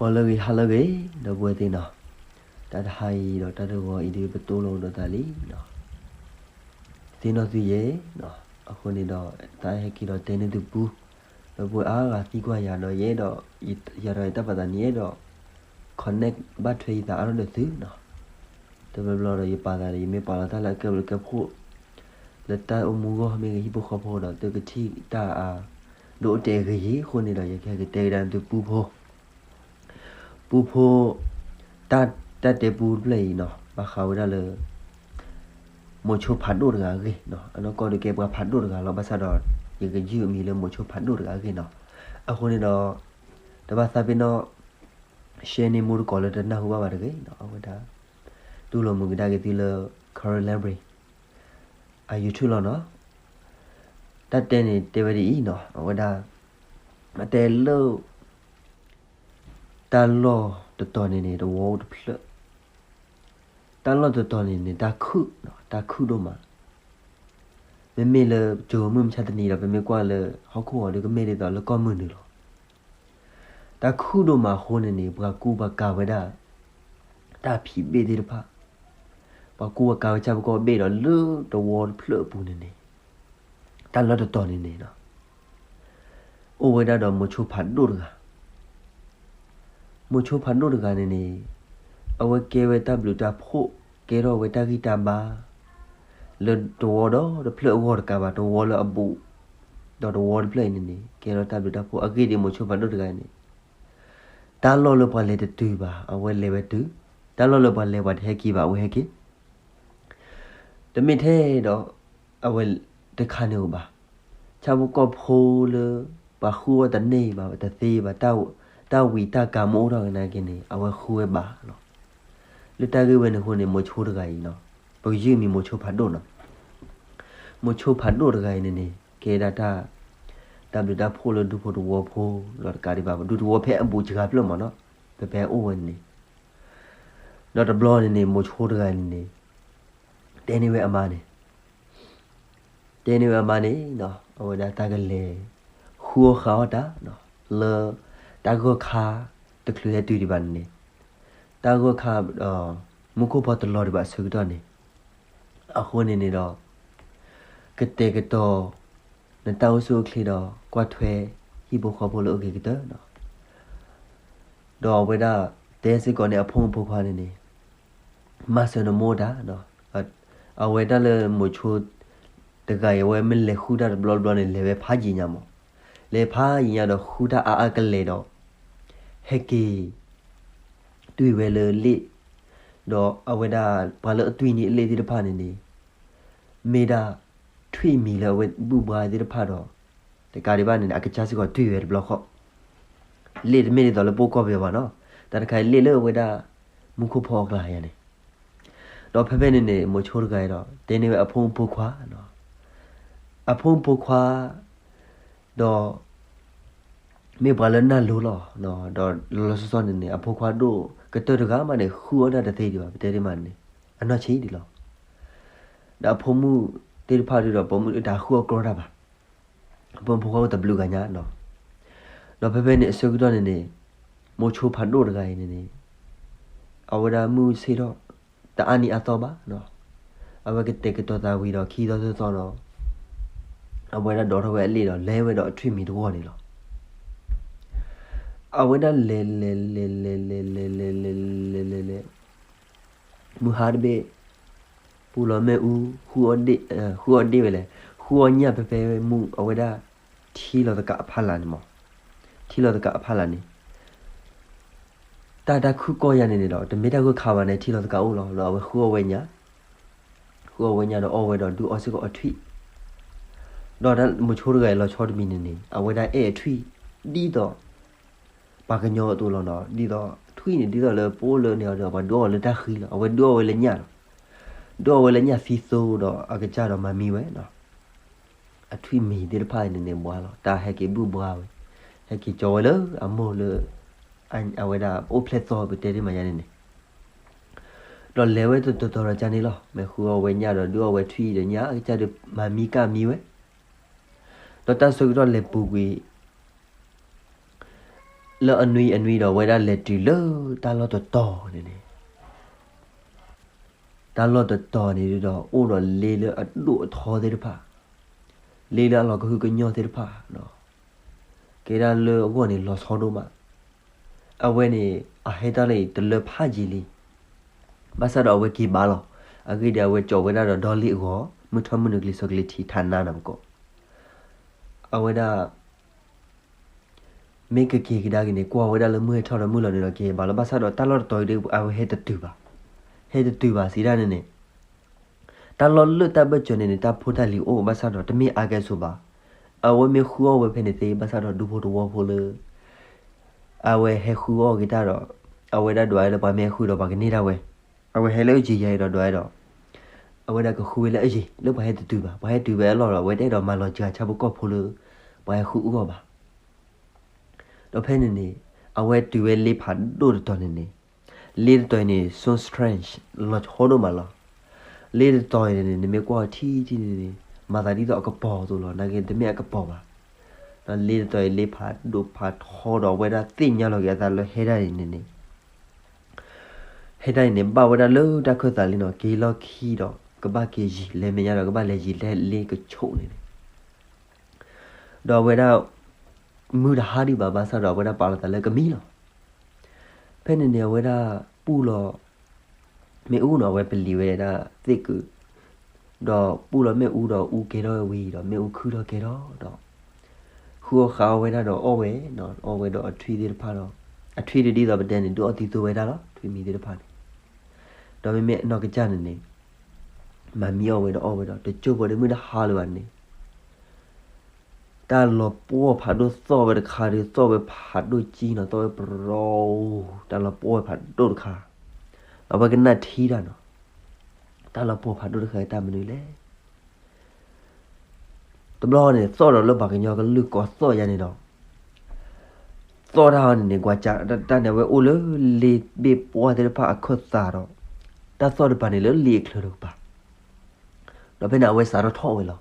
ဂီၤလၢအဂ့ၤ ဟါလၢအဂ့ၤ ဒီပုၢ်ဝဲၢ်သ့ၣ်နီၤ, တၢ်တဟါအံၤဒီးတၢ်တဂီၤအံၤဒ်ပတိၢ်လိာ်ဒီးသးလံနီၤ, သ့ၣ်နီၣ်သုယဲနီၤ, အဃိန့ၣ်ဒီး သးဟဲက့ၤဒီးတဲန့ၢ်သုပူ, ဒီပုၢ်ဝဲၢ်အါဂၤသံကွၢ်ယၤဒီးယအဲၣ်ဒိး, ယၤဒီးယတၢ်ပာ်သးန့ၣ်ယအဲၣ်ဒိး connect ဘၣ်ထွဲယသးအါထီၣ်ဒီးသုနီၤ, တဘျီဘျီဒီးယပာ်သးဒီး ယမ့ၢ်ပာ်လီၤတၢ်လၢအကဲဘျုးကဲဖှိၣ် လၢတၢ်အိၣ်မူအဂီၢ်မ့ၢ်ဂ့ၤ ဟံၣ်ဖိဃီဖိဒီး သုကထံၣ်တၢ်အါ ဒိၣ်အိၣ်တဲာ်ဂ့ၤယံၤအဃိန့ၣ်ဒီး ယကဟဲက့ၤတဲကဒါသုပူဖိ, ပူဖိ, တၢ်, တၢ်တဲပူတဖျၢၣ်အံၤနီၤ ဘၣ်ဃးဝဲဒၣ်လၢ မိၤဆိဖးဒိၣ်တဂၤအဂ့ၢ်နီၤ, အနီၢ်ကီၢ်ဒုးကဲပှၤဖးဒိၣ်တဂၤလီၤ, ဘၣ်ဆၣ်ဒီး ယကယုၢ်အမံၤလၢမိၤဆိဖးဒိၣ်တဂၤအဂ့ၢ်နီၤ, အဃိန့ၣ်ဒီး တဘၣ်သးပ့ၤနီၣ် share န့ၢ်မိၢ်တကိးလၢတနၢ်ဟူဘၣ်ဘၣ်တဂ့ၤနီၤ, အဝဲဒၣ် တူၢ်လိာ်မုာ်ကဒါက့ၤသုလၢ Karen Library အ YouTube လီၤနီၤ, တၢ်တဲန့ၣ်တဲဝဲဒ်အံၤနီၤ, အဝဲဒၣ် အတဲလၢ တၢ်လီၢ်တတီၤန့ၣ်န့ၣ် တဝီအိၣ်တဖျၢၣ်, တၢ်လီၢ်တတီၤန့ၣ်န့ၣ် တၢ်ခုၣ်, တၢ်ခုၣ်ဒိၣ်မး, မ့မ့ၢ်လၢကၠိမုၢ်မဆါတနံၤဒီး ပမ့ၢ်ကွၢ်လၢဟီၣ်ခိၣ်ဂီၤဒီး ကမ့ၢ်ဒ်သိးလၢကီၢ်မုၢ်နုာ်လီၤ. တၢ်ခုၣ်ဒိၣ်မးအဃိန့ၣ်န့ၣ် ပှၤကူပှၤကၤဝဲဒၣ် တၢ်ဖံးဘ့ၣ်သ့ၣ်တဖၣ်, ပှၤကူပှၤကၤဝဲဆၣ်ဖိကီၢ်ဖိဘ့ၣ်ဒီး လၢတဝီတဖျၢၣ်အပူၤန့ၣ်န့ၣ်, တၢ်လီၢ်တတီၤန့ၣ်န့ၣ် အိၣ်ဝဲဒၣ်ဒီးမိၤဆိဖးဒိၣ်တဂၤ, မိၤဆိဖးဒိၣ်တဂၤန့ၣ်န့ၣ်, အဝဲကဲဝဲတၢ်ဘျုးတၢ်ဖှိၣ်, ကဲထီၣ်ဝဲတၢ်ဂံၢ်တၢ်ဘါ လၢတဝီဒီးတဖျၢၣ်အဂီၢ်တကးဘၣ်, တဝီလၢအဘူး ဒီးတဝီတဖျၢၣ်အံၤန့ၣ်န့ၣ် ကဲထီၣ်တၢ်ဘျုးတၢ်ဖှိၣ်အဂ့ၢ်ဒ်အံၤ မိၤဆိဖးဒိၣ်တဂၤအံၤန့ၣ်, တၢ်လီၢ်လၢပှၤလဲၤတတုၤဘၣ် အဝဲလဲၤဝဲတုၤ, တၢ်လီၢ်လၢပှၤလဲၤပှၤတဟဲက့ၤဘၣ် အဝဲဟဲက့ၤ, တမ့ၢ်ထဲဒီး အဝဲတခါန့ၣ်ဧိၤဘၣ်, ဆၣ်ဖိကီၢ်ဖိလၢ ပှၤဃုအီၣ်တန့ၢ်ဘၣ် တသ့ဘၣ်, တၢ်ဝံၤတၢ်ကၤမ့ၢ်အိၣ်ထီၣ်ကနၣ်က့န့ၣ် အဝဲဃုဝဲဘၣ်လီၤ. လၢတၢ်ဂ့ၢ်ဝဲန့ၣ်အဃိန့ၣ် မိၤဆိတဂၤအံၤနီၤ, ပကယုၢ်မံၤမိၤဆိဖးဒိၣ်နီၤ, မိၤဆိဖးဒိၣ်တဂၤအံၤန့ၣ်န့ၣ် ကဲဒၣ်တၢ် တၢ်ဘျုးတၢ်ဖှိၣ်လၢဒူဖိသဝီဖိလီၤ. တကးဒံးဘၣ် ပဒူသဝီဖဲအဘူးစှၤဖျၢၣ်မးနီၤ, ပဖဲအိၣ်ဝဲန့ၣ်န့ၣ်, ဒီးတဘျီန့ၣ်န့ၣ် မိၤဆိတဂၤအံၤန့ၣ်န့ၣ် တဲန့ၢ်ဝဲအမါန့ၣ်, တဲန့ၢ်ဝဲအမါန့ၣ် အဝဲဒၣ်တၢ်ကလဲၤ ဃုအီၣ်ဃုအီတၢ် လၢ တၢ်ဂီၢ်ခါ တချုးဟဲတုၤဒံးဘၣ်န့ၣ်န့ၣ်, တၢ်ဂီၢ်ခါ မူခိၣ်ဖီတလီၤဒံးဘၣ်အဆၢကတီၢ်န့ၣ်, အဃိန့ၣ်န့ၣ်ဒီး ကတဲာ်ကတီၤ နတၢ်အိၣ်ဆူၣ်အိၣ်ချ့ဒီး ကွၢ်ထွဲ ဟံၣ်ဖိဃီဖိလၢအဂ့ၤကတၢၢ် ဒီးအဝဲဒၣ် တဲစ့ၢ်ကီးန့ၣ် အဖိမုၣ်ဖိခွါန့ၣ်န့ၣ် မၤစၢၤနမိၢ်တၢ်, အဝဲဒၣ်လၢမိၤဆိ တဂၤအံၤ အဝဲမ့ၢ်လဲၤဃုတၢ်တဘျီဘျီန့ၣ် လဲၤဝဲဖးယံာ်ညါမး, လဲၤဖးယံာ်ညါဒီးဃုတၢ်အါအါကလဲာ်ဒီး ဟဲက့ၤ တွံၢ်ဝဲလၢလ့ၣ်, ဒီးအဝဲဒၣ်ပှၤလၢအတွံၢ်န့ၢ်အလ့ၣ်သ့ၣ်တဖၣ်န့ၣ်န့ၣ် မ့ၢ်ဒၣ် ထွံၣ်မံၤလၢအဝဲဘူၣ်ဘှါသ့ၣ်တဖၣ်ဒီး တကးဒံးဘၣ်န့ၣ်န့ၣ် အကစၢ်စ့ၢ်ကီးတွံၢ်ဝဲတဘျီဃီ, လ့ၣ်တမ့ၢ်ဒ်သိးလၢပအိၣ်ကီၢ်ပယီၤဘၣ်နီၤ, တၢ်တခါအံၤလ့ၣ်လၢအဝဲဒၣ် မူခိၣ်ဖီအကျါယါန့ၣ်, ဒီးဖဲဖဲန့ၣ်န့ၣ် မိၤဆိတဂၤအံၤဒီး တဲန့ၢ်ဝဲအဖိမုၣ်ဖိခွါ, အဖိမုၣ်ဖိခွါ ဒီး မ့ၢ်ပှၤလၢနၢ်လိၤလီၤ, ဒီးလီၤလီၤဆီဆီန့ၣ်န့ၣ် အဖိခွါဒိၣ်ကတၢၢ်တဂၤမးန့ၣ် ဃုအီၣ်တၢ်တသ့ဒံးဘၣ် ပတဲတ့ၢ်မးန့ၣ် အနီၢ်ဆံးဒံးလီၤ, ဒီးအဖိမုၣ်သ့ၣ်တဖၣ်ဒီး ပိာ်မုၣ်တၢ်ဃုအီၣ်ကြီတၢ်ဘၣ်, အဖိမုၣ်ဖိခွါအိၣ်တဘျုးဂၤညါနီၤ, ဒီးဖဲဖဲန့ၣ်အဆၢကတီၢ်န့ၣ်န့ၣ် မိၤဆိဖးဒိၣ်တဂၤအံၤန့ၣ်န့ၣ် အဝဲဒၣ်မုၢ်ဆ့ၣ်ထီၣ် တအါနံၤအါသီဘၣ်, အဝဲကတဲာ်ကတီၤသးဝံၤဒီးခံသီသၢသီဒီး အဝဲဒၣ်ဒိးထီၣ်ဝဲအလ့ၣ်ဒီး လဲၤဝဲဒီးအထွံၣ်မံၤတဂီၢ်န့ၣ်လီၤ. အဝဲဒၣ်လဲၤလဲၤလဲၤလဲၤလဲၤလဲၤလဲၤလဲၤလဲၤလဲၤ မုၢ်ဟါတဘ့ၣ် ပူၤလီၤမ့ၣ်အူ ဃုအီၣ်ဒ့ၣ်ဝဲလဲၣ်, ဃုအီၣ်ညၣ်ဖဲဖဲမုၢ် အဝဲဒၣ် ထံလီၤသကးအဖီလာ်န့ၣ်မး, ထံလီၤသကးအဖီလာ်န့ၣ် တၢ်တၢ်ခုၣ်ကီၢ်ယါန့ၣ်န့ၣ်ဒီး တမ့ၢ်တၢ်ဂိၢ်ခါဘၣ်န့ၣ် ထံလီၤသကးအိၣ်လီၤ, ဒီးအဝဲဃုအီၣ်ဝဲညၣ်, ဃုအီၣ်ဝဲညၣ်ဒီးအီၣ်ဝဲဒီးဒုးအီၣ်စ့ၢ်ကီးအထွံၣ်, ဒီးမိၤဆိတဂၤအံၤလီၤဆီတမံၤန့ၣ်န့ၣ် အဝဲဒၣ်အဲၣ်အထွံၣ် ဒ်သိး ပှၤကညီအသိးလီၤနီၤ, ဒ်သိးထွံၣ်န့ၣ် ဒ်သိးလၢပအိၣ်လၢန့ၣ်ဒီး ပှၤဒုးအီၣ်ဝဲလၢတၢ်ဃံလီၤ, အဝဲဒုးအီၣ်ဝဲလၢညၣ်လီၤ, ဒုးအီၣ်ဝဲလၢညၣ်သံသိဒီးအကစၢ်ဒီးမၤမံဝဲနီၤ အထွံၣ်မံၤသ့ၣ်တဖၣ်န့ၣ်န့ၣ် ဘှါလီၤ, တၢ်ဟဲက့ၤဘူၣ်ဘှါဝဲ, ဟဲက့ၤကၠီဝဲလၢအမိၢ်လၢ အဝဲဒၣ်အိၣ်ဖျဲၣ်သီပတဲတ့ၢ်မးယါန့ၣ်န့ၣ်, ဒီးလဲၤဝဲတတီၤတီၤဒီးကန့ၣ်လီၤ, မ့ၢ်ဃုအီၣ်ဝဲညၣ်ဒီး ဒုးအီၣ်ဝဲထွံၣ်ဒီးညၣ် အကစၢ်ဒီးမၤမံကၢ်မံဝဲ, ဒီးတၢ်ဆၢကတီၢ်လဲၤပူၤကွံာ် လၢအနွံအနွံဒီး အဝဲဒၣ်လဲၤတုၤလၢတၢ်လီၢ်တတီၤန့ၣ်န့ၣ်, တၢ်လီၢ်တတီၤန့ၣ်ဒီး အိၣ်ဒီးလ့လၢအဒိၣ်အထီသ့ၣ်တဖၣ်, လ့လၢအလီၤကဟုကညီၢ်သ့ၣ်တဖၣ်, ကဲဒၣ်လၢအဂီၢ်န့ၣ်လီၤဆီဒိၣ်မး. အဝဲန့ၣ် အဟဲတၢ်လၢအံၤတလၢဖးယံာ်လံ, ဘၣ်ဆၣ်ဒီးအဝဲက့ၤဘၣ်လီၤ. အဂ့ၢ်ဒ်အံၤ အဝဲကၠီးဝဲဒၣ်ဒီးဒီလ့ၣ်အဂီၢ်, မုၢ်ထီၣ်မုၢ်နုာ်ကလံၤစိးကလံၤထံးထးနါနၤပကီး, အဝဲဒၣ် မ့ၢ်ကက့ၤကဒါက့ၤန့ၣ် ကွၢ်ဝဲဒၣ်လၢမုၢ်ဟဲထီၣ်ဒီးမုၢ်လီၤနုာ်ဒီးက့ၤဘၣ်လီၤ. ဘၣ်ဆၣ်ဒီးတၢ်လီၢ်တတီၤအံၤဒီး အဝဲဟဲတတုၤဘၣ်, ဟဲတတုၤဘၣ်စံးဒၣ်န့ၣ်န့ၣ်, တၢ်လီၢ်လၢတၢ်ဘၢၣ်စၢၤန့ၣ်န့ၣ် တၢ်ဖိတၢ်လံၤအိၣ် ဘၣ်ဆၣ်ဒီးတမ့ၢ်အါကဲဆိးဘၣ်. အဝဲမ့ၢ်ဃုအီၣ်ဝဲဖဲန့ၣ်သ့ ဘၣ်ဆၣ်ဒီးဒူဖိတဝီဖိလၢ အဝဲဟဲဃုအီၣ်က့ၤတၢ်ဒီး အဝဲဒၣ်ဒွးလၢပှၤမ့ၢ်ဟဲဃုဒီးပှၤကန့ၢ်ဒၣ်ဝဲ, အဝဲဟဲလၢအယံၤယၤအံၤဒီးဒွးဒီး အဝဲဒၣ်ကဃုဝဲလၢအယံၤ လၢပှၤဟဲတတုၤဘၣ်, ပှၤဟဲတုၤဝဲအလီၢ်ဒီး အဝဲတအဲၣ်ဒိးမၤလီၤစှၤဆၣ်ဖိကီၢ်ဖိလၢ ပှၤဟဲဃုအီၣ်ဘၣ်. ဒီးဖဲန့ၣ်န့ၣ် အဝဲတုၤဝဲလ့ဖးဒိၣ်တတီၤန့ၣ်န့ၣ်, လ့တတီၤအံၤန့ၣ် so strange လီၤဆီဒိၣ်မးလီၤ. လ့တတီၤအံၤန့ၣ်န့ၣ် နမ့ၢ်ကွၢ်ထံထံန့ၣ်န့ၣ် မၤသးဒ်သိးအကပီၤအသိးလီၤ, နာ်က့တမ့ၢ်အကပီၤဘၣ်. ဒီးလ့တတီၤအံၤ လ့ဖးဒိၣ်ဖးထီဒီး အဝဲဒၣ်သ့ၣ်ညါလီၤက့ၤအသးလၢဟဲဒၣ်အံၤန့ၣ်န့ၣ် ဟဲဒၣ်အံၤန့ၣ် ဘၣ်ဝဲဒၣ်လၢတၢ်ခၢၣ်သးလံနီၤ, က့ၤလီၢ်ခံဒီး ကဘၣ်က့ၤယံၤ လဲၤမဲာ်ညါဒီး ကဘၣ်လဲၤယံၤလဲၤလ့ကဆိးန့ၣ်န့ၣ်, ဒီးအဝဲဒၣ် မုၢ်တဟါဒံးဘၣ် ဘၣ်ဆၣ်ဒီး အဝဲဒၣ်ပာ်လီၤသးလၢကမံလီၤ. ဖဲန့ၣ်န့ၣ် အဝဲဒၣ်ပူၢ်လီၤမ့ၣ်အူနီၤ, အဝဲပလံၤဝဲဒၣ်သ့ၣ်ကုာ်, ဒီးပူၢ်လီၤမ့ၣ်အူဒီးအူကဲထီၣ်ဝဲဝံၤဒီး မ့ၣ်အူခုၣ်ထီၣ်ကဲထီၣ်ဒီး ဃုအီၣ်ဃုအီဝဲဒၣ်ဒီးအီၣ်ဝဲ, အီၣ်ဝဲဒီးအထွံၣ်သ့ၣ်တဖၣ်ဒီး အထွံၣ်ဒ်သိးပတဲန့ၣ် ဒုးအီၣ်သံသိဝဲဒၣ်လီၤ, ထွံၣ်မံၤသ့ၣ်တဖၣ်န့ၣ်, ဒီးမ့မ့ၢ်အနီၢ်ကစၢ်န့ၣ်န့ၣ် မၤမံအီၣ်ဝဲဒီးအီၣ်ဝဲဒီး တကၠိၢ်ဖိဒီးမုၢ်တဟါလၢၤဘၣ်န့ၣ် တၢ်လီၤပှီၢ်ဖးဒိၣ်သီၣ်ဝဲတခါဒီး သီၣ်ဝဲဖးဒိၣ်ကံနီၤ, သီၣ်ဝဲပရီ, တၢ်လီၤပှီၢ်ဖးဒိၣ်တခါ, အဝဲကနၣ်ထံတၢ်နီၤ, တၢ်လီၤပှီၢ်ဖးဒိၣ်တခါတၢ်မနုၤလဲၣ်. တဘျီန့ၣ် သီၣ်ဒီးလၢပှၤကညီကလုၢ်ကိးသီၣ်ယါန့ၣ်ဒီး သီၣ်တၢ်အီၤန့ၣ်န့ၣ် ကွၢ်ကၢ်တၢ်န့ၣ် အဝဲအိၣ်လၢလ့ဘ့ၣ်ပှီၢ်သ့ၣ်တဖၣ်အခၢၣ်သးဒီး တၢ်သီၣ်တပၤန့ၣ်လၢလ့အချၢတကပၤ, ဒီးဖဲန့ၣ် အဝဲစးထီၣ်ထီၣ်ဝဲလီၤ.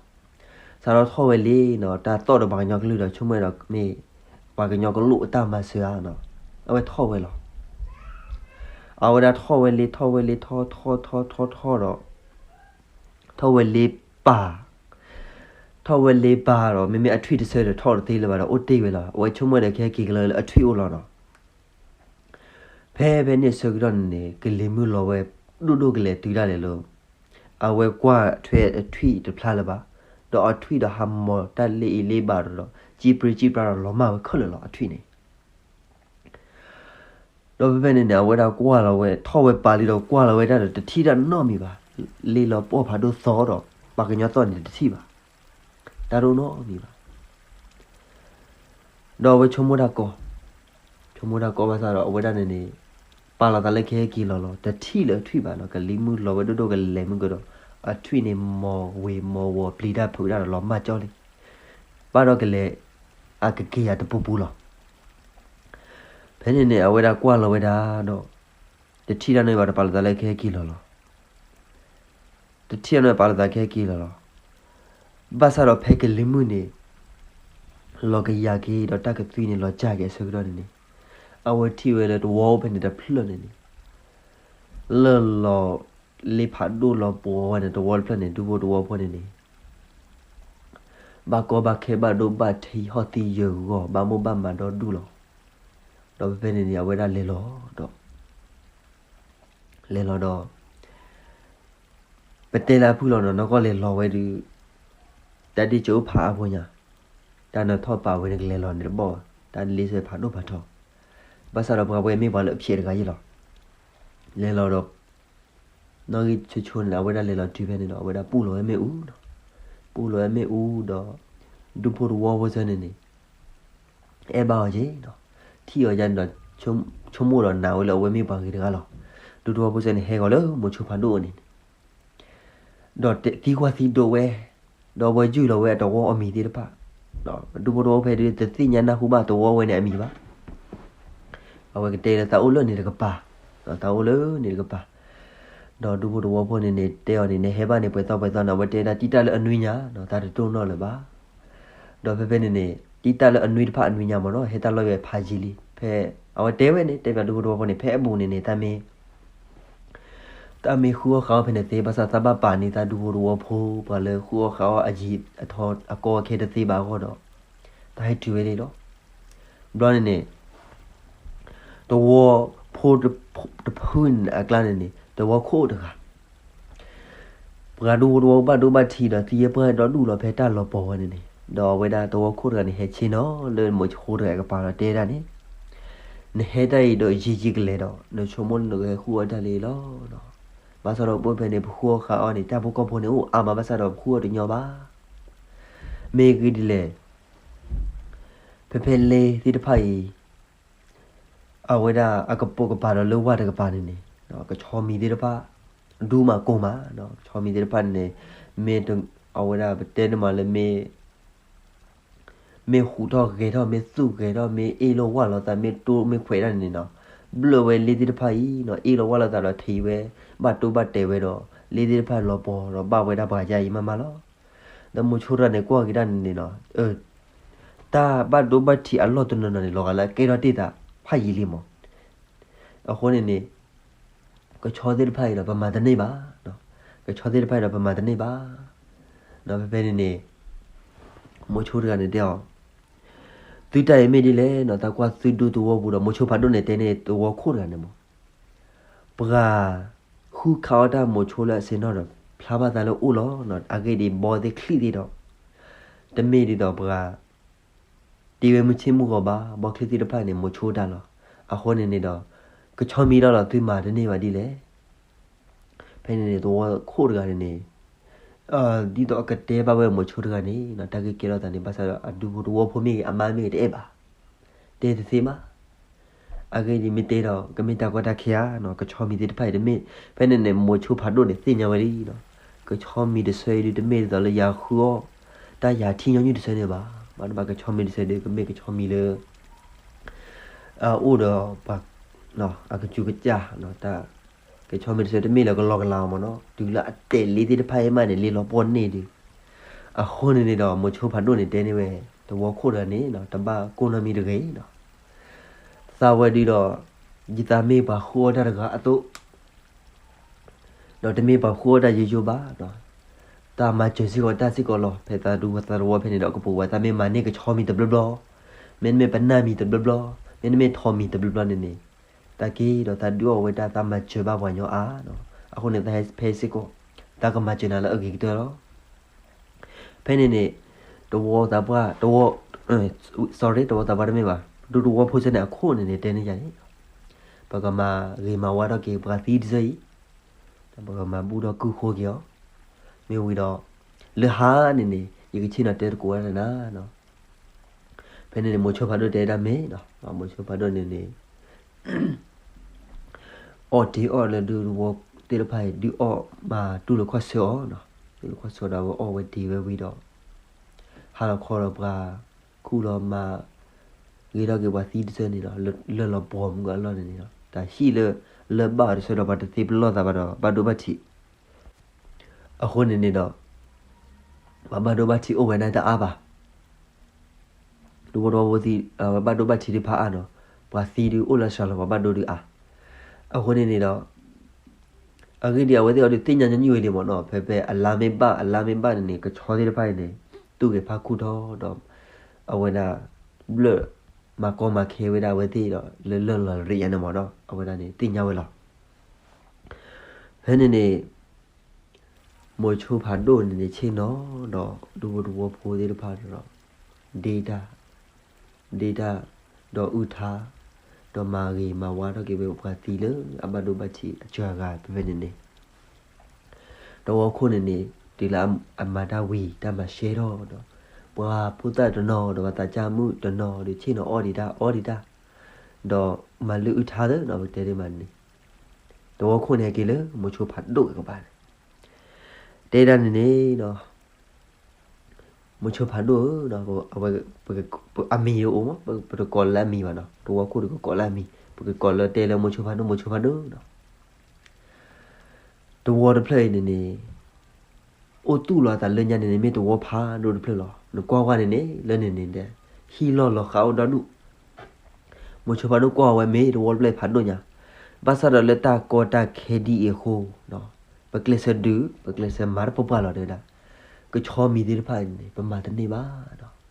စးထီၣ်ထီၣ်ဝဲလံနီၤ, တၢ်သီၣ်ဒီးပှၤကညီကလုၢ်ဒီး ဆိကမိၣ်ဒီးမ့ၢ် ပှၤကညီကလုၢ်အတၢ်မၤစၢၤဧါနီၤ, အဝဲထီၣ်ဝဲလီၤ. အဝဲဒၣ်ထီၣ်ဝဲလံ ထီၣ်ဝဲလံ ထီၣ်ထီၣ်ထီၣ်ထီၣ်ထီၣ်ဒီး ထီၣ်ဝဲလ့ပၤ, ထီၣ်ဝဲလ့ပၤဒီး မ့မ့ၢ်အထွံၣ်တဆၢဒီးထီၣ်တသ့လၢၤဘၣ်ဒီး အိၣ်တ့ၢ်ဝဲလီၤ. အဝဲဆိကမိၣ်ဒီး ကဟဲက့ၤကလၢလၢအထွံၣ်အိၣ်လီၤနီၤ. ဖဲဖဲန့ၣ်ဆၢကတီၢ်န့ၣ်န့ၣ် ကလံၤမုၢ်လီၤဝဲ ဒိၣ်ဒိၣ်ကလဲာ်တုၤဒၣ်လဲာ်လၢ အဝဲကွၢ်ထွဲအထွံၣ်တဖျါလၢၤဘၣ်, ဒီးအထွံၣ်ဒီးဟးမီၤတၢ်လ့အံၤလ့ဘၣ်ဒီး ကံပြံကံပြါဒီးလီၤမၢ်ဝဲခဲလၢာ်လီၤ အထွံၣ်န့ၣ် ဒီးဖဲဖဲန့ၣ်န့ၣ် အဝဲဒၣ်ကွၢ်လီၤဝဲ ထီၣ်ဝဲပာ်လံဒီးကွၢ်လီၤဝဲဒၣ်ဒီး တထံၣ်တၢ်နီတမံၤဘၣ်. လ့လီၤပှီၢ်ဖးဒိၣ်သီဒီး ပှၤကညီသီၣ်န့ၣ်တထံၣ်ဘၣ်, တၢ်တအိၣ်နီတမံၤဘၣ်. ဒီးအဝဲဆိကမိၣ်တၢ်ကီ, ဆိကမိၣ်တၢ်ကီဘၣ်ဆၣ်ဒီး အဝဲဒၣ်န့ၣ်န့ၣ် ပာ်လီၤသးလၢကဟဲက့ၤလီၤလီၤ. တထံၣ်လၢအထွံၣ်ဘၣ်နီၤ, ကလံၤမုၢ်လီၤဝဲဒိၣ်ဒိၣ်ကလဲာ်မုၢ်ကဒီး အထွံၣ်န့ၣ်မီၤဝ့ၤမီၤဝီၤ ပျံၤတၢ်ဖုးတၢ်ဒီးလီၤမၢ်ကၠီလံ. ဘၣ်ဒီးကလဲၤ အကက့ၤယၤတပူၤပူၤလီၤ. ဖဲန့ၣ်န့ၣ် အဝဲဒၣ်ကွၢ်လီၤဝဲဒၣ်ဒီး တထံၣ်တၢ်နီတမံၤဘၣ် တပာ်လီၤသးလၢကဟဲက့ၤလီၤလီၤ. တထံၣ်တၢ်နီတမံၤ ပာ်လီၤသးကဟဲက့ၤလီၤလီၤ. ဘၣ်ဆၣ်ဒီးဖဲကလံၤမုၢ်န့ၣ် လီၤကယၤက့ၤဒီးတၢ်ကသွံန့ၣ် လီၤစၢ်က့ၤအဆၢကတီၢ်န့ၣ်န့ၣ် အဝဲထံၣ်ဝဲလၢတဝီအိၣ်ဖဲန့ၣ်တဖျၢၣ်န့ၣ်န့ၣ် လၢလီၤလ့ဖးဒိၣ်လီၤပှီၢ်ဝဲန့ၣ် တဝီတဖျၢၣ်န့ၣ် ဒူဖိတဝီဖိန့ၣ်န့ၣ် ဘၣ်ကီဘၣ်ခဲဘၣ်ဒိဘၣ်ထံး ဟီၣ်သံယၢၤဂီၤ ဘၣ်မိၢ်ဘၣ်မးဒီဒူၣ်လီၤ. ဒီးဖဲဖဲန့ၣ်န့ၣ် အဝဲဒၣ်လဲၤလီၤဒီး လဲၤလီၤဒီး ပတဲလၢအဖုၣ်လီၤနီၤ နီၢ်ကီၢ်လဲၤလီၤဝဲဒုး တၢ်ဒ့ၣ်စၢၤအိၣ်ဖးအါဖိညါ တၢ်နၢၤထီၣ်ပာ်ဝဲန့ၣ်ကလဲၤလီၤန့ၣ်တဘၣ်ဘၣ် တၢ်လ့စၢၤဖးဒိၣ်ဖးထီ ဘၣ်ဆၣ်ဒီးပှၤဝဲမ့ၢ်ပှၤလၢအဖျဲးတဂၤယ့ၢ်လီၤ. လဲၤလီၤဒီး နီၣ်ဂံၢ်ဆိဆိန့ၣ် အဝဲဒၣ်လဲၤလီၤတုၤဖဲန့ၣ်ဒီး အဝဲဒၣ်ပူၢ်လီၤဝဲမ့ၣ်အူနီၤ ပူၢ်လီၤဝဲမ့ၣ်အူဒီး ဒူဖိတဝီဖိဆၢန့ၣ်န့ၣ် အဲၣ်ဘၣ်အီၤက့ၤနီၤ ထံၣ်အီၤယါန့ၣ်ဒီး ဆိကမိၣ်ဒီးနာ်ဝဲလၢအဝဲမ့ၢ်ပှၤဂ့ၤတဂၤလီၤ. ဒူတဝီဖိဆၢန့ၣ် ဟဲဂီၤလၢမိၤဆိဖးဒိၣ်အအိၣ်န့ၣ် ဒီးသံကွၢ်သံဒိးဝဲ ဒီးအဝဲယုၢ်လီၤဝဲအတဝီအမံၤသ့ၣ်တဖၣ် ဒူဖိတဝီဖိဖဲဒုး တသ့ၣ်ညါနၢ်ဟူဘၣ်တဝီဝဲန့ၣ်အမံၤဘၣ်. အဝဲကတဲလၢသးအိၣ်လၢန့ၣ်တကပၤ သးအိၣ်လၢန့ၣ်တကပၤ ဒီးဒူဖိတဝီဖိန့ၣ်န့ၣ် တဲအီၤန့ၣ် နဟဲဘၣ်န့ၣ် ပှဲၤသီပှဲၤသီန့ၣ် အဝဲတဲဒၣ်တံၢ်တၢ်လၢအနွံညါနီၤ သးတတိၢ်နီၣ်လၢၤဘၣ်. ဒီးဖဲဖဲန့ၣ်န့ၣ် တံၢ်တၢ်လၢအနွံတဖၣ်အနွံညါမ့ၢ်နီၤ ဟဲတၢ်လီၢ်ဝဲဖးယံာ်လံ ဖဲ အဝဲတဲဝဲန့ၣ် တဲပၠးဒူဖိတဝီဖိန့ၣ် ဖဲအဘူးန့ၣ်န့ၣ် တၢ်မ့ၢ် တၢ်မ့ၢ်ဃုအီၣ်ဃုအီဖဲန့ၣ်သ့ ဘၣ်ဆၣ်သးဘၣ်ပာ်န့ၢ်တၢ်ဒူဖိတဝီဖိ ပှၤလၢဃုအီၣ်ဃုအီအယံၤအထီအကီအခဲတသ့ဘၣ်အဂီၢ်ဒီး တၢ်ဟဲတုၤဝဲလံလီၤ. ဘျီန့ၣ်န့ၣ် တဝီဖိတဖုန့ၣ်အကျါန့ၣ်န့ၣ် တဝီခိၣ်တဂၤ ပှၤဒူဖိတဝီဘၣ်ဒိဘၣ်ထံးဒီး သံဝဲပှၢ်ဒီဒူၣ်လီၤ ဖဲတၢ်လီၤပှီၤဝဲန့ၣ်န့ၣ် ဒီးအဝဲဒၣ်တဝီခိၣ်တဂၤန့ၣ် ဟဲဆ့ၣ်နီၤလၢမိၤဆိတဂၤအကပၤဒီးတဲဒၣ်န့ၣ်, နဟဲတၢ်အံၤဒီးယံာ်ယံာ်ကလဲာ်ဒီး နဆိကမိၣ်လၢနကဟဲဃုအီၣ်တၢ်လံလီၤ. ဘၣ်ဆၣ်ဒီးပဖဲန့ၣ် ပဃုအီၣ်ဃုအီန့ၣ် တၢ်ဖိကီၢ်ဖိန့ၣ် အိၣ်အါမး ဘၣ်ဆၣ်ဒီးပဃုအီၣ်တညီဘၣ်. မ့ၢ်ဂ့ၢ်ဒ်လဲၣ်, ဖဲဖဲလ့သ့ၣ်တဖၣ်အံၤ အဝဲဒၣ်အကပိာ်ကပၤဒီးလၢဝၢ်တကပၤန့ၣ်န့ၣ် ကဆီမံၤသ့ၣ်တဖၣ် ဒူမးကိၢ်မး, ကဆီမံၤသ့ၣ်တဖၣ်န့ၣ်န့ၣ် မ့ၢ်အဝဲဒၣ်ပတဲန့ၣ်မးလၢ မ့ၢ်ဃူးထီၣ်ဂဲၤထီၣ် မ့ၢ်သူၣ်ဂဲၤထီၣ် မ့ၢ်အ့ၣ်လိာ်ဝၢ်လိာ်သး မ့ၢ်တိၢ်မ့ၢ်ခွဲးတၢ်န့ၣ်န့ၣ်နီၤ, ဘျၢၣ်ဝဲလ့သ့ၣ်တဖၣ်အံၤနီၤ အ့ၣ်လိာ်ဝၢ်လိာ်သးဒီးထံးဝဲ ဘၣ်တိၢ်ဘၣ်တဲာ်ဝဲဒီး လ့သ့ၣ်တဖၣ်လီၤပှီၤဒီးဘၣ်ဝဲဒၣ်ပှၤယါအံၤမးမးလီၤ. ဒီးမိၤဆိတဂၤန့ၣ် ကွၢ်က့ၤတၢ်န့ၣ်န့ၣ်နီၤ တၢ်ဘၣ်ဒိဘၣ်ထံးအလီၢ်တနီၤနီၤန့ၣ် လီၤဂာ်လၢအကဲထီၣ်တ့ၢ်သးဖးယံာ်လံမး. အဃိန့ၣ်န့ၣ် ကဆီသ့ၣ်တဖၣ်အံၤဒီး ပမၤတန့ၢ်ဘၣ်, ကဆီသ့ၣ်တဖၣ်အံၤဒီး ပမၤတန့ၢ်ဘၣ်. ဒီးဖဲဖဲန့ၣ်န့ၣ် မိၤဆိတဂၤန့ၣ်တဲအီၤ, သုတၢ်အံၤမ့ၢ်ဒ်လဲၣ်နီၤ တၢ်ကွၢ်သုဒူသဝီပူၤဒီး မိၤဆိဖးဒိၣ်န့ၣ်တဲန့ၢ်သဝီခိၣ်တဂၤန့ၣ်မး ပှၤဃုခးအီၣ်တၢ်မိၤဆိလၢအဆ့ၣ်နီၤဒီး ဖျါဘၣ်သးလၢအိၣ်လီၤ. အဂ့ၢ်ဒ်အံၤ ဘီသ့ၣ်ချံသ့ၣ်ဒီး တမ့ၢ်ဒ်သိးပှၤ တ့ဝဲမုၢ်ဆ့ၣ်မုၢ်ဂီၤဘၣ်, ဘီချံသ့ၣ်တဖၣ်န့ၣ် မိၤဆိတၢ်လီၤ. အဃိန့ၣ်န့ၣ်ဒီး ကဆီမံၤလီၤလီၤ သုမၤတန့ၢ်ဘၣ်ဒ်လဲၣ်. ဖဲန့ၣ်န့ၣ် သဝီခိၣ်တဂၤန့ၣ်န့ၣ် ဒ်သိးအကတဲဘၣ်ဝဲမိၤဆိတဂၤန့ၣ် တၢ်ဂ့ၢ်ကဲထီၣ်သးန့ၣ် ဘၣ်ဆၣ်ဒီးအဒူဖိတဝီဖိမ့ၢ်ဂ့ၤ အမါမ့ၢ်ဂ့ၤ တအဲၣ်ဘၣ်, တဲတသ့ဘၣ်. အဂ့ၢ်ဒ်အံၤ မ့ၢ်တဲဒီး ကမ့ၢ်တၢ်ကီတၢ်ခဲဧါနီၤ, ကဆီမံၤသ့ၣ်တဖၣ်အံၤတမ့ၢ်, ဖဲန့ၣ်န့ၣ် မိၤဆိဖးဒိၣ်န့ၣ် သ့ၣ်ညါဝဲလံနီၤ, ကဆီမံၤတဆၢအံၤဒုး တမ့ၢ်ဒ်သိးလၢယၤဃုအီၣ် တၢ်ယၤထံၣ်ညီနုၢ်တဆၢန့ၣ်ဘၣ်. ဘၣ်တဘၣ်ကဆီမံၤတဆၢဒုး ကမ့ၢ်ကဆီမံၤလၢ အအိၣ်ဒီးပှၤ အကစူးကစၢ်, ကဆီမံၤတဆၢတမ့ၢ်လၢကလီကလီမးနီၤ, တုၤလၢအတဲာ်လ့သ့ၣ်တဖၣ်အံၤမးန့ၣ် လ့လီၤပှီၢ်န့ၢ်ဒုး. အဃိန့ၣ်န့ၣ်ဒီး မိၤဆိဖးဒိၣ်န့ၣ်တဲန့ၢ်ဝဲ သဝီခိၣ်တဂၤန့ၣ် တဘၣ်ကိၢ်နီတမံၤတဂ့ၤနီၤ, သးဝဲဒုးဒီး ယသးမ့ၢ်ပှၤဃုအီၣ်တၢ်တဂၤအသိး ဒီးတမ့ၢ်ပှၤဃုအီၣ်တၢ်ယိယိဘၣ်, တၢ်မၤစၢၤစ့ၢ်ကီးတၢ်စ့ၢ်ကီးလီၤ. ဖဲသးဒူသးသဝီဖဲန့ၣ်ဒီး ကပိာ်ဝဲ သးမ့ၢ်မၤန့ၢ်ကဆီမံၤတဘျီဘျီ, မ့တမ့ၢ်ပနၢ်မံၤတဘျီဘျီ, မ့တမ့ၢ်ထိးမံၤတဘျီဘျီန့ၣ်န့ၣ်, တၢ်က့ၤဒီးသးဒုးအီၣ်ဝဲဒၣ် သးမၤစၢၤဘၣ်ပှၤညီအါ, အဃိန့ၣ် သးဟဲဖဲစ့ၢ်ကီး သးကမၤစၢၤနၤလၢအဂ့ၤကတၢၢ်လီၤ. ဖဲန့ၣ်န့ၣ် တဝီသးပှၢ် တဝီ sorry တဝီသးပှၢ်တမ့ၢ်ဘၣ်, ဒူသဝီဖိစ့ၢ်န့ၣ် အခိၣ်န့ၣ်န့ၣ် တဲန့ၢ်ယၤန့ၣ်, ပကမၤဂ့ၤမၤဝါထီၣ်က့ၤ ပှၤသံတစၢအံၤ, ပကမၤဘူၣ်ထီၣ်ကုၢ်ဃိက့ၤအီၤ, မ့ၢ်ဝံၤဒီး လၢဟါန့ၣ်န့ၣ် ယကဆ့ၣ်နီၤတဲသကိးဝဲဒၣ်နၤနီၤ. ဖဲန့ၣ်န့ၣ် မိၤဆိဖးဒိၣ်တဲဒၣ်မ့ၢ်နီၤ, မိၤဆိဖးဒိၣ်န့ၣ်န့ၣ် အီၣ်တ့ၢ်အီၣ်လၢဒူသဝီသ့ၣ်တဖၣ်အံၤ ဒုးအီၣ်မၤတူၢ်လိာ်ခီၣ်ဆၢအီၤ, တူၢ်လိာ်ခီၣ်ဆၢဒီး ဝဲအီၣ်ဝဲတ့ၢ်ဝဲဝံၤဒီး ဟါလီၤခီဒီးပှၤ ခူၣ်လီၤမၤ ဂ့ၤထီၣ်က့ၤပှၤသံတစၢန့ၣ်ဒီး လၢလီၤပှီၤမုၢ်အလီၢ်န့ၣ်န့ၣ်ဒီး တၢ်ဟံၣ်လၢ လၢဘၣ်အီၤတစၢဒီး ပှၤတသ့ပလီၢ်သးဘၣ်ဒီး ဘၣ်ဒိဘၣ်ထံး အဃိန့ၣ်န့ၣ်ဒီး ပှၤဘၣ်ဒိဘၣ်ထံးအိၣ်ဝဲဒၣ်တအါဘၣ်. ဒူဖိတဝီဖိသံ ဘၣ်ဒိဘၣ်ထံးဒုးဖးအါနီၤ, ပှၤသံဒုးအိၣ်လၢစှၤလီၤ ပှၤဘၣ်ဒိဒုးအါ. အဃိန့ၣ်န့ၣ်ဒီး အဂ့ၢ်ဒ်အံၤ အဝဲသ့ၣ်အီၤဒုးသ့ၣ်ညါညီနုၢ်ဝဲလံမ့ၢ်နီၤ, ဖဲဖဲအလါမ့ၢ်ဘၣ် အလါမ့ၢ်ဘၣ်န့ၣ်န့ၣ် ကဆီသ့ၣ်တဖၣ်အံၤန့ၣ် တူၢ်ဂဲၤဖးခူၣ်ထီၣ်ဒီး အဝဲဒၣ် ဘျၢၣ် မၤကီမၤခဲဝဲဒၣ်အဝဲသ့ၣ်ဒီး လၢလၢၢ်လီၤရံးယါန့ၣ်မ့ၢ်နီၤ, အဝဲဒၣ်န့ၣ်သ့ၣ်ညါဝဲလီၤ. ဖဲန့ၣ်န့ၣ် မိၤဆိဖးဒိၣ်န့ၣ်န့ၣ် ဆ့ၣ်နီၤဒီး ဒူဖိတဝီဖိသ့ၣ်တဖၣ်ဒီး ဒ့တၢ် ဒ့တၢ် ဒီးအုၣ်ထါ ဒီးမၤဂ့ၤမၤဝါထီၣ်က့ၤဝဲပှၤသံလၢအဘၣ်ဒိဘၣ်ထံးအစှၤဂၤ ဖဲဖဲန့ၣ်န့ၣ် တဝီခိၣ်န့ၣ်န့ၣ် တုၤလၢအမၤတၢ်ဝံၤ တၢ်မၤရှဲထီၣ်ဒီး ပှၤဖိသၣ်တနီၤဒီး ပှၤသးစၢ်မုၣ်တနီၤဒီး ဆ့ၣ်နီၤအီၣ်ဒံးတၢ်အီဒံးတၢ် ဒီးမၤလုၢ်အုၣ်ထါသၢနီၤ ပတဲဒ်မးန့ၣ် တဝီခိၣ်န့ၣ်က့ၤလၢမိၤဆိဖးဒိၣ်ကပၤန့ၣ် တဲဒၣ်န့ၣ်န့ၣ်ဒီး မိၤဆိဖးဒိၣ်ဧၢ, အဝဲ အမံၤအိၣ်မး ပတကိးလၢအမံၤဘၣ်နီၤ, တဝီခိၣ်တကကိးလၢအမံၤ, ပကကိးလၢတဲလၢမိၤဆိဖးဒိၣ် မိၤဆိဖးဒိၣ်နီၤ. တဝီတဖျၢၣ်အံၤန့ၣ်န့ၣ် အိၣ်တူၢ်လိာ်အသးလၢညါန့ၣ်န့ၣ် မ့ၢ်တဝီဖးဒိၣ်တဖျၢၣ်လီၤ. နကွၢ်ကွၢ်န့ၣ်န့ၣ် လၢန့ၣ်န့ၣ်ဒီး ဟံၣ်လီၢ်လီၤဃးအိၣ်ဒီဒူၣ်, မိၤဆိဖးဒိၣ်ကွၢ်ဝဲမ့ၢ်တဝီတဖျၢၣ်ဖးဒိၣ်ညါ, ဘၣ်ဆၣ်ဒီးလၢတၢ်ကီတၢ်ခဲဒ်အံၤအဃိ, ပကျဲးစၢးဒုး ပကျဲးစၢးမၤတပှၢ်ပှၢ်လီၤတဲဝဲဒၣ်, ကဆီမံၤသ့ၣ်တဖၣ်န့ၣ် ပမၤတန့ၢ်ဘၣ်ဒီး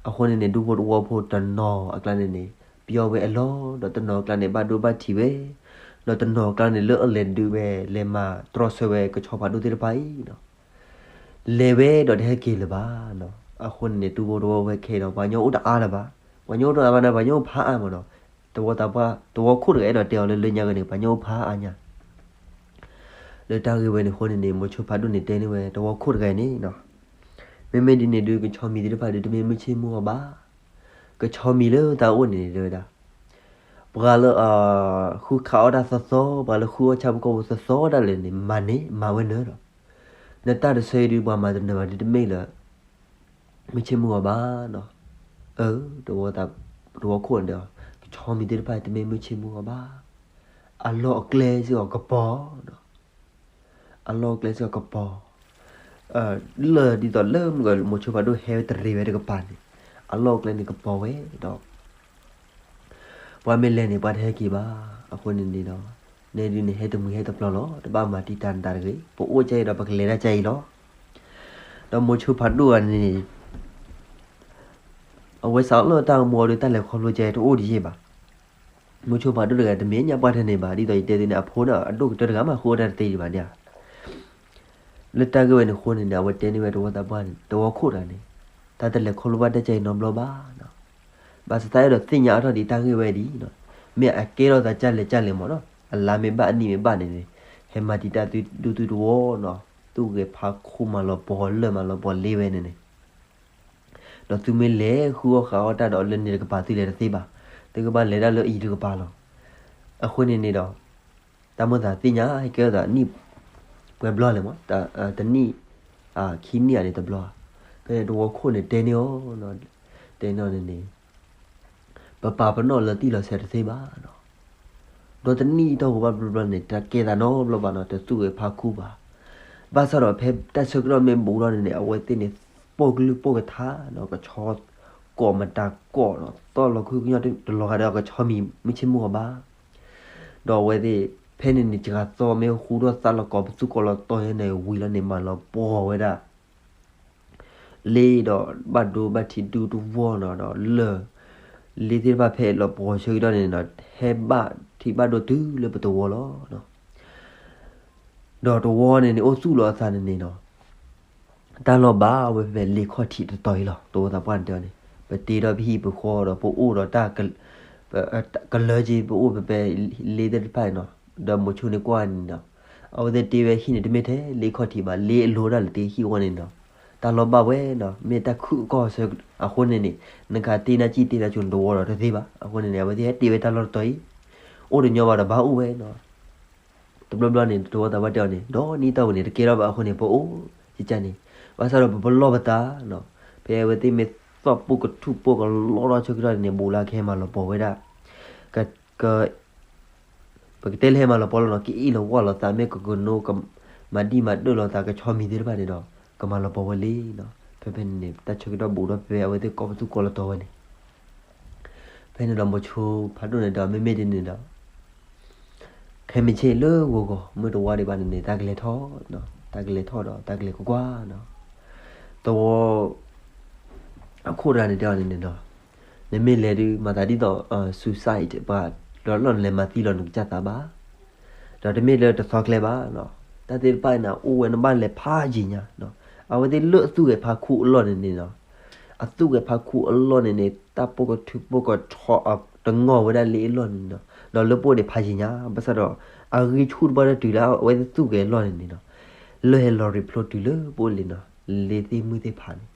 အဃိန့ၣ်န့ၣ် ဒူဖိတဝီဖိတနီၤအကျါန့ၣ်န့ၣ် ပျီဝဲအလီၢ် ဒီးတနီၤအကျါန့ၣ် ဘၣ်ဒိဘၣ်ထံးဝဲ, ဒီးတနီၤအကျါန့ၣ် လၢအလဲၤဒုးဝဲ လဲၤမၤတြီဆၢဝဲကဆီဖးဒိၣ်သ့ၣ်တဖၣ်အံၤ လဲၤဝဲဒီးတဟဲက့ၤလၢၤဘၣ်. အဃိန့ၣ်န့ၣ် ဒူဖိတဝီဖိခဲအံၤဒီး ပှၤကညီအိၣ်တအါလၢၤဘၣ်. ပှၤကညီအိၣ်တအါဘၣ်န့ၣ် ပှၤကညီအိၣ်ဖးအါမးနီၤ. တဝီသးပှၢ် တဝီခိၣ်တဂၤအဲၣ်ဒိးတဲအီၤလၢလၢညါဂ့ၤန့ၣ် ပှၤကညီအိၣ်ဖးအါညါ လၢတၢ်ဂ့ၢ်ဝဲန့ၣ်အဃိန့ၣ်န့ၣ် မိၤဆိဖးဒိၣ်န့ၣ်တဲန့ၢ်ဝဲ တဝီခိၣ်တဂၤန့ၣ်, မ့မ့ၢ်ဒ်န့ၣ်ဒုး ကဆီမံၤသ့ၣ်တဖၣ်ဒုး တမ့ၢ်မုၢ်ဆ့ၣ်မုၢ်ဂီၤဘၣ်. ကဆီမံၤလၢသးအိၣ်န့ၣ်တဲဝဲဒၣ်, ပှၤလၢ ဃုခးအီၣ်တၢ်သီသီ, ပှၤလၢဃုအီၣ်ဆၣ်ဖိကီၢ်ဖိသီသီဒၣ်လဲာ်န့ၣ် မၤန့ၢ် မၤဝဲနၢၤဒီး, နတၢ်တဆၢအံၤဒုး ပှၤမၤတနၢၤဘၣ်ဒုး တမ့ၢ်လၢ မုၢ်ဆ့ၣ်မုၢ်ဂီၤဘၣ်နီၤ. အၢ တဝီသး တဝီခိၣ်န့ၣ်ဒီး ကဆီမံၤသ့ၣ်တဖၣ် တမ့ၢ်မုၢ်ဆ့ၣ်မုၢ်ဂီၤဘၣ်. အလီၢ်အကျဲစ့ၢ်ကီးကပီၤနီၤ. အလီၢ်အကျဲစ့ၢ်ကီးကပီၤ, လၢာ်ဒ်သိးလၢမုၢ်ဂီၤ မိၤဆိဖးဒိၣ်ဟဲဝဲတရံးဝဲတကပၤန့ၣ် အလီၢ်အကျဲန့ၣ်ကပီၤဝဲဒီး ပှၤမ့ၢ်လဲၤန့ၣ် ပှၤတဟဲက့ၤဘၣ်. အဃိန့ၣ်န့ၣ်ဒီး နဲဒုးန့ၣ် ဟဲတမှံၤဟဲတပျီလီၤ. တဘၣ်မၤတံာ်တာ်နတၢ်တဂ့ၤ. ပအိၣ်ကဲအံၤဒီး ပကလဲၤတၢ်ကဲအံၤလီၤ. ဒီးမိၤဆိဖးဒိၣ်ဂၤန့ၣ် အဝဲစးထီၣ်လၢတၢ်အိၣ်မူအီၤဒီး တၢ်လဲၤခီဖျိကဲတအိၣ်တယံာ်ဘၣ်. မိၤဆိဖးဒိၣ်တဂၤ တမ့ၢ်ညါပှၢ်ထဲန့ၣ်ဘၣ်. ဒ်သိးယတဲသုန့ၣ် အဖိန့ၣ် အဒိၣ်ကတၢၢ်တဂၤမး ဃုအီၣ်တၢ်တသ့ဒံးဘၣ်န့ၣ်ဧါ. လၢတၢ်ဂ့ၢ်ဝဲန့ၣ်အဃိန့ၣ်န့ၣ် အဝဲတဲန့ၢ်ဝဲတဝီသးပှၢ်န့ၣ် တဝီခိၣ်တဂၤန့ၣ် တၢ်တလဲၤခီဖျိဘၣ်တၢ်ကဲအံၤနီတဘျီဘၣ်နီၤ. ဘၣ်ဆၣ်သးအဲၣ်ဒိးသ့ၣ်ညါအါထီၣ်ဒံးတၢ်ဂ့ၢ်ဝဲဒ်အံၤနီၤ. မ့ၢ်အကဲထီၣ်သးကၢ်လဲၣ်ကၢ်လဲၣ်မးနီၤ. အလါမ့ၢ်ဘၣ်အနံၣ်မ့ၢ်ဘၣ်န့ၣ်န့ၣ် ဟဲမၤတံာ်တာ်သုဒူသုတဝီနီၤ. သူၣ်ဂဲၤဖးခူမၤလီၤပှီၤလၢာ်မၤလီၤပှီၤလ့ဝဲန့ၣ်န့ၣ် ဒီးသုမ့ၢ်လဲၤဃုအီၣ်ဃုအီၣ်တၢ်ဒီးလၢန့ၣ်တကပၤသုလဲၤတသ့ဘၣ်. သုကဘၣ်လဲၤဒၣ်လၢအံၤတကပၤလီၤ. အဃိန့ၣ်န့ၣ်ဒီး တၢ်မိၣ်သးသ့ၣ်ညါဟဲကဲထီၣ်သးနံၣ်ပှဲၤဘျီလဲၣ်မး, တနံၣ် ခံနံၣ်ဧါန့ၣ်တဘျီ, ဖဲန့ၣ်တဝီခိၣ်န့ၣ်တဲန့ၢ်အီၤ, တဲန့ၢ်အီၤန့ၣ်န့ၣ် ပပာ်ပနီၣ်လၢတံၢ်လီၤဆဲးတသ့ဘၣ်နီၤ. ဒီးတနံၣ်အတီၢ်ပူၤဘၣ်ဘျီဘျီန့ၣ် တၢ်ကဲသးနီတဘျီဘၣ်နီၤ, တသူၣ်ဂဲၤဖးခူဘၣ်. ဘၣ်ဆၣ်ဒီးဖဲတၢ်ဆၢကတီၢ်မ့ၢ်ဘူးထီၣ်န့ၣ်န့ၣ် အဝဲသ့ၣ်န့ၣ် ပိာ်ကလုၢ်ပိာ်ကထါနီၤ, ကဆီကိးမတၤကိးနီၤ, သီၣ်လီၤခုကညီၢ်တလီၤဂာ်ဒီးကဆီမံၤမုၢ်ဆ့ၣ်မုၢ်ဂီၤဘၣ်. ဒီးအဝဲသ့ၣ် ဖဲန့ၣ်န့ၣ် စှၤသီမ့ၢ်ဟူထီၣ်သါလီၤကိးပသူၣ်ကိးလီၤတီၤယဲန့ၣ် ဝံၤလီၤန့ၣ် မၤလီၤပှီၤဝဲဒၣ် လ့ဒီးဘၣ်ဒိဘၣ်ထံးဒူတဝီနီၤ, ဒီးလၢၢ် လ့သ့ၣ်တဖၣ်ဖဲလီၤပှီၤဆၢကတီၢ်န့ၣ်နီၤ, ဟဲဘၣ်ထံးဘၣ်ဒိတုၤလၢပတဝီလီၤ. ဒီးတဝီန့ၣ်န့ၣ် အိၣ်သူၣ်လီၤအသးန့ၣ်န့ၣ်နီၤ, တၢ်လီၢ်ဘၣ်ဝဲဖဲလ့ခီၣ်ထံးတတီၤအံၤလီၤ. တဝီသးပှၢ်န့ၣ်တဲအီၤန့ၣ် ပတ့ထီၣ်ပဟံၣ်ပဃီဒီး ပအိၣ်ဒီးတၢ် ကလၢက့ၤ ပအိၣ်ဖဲဖဲလ့သ့ၣ်တဖၣ်န့ၣ်နီၤ, ဒီးမိၤဆိန့ၣ်ကွၢ်န့ၣ်နီၤ, အဝဲသ့ၣ်တ့ဝဲဟံၣ်န့ၣ် တမ့ၢ်ထဲလ့ခီၣ်ထံးဘၣ်, လ့အလိၤဒၣ်လဲာ်တ့ဟံၣ်အဂီၢ်န့ၣ်နီၤ, တၢ်လီၢ်ဘၣ်ဝဲနီၤ, မ့ၢ်တၢ်ခုၣ်အကီၢ်ဆၢအဃိန့ၣ်န့ၣ်, နကတ့နၢ်ကံၢ်တ့နၢ်ကၠိန့ၣ် တဝီဒီးတသ့ဘၣ်. အဃိန့ၣ်န့ၣ် အဝဲသ့ၣ်ဟဲတ့ဝဲတၢ်လီၢ်တတီၤအံၤ, အိၣ်တညီဘၣ်ဒီးဘၣ်အိၣ်ဝဲနီၤ. တဘျီဘျီန့ၣ် တဝီသးပှၢ်တဲအီၤန့ၣ် ဒီးနံၣ်သီဝဲန့ၣ် တကဲထီၣ်ဘၣ်အဃိန့ၣ် ပအိၣ်ကကန့ၣ်, ဘၣ်ဆၣ်ဒီးပပလီၢ်ပသးနီၤ, ဖဲအဝဲသ့ၣ်မ့ၢ်သီၣ်ပိၢ်ကထူၣ်ပိၢ်ကလီထီၣ်ဆၢကတီၢ်န့ၣ် ဘူးလၢကဟဲမၤလီၤပှီၤဝဲဒၣ် က ပကတဲလၢဟဲမၤလီၤပှီၤလီၤနီၤ, ကအ့ၣ်လိာ်ဝီလိာ်သး မ့ၢ်ကကနိကမၤဒံၣ်မၤဒၢၣ်လိာ်သး ကဆီမံၤသ့ၣ်တဖၣ်န့ၣ်ဒီး ကမၤလီၤပှီၤဝဲလံနီၤ. ဖဲဖဲန့ၣ်န့ၣ် တၢ်ဆၢကတီၢ်ဘူးဒီး ဖဲအဝဲသ့ၣ်ကိးပသူၣ်ကိးလီၤတီၤဝဲန့ၣ် ဖဲန့ၣ်ဒီးမိၤဆိဖးဒိၣ်န့ၣ်ဒီး မ့မ့ၢ်ဒ်န့ၣ်ဒီး ခဲမုၢ်ဆ့ၣ်လၢဂီၤဂီၤ မုၢ်တဝါဒံးဘၣ်န့ၣ်န့ၣ် တၢ်ကလဲၤထီၣ်, တၢ်ကလဲၤထီၣ်ဒီး တၢ်ကလဲၤကွၢ်ကွၢ်နီၤ. တဝီ အခိၣ်တဂၤန့ၣ်တဲအီၤန့ၣ်န့ၣ်ဒီး နမ့ၢ်လဲၤဒုး မၤသးဒ်သိး suicide ပှၤလီၤလီၢ်နလဲၤမၤသံလီၤနကစၢ်သးဘၣ်, ဒီးတမ့ၢ်လၢတသီကျဲဘၣ်နီၤ. တၢ်သ့ၣ်တဖၣ်န့ၣ် အိၣ်ဝဲနဘၣ်လဲၤဖးယံၤညါနီၤ. အဝဲသ့ၣ်လၢအသူၣ်ဂဲၤဖးခူအလီၢ်န့ၣ်န့ၣ်နီၤ, အသူၣ်ဂဲၤဖးခူအလီၢ်န့ၣ်န့ၣ် တၢ်ပိၢ်ကထူၣ်ပိၢ်ကထီအတငီၢ်ဝဲဒၣ်လၢအလီၢ်န့ၣ်နီၤ, ဒီးလၢပအိၣ်န့ၣ်ဖးယံၤညါ, ဘၣ်ဆၣ်ဒီး အဂံၢ်ဆူၣ်တဘၣ်တၢ်တုၤလၢအဝဲသ့ၣ်သူၣ်ဂဲၤအလီၢ်န့ၣ်န့ၣ်နီၤ, လၢဟဲလီၤရံးဖျိတုၤလၢပအိၣ်လံနီၤ, လ့သ့ၣ်မုၢ်သ့ၣ်ဖးန့ၣ်.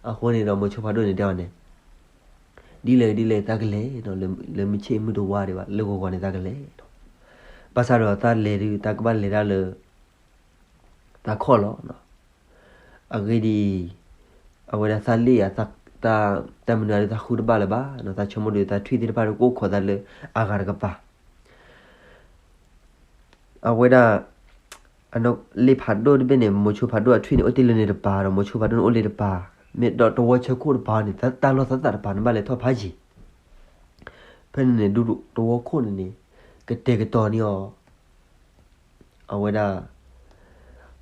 အဃိန့ၣ်ဒီး မိၤဆိဖးဒိၣ်န့ၣ်တဲအီၤန့ၣ် ဒ်လဲၣ်ဒ်လဲၣ် တၢ်ကလဲၤနီၤ, လၢမုၢ်ဆ့ၣ်မုၢ်တဝါဒံးဘၣ်, လၢဂီၤဂီၤန့ၣ် တၢ်ကလဲၤနီၤ. ဘၣ်ဆၣ်ဒီးတၢ်လဲၤဒုး တၢ်ကဘၣ်လဲၤတၢ်လၢ တၢ်ခီၣ်လီၤနီၤ. အဂ့ၢ်ဒ်အံၤ, အဝဲဒၣ်သးလ့ၣ်ဧါ, တၢ်မနုၤဒုး သးဃုတဘၣ်လၢၤဘၣ်နီၤ, သးဆိကမိၣ်ဒုး သးထွံၣ်သ့ၣ်တဖၣ်ဒုး ကအိၣ်ခိးသးလၢအဂၤတကပၤ အဝဲဒၣ် လ့ဖးဒိၣ်တဘ့ၣ်န့ၣ် မိၤဆိဖးဒိၣ်အထွံၣ်န့ၣ် အိၣ်တ့ၢ်လၢန့ၣ်တပၤဒီး မိၤဆိဖးဒိၣ်န့ၣ်အိၣ်လၢတပၤ, မ့ၢ်ဒီးတဝီဆၢခိၣ်တပၤန့ၣ် တၢ်လီၢ်သးသးတပၤန့ၣ် ဘၣ်လဲၤထီၣ်ဖးယံၤ, ဖဲန့ၣ်န့ၣ် ဒူသဝီခိၣ်န့ၣ်န့ၣ် ကတဲာ်ကတီၤန့ၢ်အီၤ အဝဲဒၣ်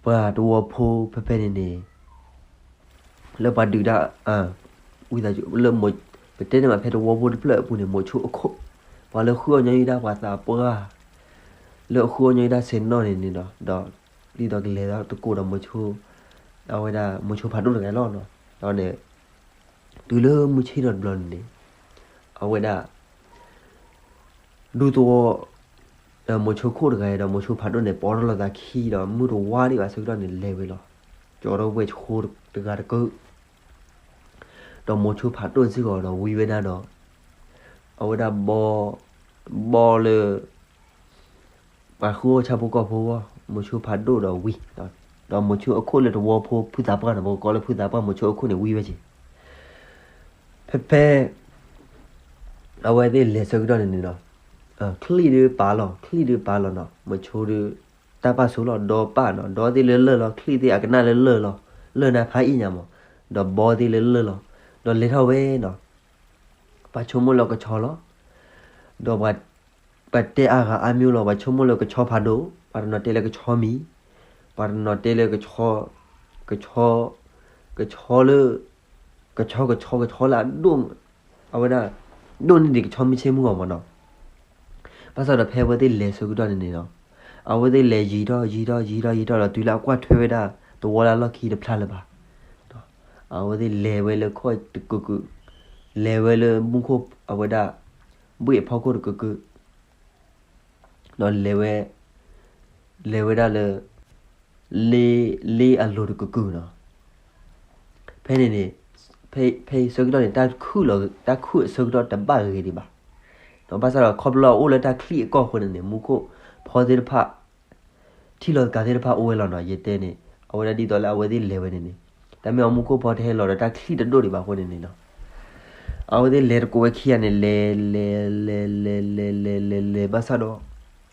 ပှၤသဝီဖိဖဲဖဲန့ၣ်န့ၣ် လၢပှၤဒုးတၢ် ဝံသးစူၤ လၢ ပတဲန့ၣ်မး ဖဲသဝီဖိတဖျၢၣ်အပူၤန့ၣ် မိၤဆိအခိၣ်, ပှၤလၢဃုအီၣ်ညီနုၢ်တၢ် ပှၤသးပှၢ် လၢအဃုအီၣ်ညီနုၢ်တၢ်ဆဲးနီၣ်န့ၣ်န့ၣ်ဒီး ဒီး ဒ်သိးကလဲၤသကိးဒီးမိၤဆိ အဝဲဒၣ်မိၤဆိဖးဒိၣ်တဂၤလီၤနီၤ. ဒီးန့ၣ် တုၤလၢမုၢ်ဆ့ၣ်ထီၣ်တဘျီန့ၣ်န့ၣ် အဝဲဒၣ် ဒူသဝီ မိၤဆိခိၣ်တဂၤအံၤဒီးမိၤဆိဖးဒိၣ်န့ၣ် ပိာ်ထီၣ်လိာ်သးခံဒီး မုၢ်တဝါဒံးဘၣ်ဆၢကတီၢ်န့ၣ် လဲၤဝဲလီၤ. ကၠီထီၣ်ဝဲၢ်ဆှိတဂၤတကု ဒီးမိၤဆိဖးဒိၣ်စ့ၢ်ကီးဒီးဝံဝဲဒၣ်ဒီး အဝဲဒၣ်ဘီ ဘီလၢ ပှၤဃုအီၣ်ဆၣ်ဖိကီၢ်ဖိအဂီၢ် မိၤဆိဖးဒိၣ်ဒီးဝံ ဒီးမိၤဆိအခိၣ်လၢသဝီဖိဖုသးပှၢ်န့ၣ် ပကကိးလၢဖုသးပှၢ် မိၤဆိအခိၣ်န့ၣ်ဝံဝဲက့ၤ ဖဲဖဲ အဝဲသ့ၣ်လဲၤဆၢကတီၢ်န့ၣ်န့ၣ်ဒီး ချံၣ်ဒုးပာ်လီၤ ချံၣ်ဒုးပာ်လီၤနီၤ မိၤဆိဒုး တၢ်ပာ်ဆိလီၤ ဒီးပာ်နီၤ ဒီးသ့ၣ်လၢလၢၢ်လီၤ ချံၣ်သ့ၣ်အကနၣ်လၢလၢၢ်လီၤ လၢၢ်န့ၣ်ဖးအံၣ်ညါမး ဒီးဘီသ့ၣ်လၢလၢၢ်လီၤ ဒီးလဲၤထီၣ်ဝဲနီၤ ပှၤဆိကမိၣ်လၢကဆီလီၤ ဒီးပှၤတဲအါဂၤအါမံၤလီၤ ပှၤဆိကမိၣ်လၢကဆီဖးဒိၣ် ပှၤတနီၤတဲလၢကဆီမံၤ ပှၤတနီၤတဲလၢ ကဆီ ကဆီ ကဆီလၢ ကဆီကဆီကဆီလၢအဒိၣ် အဝဲဒၣ် ဒိၣ်န့ၢ်ဒံးကဆီမုၢ်ဆ့ၣ်မုၢ်ဂီၤမးနီၤ ဘၣ်ဆၣ်ဒီးဖဲအဝဲသ့ၣ်လဲၤဆၢကတီၢ်န့ၣ်န့ၣ်ဒီး အဝဲသ့ၣ်လဲၤယံၤထီၣ်ယံၤထီၣ်ယံၤထီၣ်ယံၤထီၣ်ဒီးတုၤလၢအကွၢ်ထွဲဝဲဒၣ် သဝီလၢအလီၢ်ခံတဖျါလၢၤဘၣ် အဝဲသ့ၣ်လဲၤဝဲလၢခီၣ်တကုာ်ကုာ် လဲၤဝဲလၢမူခိၣ်အဝဲဒၣ် ဘှ့ၣ်အဖီခိၣ်တကုာ်ကုာ် ဒီးလဲၤဝဲ လဲၤဝဲဒၣ်လၢ လ့ လ့အလိၤတကုာ်ကုာ်နီၤ ဖဲန့ၣ်န့ၣ် ဖဲအဆၢကတီၢ်န့ၣ် တၢ်ခုၣ်လီၤ တၢ်ခုၣ်အဆၢကတီၢ်တဘၣ်ဂ့ၤဒံးဘၣ် ဒီးဘၣ်ဆၣ်ဒီးခီဖျိလၢအအိၣ်လၢတၢ်ချံၣ်အကီၢ်အဃိန့ၣ်န့ၣ် မူခိၣ်ဖီသ့ၣ်တဖၣ် ထံၣ်လီၤသကၤသ့ၣ်တဖၣ်အိၣ်ဝဲလီၤနီၤ ယတဲန့ၣ် အဝဲဒၣ်ဒ်သိးလၢအဝဲသ့ၣ်လဲၤဝဲန့ၣ်န့ၣ် တၢ်မ့ၢ်အမူခိၣ်ဖီတဟဲလီၤဒီးတၢ်ချံၣ်တဒိၣ်ဒံးဘၣ်အဃိန့ၣ်န့ၣ်နီၤ အဝဲသ့ၣ်လဲၤတကိးဝဲခံဂၤန့ၣ် လဲၤ လဲၤ လဲၤ လဲၤ လဲၤ လဲၤ လဲၤ လဲၤ ဘၣ်ဆၣ်ဒီး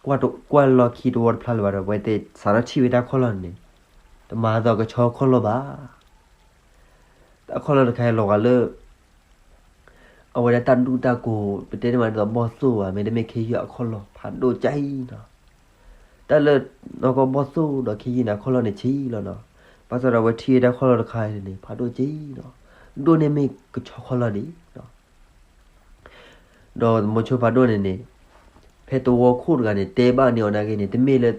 ကွၢ်တ ကွၢ်လီၢ်ခံတဝီတဖျါလၢၤဘၣ်ဒီး အဝဲသ့ၣ်စးထီၣ်ထံၣ်ဝဲတၢ်ခီၣ်လီၢ်န့ၣ် တမၤသီးကဆီခီၣ်လီၢ်ဘၣ် တၢ်ခီၣ်လီၢ်တခါအံၤလီၤဂာ်လၢ အဝဲဒၣ်တၢ်ဒူၣ်တၢ်ကိၤ ပတဲန့ၣ်မးဒ်သိးဘီၣ်သိၣ်ဘၣ် မ့တမ့ၢ်ခ့ယုၢ်အခီၣ်လီၢ် ဖးဒိၣ်ကၠံနီၤ တၢ်လၢ နီၢ်ကီၢ်ဘီၣ်သိၣ်ဒီးခ့ယုၢ်န့ၣ် အခီၣ်လီၢ်န့ၣ်ဆံးလီၤနီၤ ဘၣ်ဆၣ်ဒီးအဝဲထံၣ်ဝဲတၢ်ခီၣ်လီၢ်တခါအံၤန့ၣ် ဖးဒိၣ်ကၠံနီၤ ဒိၣ်န့ၢ်မ့ၢ်ကဆီခီၣ်လီၢ်ဒံး ဒီးမိၤဆိဖးဒိၣ်န့ၣ်န့ၣ် ဖဲသဝီခိၣ်တဂၤန့ၣ် တဲဘၣ်န့ၢ်အီၤနာ်က့န့ၣ် တမ့ၢ်လၢ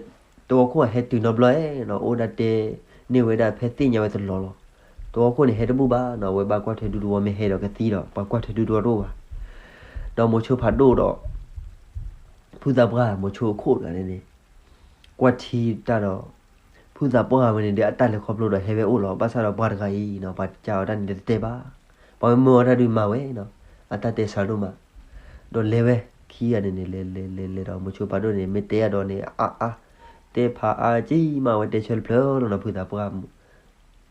သဝီခိၣ်ဟဲတုၤနီတဘျီနီၤ အိၣ်ဒၣ်တဲန့ၢ်ဝဲဒၣ်ဖဲသ့ၣ်ညါဝဲတလီၤလီၤ သဝီခိၣ်န့ၣ်ဟဲတဘူၣ်ဘၣ်နီၤ အဝဲဘၣ်ကွၢ်ထွဲဒူသဝီမ့ၢ်ဟဲဒီးကသံဒီး ပှၤကွၢ်ထွဲဒူသဝီတအိၣ်ဘၣ် ဒီးမိၤဆိဖးဒိၣ်ဒီး ဖုသးပှၢ် မိၤဆိအခိၣ်တဂၤန့ၣ်န့ၣ် ကွၢ်ထံတၢ်ဒီး ဖုသးပှၢ်ဝဲန့ၣ်ဒီးအတၢ်လဲၤခီဖျိဒီးဟဲဝဲအိၣ်လီၤ ဘၣ်ဆၣ်ဒီးပှၤတဂၤအံၤနီၤ ပှၤစံးအီၤတၢ်န့ၣ်တတဲဘၣ် ပှၤမၢအီၤတၢ်ဒုးမၤဝဲနီၤ အတၢ်တဲစှၤဒိၣ်မး ဒီးလဲၤဝဲခံဂၤန့ၣ်န့ၣ် လဲၤလဲၤလဲၤလဲၤဒီး မိၤဆိဖးဒိၣ်န့ၣ် မ့ၢ်တဲအဒိးန့ၣ် အါအါ တဲဖးအါကံမး အဝဲတဲဆၢတဖျၢၣ်လီၤနီၤ ဖုသးပှၢ်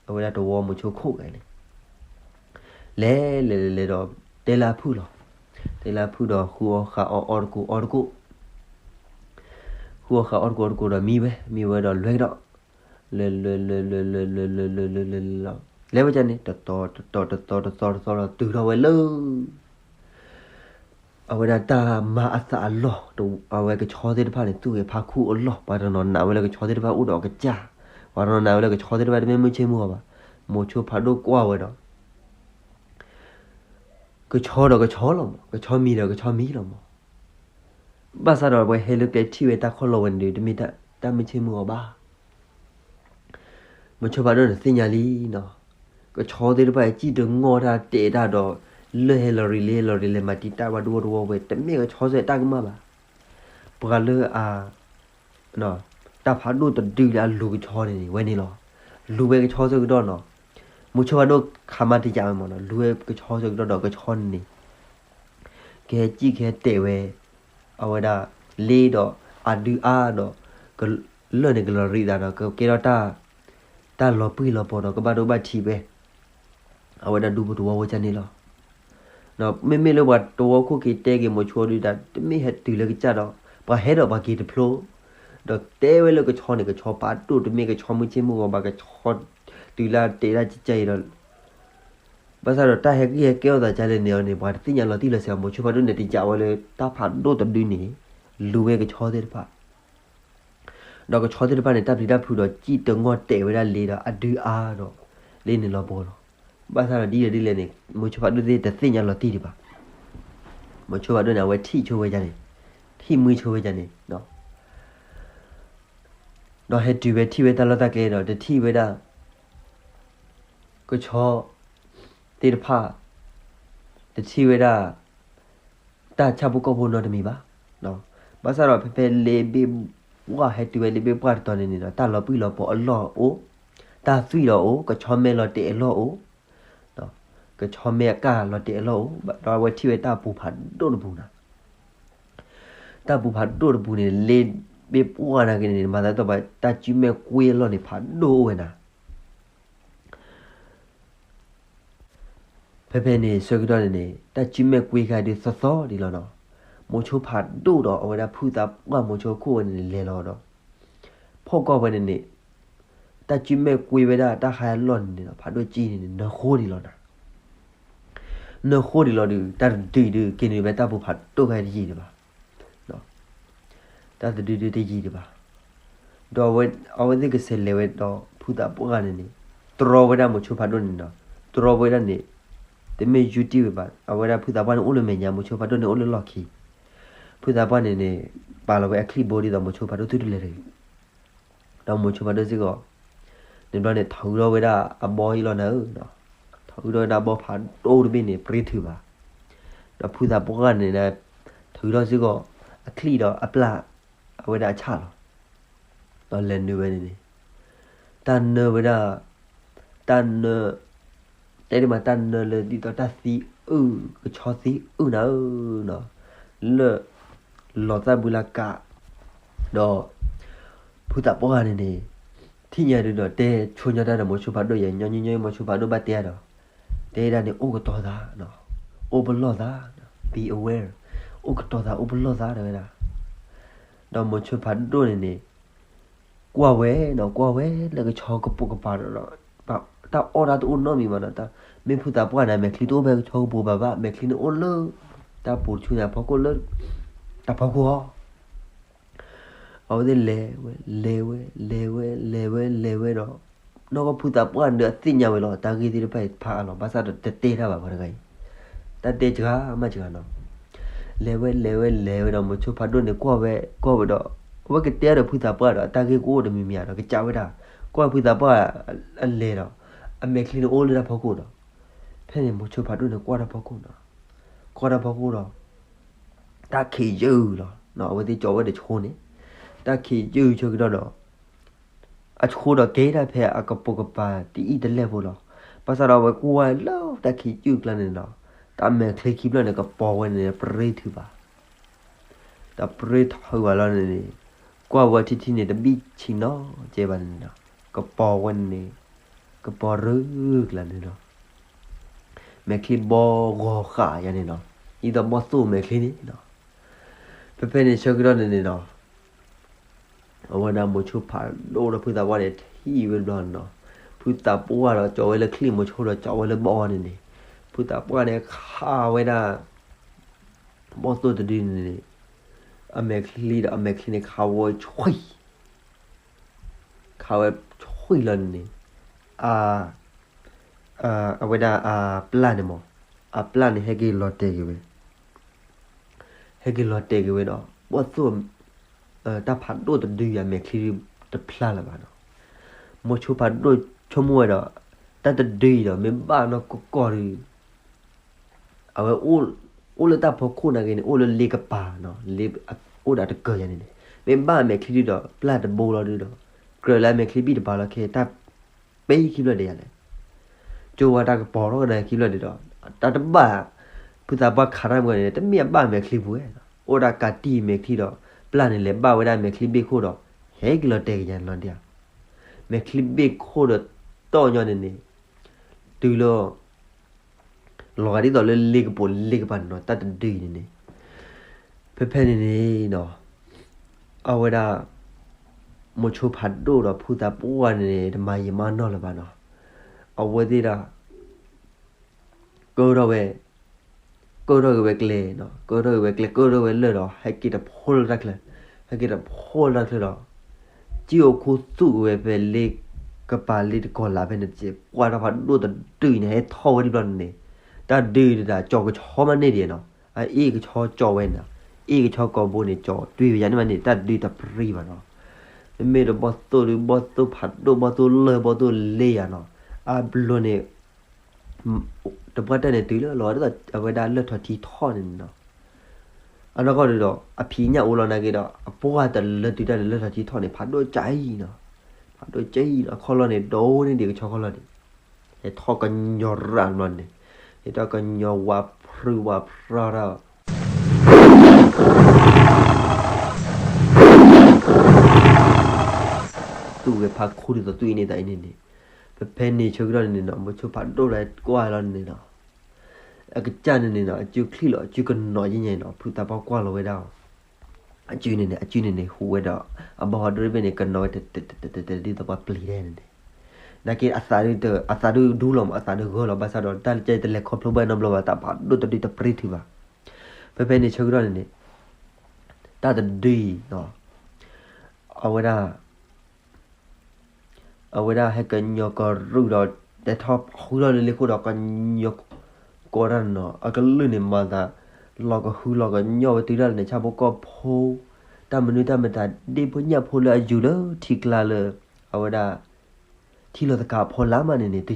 အဝဲဒၣ်သဝီမိၤဆိခိၣ်ဂၤန့ၣ် လဲၤလဲၤလဲၤလဲၤဒီး တဲလၢအဖုၣ်လီၤ တဲလၢအဖုၣ်ဒီးဃုအီၣ်ဃာ်အီၣ်အီတကိးအီတကိး ဃုအီၣ်ဃာ်အီတကိးတကိးဒီးမံဝဲ မံဝဲဒီးလွဲကဒီး လဲၤလဲၤလဲၤလဲၤလဲၤလဲၤလဲၤလဲၤလဲၤလဲၤလဲၤလီၤ လဲၤဝဲဒၣ်န့ၣ် တသီတသီတသီတသီတသီဒီးတုၤထီၣ်ဝဲလၢ အဝဲဒၣ်တၢ်မၤအသးအလီၢ် အဝဲကဆီသ့ၣ်တဖၣ်န့ၣ် သူၣ်ဂဲၤဖးခူအလီၢ် ပှၤတနီၤနာ်ဝဲလၢကဆီသ့ၣ်တဖၣ်အိၣ်ဒီးအကစၢ် ပှၤတနီၤနာ်ဝဲလၢကဆီသ့ၣ်တဖၣ်တမ့ၢ်မုၢ်ဆ့ၣ်မုၢ်ဂီၤဘၣ် မိၤဆိဖးဒိၣ်ကွၢ်ဝဲဒီး ကဆီဒီးကဆီလီၤမး ကဆီမံၤဒီးကဆီမံၤလီၤမး ဘၣ်ဆၣ်ဒီးပှၤဟဲလၢကျဲထံၣ်ဝဲတၢ်ခီၣ်လီၢ်ဝဲန့ၣ်ဒီး တမ့ၢ်တၢ်မုၢ်ဆ့ၣ်မုၢ်ဂီၤဘၣ် မိၤဆိဖးဒိၣ်န့ၣ်သ့ၣ်ညါလံနီၤ ကဆီသ့ၣ်တဖၣ်အံၤ စံၣ်တငီၢ်တၢ်တဲာ်တၢ်ဒီး လၢဟဲလီၤရံၤလၢဟဲလီၤရံၤလဲၤမၤတံာ်တာ်ပှၤဒူသဝီဝဲ တမ့ၢ်ကဆီစဲတၢ်ကမၣ်ဘၣ် ပှၤလၢအ တၢ်ဖးဒိၣ်တဒုလၢအလူၤကဆီန့ၣ်န့ၣ် ဝဲန့ၣ်လီၤ. လူၤဝဲကဆီဆၢကတီၢ်နီၤ, မိၤဆိဖးဒိၣ်ခးမါတယာ်ဝဲမးနီၤ, လူၤဝဲကဆီဆၢကတီၢ်ဒီးကဆီန့ၣ်န့ၣ် ကဟဲစံၣ်ကဟဲတဲာ်ဝဲ အဝဲဒၣ် လ့ဒီးအဒုအါဒီး ကလၢာ်န့ၣ်ကလီၤရံးသးဒီး ကကဲထီၣ်တၢ် တၢ်လီၤပှံၢ်လီၤပီၤဒီး ကဘၣ်ဒိဘၣ်ထံးဝဲ အဝဲဒၣ်ဒူဖိသဝီဖိကန့ၣ်လီၤ. မ့မ့ၢ်လၢပှၤသဝီခိၣ်က့ၤတဲက့ၤမိၤဆိဒုးတၢ် တမ့ၢ်ဟဲတုၤလၢကစၢ်ဒီး ပှၤဟဲဒီးပှၤက့ၤတဖျိ ဒီးတဲဝဲလၢကဆီန့ၣ် ကဆီဖးဒိၣ် တမ့ၢ်ကဆီမုၢ်ဆ့ၣ်မုၢ်ဂီၤဘၣ် ကဆီတုၤလၢတဲာ်တၢ်ကကဲအံၤဒီး ဘၣ်ဆၣ်ဒီးတၢ်ဟဲက့ၤဟဲကဲထီၣ်သးဒ်လဲၣ်န့ၣ်အီၤန့ၣ် ပှၤတသ့ၣ်ညါလီၤတံၢ်လီၤဆဲးအီၤ, မိၤဆိဖးဒိၣ်န့ၣ် တယာ်ဝဲလၢတၢ်ဖးဒိၣ်တဒုန့ၣ် လူၤဝဲကဆီသ့ၣ်တဖၣ်, ဒီးကဆီသ့ၣ်တဖၣ်န့ၣ် တၢ်ပျံၤတၢ်ဖုးဒီး စံၣ်တငီၢ်တဲာ်ဝဲဒၣ်လ့ဒီး အဒုအါဒီး လ့န့ၣ်လီၤပှီၤလီၤ. ဘၣ်ဆၣ်ဒီးဒ်လဲၣ်ဒ်လဲၣ်န့ၣ် မိၤဆိဖးဒိၣ်သ့ၣ်တသ့ၣ်ညါလီၤတံၢ်ဒံးဘၣ်. မိၤဆိဖးဒိၣ်န့ၣ် အဝဲထံၣ်ဆိဝဲဒၣ်န့ၣ်, ထံၣ်မှံဆိဝဲဒၣ်န့ၣ် ဒီးဟဲတုၤဝဲထံၣ်ဝဲတၢ်လီၢ်တၢ်ကျဲဒီး တထံၣ်ဝဲဒၣ် ကဆီသ့ၣ်တဖၣ်, တထံၣ်ဝဲဒၣ် တၢ်ဆၣ်ဖိကီၢ်ဖိနီတမံၤဘၣ်. ဘၣ်ဆၣ်ဒီးဖဲဖဲလ့ဘ့ၣ်ပှၢ် ဟဲတုၤဝဲလ့ဘ့ၣ်ပှၢ်တတီၤန့ၣ်န့ၣ်ဒီး တၢ်လီၤပှံၢ်လီၤပီၤအလီၢ်အိၣ်, တၢ်သွံၣ်ဒီးအိၣ်, ကဆီမဲလီၤတဲာ်အလီၢ်အိၣ်, ကဆီမဲအကၢ်လီၤတဲာ်အလီၢ်အိၣ်, ဒီးအဝဲထံၣ်ဝဲတၢ်ပူၤဖးဒိၣ်တပူၤနၤ တၢ်ပူၤဖးဒိၣ်တပူၤန့ၣ် လ့ဘ့ၣ်ပှၢ်နာ်က့န့ၣ် မၤသးဒ်သိးပှၤတၢ်စုမဲာ်ကွ့အလီၢ်န့ၣ် ဖးဒိၣ်အိၣ်ဝဲနၤ. ဖဲဖဲန့ၣ်ဆၢကတီၢ်န့ၣ်န့ၣ် တၢ်စုမဲာ်ကွ့ခါဒုးသီသီဒံးလီၤနီၤ. မိၤဆိဖးဒိၣ်ဒီး အဝဲဒၣ်ဖုသးပှၢ်မိၤဆိခိၣ်ဝဲန့ၣ်န့ၣ် လဲၤလီၤဒီး ဖီၣ်ကီၢ်ဝဲန့ၣ်န့ၣ် တၢ်စုမဲာ်ကွ့ဝဲဒၣ်တၢ်ဟါအလီၢ်န့ၣ်န့ၣ်ဒီး ဖးဒိၣ်ကံန့ၣ်န့ၣ် နၢဃိဒံးလီၤနၤ. နၢဃိဒံးလီၤဒီး တၢ်တဒုအံၤဒုး က့ၤနုာ်ဝဲတၢ်ပူၤဖးဒိၣ်ခါတယံာ်ဒံးဘၣ်. တၢ်တဒုဒုတယံာ်ဒံးဘၣ်. ဒီးအဝဲသ့ၣ်ကဆဲးလဲၤဝဲဒီး ဖုသးပှၢ်န့ၣ်န့ၣ် တြီဝဲဒၣ်မိၤဆိဖးဒိၣ်န့ၣ်ဒီး တြီဝဲဒၣ်န့ၣ် တမ့ၢ်ယူတံၢ်ဝဲဘၣ်. အဝဲဒၣ်ဖုသးပှၢ်န့ၣ်အိၣ်လၢမဲာ်ညါ မိၤဆိဖးဒိၣ်န့ၣ်အိၣ်လၢလီၢ်ခံ. ဖုသးပှၢ်န့ၣ်န့ၣ် ပာ်လီၤဝဲအချံၣ်ဘိဒ်သိး မိၤဆိဖးဒိၣ်သုတလဲၤတဂ့ၤ. ဒီးမိၤဆိဖးဒိၣ်စ့ၢ်ကီး န့ၣ်ဘျီန့ၣ် ထုးထီၣ်ဝဲဒၣ်အဘီအံၤလီၤနၤဧၢ, ထုးထီၣ်ဝဲဒၣ်အဘီဖးဒိၣ်တဘ့ၣ်န့ၣ် ပရ့ထုးဘၣ်. ဒီးဖုသးပှၢ်န့ၣ် ထုးထီၣ်စ့ၢ်ကီး အချံၣ်ဒီးအပျၢ် အဝဲဒၣ်အဆၣ်လီၤ. ဒီးလဲၤနုာ်ဝဲန့ၣ်န့ၣ် တၢ်နၢဝဲဒၣ် တၢ်နၢ တဲဒ်မး တၢ်နၢလၢဒ်သိးတၢ်သံအုၣ် ကဆီသံအုၣ်နၤဧၢနီၤ, လၢ လီၤသၣ်ဘုလၢကး, ဒီး ဖုသးပှၢ်န့ၣ်န့ၣ် ထံၣ်ညါဒုးဒီး တဲဆိညါတၢ်ဒီးမိၤဆိဖးဒိၣ်ယဲ ညီညီညီ မိၤဆိဖးဒိၣ်ဘၣ်တဲဒီး တဲဒၣ်န့ၣ် အိၣ်ကတီၤသး, အိၣ်ပလီၢ်သး, be aware, အိၣ်ကတီၤသး အိၣ်ပလီၢ်သး တဲဝဲဒၣ်. ဒီးမိၤဆိဖးဒိၣ်န့ၣ်န့ၣ် ကွၢ်ဝဲနီၤ ကွၢ်ဝဲလၢကဆီကပိာ်ကပၤဒီး တၢ်အီၣ်တၢ်တအိၣ်နီတမံၤဘၣ်နီၤ, မ့ၢ်ဖုသးပှၢ်န့ၣ် မဲာ်ချံတအိၣ်ဖဲကဆီကပိာ်ဘၣ်ဘၣ်, မဲာ်ချံန့ၣ်အိၣ်လၢ တၢ်ပိာ်တဆူန့ၣ်အဖီခိၣ်လၢ တၢ်ဖီခိၣ်အီၤ. အဝဲသ့ၣ်လဲၤဝဲ လဲၤဝဲ လဲၤဝဲ လဲၤဝဲ လဲၤဝဲဒီး နီၢ်ကီၢ်ဖုသးပှၢ်န့ၣ်ဒီးအသ့ၣ်ညါဝဲလီၤ တၢ်ဂ့ၢ်သ့ၣ်တဖၣ်အံၤတဖၣ်အါလီၤ, ဘၣ်ဆၣ်ဒီးတတဲတၢ်ဘၣ်ပှၤတဂၤအံၤ, တၢ်တဲစှၤမးစှၤနီၤ. လဲၤဝဲ လဲၤဝဲ လဲၤဝဲဒီး မိၤဆိဖးဒိၣ်န့ၣ် ကွၢ်ဝဲ ကွၢ်ဝဲဒီး အဝဲကတဲဒီးဖုသးပှၢ်ဒီး တၢ်ဂ့ၢ်ကအိၣ်တမံၤမံၤဧါဒီး ကစးဝဲဒၣ်, ကွၢ်ဖုသးပှၢ်အလဲၤဒီး အမဲာ်ချံန့ၣ်အိၣ်လၢတၢ်ဖီခိၣ်ဒီး ဖဲန့ၣ်မိၤဆိဖးဒိၣ်န့ၣ် ကွၢ်တၢ်ဖီခိၣ်နီၤ, ကွၢ်တၢ်ဖီခိၣ်ဒီး တၢ်ခံးယုၢ်လီၤ, အဝဲသ့ၣ်ကၠီဝဲဒီးဆိန့ၣ်, တၢ်ခံးယုၢ်ဆၢကတီၢ်ဒီး အဆိဒီးကဲဒၣ်ဖဲအကပိာ်ကပၤတအံၣ်တလဲၢ်ဖိလီၤ. ဘၣ်ဆၣ်ဒီးအဝဲကွၢ်လၢတၢ်ခံးယုၢ်ကျါန့ၣ်နီၤ, တၢ်မဲာ်ချံခံဖျၢၣ်န့ၣ် ကပီၤဝဲန့ၣ် ပရ့ထုးဘၣ် ဒီးပရ့ထုးဘၣ်လီၤန့ၣ်န့ၣ်, ကွၢ်ဝဲထံထံန့ၣ် တဘံၣ်ဆံးနီၤကဲဘၣ်န့ၣ်နီၤ, ကပီၤဝဲန့ၣ်န့ၣ်, ကပီၤရၢကျါန့ၣ်နီၤ, မဲာ်ချံဘီဂီၤဃာ်ယၤန့ၣ်နီၤ, ဒ်သိးဘီၣ်သိၣ်မဲာ်ချံန့ၣ်နီၤ, ဖဲဖဲန့ၣ်ဆၢကတီၢ်န့ၣ်န့ၣ်နီၤ အဝဲဒၣ်မိၤဆိဖးဒိၣ်ဒီးဖုသးပှၢ်န့ၣ် ထံၣ်ဝဲတဘျီန့ၣ်နီၤ, ဖုသးပှၢ်ဒီးကၠီဝဲလၢချံၣ် မိၤဆိဒီးကၠီဝဲလၢဘီၣ်န့ၣ်န့ၣ်, ဖုသးပှၢ်န့ၣ်ခးဝဲဒၣ် ဘီၣ်သိၣ်တဒုန့ၣ်န့ၣ်, အမဲာ်ချံဒီးအမဲာ်ချံန့ၣ်ခးဝဲဆွံ, ခးဝဲဆွံလီၤန့ၣ်န့ၣ်, အ အဝဲဒၣ်အပျၢ်န့ၣ်မး, အပျၢ်န့ၣ်ဟဲက့ၤလီၤတဲာ်က့ၤဝဲ ဟဲက့ၤလီၤတဲာ်က့ၤဝဲဒီး ဘီၣ်သိၣ် တၢ်ဖးဒိၣ်တဒုအံၤအမဲာ်ချံတဖျါလၢၤဘၣ်နီၤ, မိၤဆိဖးဒိၣ်ဆိကမိၣ်ဝဲဒီး တၢ်တဒုအံၤဒီး မ့ၢ်ဘၣ်နီၢ်ကီၢ်ကီၢ်ဒီး အဝဲ အိၣ်လၢတၢ်ဖီခိၣ်နာ်က့န့ၣ် အိၣ်လၢလ့ကပၤနီၤ, လ့ အိၣ်ဒီးတကၢၢ်ယၤန့ၣ်န့ၣ်, မ့ၢ်ဘၣ်အမဲာ်ချံဒုဒီး ပျၢ်တဘိလီၤဒုဒီး ကြၢးလၢအမဲာ်ချံဘံၣ်တပၤလီၤခဲ တၢ်ပ့ခံဖျၢၣ်ဒဲးယၤလဲၣ်, ကၠိဝဲတၢ်ကပီၤထီၣ်ကဒါခံဖျၢၣ်ဒဲးဒီး တၢ်တဘၣ် ဖုသးပှၢ်ခးတၢ်မုၢ်န့ၣ် တမ့ၢ်အဘၣ်အမဲာ်ချံပူၤဝဲ, အိၣ်ဒၣ်ကးတံၢ်မဲာ်ချံဒီး ပျၢ်န့ၣ်လဲၤဘၣ်ဝဲဒၣ်မဲာ်ချံဘ့ၣ်ခိၣ်ဒီး ဟဲက့ၤလီၤတဲာ်က့ၤယၤန့ၣ်လီၤဒၣ်ဧါ, မဲာ်ချံဘ့ၣ်ခိၣ်ဒီးတီၢ်ညီန့ၣ်န့ၣ် တုၤလၢ လီၤဂာ်ဒ်သိးလၢလ့ကပိာ်လ့ကပၤန့ၣ်နီၤ, တၢ်တဒုအံၤန့ၣ်န့ၣ်, ဖဲဖဲန့ၣ်န့ၣ်နီၤ, အဝဲဒၣ် မိၤဆိဖးဒိၣ်ဒီးဖုသးပှၢ်န့ၣ်န့ၣ် တမၤယံာ်မၤနီၢ်လၢၤဘၣ်နီၤ, အဝဲသ့ၣ်ဒၣ် ကၢထီၣ်ဝဲ, ကၢထီၣ်က့ၤဝဲကျဲနီၤ, ကၢထီၣ်က့ၤဝဲကျဲ ကၢထီၣ်ဝဲလၢာ်ဒီး ဟဲက့ၤတဖိလၢတၢ်ချၢ, ဟဲက့ၤတဖိလၢတၢ်ချၢဒီး ကၠံၣ်အိၣ်ခူသူၣ်ဝဲဖဲလ့ကပၤလ့တကီၢ်လၢ်ဖဲန့ၣ် ပှၢ်တၢ်ဖးဒိၣ်တဒုအံၤန့ၣ် ဟဲထီၣ်ဝဲတဘျီန့ၣ်န့ၣ်, တၢ်ဒုးတဒၣ်ကၠီၤကဆီမးန့ၢ်ဒံးနီၤ, အအ့ၣ်ကဆီကၠီၤဝဲန့ၣ်, အ့ၣ်ကဆီကီၢ်ဘိန့ၣ် ကၠီၤတွံၢ်ဝဲယၤန့ၣ်မးန့ၣ် တၢ်ဒုးတပြံဘၣ်နီၤ, မ့မ့ၢ်တဘီၣ်သိၣ်ဒုး ဘီၣ်သိၣ်ဖးဒိၣ် ဘီၣ်သိၣ်လၢၢ် ဘီၣ်သိၣ်လ့ယၤနီၤ, အဘျီန့ၣ် တပှၢ်တၢၢ်န့ၣ်တုၤလၢလီၤဒ်သိးအဝဲဒၣ်လၢၢ်ထီၣ်ထံထီၣ်န့ၣ်နီၤ, အနီၢ်ကီၢ်ဒုးဒီး အဖံးညၣ်အိၣ်လီၤနာ်က့ဒီး အပှၢ်တလၢတုၤတၢ်န့ၣ် လၢၢ်ထီၣ်ထံထီၣ်န့ၣ် ဖးဒိၣ်ကၠီၤအံၤနီၤ, ဖးဒိၣ်ကၠီၤအံၤနီၤ, အခီၣ်လီၢ်န့ၣ် ဒိၣ်န့ၢ်ဒံးကဆီခီၣ်လီၢ်န့ၣ်, ဟဲထီၣ်ကညီၤရၣ်တဘျီန့ၣ်, ဟဲထီၣ်ကညီၤဝးဖြူဝးဖြါထီၣ် သူၣ်ဝဲဖးခူဒ်သိးသွံၣ်န့ၣ်သးအံၤန့ၣ်န့ၣ်, ဖဲဖဲန့ၣ်ဆၢကတီၢ်န့ၣ်နီၤ မိၤဆိဖးဒိၣ်လၢကွၢ်လီၤန့ၣ်နီၤ, အကစၢ်န့ၣ်န့ၣ်နီၤ အစုချံၣ်လီၤ အစုကနီၤယဲၢ်ညါနီၤ ဖုသးပှၢ်ကွၢ်လီၤဝဲဒၣ်အီၤ, အစုန့ၣ်န့ၣ် အစုန့ၣ်န့ၣ် ဟူးဝဲဒီး အဘီၣ်ဟီဒိၣ်တဘ့ၣ်န့ၣ် ကနီၤဝဲ တဒ်သိးပှၤပျံၤဒဲန့ၣ်န့ၣ်, နာ်က့အသးဒုး အသးဒုးဒူလီၤမး အသးဒုးဂၢလီၤ ဘၣ်ဆၣ်ဒီး တၢ်လၢကဲတလဲၤခီဖျိဘၣ်နီတဘျီဘၣ် တၢ်ဖးဒိၣ်တဒုတပြံထုးဘၣ်, ဖဲဖဲန့ၣ်ဆၢကတီၢ်န့ၣ်န့ၣ် တၢ်တဒုအံၤနီၤ အဝဲဒၣ် အဝဲဒၣ်ဟဲကညီၤကရူၢ်ဒီး တဲထီၣ်ဃုထီၣ်လၢလ့ခိၣ်ဒီး ကညီၤကိးတၢ်နီၤ အကလုၢ်န့ၣ်မၤသး လီၤကဟုလီၤကညီၤဝဲတုၤတၢ်လၢန့ၣ် ဆၣ်ဖိကီၢ်ဖိ တၢ်မနုၤတၢ်မတၤ ဒ့ဖိညၣ်ဖိလၢအယူၤလၢထံကျါလၢ အဝဲဒၣ် ထံလီၤသကၤအဖီလာ်မးန့ၣ်န့ၣ်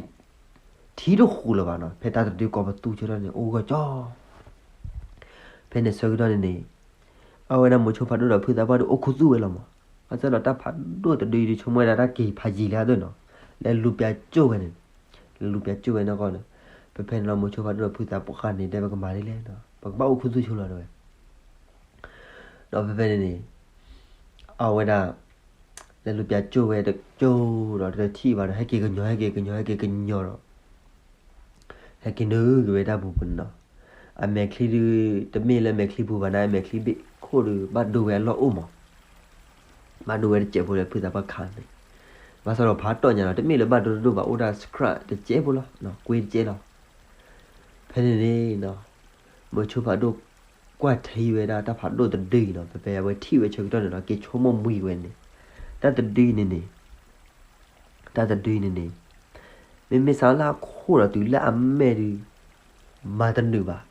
ထံတဃူလၢၤဘၣ်နီၤ ဖဲတၢ်တဒုကိးပသူဆၢထီၣ်န့ၣ် အိၣ်ဂီၢ်ကၠီ ဖဲန့ၣ်ဆၢကတီၢ်န့ၣ်န့ၣ် အဝဲဒၣ်မိၤဆိဖးဒိၣ်ဒီးဖုသးပှၢ်ဒုးအိၣ်ခူသူၣ်ဝဲလီၤမး, ဘၣ်ဆၣ်ဒီးတၢ်ဖးဒိၣ်တဒုအံၤဒုးဆိကမိၣ်ဝဲဒၣ်တၢ်က့ၤဖးယံာ်လံအသိးနီၤ, လဲၤလူၤပျးကၠိၣ်ဝဲန့ၣ်, လဲၤလူၤပျးကၠိၣ်ဝဲနီၢ်ကီၢ်န့ၣ်, ဖဲဖဲန့ၣ်လီၤမိၤဆိဖးဒိၣ်ဒီးဖုသးပှၢ်န့ၣ် တဲဝဲကမၤဒ်လဲၣ်နီၤ, ပကဘၣ်အိၣ်ခူသူၣ်ဆိလီၤတဲဝဲ ဒီးဖဲဖဲန့ၣ်န့ၣ် အဝဲဒၣ် လဲၤလူၤပျးကၠိၣ်ဝဲတကၠိၣ်ဒီးတထံၣ်ဘၣ်ဒီး ဟဲက့ၤကညီၤ ဟဲက့ၤကညီၤ ဟဲက့ၤကညီၤဒီး ဟဲက့ၤနုာ်က့ၤဝဲတၢ်ပူၤပူၤန့ၣ်နီၤ, အမဲာ်ချံဒုး တမ့ၢ်လၢမဲာ်ချံပူၤဘၣ်န့ၣ် အမဲာ်ချံဘ့ၣ်ခိၣ်ဒုး ဘၣ်ဒိဝဲအလီၢ်အိၣ်မး, ဘၣ်ဒိဝဲတစဲးဖိလၢဖုသးပှၢ်ခးန့ၣ်, ဘၣ်ဆၣ်ဒီးဖးတီၢ်ညါနီၤ တမ့ၢ်လၢဘၣ်ဒိတဒိၣ်ဘၣ် အိၣ်ဒၣ် scrap တစဲးဖိလီၤ, ကွ့တစဲးလီၤ, ဖဲန့ၣ်န့ၣ်နီၤ မိၤဆိဖးဒိၣ် ကွၢ်ထံဝဲဒၣ်တၢ်ဖးဒိၣ်တဒုအံၤနီၤ ဖဲဖဲအဝဲထံၣ်ဝဲဆၢကတီၢ်န့ၣ်နီၤ က့ၤဆိကမိၣ်မှံဝဲန့ၣ်, တၢ်တဒုအံၤန့ၣ်န့ၣ် တၢ်တဒုအံၤန့ၣ်န့ၣ် မ့မ့ၢ်စးလၢအခိၣ်ဒီးတုၤလၢအမဲာ်ဒုး မၤတနုာ်ဘၣ်,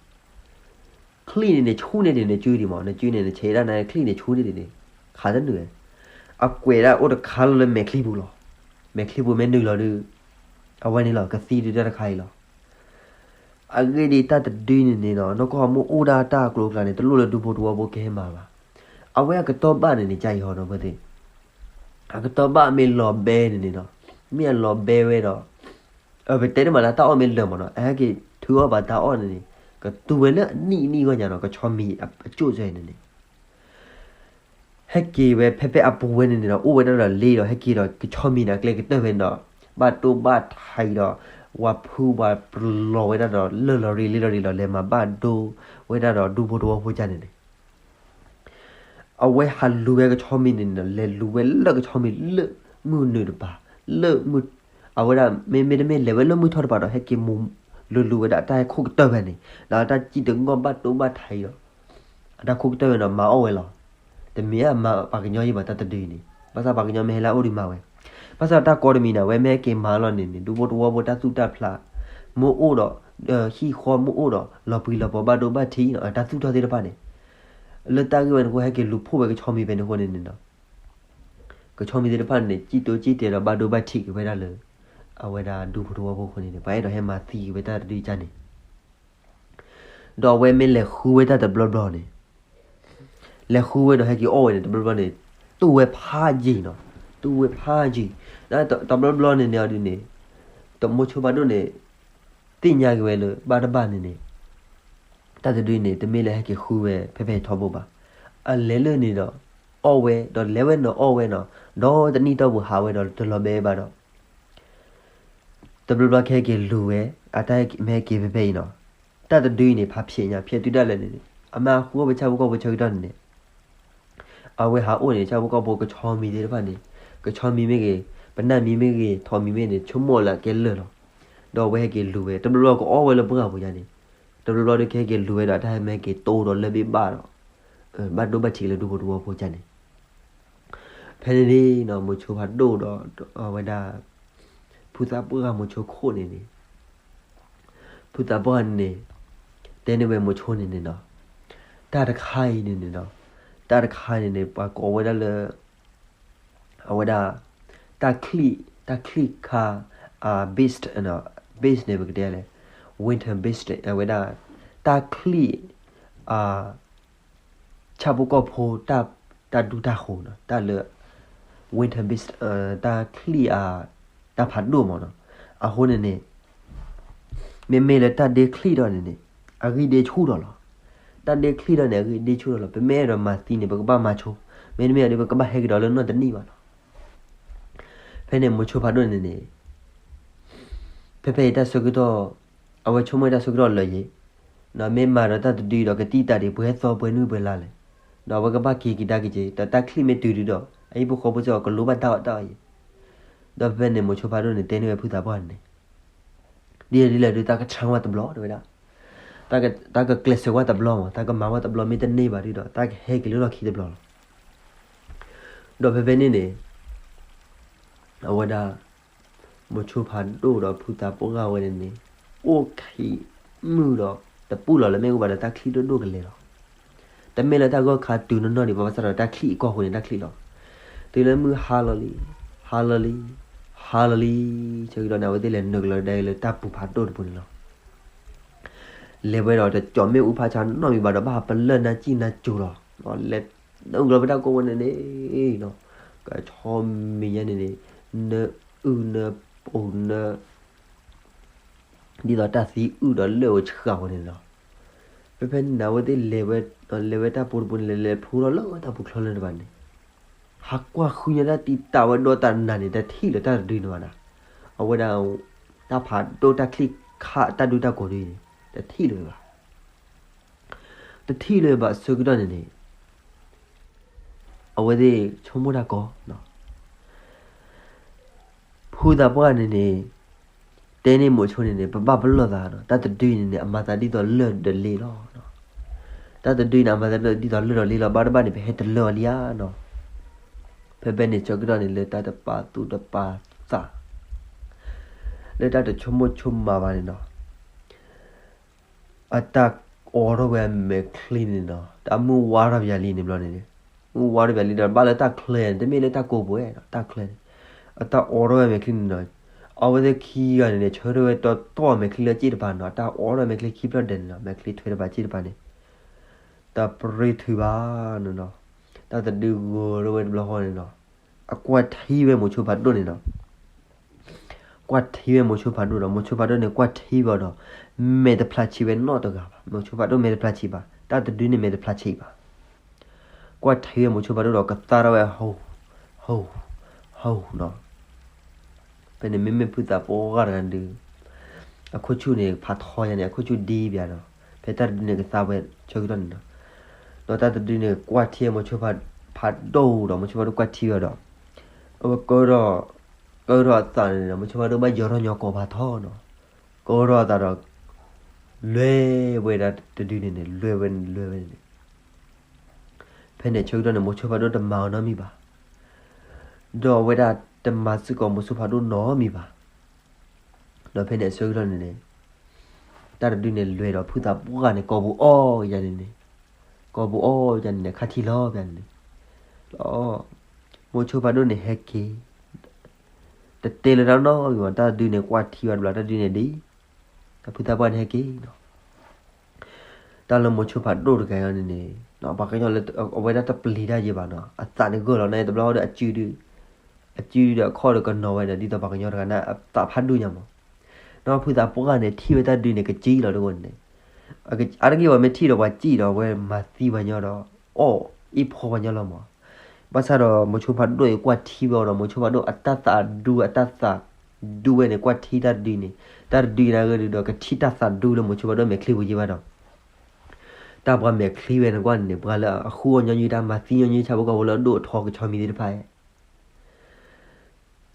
ချံၣ်န့ၣ်န့ၣ် ဆူန့ၢ်ဒံးနစုဒံးမး နစုန့ၣ် နဆဲးဒၣ်န့ၣ် ချံၣ်န့ၣ် ဆူန့ၢ်ဒံးန့ၣ် ခးတနုာ်ဝဲ, အကွဲးဒၣ်အိၣ်တခါလၢလၢမဲာ်ချံပူၤလီၤ, မဲာ်ချံပူၤမ့ၢ်နုာ်လီၤဒုး အဝဲန့ၣ်လီၤ ကသံဒုးတၢ်တခါအံၤလီၤ အဂ့ၢ်ဒ်အံၤ တၢ်တဒုအံၤန့ၣ်န့ၣ်နီၤ နီၢ်ကီၢ်မ့ၢ်အိၣ်ဒၣ်တၢ်ကျိၤကျါန့ၣ် တလိၣ်လၢဒူဖိတဝီဖိကဟဲမၤဘၣ်. အဝဲအကတီၢ်ဘၣ်န့ၣ်န့ၣ် ကၢ်အံၤဟီနီၤ ဖဲသ့ၣ် အကတီၢ်ဘၣ်မ့ၢ်လီၤဘဲန့ၣ်န့ၣ်နီၤ မ့ၢ်အလီၤဘဲဝဲဒီး ပတဲတမးလၢတၢ်အီၣ်မ့ၢ်လၢာ်မးနီၤ အဟဲက့ၤထုးအီၣ်ဘၣ်တၢ်အီၣ်န့ၣ်န့ၣ် ကတူၢ်ဝဲလၢအနံၣ်အနံၣ်ဂီၢ်ညါနီၤ ကဆီမံၤအကၠိၣ်စဲန့ၣ်န့ၣ် ဟဲက့ၤဝဲဖဲဖဲအပူၤဝဲန့ၣ်န့ၣ်ဒီး အိၣ်ဝဲဒၣ်ဒီးလ့ဒီး ဟဲက့ၤဒီးကဆီမံၤန့ၣ် အကျဲကတၢၢ်ဖဲန့ၣ်ဒီး ဘၣ်တိၢ်ဘၣ်ထံးဒီး ဝၤဖုဝၤပလီၤဝဲဒၣ်ဒီး လၢၢ်လီၤရံလ့လီၤရံလီၤ လဲၤမၤဘၣ်ဒိဝဲဒၣ်ဒီးဒူဖိတဝီဖိကၢ်န့ၣ်န့ၣ် အဝဲဟးလူၤဝဲကဆီမံၤန့ၣ်န့ၣ်ဒီး လဲၤလူၤဝဲလၢကဆီမံၤလၢမုၢ်နုာ်တပၤ လၢမုၢ် အဝဲဒၣ်မ့မ့ၢ်တမ့ၢ်လဲၤဝဲလၢမုၢ်ထီၣ်တပၤဒီး ဟဲက့ၤမူၤလူၤလူၤဝဲဒၣ်တၢ်ဟဲခိၣ်ကတၢၢ်ဖဲန့ၣ် ဒီးတၢ်စံၣ်တငီၢ်ဘၣ်တိၢ်ဘၣ်ထံးဒီး အတၢ်ခိၣ်ကတၢၢ်ဖဲန့ၣ်ဒီး မၤအီၣ်ဝဲလီၤ. တမ့ၢ်အမၤပှၤကညီယံၤဘၣ်တၢ်တဒုအံၤန့ၣ် ဘၣ်ဆၣ်ပှၤကညီမ့ၢ်ဟဲလၢအအိၣ်ဒီးမၤဝဲ ဘၣ်ဆၣ်တၢ်ကီတမံၤန့ၣ် အဝဲမ့ၢ်ဟဲက့ၤမၤလီၤန့ၣ်န့ၣ် ဒူဖိတဝီဖိတၢ်သူၣ်တၢ်ဖျး မ့ၢ်အိၣ်ဒီး ဟံၣ်ဃီမ့ၢ်အိၣ်ဒီး လီၤပှံၤလီၤပီၤဘၣ်ဒိဘၣ်ထံးနီၤ အတၢ်သူၣ်ထီၣ်သ့ၣ်တဖၣ်န့ၣ် လၢတၢ်ဂ့ၢ်ဝဲန့ၣ်အဃိ ဟဲက့ၤလူၤဖှိၣ်ဝဲကဆီမံၤဖဲန့ၣ်အဃိန့ၣ်န့ၣ်ဒီး ကဆီမံၤသ့ၣ်တဖၣ်န့ၣ် စံၣ်တိစံၣ်တဲာ်ဒီးဘၣ်ဒိဘၣ်ထံးက့ၤဝဲဒၣ်လၢ အဝဲဒၣ်ဒူဖိတဝီဖိအဃိန့ၣ်န့ၣ် ပှၤအဲၣ်ဒိးဟဲမၤသံက့ၤဝဲတၢ်တဒုကၢ်န့ၣ် ဒီးအဝဲမ့ၢ်လဲၤဃုဝဲတၢ်တဘျီဘျီန့ၣ် လဲၤဃုဝဲဒီးဟဲက့ၤအီၣ်ဝဲန့ၣ် တဘျီဘျီန့ၣ် တူၢ်ဝဲဖးယံာ်နီၤ တူၢ်ဝဲဖးယံာ် တဘျီဘျီန့ၣ်န့ၣ်အီၤဒ်န့ၣ် တမိၤဆိဖးဒိၣ်န့ၣ် သ့ၣ်ညါက့ၤဝဲလၢ ဘၣ်တဘၣ်န့ၣ်န့ၣ် တၢ်တဒုအံၤန့ၣ် တမ့ၢ်လၢဟဲက့ၤဃုဝဲဖဲဖဲထီဘိဘၣ်. အလဲၤလၢန့ၣ်ဒီး အီၣ်ဝဲ ဒီးလဲၤဝဲနီၤအီၣ်ဝဲနီၤ ဒီးတနံၣ်တီၢ်ပူၤဟးဝဲဒီးတလီၤဘဲဘၣ်ဒီး တဘျီဘျီကဟဲက့ၤလူၤဝဲ အတၢ်မ့ၢ်ဟဲက့ၤဖဲဖဲအံၤနီၤ တၢ်တဒုအံၤန့ၣ် ဖးဖျဲးညါ ဖျဲးတုၤဒၣ်လဲာ်န့ၣ် အမ့ၢ်ဃုအီၣ်ဝဲဆၣ်ဖိကီၢ်ဖိဆၢကတီၢ်န့ၣ်န့ၣ် အဝဲဟးအိၣ်န့ၣ် ဆၣ်ဖိကီၢ်ဖိကဆီမံၤသ့ၣ်တဖၣ်န့ၣ် ကဆီမံၤမ့ၢ်ဂ့ၤ ပနၢ်မံၤမ့ၢ်ဂ့ၤ ထိးမံၤမ့ၢ်ဂ့ၤန့ၣ် ဆိကမိၣ်လၢအကဲလၢာ်လီၤ. ဒီးအဝဲဟဲက့ၤလူၤဝဲ တဘျီဘျီကအီၣ်ဝဲလၢပှၢ်ပူၤယါန့ၣ်, တဘျီဘျီဒီးကဟဲက့ၤလူၤဝဲဒီး တၢ်ဟဲမ့ၢ်က့ၤတိဒီးလၢၢ်ဘ့ၣ်ဘၣ်ဒီး ဘၣ်ဒိဘၣ်ထံးလၢဒူဖိတဝီဖိယါန့ၣ်, ဖဲန့ၣ်န့ၣ်နီၤ မိၤဆိဖးဒိၣ်ဒီး အဝဲဒၣ် ဖုသးပှၢ်မိၤဆိခိၣ်န့ၣ်န့ၣ် ဖုသးပှၢ်န့ၣ်န့ၣ် တဲန့ၢ်ဝဲမိၤဆိန့ၣ်န့ၣ်နီၤ, တၢ်တခါအံၤန့ၣ်န့ၣ်နီၤ, တၢ်တခါန့ၣ်န့ၣ် ပှၤကိးဝဲဒၣ်လၢ အဝဲဒၣ် တၢ်ချံၣ် တၢ်ချံၣ်ခါ အ beast နီၤ, beast န့ၣ် ပကတဲလဲၣ် winter beast အဝဲဒၣ် တၢ်ချံၣ် အ ဆၣ်ဖိကီၢ်ဖိ တၢ်ဒူတၢ်ဃိၤနီၤ, တၢ်လၢ winter beast တၢ်ချံၣ်အ တၢ်ဖးဒိၣ်မးနီၤ, အဃိန့ၣ်န့ၣ် မ့မ့ၢ်လၢတၢ်ဒ့ချံၣ်ဒီးန့ၣ်န့ၣ် အဂံၢ်ဒ့ဆူၣ်ဒီးလီၤ. တၢ်ဒ့ချံၣ်ဒီးန့ၣ် အဂံၢ်ဒ့ဆူၣ်ဒီးလီၤ. ပမ့ၢ်အဲၣ်ဒိးမၤသံန့ၣ် ပကဘၣ်မၤဆိ, မ့တမ့ၢ်ဒီး ပကဘၣ်ဟဲက့ၤဒီးလၢနီၢ်တနံၣ်ဘၣ်လီၤ. ဖဲန့ၣ်မိၤဆိဖးဒိၣ်န့ၣ်န့ၣ် ဖဲဖဲအံၤတၢ်ဆၢကတီၢ် အဝဲဆိကမိၣ်တၢ်ဆၢကတီၢ်လၢာ်ယံၤ, ဒီးမ့ၢ်မၤဒီးတၢ်တဒုဒီးကတံၢ်တၢ်ဒံးပှဲၤသီပှဲၤနွံပှဲၤလါလဲၣ်, ဒီးအဝဲကဘၣ်က့ၤကဒါက့ၤက့ၤ ဒီးတၢ်ချံၣ်မ့ၢ်တုၤဒုဒီး အဟံၣ်ဖိဃီဖိစ့ၢ်ကီးကလိဘၣ်တၢ်အီၣ်တၢ်အီယံၤ, ဒီးဖဲဖဲန့ၣ်မိၤဆိဖးဒိၣ်န့ၣ် တဲန့ၢ်ဝဲဖုသးပှၢ်န့ၣ်န့ၣ် ဒ်လဲၣ်ဒ်လဲၣ်ဒုး တၢ်ကဆါဝဲတဘျီတဲဝဲဒၣ်, တၢ်ကကျဲးစၢးဝဲတဘျီမး, တၢ်ကမၤဝဲတဘျီ မ့ၢ်တန့ၢ်ဘၣ်ဒုဒီး တၢ်ကဟဲက့ၤလၢလီၢ်ခံတဘျီလီၤ. ဒီးဖဲဖဲန့ၣ်န့ၣ် အဝဲဒၣ် မိၤဆိဖးဒိၣ်ဒီးဖုသးပှၢ်ဝဲန့ၣ်န့ၣ် အိၣ်ခံမုၢ်ဒီး တပူၣ်လီၤလၢမ့ၣ်အူဘၣ်ဒီး တၢ်ချံၣ်ဒိၣ်ဒိၣ်ကလဲာ်လီၤ. တမ့ၢ်လၢတၢ်ဂီၢ်ခါတုၤနီၢ်နီၢ်ဒံးဘၣ်, ဘၣ်ဆၣ်ဒီးတၢ်ချံၣ်အကီၢ်ဃိန့ၣ် တၢ်ချံၣ်လီၤ. တုၤလၢမုၢ်ဟါလီၤလံ, ဟါလီၤလံ, ဟါလီၤလံ, ဆၢကတီၢ်န့ၣ် အဝဲသ့ၣ်လဲၤနုာ်ကလီၤဒၣ်လၢတၢ်ပူၤဖးဒိၣ်တပူၤန့ၣ်လီၤ. လဲၤဝဲဒီးတကၠီၤမ့ၣ်အူဖးဆါနီတမံၤဘၣ်ဒီး ဘၣ်ပလၢၢ်နၢ်စံၣ်နၢ်စိၤလီၤ. လဲၤနုာ်ကလီၤဖဲတၢ်ကိးဝဲန့ၣ်န့ၣ်နီၤ, ကဆီမံၤညါန့ၣ်န့ၣ် နၢအုၣ်နၢပူၤနၢ ဒ်သိးတၢ်သံအုၣ်ဒီးလၢၢ်အိၣ်ဆှးဝဲန့ၣ်လီၤ. ဖဲဖဲန့ၣ်န့ၣ် အဝဲသ့ၣ်လဲၤဝဲ, လဲၤဝဲတၢ်ပူၤတပူၤန့ၣ် လဲၤလဲၤဖျိထီၣ်လၢတၢ်ပူၤချၢလၢတဖၣ်န့ၣ်, ဟးကွၢ်ဃုညါတၢ်တံာ်တာ်ဝဲဒီးတၢ်နးန့ၣ် တထံၣ်လၢၤတၢ်တဒုန့ၣ်ဘၣ်နီၤ. အဝဲဒၣ် တၢ်ဖးဒိၣ်တၢ်ချံၣ်ခါတၢ်ဒူတၢ်ကိးဒ်န့ၣ် တထံၣ်လၢၤဘၣ်. တထံၣ်လၢၤဘၣ်ဆၢကတီၢ်န့ၣ်န့ၣ် အဝဲသ့ၣ်ဆိကမိၣ်တၢ်ကီ ဖုသးပှၢ်န့ၣ်န့ၣ် တဲန့ၢ်မိၤဆိန့ၣ်န့ၣ် ပဘၣ်ပလီၢ်သးနီၤ, တၢ်တဒုအံၤန့ၣ်န့ၣ် အမၤသးဒ်သိးလၢၢ်ဒီးလ့လီၤ. တၢ်တဒုအံၤန့ၣ် အမၤသးဒ်သိးလၢၢ်ဒီးလ့လီၤ, ဘၣ်တဘၣ်န့ၣ် ပဟဲတလၢအီၤလံဧါနီၤ. ဖဲဖဲန့ၣ်ဆၢကတီၢ်န့ၣ် လၢတၢ်တပာ်သူၣ်တပာ်သး လၢတၢ်တဆိကမိၣ်ဆိကမးဘၣ်န့ၣ်နီၤ အတၢ်အိးထီၣ်ဝဲအမဲာ်ချံန့ၣ်နီၤ, တၢ်မုၢ်ဝါထီၣ်ပယၤလံန့ၣ်ဘျီန့ၣ်, မုၢ်ဝါထီၣ်ပယၤလံဒီး ဘၣ်လၢတၢ်ချၢန့ၣ် တမ့ၢ်လၢတၢ်ကိးပှဲၤနီၤ, တၢ်ချၢန့ၣ် အတၢ်အိးထီၣ်ဝဲအမဲာ်ချံန့ၣ်နီၤ, အဝဲသ့ၣ်ခံဂၤန့ၣ်န့ၣ် ဆၢထၢၣ်ဝဲတီတီအမဲာ်ချံလၢအစ့ၣ်တပၤနီၤ, တၢ်အိးထီၣ်အမဲာ်ချံခံဖျၢၣ်ဒဲးန့ၣ်နီၤ, မဲာ်ချံထွဲတပၤစ့ၣ်တပၤန့ၣ် တၢ်ပရ့ထုးဘၣ်နီၤနီၤ, တၢ်တဒုဂီၤထီၣ်ဝဲတဘျီဃီန့ၣ်နီၤ, အကွၢ်ထံဝဲမိၤဆိဖးဒိၣ်န့ၣ်နီၤ ကွၢ်ထံဝဲမိၤဆိဖးဒိၣ်ဒီး မိၤဆိဖးဒိၣ်န့ၣ် ကွၢ်ထံဝဲအီၤဒီး မဲာ်တဖျါဆံးဝဲနီတဂၤဘၣ်, မိၤဆိဖးဒိၣ်မဲာ်တဖျါဆံးဘၣ်, တၢ်တဒုန့ၣ်မဲာ်တဖျါဆံးဘၣ်, ကွၢ်ထံဝဲမိၤဆိဖးဒိၣ်ဒီး ကသါထီၣ်ဝဲ ဟူ, ဟူ, ဟူနီၤ, ဖဲန့ၣ်မ့မ့ၢ်ဖုသးပှၢ်တဂၤဒုး အခိၣ်ဆူၣ်န့ၣ် ဖးထီယါန့ၣ် အခိၣ်ဆူၣ်ဒံဘၣ်ဒီး ဖဲတၢ်တဒုန့ၣ်ကသါဝဲဆၢကတီၢ်န့ၣ်ဒီး, ဒီးတၢ်တဒုန့ၣ် ကွၢ်ထံမိၤဆိဖးဒိၣ်ဒီး မိၤဆိဖးဒိၣ်ကွၢ်ထံဝဲဒီး အဝဲကၢထီၣ် ကၢထီၣ်အသးန့ၣ်ဒီး မိၤဆိဖးဒိၣ်ဘၣ်ယီၤထီၣ်ညီကိးဖးထီနီၤ, ကၢထီၣ်အသးဒီး လဲၤဝဲဒၣ်တဒုန့ၣ်န့ၣ် လဲၤဝဲလဲၤဝဲန့ၣ်, ဖဲန့ၣ်ဆၢကတီၢ်န့ၣ် မိၤဆိဖးဒိၣ်တမၤအီၤနီတမံၤဘၣ်, ဒီးအဝဲဒၣ်တမၤစ့ၢ်ကီးမိၤဆိဖးဒိၣ်နီတမံၤဘၣ်, ဒီးဖဲန့ၣ်အဆၢကတီၢ်န့ၣ်န့ၣ် တၢ်တဒုန့ၣ်လဲၤဒီးဖုသးပှၢ်န့ၣ် ကိာ်ပူၤအီၣ်ယါန့ၣ်န့ၣ်, ကိာ်ပူၤအီၣ်ယါန့ၣ်န့ၣ် ခါထံလီၤပျၢ်န့ၣ်န့ၣ်, လီၤ မိၤဆိဖးဒိၣ်န့ၣ်ဟဲက့ၤ, တတဲလၢၤတၢ်နီတမံၤဘၣ်, တၢ်တဒုန့ၣ်ကွၢ်ထံဝဲတဘျီ တၢ်တဒုန့ၣ်ဒံး, ဒီးဖုသးပှၢ်န့ၣ်ဟဲက့ၤနီၤ တၢ်လၢမိၤဆိဖးဒိၣ်တဂၤအံၤန့ၣ်န့ၣ် ပှၤကညီလၢအဝဲဒၣ်တပျံၤတၢ်ယံၤဘၣ်နီၤ, အသးန့ၣ်ဂၢၢ်လီၤန့ၣ် တဘျီဃီဒီးအစုဒု, အစုဒုဒီးအခီၣ်ဒီးကနီၤဝဲဒီး ဒ်သိးပှၤကညီတဂၤန့ၣ် အသးဖးဒိၣ်ညါမး, ဒီးဖုသးပှၢ်န့ၣ် ထံၣ်ဝဲတၢ်ဒုန့ၣ် ကစံၣ်လီၤတဂီၢ်န့ၣ်, အါတက့ၢ်ပှၤမ့ၢ်ထံၣ်ဒီးပှၤစံၣ်ဒီး အဝဲမၤသံပှၤညီဒီး အီၣ်အ့ၣ်ဖီပှၤညီလီၤမး, ဘၣ်ဆၣ်ဒီး မိၤဆိဖးဒိၣ်အံၤကွၢ်ထံဝဲအီၤဒီး မိၤဆိဖးဒိၣ်အတၢ်သးဒူ အတၢ်သးဒူဝဲန့ၣ် ကွၢ်ထံတၢ်တဒုန့ၣ်, တၢ်တဒုအံၤန့ၣ်ဂ့ၤဒုးဒီး ကထံၣ်တၢ်သးဒူလၢမိၤဆိဖးဒိၣ်မဲာ်ချံပူၤယံၤဘၣ်ဒီး တၢ်ပှၤမဲာ်ချံဝဲန့ၣ်ကွၢ်န့ၣ်န့ၣ် ပှၤလၢအဃုအီၣ်ညီနုၢ်တၢ် မၤသံညီနုၢ်ဆၣ်ဖိကီၢ်ဖိလၢအဒိၣ်အထီက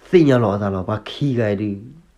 ဆီမံၤသ့ၣ်တဖၣ် သ့ၣ်ညါလီၤအသးလီၤ. ပှၤခံဂၤအံၤဒုး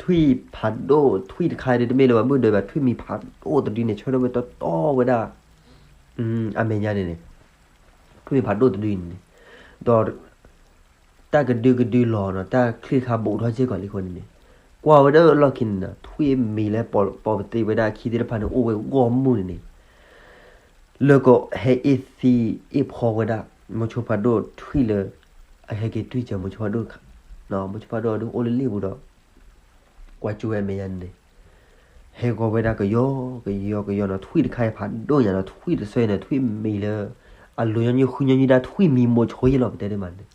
ထွံၣ်ဖးဒိၣ် ထွံၣ်တခါဒ်တမ့ၢ်လၢၤဘၣ် မုၢ်ဒၢးဘၣ် ထွံၣ်မံၤဖးဒိၣ်တဒုန့ၣ် ဆၢထၢၣ်ဝဲတီတီဝဲဒၣ် အမဲာ်ညါန့ၣ်န့ၣ်, ထွံၣ်မံၤဖးဒိၣ်တဒုန့ၣ်န့ၣ်, ဒီး တၢ်ကဒုကဒုလီၤနီၤ တၢ်ချံၣ်တခါဘူးထီၣ်စ့ၢ်ကီးလံအဃိန့ၣ်န့ၣ်, ကွၢ်ဝဲဒၣ်လီၢ်ခံန့ၣ်နီၤ ထွံၣ်မံၤလၢပိာ်ပသ့ဝဲဒၣ်အခံသ့ၣ်တဖၣ်န့ၣ် အိၣ်ဝဲဂီၢ်မုၢ်န့ၣ်န့ၣ် လၢကဟဲအ့ၣ်သံအ့ၣ်ဖီဝဲဒၣ် မိၤဆိဖးဒိၣ်ထွံၣ်လၢ အဟဲက့ၤတွံၢ်စၢၤမိၤဆိဖးဒိၣ်, မိၤဆိဖးဒိၣ်အဒုအိၣ်လၢလ့ၣ်ပူၤဒီး ကွၢ်ကၠူဝဲအမဲာ်ညါန့ၣ်န့ၣ်, ဟဲဂီၤဝဲဒၣ်ကယီကယီကယီနီၤ ထွံၣ်တခါအံၤဖးဒိၣ်ညါနီၤ ထွံၣ်တဆၢအံၤန့ၣ် ထွံၣ်မံၤလၢ အလိၤညီနုၢ်ဃုညီနုၢ်ဒၣ် ထွံၣ်မံၤမိၤဆိယဲၢ်လီၤ ပတဲတမးန့ၣ်,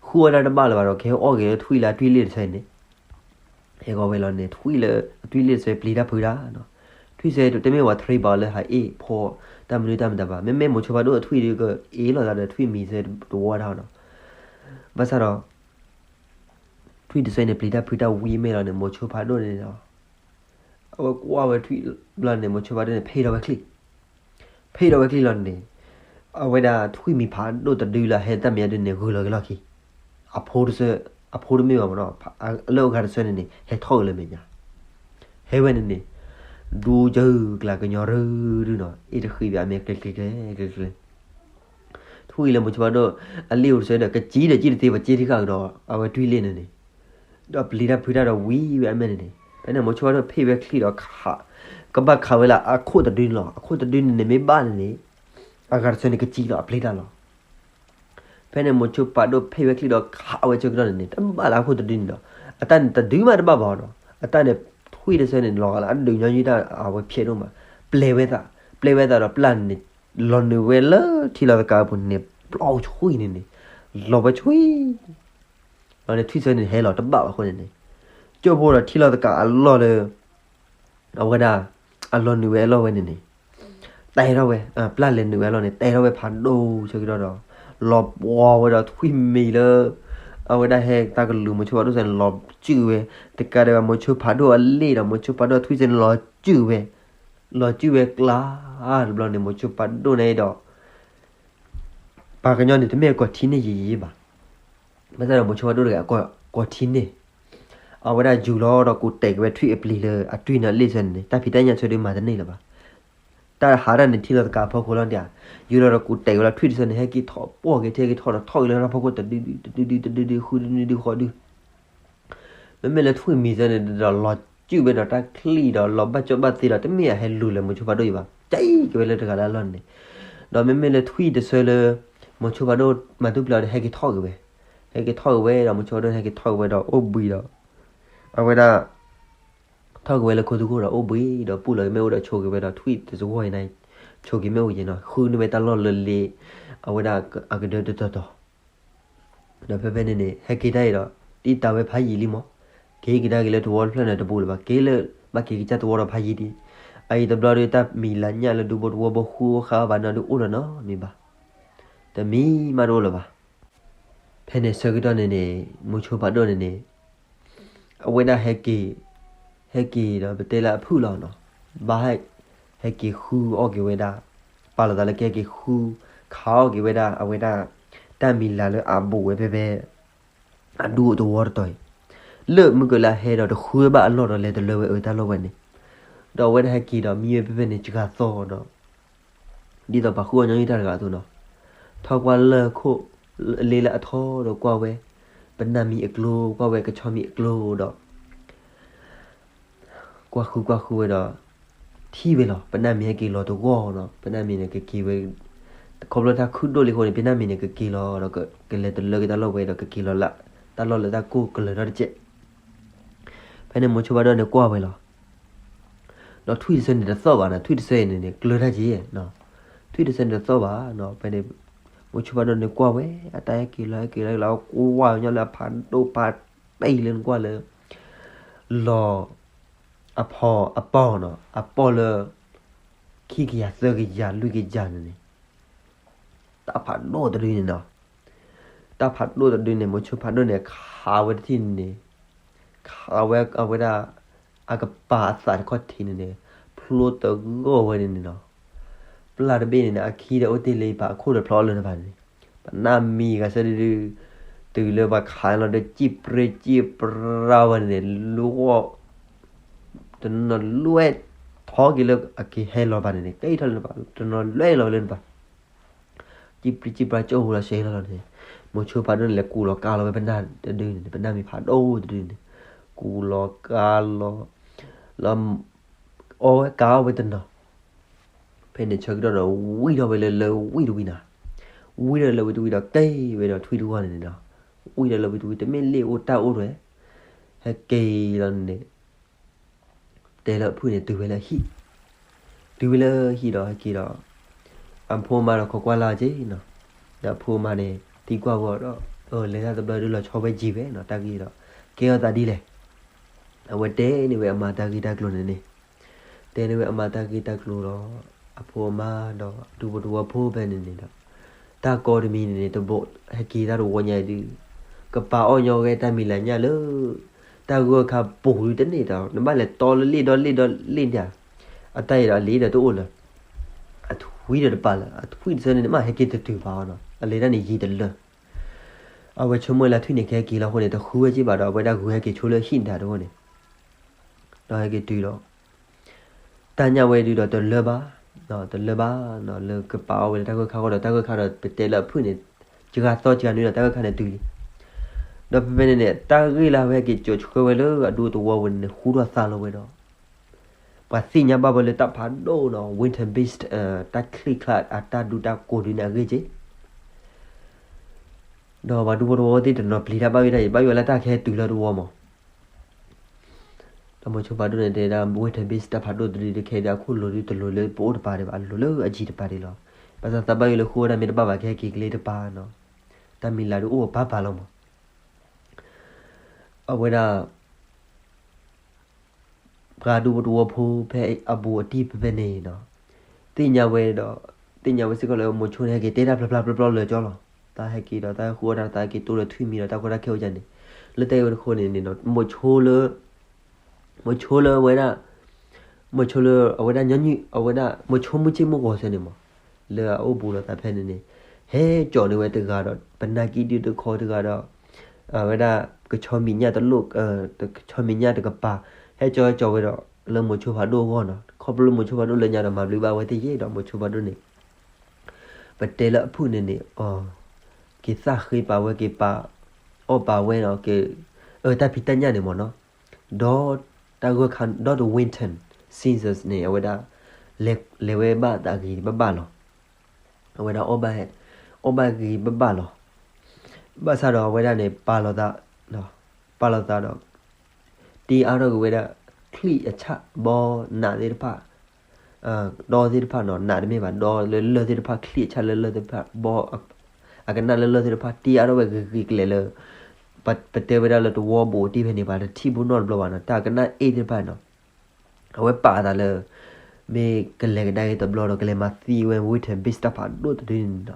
ဃုအီၣ်တၢ်တဘၣ်လၢၤဘၣ်ဒီး ကဟဲအီၣ်က့ၤလၢထွံၣ်လၢအတွံၢ်လ့ၣ်တဆၢအံၤန့ၣ် ဟဲဂီၤဝဲလီၤန့ၣ် ထွံၣ်လၢအတွံၢ်လ့ၣ်တဆၢပျံၤတၢ်ဖုးတၢ်နီၤ, ထွံၣ်ဆၢတမ့ၢ်ဝဲ တြံဘၣ် လၢဟးအ့ၣ်ဖီတၢ်မနုၤတၢ်မတၤဘၣ် မ့မ့ၢ်မိၤဆိဖးဒိၣ်အထွံၣ်ဒီးကအ့ၣ်လိာ်သးဒီးထွံၣ်မံၤဆၢတဝီတၢ်နီၤ, ဘၣ်ဆၣ်ဒီး ထွံၣ်တဆၢန့ၣ် ပျံၤတၢ်ဖုးတၢ်ဝံၤမ့ၢ်လီၤန့ၣ် မိၤဆိဖးဒိၣ်န့ၣ်ဒီး အဝဲကွၢ်ဝဲထွံၣ်ဘျီန့ၣ် မိၤဆိဖးဒိၣ်န့ၣ် ဖ့ၣ်ထီၣ်ဝဲချံၣ်, ဖ့ၣ်ထီၣ်ဝဲချံၣ်လီၤန့ၣ်, အဝဲဒၣ်ထွံၣ်မံၤဖးဒိၣ်တဒုလၢဟဲတၢ်မဲာ်ညါဒုန့ၣ် ဂုာ်လီၤက့ၤလီၢ်ခံ, အဖိတဆၢ, အဖိတမ့ၢ်ဘၣ်မ့ၢ်နီၤ, လၢအဂၤတဆၢန့ၣ်န့ၣ် ဟဲထီၣ်က့ၤလၢမဲာ်ညါ, ဟဲဝဲန့ၣ်န့ၣ်, ဒူကဟုကလးကညီရုၢ်ဒုနီၤ အ့ၣ်တဃံဘၣ်အမဲာ်ကျဲၤကျဲၤကျဲၤကျဲၤကျဲၤ ထွံၣ်လၢမိၤဆိဖးဒိၣ်အလ့ၣ်အိၣ်တဆၢဒီး ကစံၣ်ဒီးစံၣ်တသ့ဘၣ် စ့ထံဃာ်ကဒီး အဝဲတွံၢ်လ့ၣ်န့ၣ်န့ၣ်, ဒီးပျံၤတၢ်ဖုးတၢ်ဒီးဝံၤဝဲအမဲာ်န့ၣ်န့ၣ်, ဖဲန့ၣ်မိၤဆိဖးဒိၣ်ဖ့ၣ်ဝဲချံၣ်ဒီးခး, ကဘၣ်ခးဝဲလၢအခိၣ်တဒုန့ၣ်လီၤ. အခိၣ်တဒုန့ၣ်န့ၣ် မ့ၢ်ဘၣ်န့ၣ်န့ၣ်, အဂၤတဆၢန့ၣ်ကစံၣ်လီၤ အပျ့ၤတၢ်လီၤ. ဖဲန့ၣ်မိၤဆိဖးဒိၣ်ဖ့ၣ်ဝဲချံၣ်ဒီးခးဝဲဆၢကတီၢ်န့ၣ်န့ၣ် တဘၣ်လၢအခိၣ်တဒုန့ၣ်ဒီး, အတၢ်န့ၣ်တဒုမးတဘၣ်ဘၣ်ဒီး, အတၢ်န့ၣ်ထွံၣ်တဆၢန့ၣ် လီၤဂာ်လၢအဒုးညီနုၢ်တၢ်အဝဲဖျဲးဒိၣ်မး, ပျဲဝဲသး, ပျဲဝဲသးဒီးပျၢ်န့ၣ်န့ၣ်, လီၤနုာ်ဝဲလၢထံလီၤသကၤအပူၤန့ၣ်န့ၣ် ပျီဆှံန့ၣ်န့ၣ်, လီၤဝဲဆှံ လီၤန့ၣ်ထွံၣ်ဆၢန့ၣ်ဟဲလီၤတဘၣ်ဘၣ်အဃိန့ၣ်န့ၣ်, ကၠိဖိဒီးထံလီၤသကၤအလီၢ်လၢ အဝဲဒၣ် အလီၤနုာ်ဝဲအလီၢ်ဝဲန့ၣ်န့ၣ်, တဲထီၣ်ဝဲ, ပျၢ်လဲၤနုာ်ဝဲအလီၢ်န့ၣ် တဲထီၣ်ဝဲဖးဒိၣ်ဆၢကတီၢ်ဒီး, လီၤပှီၤဝဲဒီးထွံၣ်မံၤလၢ အဝဲဒၣ်ဟဲတၢ်ကလုၢ်မိၤဆိဖးဒိၣ်ဆၢန့ၣ် လီၤစုၣ်ဝဲ, တကးဒံးဘၣ်မိၤဆိဖးဒိၣ်အလ့ၣ်ဒီး မိၤဆိဖးဒိၣ်ထွံၣ်ဆၢန့ၣ် လီၤစုၣ်ဝဲ, လီၤစုၣ်ဝဲကျါ, တဘျီန့ၣ် မိၤဆိဖးဒိၣ်န့ၣ်ဒီး ပှၤကညီန့ၣ် တမ့ၢ်အကိးထံန့ၢ်ယံာ်ယံာ်ဘၣ်. ဘၣ်ဆၣ်ဒီးမိၤဆိဖးဒိၣ်တဂၤ ကိးထံန့ၢ်, အဝဲဒၣ်ယူၤလီၤဒီးကူးတဲာ်က့ၤဝဲထွံၣ်အပျံၤလၢအတွံၢ်န့ၢ်အလ့ၣ်ဆၢန့ၣ်န့ၣ် တၢ်ဖံးတၢ်ညၣ်ဆၢဒုးမၤတန့ၢ်လၢၤဘၣ်. တၢ်ဟးတၢ်န့ၣ်ထံလီၤသကၤအဖီခိၣ်လီၤဒၣ်, ယူၤလီၤဒီးကူးတဲာ်က့ၤဝဲလၢထွံၣ်တဆၢန့ၣ် ဟဲက့ၤထီၣ်ပှီၢ်က့ၤထံက့ၤထီၣ်ဒီးထီၣ်က့ၤလၢတၢ်ဖီခိၣ်တဒုဒုတဒုဒုတဒုဒုဃုဒုနုဒုဃီဒု မ့မ့ၢ်လၢထွံၣ်မံၤဆၢန့ၣ်ဒီး လီၤစုၣ်ဝဲဒီးတၢ်ချံၣ်ဒီးလီၤဘၣ်ကၠီဘၣ်သ့ဒီး တမ့ၢ်အဟဲလူၤလၢမိၤဆိဖးဒိၣ်အံၤဘၣ်, ကဲက့ၤဝဲလၢတဂၤလၢအလီၢ်န့ၣ်န့ၣ်, ဒီးမ့မ့ၢ်လၢထွံၣ်တဆၢလၢ မိၤဆိဖးဒိၣ်မၤတူၢ်ပျဲအီၤဒီး ဟဲက့ၤထီၣ်က့ၤဝဲ, ဟဲက့ၤထီၣ်က့ၤဝဲဒီး မိၤဆိဖးဒိၣ်န့ၣ် ဟဲက့ၤထီၣ်က့ၤဝဲဒီးအိၣ်ဘှံးဒီး အဝဲဒၣ် ထီၣ်က့ၤဝဲလၢခိသူခိၣ်ဒီးအိၣ်ဘှံးဒီး ပူၣ်လီၤက့ၤမ့ၣ်အူဒီး ဆိးက့ၤဝဲဒီးထွံၣ်တစှီၤအံၤန့ၣ်, ဆိးက့ၤမ့ၣ်အူယဲနီၤ ဃုန့ၢ်ဝဲတၢ်လီၢ်လၢလ့ အဝဲဒၣ်အကဒၢတတီၤတီၤ ဒီးဖဲဖဲန့ၣ်န့ၣ် ဟဲက့ၤတၢ်အံၤဒီး တံၢ်တၢ်ဝဲဖးယံာ်လံမး, က့ၤကဒါက့ၤလၢသဝီတဖျၢၣ်န့ၣ်တဘူးလၢၤဘၣ်, က့ၤလၢ ဘၣ်က့ၤကစၢ်သဝီဒီးဖးယံာ်ဒံး, အအံၤတဘျီဒီးတၢ်မံၤလၤညၣ်လၢဒူဘိတဝီဘိဃုအဃါဘၣ်နီၤဒုးအိၣ်ဒီးနီတမံၤဘၣ်, တမံၤမးတအိၣ်လၢၤဘၣ်. ဖဲန့ၣ်ဆၢကတီၢ်န့ၣ်န့ၣ် မိၤဆိဖးဒိၣ်န့ၣ်န့ၣ် အဝဲဒၣ်ဟဲက့ၤ, ဟဲက့ၤဒီးပတဲလၢအဖုၣ်လီၤနီၤ, ဘၣ်ဟဲ, ဟဲက့ၤဃုအီၣ်က့ၤဝဲဒၣ်, ပာ်လီၤသးလၢကဟဲက့ၤဃု, ခးအီၣ်က့ၤဝဲဒၣ် အဝဲဒၣ် တၢ်မံၤလၤလၢအဘူးဝဲဖဲဖဲ အဒူသဝီတတီၤအံၤ, လၢမုၢ်ကလၢဟဲဒီးတဃုဘၣ်အလီၢ်ဒီးလဲၤတလၢဝဲအၢတၢ်လီၢ်ဝဲန့ၣ်, ဒီးအဝဲဒၣ်ဟဲက့ၤဒီးမံဝဲဖဲဖဲန့ၣ် စှၤသီဒီး ဒ်သိးပှၤဃုအီၣ်ညီနုၢ်တၢ်တဂၤအသိးနီၤ, ထီၣ်ကွၢ်လၢခိၣ်လ့လၢအထီဒီးကွၢ်ဝဲ ပနၢ်မံၤအကျိ ကွၢ်ဝဲကဆီမံၤအကျိဒီး ကွၢ်ဃုကွၢ်ဃုဝဲဒီး ထံၣ်ဝဲလီၤ ပနၢ်မံၤဟဲက့ၤလီၤတဂီၢ်နီၤ, ပနၢ်မံၤန့ၣ်ကက့ၤဝဲ, ခီဖျိတၢ်ခုၣ်ဒိၣ်လံအဃိန့ၣ် ပနၢ်မံၤန့ၣ်ကက့ၤလီၤဒီးကလဲၤတလၢက့ၤတၢ်လီၢ်ဝဲဒီးကက့ၤလီၤလၢ တၢ်လီၢ်လၢတၢ်ကိၢ်ကလၢၤထီၣ်တကဲး ဖဲန့ၣ်မိၤဆိဖးဒိၣ်န့ၣ်ကွၢ်ဝဲလီၤ. ဒီးထွံၣ်တဆၢန့ၣ်တသီၣ်ဘၣ်နီၤ, ထွံၣ်တဆၢအံၤန့ၣ်န့ၣ် ကျၢၤတၢ်က့ၤနီၤ, ထွံၣ်တဆၢန့ၣ်တသီၣ်ဘၣ်နီၤ, ဖဲန့ၣ် မိၤဆိဖးဒိၣ်န့ၣ်ကွၢ်ဝဲ အတၢ်ဟဲက့ၤလီၤဟဲက့ၤလီၤဟဲက့ၤလီၤ ကွၢ်ဝဲညီလၢအဖးဒိၣ်ဖးတံၢ်လၢနကွၢ်လၢ လီၤ အဖီအပီၢ်နီၤ, အပီၢ်လၢ ခံကယၤသၢကယၤလွံၢ်ကယၤန့ၣ်န့ၣ် တၢ်ဖးဒိၣ်တဒုန့ၣ်နီၤ, တၢ်ဖးဒိၣ်တဒုန့ၣ် မိၤဆိဖးဒိၣ်န့ၣ် ခးဝဲတထံၣ်န့ၣ်န့ၣ်, ခးဝဲအဝဲဒၣ် အကပၤအသးတခီၣ်ထံးန့ၣ်န့ၣ် ဖျိတဂီၢ်ဝဲန့ၣ်န့ၣ်နီၤ, ပျၢ်တဘ့ၣ်န့ၣ်န့ၣ် အခံဒီးအိၣ်တ့ၢ်လၢပၤအခိၣ်ဒီးဖျီအီၤလၢတဖၣ်န့ၣ်, ပနၢ်မံၤဂၤဆၢဒုဒု တုၤလၢပှၤခးလီၤဒီး စံၣ်ပြ့စံၣ်ပြါဝဲန့ၣ်န့ၣ် လူၤဂီၢ် တနီၤလွဲၢ်ထီက့ၤလၢအက့ၤဟဲလီၤဘၣ်န့ၣ်န့ၣ် ကဲထီၣ်လၢဘၣ် တနီၤလွဲၢ်လီၤလၢဘၣ် စံၣ်ပြ့စံၣ်ပြါကၠိၣ်ဟူလီၤရှဲလီၤလီၤန့ၣ် မိၤဆိဖးဒိၣ်န့ၣ် လဲၤကူးလီၤကါလီၤဝဲပနၢ်တဒုန့ၣ် ပနၢ်မ့ၢ်ဖးဒိၣ်တဒုန့ၣ် ကူးလီၤကါလီၤ လီၤ အီၣ်ဝဲကါအီၣ်ဝဲတနီၤ ဖဲန့ၣ်ဆၢကတီၢ်ဒီး ဝံၣ်ထီၣ်ဝဲလၢလၢဝံၣ်တဝံၤနၤ, ဝံၣ်ထီၣ်လၢဝံၣ်တဝံၤဒီး ကဲဝဲဒီးထွံၣ်တဂီၢ်န့ၣ်န့ၣ်ဒီး, ဝံၣ်ထီၣ်လၢဝံၣ်တဝံၤ တမ့ၢ်လ့ၣ်အိၣ်တၢ်အိၣ်တဝဲ, ဟဲက့ၤလီၤန့ၣ်န့ၣ်, တဲလၢအဖုၣ်န့ၣ် တုၤဝဲလၢဟံၣ်, တုၤဝဲလၢဟံၣ်ဒီးဟဲက့ၤဒီး, အဖိအမါဒီးခိးကွၢ်လၢ်က့ၤနီၤ, ဒီးအဖိအမါန့ၣ် သံကွၢ်ဝဲဒီး, လဲၤတၢ်တဘျီဒုးလီၤဆီဝဲယံၤဝဲနီၤ တၢ်ဂ့ၢ်ဒီး, ကဲအီၤသးဒ်လဲၣ် အဝဲတဲန့ၢ်ဝဲအမါတၢ်ဂ့ၢ်တၢ်ကျိၤန့ၣ်န့ၣ်, တဲန့ၢ်ဝဲအမါတၢ်ဂ့ၢ်တၢ်ကျိၤဒီး, အဖိအမါဒီးဒူဖိတဝီဖိဖဲန့ၣ်န့ၣ်ဒီး, တၢ်ကီတမံၤန့ၣ်န့ၣ် တဘိးဟဲက့ၤတၢ်တဝီညါဒုး, ကပာ်အီၣ်ညီဝဲတၢ်မံၤလၤညၣ်လၢ, တၢ်ဂၢၢ်ခါပူၤဒုးတန့ၢ်ဒီး နဘၣ်လဲၤတီလၢလ့ၣ်ဒီလ့ၣ်ဒီလ့ၣ်န့ၣ်ဧါ, အတၢ်အံၤဒီးအလံၤဒီးတအိၣ်လၢ, အထွံၣ်ဒီးတပာ်လၢ အထွံၣ်တဆၢန့ၣ် နဘၣ်ဟဲက့ၤတတုၤဘၣ်အီၤနီၤ အလဲၤတၢ်န့ၣ်ယံၤတလၢ အဝဲဆိကမိၣ်လၢထွံၣ်န့ၣ်ကဟဲက့ၤလီၤအဃိန့ၣ် တဃုဝဲက့ၤဘၣ်ဒီး အဝဲဒၣ်ဂုာ်ဟဲက့ၤဆိလၢဟံၣ်တၢ်တအိၣ်န့ၣ်, ဒီးဟဲက့ၤတုၤဒီး, တၢ်ညၣ်ဝဲဒုးဒီးတလၢဘၣ်, တလၢဘၣ်, လၢကပာ်အီၣ်ဝဲလၢတၢ်ဂၢၢ်ခါအဂီၢ်ဒီး တၢ်ဂၢၢ်ခါဒီးပတဲလၢအဖုၣ်န့ၣ်, စှၤသီစှၤနွံဒီးတၢ်ဂၢၢ်ခါန့ၣ်တုၤလံ, ဒီးဖဲဖဲန့ၣ်န့ၣ် တၢ်ဂ့ၢ်လၢအဝဲဟဲက့ၤစိာ်ဆှၢဝဲလၢအဒူသဝီပူၤန့ၣ် ဃူထီၣ်သါလီၤဝဲဒီး ပှၤသ့ၣ်ညါဘၣ်ဝဲလၢတၢ်ဖးဒိၣ်နီၤ winter beast, တၢ်ချံၣ်ချါအတၢ်ဒူတၢ်ကိၢ်ဒုန့ၣ်အဂ့ၢ်က့ၤ, ဒီးပှၤဒူဖိတဝီသ့ၣ်တနီၤပျံၤတၢ်ဘၣ်ဝဲဒၣ်အံၤ ဘၣ်ယိၣ်လၢတၢ်ခဲတုၤလၢတဝီမး, ဒီးမိၤဆိဖးဒိၣ်န့ၣ်တဲဒၣ် winter beast တၢ်ဖးဒိၣ်တဒုဒုးခဲဒုးအခိၣ်လိၤဒုးတလိၤလၢပအိၣ်တပၤဒံးဘၣ် အလိၤလၢအယံၤတပၤဒံးလီၤ, ဘၣ်ဆၣ်သးဘၣ်ယိၣ်လၢဃိဝဲဒၣ်မ့ၢ်တဘၣ်ဘၣ်ခဲက့ၤကလ့တပၤနီၤ, တၢ်မံၤလၤဒုးအိၣ်ပၤပၤလီၤမး အဝဲဒၣ် ပှၤဒူဖိတဝီဖိဖဲအဘူးအတံၢ်ဖဲဖဲန့ၣ်နီၤ, သ့ၣ်ညါဝဲဒီး, သ့ၣ်ညါဝဲစ့ၢ်ကီးလၢမိၤဆိန့ၣ်ဟဲက့ၤတဲတၢ်ဖျါဖျါဖျါဖျါလၢာ်ကၠီလီၤ, တၢ်ဟဲက့ၤဒီးတၢ်ဟဲဃုအီၣ်တၢ်သးဟဲက့ၤတိၢ်လၢထွံၣ်မံၤဒီးတၢ်ကီတၢ်ခဲအိၣ်ကန့ၣ်, လၢတၢ်အံၤဝဲတဃိန့ၣ်န့ၣ်နီၤ မိၤဆိလၢ မိၤဆိလၢအဝဲဒၣ်, မိၤဆိလၢအဝဲဒၣ်ညီနုၢ် အဝဲဒၣ် မိၤဆိမုၢ်ဆ့ၣ်မုၢ်ဂီၤဆၢန့ၣ်မး, လၢအအိၣ်ဘူးလိာ်သးဖဲန့ၣ်န့ၣ်, ဟဲကၠီၣ်န့ၢ်ဝဲတဂၤဒီး ပနၢ်ကံၣ်ဒုတခီတဂၤဒီး, အဝဲဒၣ် ကဆီမံၤညၣ်တလိၣ်, ကဆီမံၤညၣ်တကပၤ, ဟဲကၠီကၠီဝဲဒီး လၢမိၤဆိဖးဒိၣ်အဂီၢ်နီၤ, ခီဖျိလၢမိၤဆိဖးဒိၣ်လၢညါဒီးမၤဘျုးဘၣ်ဝဲသ့ၣ်ယဲၢ်ဒီး မိၤဆိဖးဒိၣ်န့ၣ် ပတဲလၢအဖုၣ်န့ၣ်န့ၣ်, က့ၤသၣ်ဃ့ပာ်ဝဲ က့ၤပာ်အီၣ်ပာ်ဝဲနီၤ, က့ၤ, တၢ်ဖံးတၢ်ညၣ်န့ၣ်မးနီၤ, ဒီးတၢ်ဂၢၢ်ခါဒီးတ winter seasons န့ၣ် အဝဲဒၣ် လဲၤဝဲဘၣ်သးဂ့ၤဘၣ်ဘၣ်လီၤ, အဝဲဒၣ်အီၣ်ဘၣ်, အီၣ်ဘၣ်ဂ့ၤဘၣ်ဘၣ်လီၤ, ဘၣ်ဆၣ်ဒီးအဝဲဒၣ်န့ၣ် ပာ်လီၤသး, ပာ်လီၤသးဒီး တ့အါထီၣ်က့ၤဝဲဒၣ် ချံၣ်အဆၣ်ဘီနးသ့ၣ်တဖၣ်, ဒီသ့ၣ်တဖၣ်နီၤ နးတမ့ၢ်ဘၣ် ဒီလၢလၢၢ်သ့ၣ်တဖၣ် ချံၣ်အဆၣ်လၢလၢၢ်သ့ၣ်တဖၣ် ဘီ, အကနၣ်လၢလၢၢ်သ့ၣ်တဖၣ် တ့အါထီၣ်ဝဲဂ့ၤဂ့ၤကလဲာ်လၢ, ပတဲဝဲဒၣ်လၢတဝီဘူးအတံၢ်ဖဲန့ၣ် ပှၤတထံၣ်ဘူးနီတဘျီဘၣ်နီၤ တၢ်ကနၣ်အ့ၣ်သ့ၣ်တဖၣ်နီၤ, အဝဲပာ်အသးလၢ, မ့ၢ်ကလဲၤကဒါက့ၤတဘျီဒီး ကလဲၤမၤသံဝဲ winter beast တၢ်ဖးဒိၣ်တဒုန့ၣ်နီၤ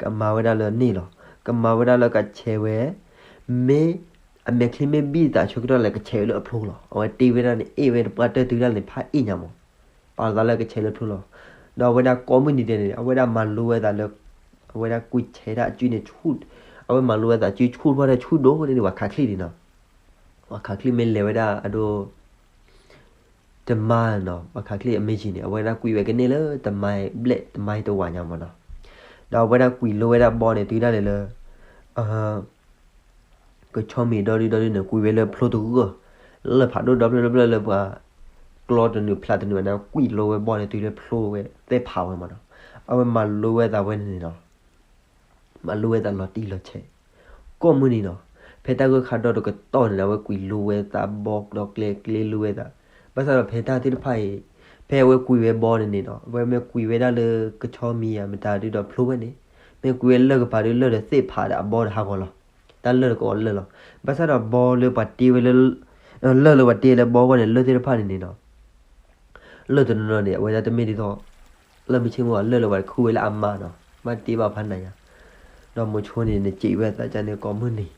ကမၤဝဲဒၣ်လၢန့ၣ်လီၤ, ကမၤဝဲဒၣ်လၢကဆဲးဝဲ, မ့ၢ်, အမဲာ်ချံမ့ၢ်ဘံၣ်သးဆၢကတီၢ်လၢကဆဲးဝဲလၢအဖျိလီၤ, အဝဲတ့ဝဲဒၣ်န့ၣ် အ့ၣ်ဝဲတပှၢ်တၢၢ်တုၤဒၣ်လဲာ်ဖးအ့ၣ်ညါမး, ပာ်လီၤသးလၢကဆဲးလၢဖျိလီၤ, ဒီးအဝဲဒၣ်ကိးမုၢ်နံၤဒဲးန့ၣ် အဝဲဒၣ်မၤလိဝဲသးလၢ, အဝဲဒၣ်ကွံာ်ဆဲးဒၣ်အစုန့ၣ်ဆူၣ်, အဝဲမၤလိဝဲသးစုဆူၣ်ထီၣ်ဒၣ်ဆူၣ်ဒိၣ်န့ၣ် ပှၤခးချံၣ်န့ၣ်နီၤ, ပှၤခးချံၣ်မ့ၢ်လဲၤဝဲဒၣ်အဒိ တမါနီၤ ပှၤခးချံၣ်အမ့ၢ်ယံၤန့ၣ် အဝဲဒၣ်ကွံာ်ဝဲကန့ၢ်လၢတမါဘျဲၣ်တမါတဝာ်ညါမးနီၤ, ဒီးအဝဲဒၣ်ကွံာ်လိဝဲဒၣ်ဘီန့ၣ် တုၤဒၣ်လဲာ်လၢ, ကဆီမံၤဒီဒုဒီဒုန့ၣ် ကွံာ်ဝဲလၢဖျိတဂၢၢ်, လၢဖးဒိၣ်ဒီဖျၢၣ်ဒီဖျၢၣ်လၢပှၤ, ကျီတနုာ်ဖျးတနုာ်ဘၣ်န့ၣ် ကွံာ်လိဝဲဘီန့ၣ်တုၤလၢဖျိဝဲသ့ၣ်ဖးဝဲမးနီၤ, အဝဲမၤလိဝဲသးဝဲန့ၣ်န့ၣ်နီၤ မၤလိဝဲသးလီၤတံၢ်လီၤဆဲး, ကိးမုၢ်နံၤနီၤ, ဖဲတၢ်ဂၢၢ်ခါဒီတကတီၢ်န့ၣ် အဝဲကွံာ်လိဝဲသးဘီဒီကျဲကျဲလိဝဲသး, ဘၣ်ဆၣ်ဒီးဖဲတၢ်သ့ၣ်တဖၣ်အံၤ, ဖဲအဝဲကွံာ်ဝဲဘီန့ၣ်န့ၣ်နီၤ အဝဲမ့ၢ်ကွံာ်ဝဲဒၣ်လၢကဆီမံၤဧါမတၤဒုဒီးဖျိဝဲန့ၣ်, မ့ၢ်ကွံာ်ဝဲလၢၢ်ကပၤဒုလၢၢ်ဒီးသ့ၣ်ဖးဒီးအဘီဒီးဟးဂီၤလီၤ, တၢ်လၢၢ်တကိးလၢၢ်လီၤ, ဘၣ်ဆၣ်ဒီးဘီလၢပှၤတ့ဝဲလၢ, လၢၢ်လၢပှၤတ့လၢဘီဂီၢ်န့ၣ် လၢၢ်သ့ၣ်တဖၣ်န့ၣ်န့ၣ်နီၤ လၢၢ်တနီၤနီၤန့ၣ် အဝဲဒၣ်တမ့ၢ်ဒ်သိး, လၢၢ်မုၢ်ဆ့ၣ်မုၢ်ဂီၤလၢၢ်လၢပှၤခူဝဲလၢအမါနီၤ ဘၣ်တ့ဘၣ်ဖးနးယါ, ဒီးမိၤဆိန့ၣ် နစံးဝဲသးကန့ၣ်ကိးမုၢ်နံၤ,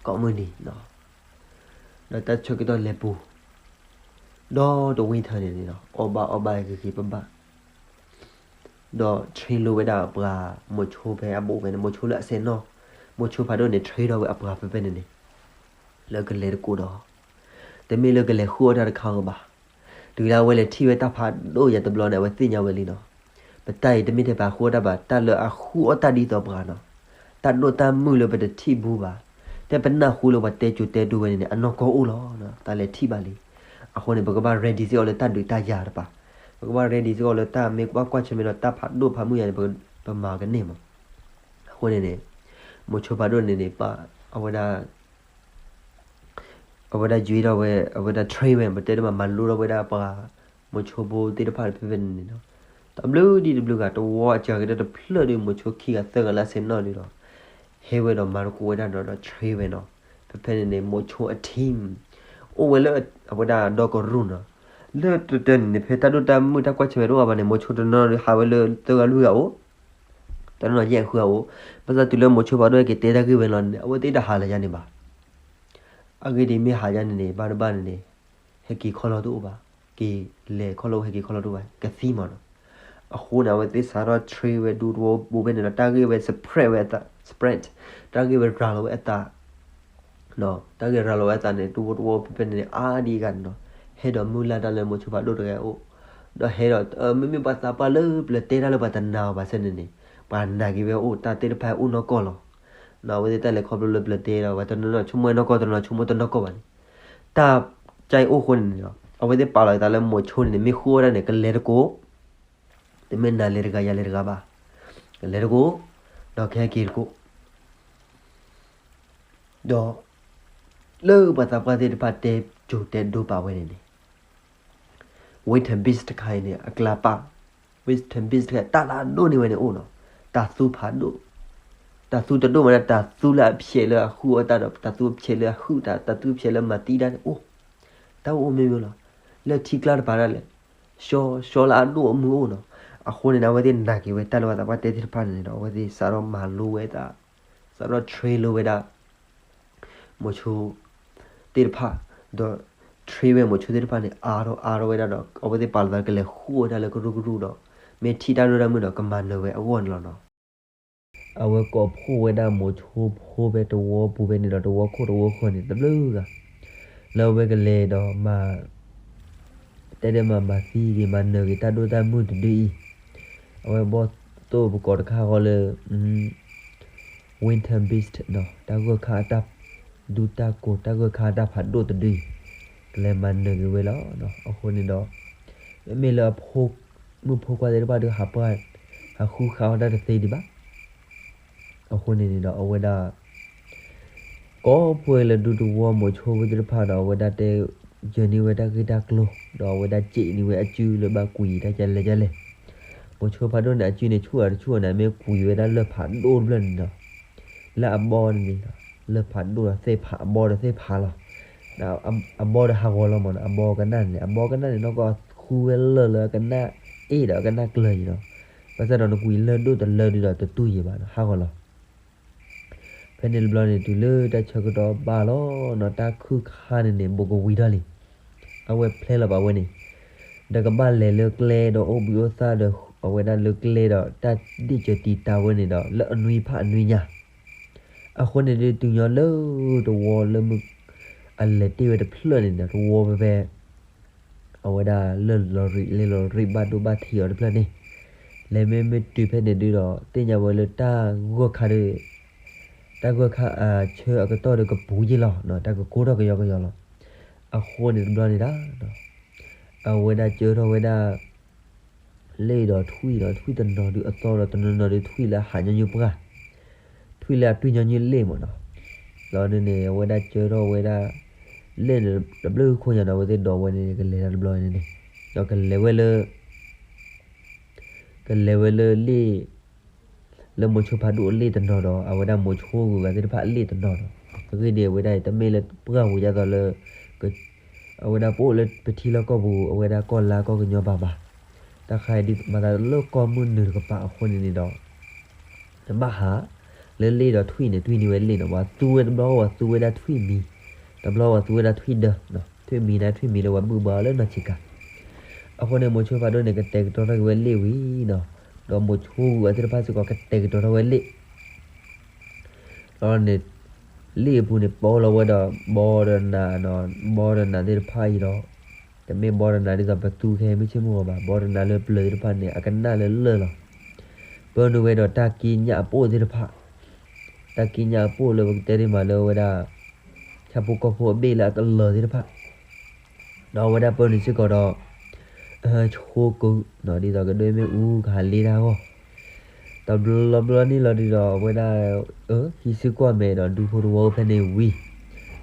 ကိးမုၢ်နံၤနီၤ, ဒီးတၢ်ဆၢကတီၢ်လဲၤပူၤ, ဒီးတဝံထၢန့ၣ်န့ၣ်နီၤ အီၣ်ဘၣ်အီၣ်ဘၣ်ဂ့ၤဂ့ၤဘၣ်ဘၣ် ဒီး train လိဝဲဒၣ်ပှၤမိၤဆိဖဲအဘူးဖဲန့ၣ် မိၤဆိလၢအစဲးနီၣ်, မိၤဆိဖးဒိၣ်န့ၣ် train ထီၣ်ဝဲအပှၤဖဲဖဲန့ၣ်န့ၣ် လၢကလဲၤတကိးဒီး တမ့ၢ်လၢကလဲၤဃုအီၣ်တၢ်တခါဧိၤဘၣ်. တုၤလၢအဝဲလဲၤထံၣ်ဝဲတၢ်ဖးဒိၣ်ယၤတဘျီန့ၣ် အဝဲသ့ၣ်ညါဝဲလံနီၤ. ပတၢ်အံၤတမ့ၢ်ထဲပှၤဃုအီၣ်တၢ်ဘၣ်, တၢ်လၢအဃုအီၣ်တၢ်ဒ်သိးပှၤနီၤ. တၢ်ဒိၣ်တၢ်မုၢ်လၢပတထံၣ်ဘူးဘၣ်. တဲပနၢ်ဟူလၢပှၤတဲကိၤတဲဒိဝဲန့ၣ်န့ၣ် အနီၢ်ကီၢ်အိၣ်လီၤ. တၢ်လဲၤထံၣ်ဘၣ်လံ. အဃိန့ၣ် ပကဘၣ် ready စ့ၢ်ကီးလၢတၢ်ဒုးတၢ်ယၤတပၤ. ပကဘၣ် ready စ့ၢ်ကီးလၢတၢ်မ့ၢ်ကွၢ်ကွၢ်ဆၢၣ်မဲာ်ဒီးတၢ်ဖးဒိၣ်ဖးမုၢ်ယၤန့ၣ် ပမၤကန့ၢ်မး. အဃိန့ၣ်န့ၣ် မိၤဆိဖးဒိၣ်န့ၣ်န့ၣ် ပ အဝဲဒၣ် အဝဲဒၣ်ယွၤထီၣ်ဝဲ အဝဲဒၣ် train ဝဲ ပတဲတမး မၤလိထီၣ်ဝဲဒၣ်ပှၤ မိၤဆိဖိသ့ၣ်တဖၣ်ဖဲဖဲန့ၣ်န့ၣ်နီၤ. တဘျုးဒံးတဘျုးဂၤ တဝီအစှၤကတၢၢ်တဖျၢၣ်ဒီး မိၤဆိခံဂၤသၢဂၤလၢအဆဲးနီၣ်ဒုးဒီး ဟဲဝဲဒီးမၤသကိးဝဲဒၣ်ဒီး train ဝဲနီၤ. ဖဲဖဲန့ၣ်န့ၣ် မိၤဆိအ team အိၣ်ဝဲလၢအဝဲဒၣ်ဒီကရူၢ်နီၤ. လၢတၢၢ်တၢၢ်န့ၣ်န့ၣ် ဖဲတၢ်ဒိၣ်တၢ်မုၢ်တၢ်ကွၢ်ဆၢၣ်မဲာ်တအိၣ်ဘၣ်န့ၣ် မိၤဆိတနီၤနီၤဒီးဟးဝဲလၢသၢဂၤလွံၢ်ဂၤအိၣ် တနီၤနီၤယဲၢ်ဃုဂၤအိၣ်. ဘၣ်ဆၣ်တုၤလၢမိၤဆိဖးဒိၣ်ဟဲက့ၤတဲတၢ်ဂ့ၢ်ဝဲလီၤန့ၣ် အဝဲသ့ၣ်တဟးလၢၤယါန့ၣ်ဘၣ်. အဂ့ၢ်ဒ်အံၤ မ့ၢ်ဟးယါန့ၣ်န့ၣ် ဘၣ်တဘၣ်န့ၣ်န့ၣ် ဟဲက့ၤခီၣ်လီၤတအိၣ်ဘၣ်. က့ၤလဲၤခီၣ်လီၤဟဲက့ၤခီၣ်လီၤတအိၣ်ဘၣ် ကသံမးနီၤ. အဃိန့ၣ် အဝဲသ့ၣ်စးထီၣ် train ဝဲဒူတဝီပူၤဖဲန့ၣ်ဒီး တၢ်ဂ့ၢ်ဝဲ spread ဝဲအသး spread တၢ်ဂ့ၢ်ဝဲရၤလီၤဝဲအသး တၢ်ဂ့ၢ်ရၤလီၤဝဲအသးန့ၣ် ဒူတဝီဖဲဖဲန့ၣ်န့ၣ် အါဒံးဂၤန့ၣ်နီၤ. ဟဲဒီးမုၢ်လၢ်တၢ်လၢမိၤဆိဖးဒိၣ်တဂၤအိၣ်, ဒီးဟဲဒီး မ့မ့ၢ်ပှၤသးပှၢ်လၢပျၢၤတဲတၢ်လၢပှၤတနာ်အီၤဘၣ်ဆၣ်န့ၣ်န့ၣ် ပှၤနာ်က့ၤဝဲအိၣ် တၢ်သ့ၣ်တဖၣ်အိၣ်နီၢ်ကီၢ်လီၤ. အဝဲသ့ၣ်တၢ်လဲၤခီဖျိလၢပျၢၤတဲဒီး ပှၤတနီၤနီၤဆိကမိၣ်နီၢ်ကီၢ် တနီၤဆိကမိၣ်တနီၢ်ကီၢ်ဘၣ်န့ၣ် တၢ်ကၢ်အိၣ်ဃိန့ၣ်န့ၣ်ဒီး အဝဲသ့ၣ်ပာ်လီၤအသးလၢမိၤဆိန့ၣ်န့ၣ် မ့ၢ်ဃုအီၣ်တၢ်န့ၣ် ကလဲၤတကိး တမ့ၢ်နၤလဲၤတဂၤယၤလဲၤတဂၤဘၣ်. ကလဲၤတကိး, ဒီးကဟဲက့ၤတကိး, ဒီး လၢပှၤသးပှၢ်သ့ၣ်တဖၣ်တဲကိၤတဲဒိပာ်ဝဲန့ၣ်န့ၣ် Winter Beast တခါအံၤန့ၣ် အကျါပာ်, Winter Beast တခါ တၢ်လၢအဒိၣ်န့ၢ်ဝဲန့ၣ်အိၣ်နီၤ, တၢ်သူဖးဒိၣ်, တၢ်သူတဒိၣ်မးန့ၣ် တၢ်သူလၢအဖျဲးလၢအဃုအီၣ်တၢ်ဒီး တၢ်သူအဖျဲးလၢအဟုၣ်တၢ်, တၢ်သူဖျဲးလၢမၤသံတၢ်န့ၣ်အိၣ်, တၢ်အိၣ်မ့ၢ်မ့ၢ်လီၤ. လၢထံကျါတပၤဒၣ်လဲာ် ရှီရှီလၢအဒိၣ်အမုၢ်အိၣ်နီၤ. အဃိန့ၣ် အဝဲသ့ၣ်နာ်က့ၤဝဲတၢ်လၢပှၤသးပှၢ်တဲသ့ၣ်တဖၣ်န့ၣ်ဒီး အဝဲသ့ၣ်စးထီၣ်မၤလိဝဲဒၣ်, စးထီၣ် train လိဝဲဒၣ် မိၤဆိသ့ၣ်တဖၣ်, ဒီး train ဝဲမိၤဆိသ့ၣ်တဖၣ်န့ၣ် အါထီၣ်အါထီၣ်ဝဲဒၣ်ဒီး အဝဲသ့ၣ်ပာ်လီၤသးကလဲၤဃုဝဲဒၣ်လၢကရူၢ်ကရူၢ်ဒီး မ့ၢ်ထံၣ်တၢ်ဒိၣ်တၢ်မုၢ်ဒီး ကမၤနၢၤဝဲအဂီၢ်န့ၣ်လီၤနီၤ. အဝဲကိးဖှိၣ်ဝဲဒၣ်မိၤဆိဖိဖဲတဝီပူၤဖဲန့ၣ်ဒီး တဝီခိၣ်တဝီဃၢၤန့ၣ် တဘျုးဂၤ လၢအဝဲကလဲၤဒီးမၤ တဲဒၣ်မၤမၤသံက့ၤ မၤနၢၤက့ၤတၢ်ဒိၣ်တၢ်မုၢ်တဒုအံၤ, အဝဲဘီၣ်သိၣ်ပကိးတခါဃီလၢ Winter Beast နီၤ, တၢ်ဂၢၢ်ခါအတၢ်ဒူတၢ်ကိၤ တၢ်ဂၢၢ်ခါအတၢ်ဖးဒိၣ်တဒုအံၤ, ကလဲၤမၤနၢၤက့ၤဝဲလီၤ. အဃိန့ၣ်ဒီး မ့မ့ၢ်လၢအဖိမုၣ်ဖိခွါသ့ၣ်တဖၣ်ဒီး ဟးပှၢ် ဟးဃုဃာ်အီၣ်တၢ်တသ့ဒံးဘၣ်. အဃိန့ၣ်န့ၣ်ဒီး အဝဲဒၣ် ကိးဖှိၣ်လၢဒူတဝီမိၤဆိဖိသ့ၣ်တဖၣ်ဒီး အဝဲဒၣ်တဲ ယၢၤန့ၢ်ဝဲတၢ်ဂ့ၢ်တၢ်ကျိၤ ဒီးအဝဲဒၣ်စံးန့ၢ်ဝဲအစုလၢဘၣ်ကွံာ်တၢ်ကလဲၣ်ကလဲၣ်. မိၤဆိဖးဒိၣ်န့ၣ် အစုန့ၣ်ဆူၣ်အီၤတဆူၣ်အီၤန့ၣ် မ့ၢ်ကွံာ်ဝဲဒၣ်လၢၢ်ဖးဒိၣ်တဖျၢၣ်န့ၣ်ဒီး လၢအဘီန့ၣ်န့ၣ် လၢၢ်ဖးဒိၣ်ဒီးသ့ၣ်ဖး အဘီဒီးသ့ၣ်ဖးလီၤ. အဘီဒီးဟးဂီၤလီၤမးနီၤ, အဘီကနၣ်န့ၣ် အဘီကနၣ်န့ၣ် နီၢ်ကီၢ်ဃုဝဲလၢာ်လၢအကနၣ်အ့ၣ်ဒီးအကနၣ်ကျၢၤယံၤနီၤ. ဘၣ်ဆၣ်ဒီးနကွံာ်လၢၢ်ဒိၣ်တလၢဒုဒီးတတူၢ်ယံၤဘၣ်နီၤ ဟးဂီၤလီၤ. ဖဲန့ၣ်တဘျီန့ၣ် တုၤလၢတၢ်ဆၢကတီၢ်ဘၣ်လီၤနီၤ တၢ်ခုၣ်ခါန့ၣ်န့ၣ် ဘူးကဝံၤထီၣ်လံ. အဝဲဖျဲလီၤဘၣ်ဝဲန့ၣ် ဒီးကဘၣ်လဲၤလၢကျဲဒီးအိၣ်ဘှံးအိၣ်သါဒီး အဝဲဒၣ်လၢကျဲဒီး တၢ်ဒ့ၣ်စၢၤတံာ်တာ်ဝဲန့ၣ်ဒီး လၢအနွံဖးအနွံညါ အဃိန့ၣ်ဒုးတုၤညီလၢတဝီလၢမုၢ် အလဲၤတ့ၢ်ဝဲတဖျၢၣ်န့ၣ်ဒီး တဝီဖဲဖဲ အဝဲဒၣ်လၢလီၤရံး လဲၤလီၤရံးဘၣ်ဒိဘၣ်ထံးအီၤတဖျၢၣ်န့ၣ် လဲၤမ့မ့ၢ်တုၤဖဲန့ၣ်ဒုးဒီး သ့ၣ်ညါဝဲလၢတၢ်ဂၢၢ်ခါဒီး တၢ်ဂၢၢ်ခါအဆၢအကတီၢ်ဒီးကပူၤယံၤလီၤ, တၢ်ကကိၢ်ထီၣ်ကယီကယီလီၤ. အဃိန့ၣ်တဘျီန့ၣ်ဒၣ် အဝဲဒၣ်ကၢထီၣ်ဝဲဒၣ် လ့ၣ်ဒီးထွံၣ်ဒီး ထွံၣ်တနီၤဒုးအသီဒီး တနီၤနီၤဒုးထွံၣ်လၢအဟးညီနုၢ်ပှၢ်, ထွံၣ်လၢအတွံၢ်ညီနုၢ်လ့ၣ်မးနီၤ. လီၤဒုးန့ၣ် အဝဲဒၣ်ကၢထီၣ်ဝဲဒၣ် လ့ၣ်န့ၣ် တဘျုးခိၣ်ညါဒီး အဝဲသ့ၣ်ဒိးဝဲန့ၣ် ကလဲၤတၢ်တဘျီန့ၣ်န့ၣ် ဒီးကလဲၤဝဲလၢ ကလဲၤဝဲလၢလ့ၣ် လၢမိၤဆိဖးဒိၣ်အလ့ၣ်တနီၤဒီး အဝဲဒၣ်မိၤဆိဂုၤဂၤသ့ၣ်တဖၣ်အလ့ၣ်တနီၤဒီး အဂ့ၢ်ဒ်အံၤ အဝဲဒၣ်အံၤ တမ့ၢ်လၢပှၢ်ပူၤဒ်သိးလၢ အဝဲဒၣ်ပအိၣ်လၢပထံလီၢ်ကီၢ်ပူၤ အဝဲဒၣ်ကီၢ်လါကီၢ်ကညီဘၣ်ဘၣ်. တၢ်ခါအံၤဒ်မၤသးလၢကီၢ်မုၢ်နုာ်တကပၤအဃိန့ၣ်န့ၣ်ဒီး တဘၣ်ဟး လၢလ့ၣ်ဒီးထွံၣ်န့ၣ် တွံၢ်န့ၢ်ဝဲလ့ၣ်နီၤ, ပှၤသူဝဲတဘျီ ပှၤသူဝဲဒၣ်ထွံၣ်မံၤ, တဘျီပှၤသူဝဲဒၣ်ထွံၣ်ဒၢ, ထွံၣ်မံၤန့ၣ် ထွံၣ်မံၤလၢပှၤဘုၣ်ဘါအီၤလၢနီၢ်ဆံးကၤ. အဃိန့ၣ် မိၤဆိဖးဒိၣ်န့ၣ် ကတဲာ်ကတီၤထီၣ်က့ၤဝဲလ့ၣ်ဝံၤနီၤ, ဒီးမိၤဆိဂုၤဂၤသ့ၣ်တဖၣ်စ့ၢ်ကီး ကတဲာ်ကတီၤထီၣ်ဝဲလ့ၣ် လီၤ ဒီးန့ၣ် လ့ၣ်အပူၤန့ၣ် ပိာ်လီၤဝဲဒီး ဘီတနးနီၤ, ဘီတနးသ့ၣ်တဖၣ်အံၤဒီး တမ့ၢ်ဘီတနးဒ်သိးပသူခဲမုၢ်ဆ့ၣ်မုၢ်ဂီၤဘၣ်, ဘီတနးလၢပျၢၤသ့ၣ်တဖၣ်န့ၣ် အကနၣ်လၢလၢၢ်လီၤ. ပၢနုာ်ဝဲဒီးတၢ်က့ညၣ်အပိၣ်သ့ၣ်တဖၣ်, တၢ်က့ညၣ်အပိၣ်လၢပကတဲဒ်မးလၢဝဲဒၣ် ဆၣ်ဖိကီၢ်ဖိအဘ့ၣ်လၢအကလၢၤသ့ၣ်တဖၣ် ဒီးအဝဲဒၣ်ပၢနုာ်စ့ၢ်ကီးဒီး ဆိကၢၤ ဒ်သိးကဒိၣ်မ့ၣ်အူကဟးလ့တၢ်အဂီၢ်, တဘျီဘျီန့ၣ်လီၤဒုးဒီး အဝဲဒၣ် ဟံးစုကွၢ်မဲာ်ဒီး ဒူဖိတဝီအိၣ်ဖဲန့ၣ်ဝံၤ,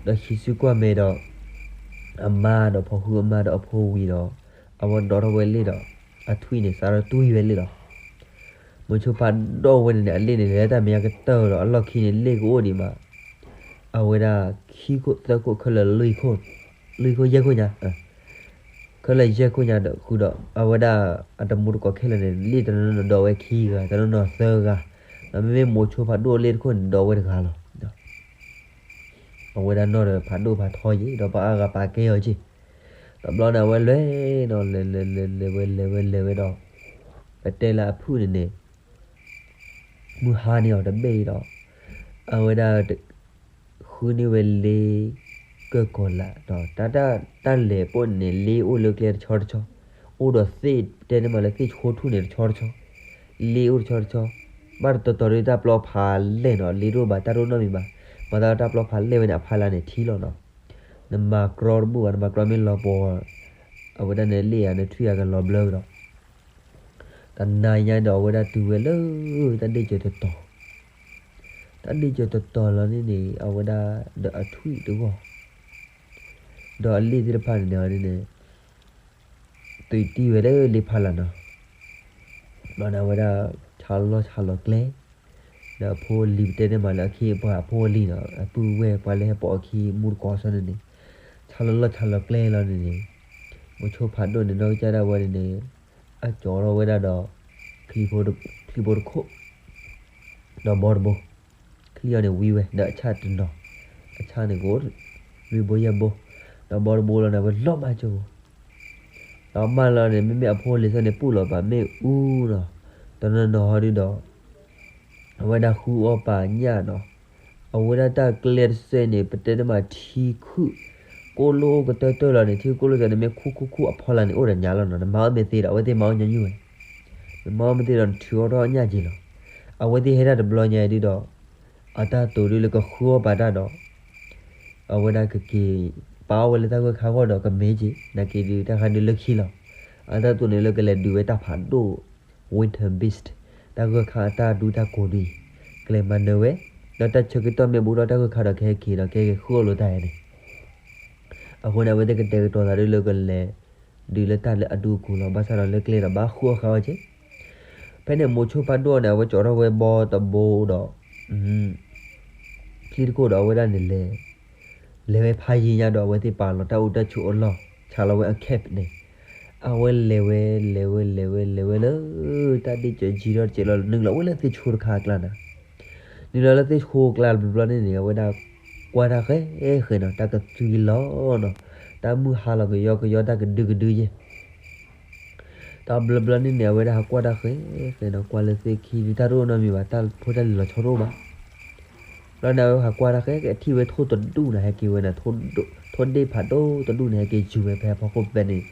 ဒီးဟံးစုကွၢ်မဲာ်ဒီး အမါဒီးဖီၣ်ဃုအမါဒီးအဖိဝံၤဒီး အဝဲဒိးထီၣ်ဝဲလ့ၣ်ဒီး အထွံၣ်န့ၣ် စးထီၣ်တွံၢ်ဝဲလ့ၣ်လီၤ. မိၤဆိဖးဒိၣ်ဝဲန့ၣ်န့ၣ် အလ့ၣ်န့ၣ် လဲၤတၢ်မဲာ်ညါကတၢၢ်ဒီး အလီၢ်ခံန့ၣ် လ့ၣ်ကအိၣ်ဒံးမး အဝဲဒၣ် ခံခိၣ်သၢခိၣ်ခဲလၢာ် လွံၢ်ခိၣ်ယဲၢ်ခိၣ်ညါ, ခဲလၢာ်ယဲၢ်ခိၣ်ညါဒီးဃုာ်ဒီး အဝဲဒၣ်အတမူတကိးခဲလၢာ်န့ၣ် လ့ၣ်တနီၤနီၤဒိးဝဲခံဂၤ တနီၤနီၤသၢဂၤ, ဒီးမ့မ့ၢ်မိၤဆိဖးဒိၣ်အလ့ၣ်တခိၣ်န့ၣ် ဒိးဝဲတဂၤလီၤ. အဝဲဒၣ်နီၢ်ဒီးဖးဒိၣ်ဖးထီယံၤ ဒီးပှၤအါဂၤပာ်ကဲအီၤက့ၢ်, တဘျီန့ၣ် အဝဲလဲၤနီၤ လဲၤလဲၤလဲၤလဲၤဝဲလဲၤဝဲလဲၤဝဲဒီး ပတဲလၢအဖုၣ်န့ၣ်န့ၣ် မုၢ်ဟါန့ၢ်အီၤတဘ့ၣ်ဒီး အဝဲဒၣ် ဃုန့ၢ်ဝဲလ့ ကၢၢ်ကီၤလးဒီး တၢ်လဲၤပိာ်န့ၣ်န့ၣ် လ့အိၣ်လၢကျဲတဆီတဆီ, အိၣ်ဒီးသ့ၣ်တဲန့ၢ်မးလၢသ့ၣ်ဆိထူၣ်န့ၣ်တဆီတဆီ, လ့အိၣ်တဆီတဆီ, ဘၣ်တတီၤတီၤဒ်တၢ်ပျီဖးလဲၢ်နီၤ လ့တအိၣ်ဘၣ်တၢ်တအိၣ်နီတမံၤဘၣ်, မၤသးတၢ်ပျီဖးလဲၢ်ဝဲန့ၣ် အဖီလာ်န့ၣ်ထံလီၤနီၤ, နမၤကြီတဘူၣ်ဘၣ် နမၤကြီမ့ၢ်လီၤပှီၤ အဝဲဒၣ်န့ၣ်လ့ၣ်ဧါ နထွံၣ်ဧါကလီၤဘျၢကဒီး တနၤညါဒီးအဝဲဒၣ်တုၤဝဲလၢ တၢ်ဒ့ၣ်စၢၤတတီၤ, တၢ်ဒ့ၣ်စၢၤတတီၤလီၤန့ၣ်န့ၣ် အဝဲဒၣ်ဒီးအထွံၣ်တဂီၢ်, ဒီးအလ့ၣ်သ့ၣ်တဖၣ်န့ၣ်န့ၣ် သုးတံၢ်ဝဲလၢလ့ဖးလၢ်နီၤ, ဘျီန့ၣ်အဝဲဒၣ် ဆးလီၢ်ဆးလီၤကျဲ, ဒီးအဖိအလံၤပတဲန့ၢ်မးလၢအခ့အပှၤအဖိအလံၤနီၤ အပုၢ်ဝဲၢ်ပှၤလၢဟဲပိာ်အခံမူတကိးဆၢန့ၣ်န့ၣ်, ဆးလီၢ်လီၢ်ဆးလီၤကျဲလီၤန့ၣ်န့ၣ်, မိၤဆိဖးဒိၣ်န့ၣ် နီၢ်ကစၢ်ဒၣ်ဝဲန့ၣ်န့ၣ်, အကၠီထီၣ်ဝဲဒၣ်ဒီး ချံဖိတခိၣ်, ဒီးဘီတဘိ, ချံအီၤန့ၣ်ဝံဝဲ ဒီးအဆၣ်တနီၤ, အဆၣ်န့ၣ်ကအိၣ် လွံၢ်ဘိယဲၢ်ဘိ, ဒီးဘီတဘိလီၤန့ၣ် အဝဲလီၤမၢ်ကၠိ, ဒီးမၢ်လီၤန့ၣ် မ့မ့ၢ်အဖိအလံၤသ့ၣ်န့ၣ် ပူၣ်လီၤပာ်မ့ၣ်အူနီၤ, တနီၤနီၤဟီဒုဒီး အဝဲဒၣ်ဃုအီၣ်ပာ်ညၣ်နီၤ, အဝဲဒၣ်တၢ်ကျဲတစဲးန့ၣ် ပတဲတမးထံခုၣ်, ကိၣ်လိၣ်အိၣ်ကတၢၢ်တၢၢ်လီၤန့ၣ် ထံကိၣ်လိၣ်စဲးန့ၣ် မ့ၢ်ခူၣ်ခူၣ်ခူၣ်အဖီလာ်န့ၣ် အိၣ်ဒီးညါလီၤနီၤ နမၤအီၣ်မ့ၢ်သ့ဒီး အဝဲသ့ၣ်မၤအီၣ်ညီနုၢ်ဝဲ, နမၤအီၣ်မ့ၢ်သ့ဒီး နထုးအီၣ်ထီၣ်ညၣ်က့ၤလီၤ, အဝဲသ့ၣ်ဟဲဒၣ်တဘျီညါဒုဒီး အတၢ်တိာ်ဒုလၢကဃုအီၣ်ပာ်တၢ်ဒီး အဝဲဒၣ်ကက့ၤ ပာ်အီၣ်ဝဲလၢတၢ်ဂၢၢ်ခါဂီၢ်ဒီးကမ့ၢ်က့ၤ နာ်က့ၤဒုတၢ်ခါဒုလၢခံလီၤ, အတၢ်တိာ်န့ၣ်လၢကလဲၤဒုးဝဲတၢ်ဖးဒိၣ် winter beast တၢ်ဂၢၢ်ခါအတၢ်ဒူတၢ်ကိးဒုအံၤ ကလဲၤမၤနၢၤဝဲ, ဒီးတၢ်ဆၢကတီၢ်မ့ၢ်ဘူးဒီးတၢ်ဂၢၢ်ခါဒီးကဟဲက့ၤဒီးကဟဲက့ၤဃုအီၣ်လိာ်တၢ်အံၤန့ၣ် အဃိန့ၣ် အဝဲသ့ၣ်ကတဲာ်ကတီၤသးဒ်လၢကလဲၤ ဒုးလၢတၢ်လၢအဒူအကိၤလီၤ ဘၣ်ဆၣ်ဒီးလၢကျဲဒီးဘၣ်ဃုအီၣ်ဃာ်အီၣ်က့ၤ, ဖဲန့ၣ်မိၤဆိဖးဒိၣ်န့ၣ် အဝဲကၠီထီၣ်ဝဲဘီတဘိဒီး ချံတခိၣ်ဒီးအဝဲဒၣ်န့ၣ်လဲၤ, လဲၤဝဲဖးယံၤညါဒီး အဝဲသ့ၣ်ပာ်လီၤတၢ်အိၣ်တၢ်ဆိးအလီၢ် ဆးလီၤဝဲအ camp န့ၣ်, အဝဲလဲၤဝဲ လဲၤဝဲ လဲၤဝဲ လဲၤဝဲလၢ တၢ်ဒ့ၣ်စၢၤကၠံထီၣ်တစဲးလီၤ နုာ်လီၤဝဲလၢသ့ၣ်ဆိတခါအကျါန့ၣ် နုာ်လီၤလၢသ့ၣ်ဆိအကျါတဘျီဘျီန့ၣ်န့ၣ် အဝဲဒၣ်ကွၢ်တၢ်ဃဲဃဲနီၤ တၢ်ကသွံလီၤနီၤ, တၢ်မုၢ်ဟါလီၤကယီကယီ တၢ်ကဒုကဒုယဲၢ် တဘျီဘျီန့ၣ်န့ၣ် အဝဲဒၣ်ဟးကွၢ်တၢ်ဃဲဃဲနီၤ ကွၢ်လၢသ့ၣ်ခံဒုး တၢ်တအိၣ်နီတမံၤဘၣ် တၢ်ဖိတၢ်လံၤလီၤဆီတအိၣ်ဘၣ် ဘျီန့ၣ် အဝဲဟးကွၢ်တၢ်ဃဲဃဲ ထံၣ်ဝဲထိၣ်တဒူၣ်န့ၣ် ဟဲက့ၤဝဲန့ၣ် ထိၣ်ဒ့ၣ်ဖးဒိၣ်တဒူၣ်န့ၣ် ဟဲက့ၤယူၤဝဲဖဲအဖီခိၣ်ဖဲန့ၣ်,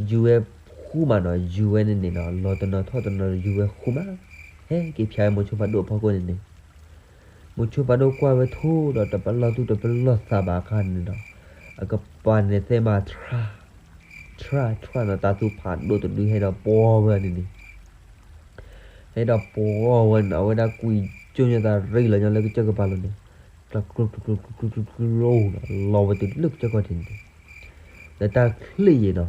ယူၤဝဲဃူမးနီၤ ယူၤဝဲန့ၣ်န့ၣ်နီၤ လီၤတနီၤထီၣ်တနီၤ ယူၤဝဲဃူမး, ဟဲက့ၤဖျါဝဲမိၤဆိဖးဒိၣ်အဖီခိၣ်န့ၣ်န့ၣ် မိၤဆိဖးဒိၣ်ကွၢ်ဝဲထိၣ်ဒီး တပလီၢ်သူၣ်တပလီၢ်သးဘၣ်အခါန့ၣ်ဒီး အကပၤန့ၣ်သဲမၤ ထြၣ် ထြၣ်ထြၣ်နီၤ တၢ်သူၣ်ဖးဒိၣ်တဒုဟဲဒီးပှီၤဝဲန့ၣ်န့ၣ် ဟဲဒီးပှီၤဝဲန့ၣ် အဝဲဒၣ်ကွံာ်ကၠိညီသးရ့လီၤညီလၢကစၢၢ်ကပၤလိၤန့ၣ် ကျိကျိကျိကျိကျိကျိကျိကျိ လီၤဝဲတုၤလၢကစၢၢ်ခီၣ်ထံးန့ၣ် ဒီးတၢ်ချံၣ်ယံၤနီၤ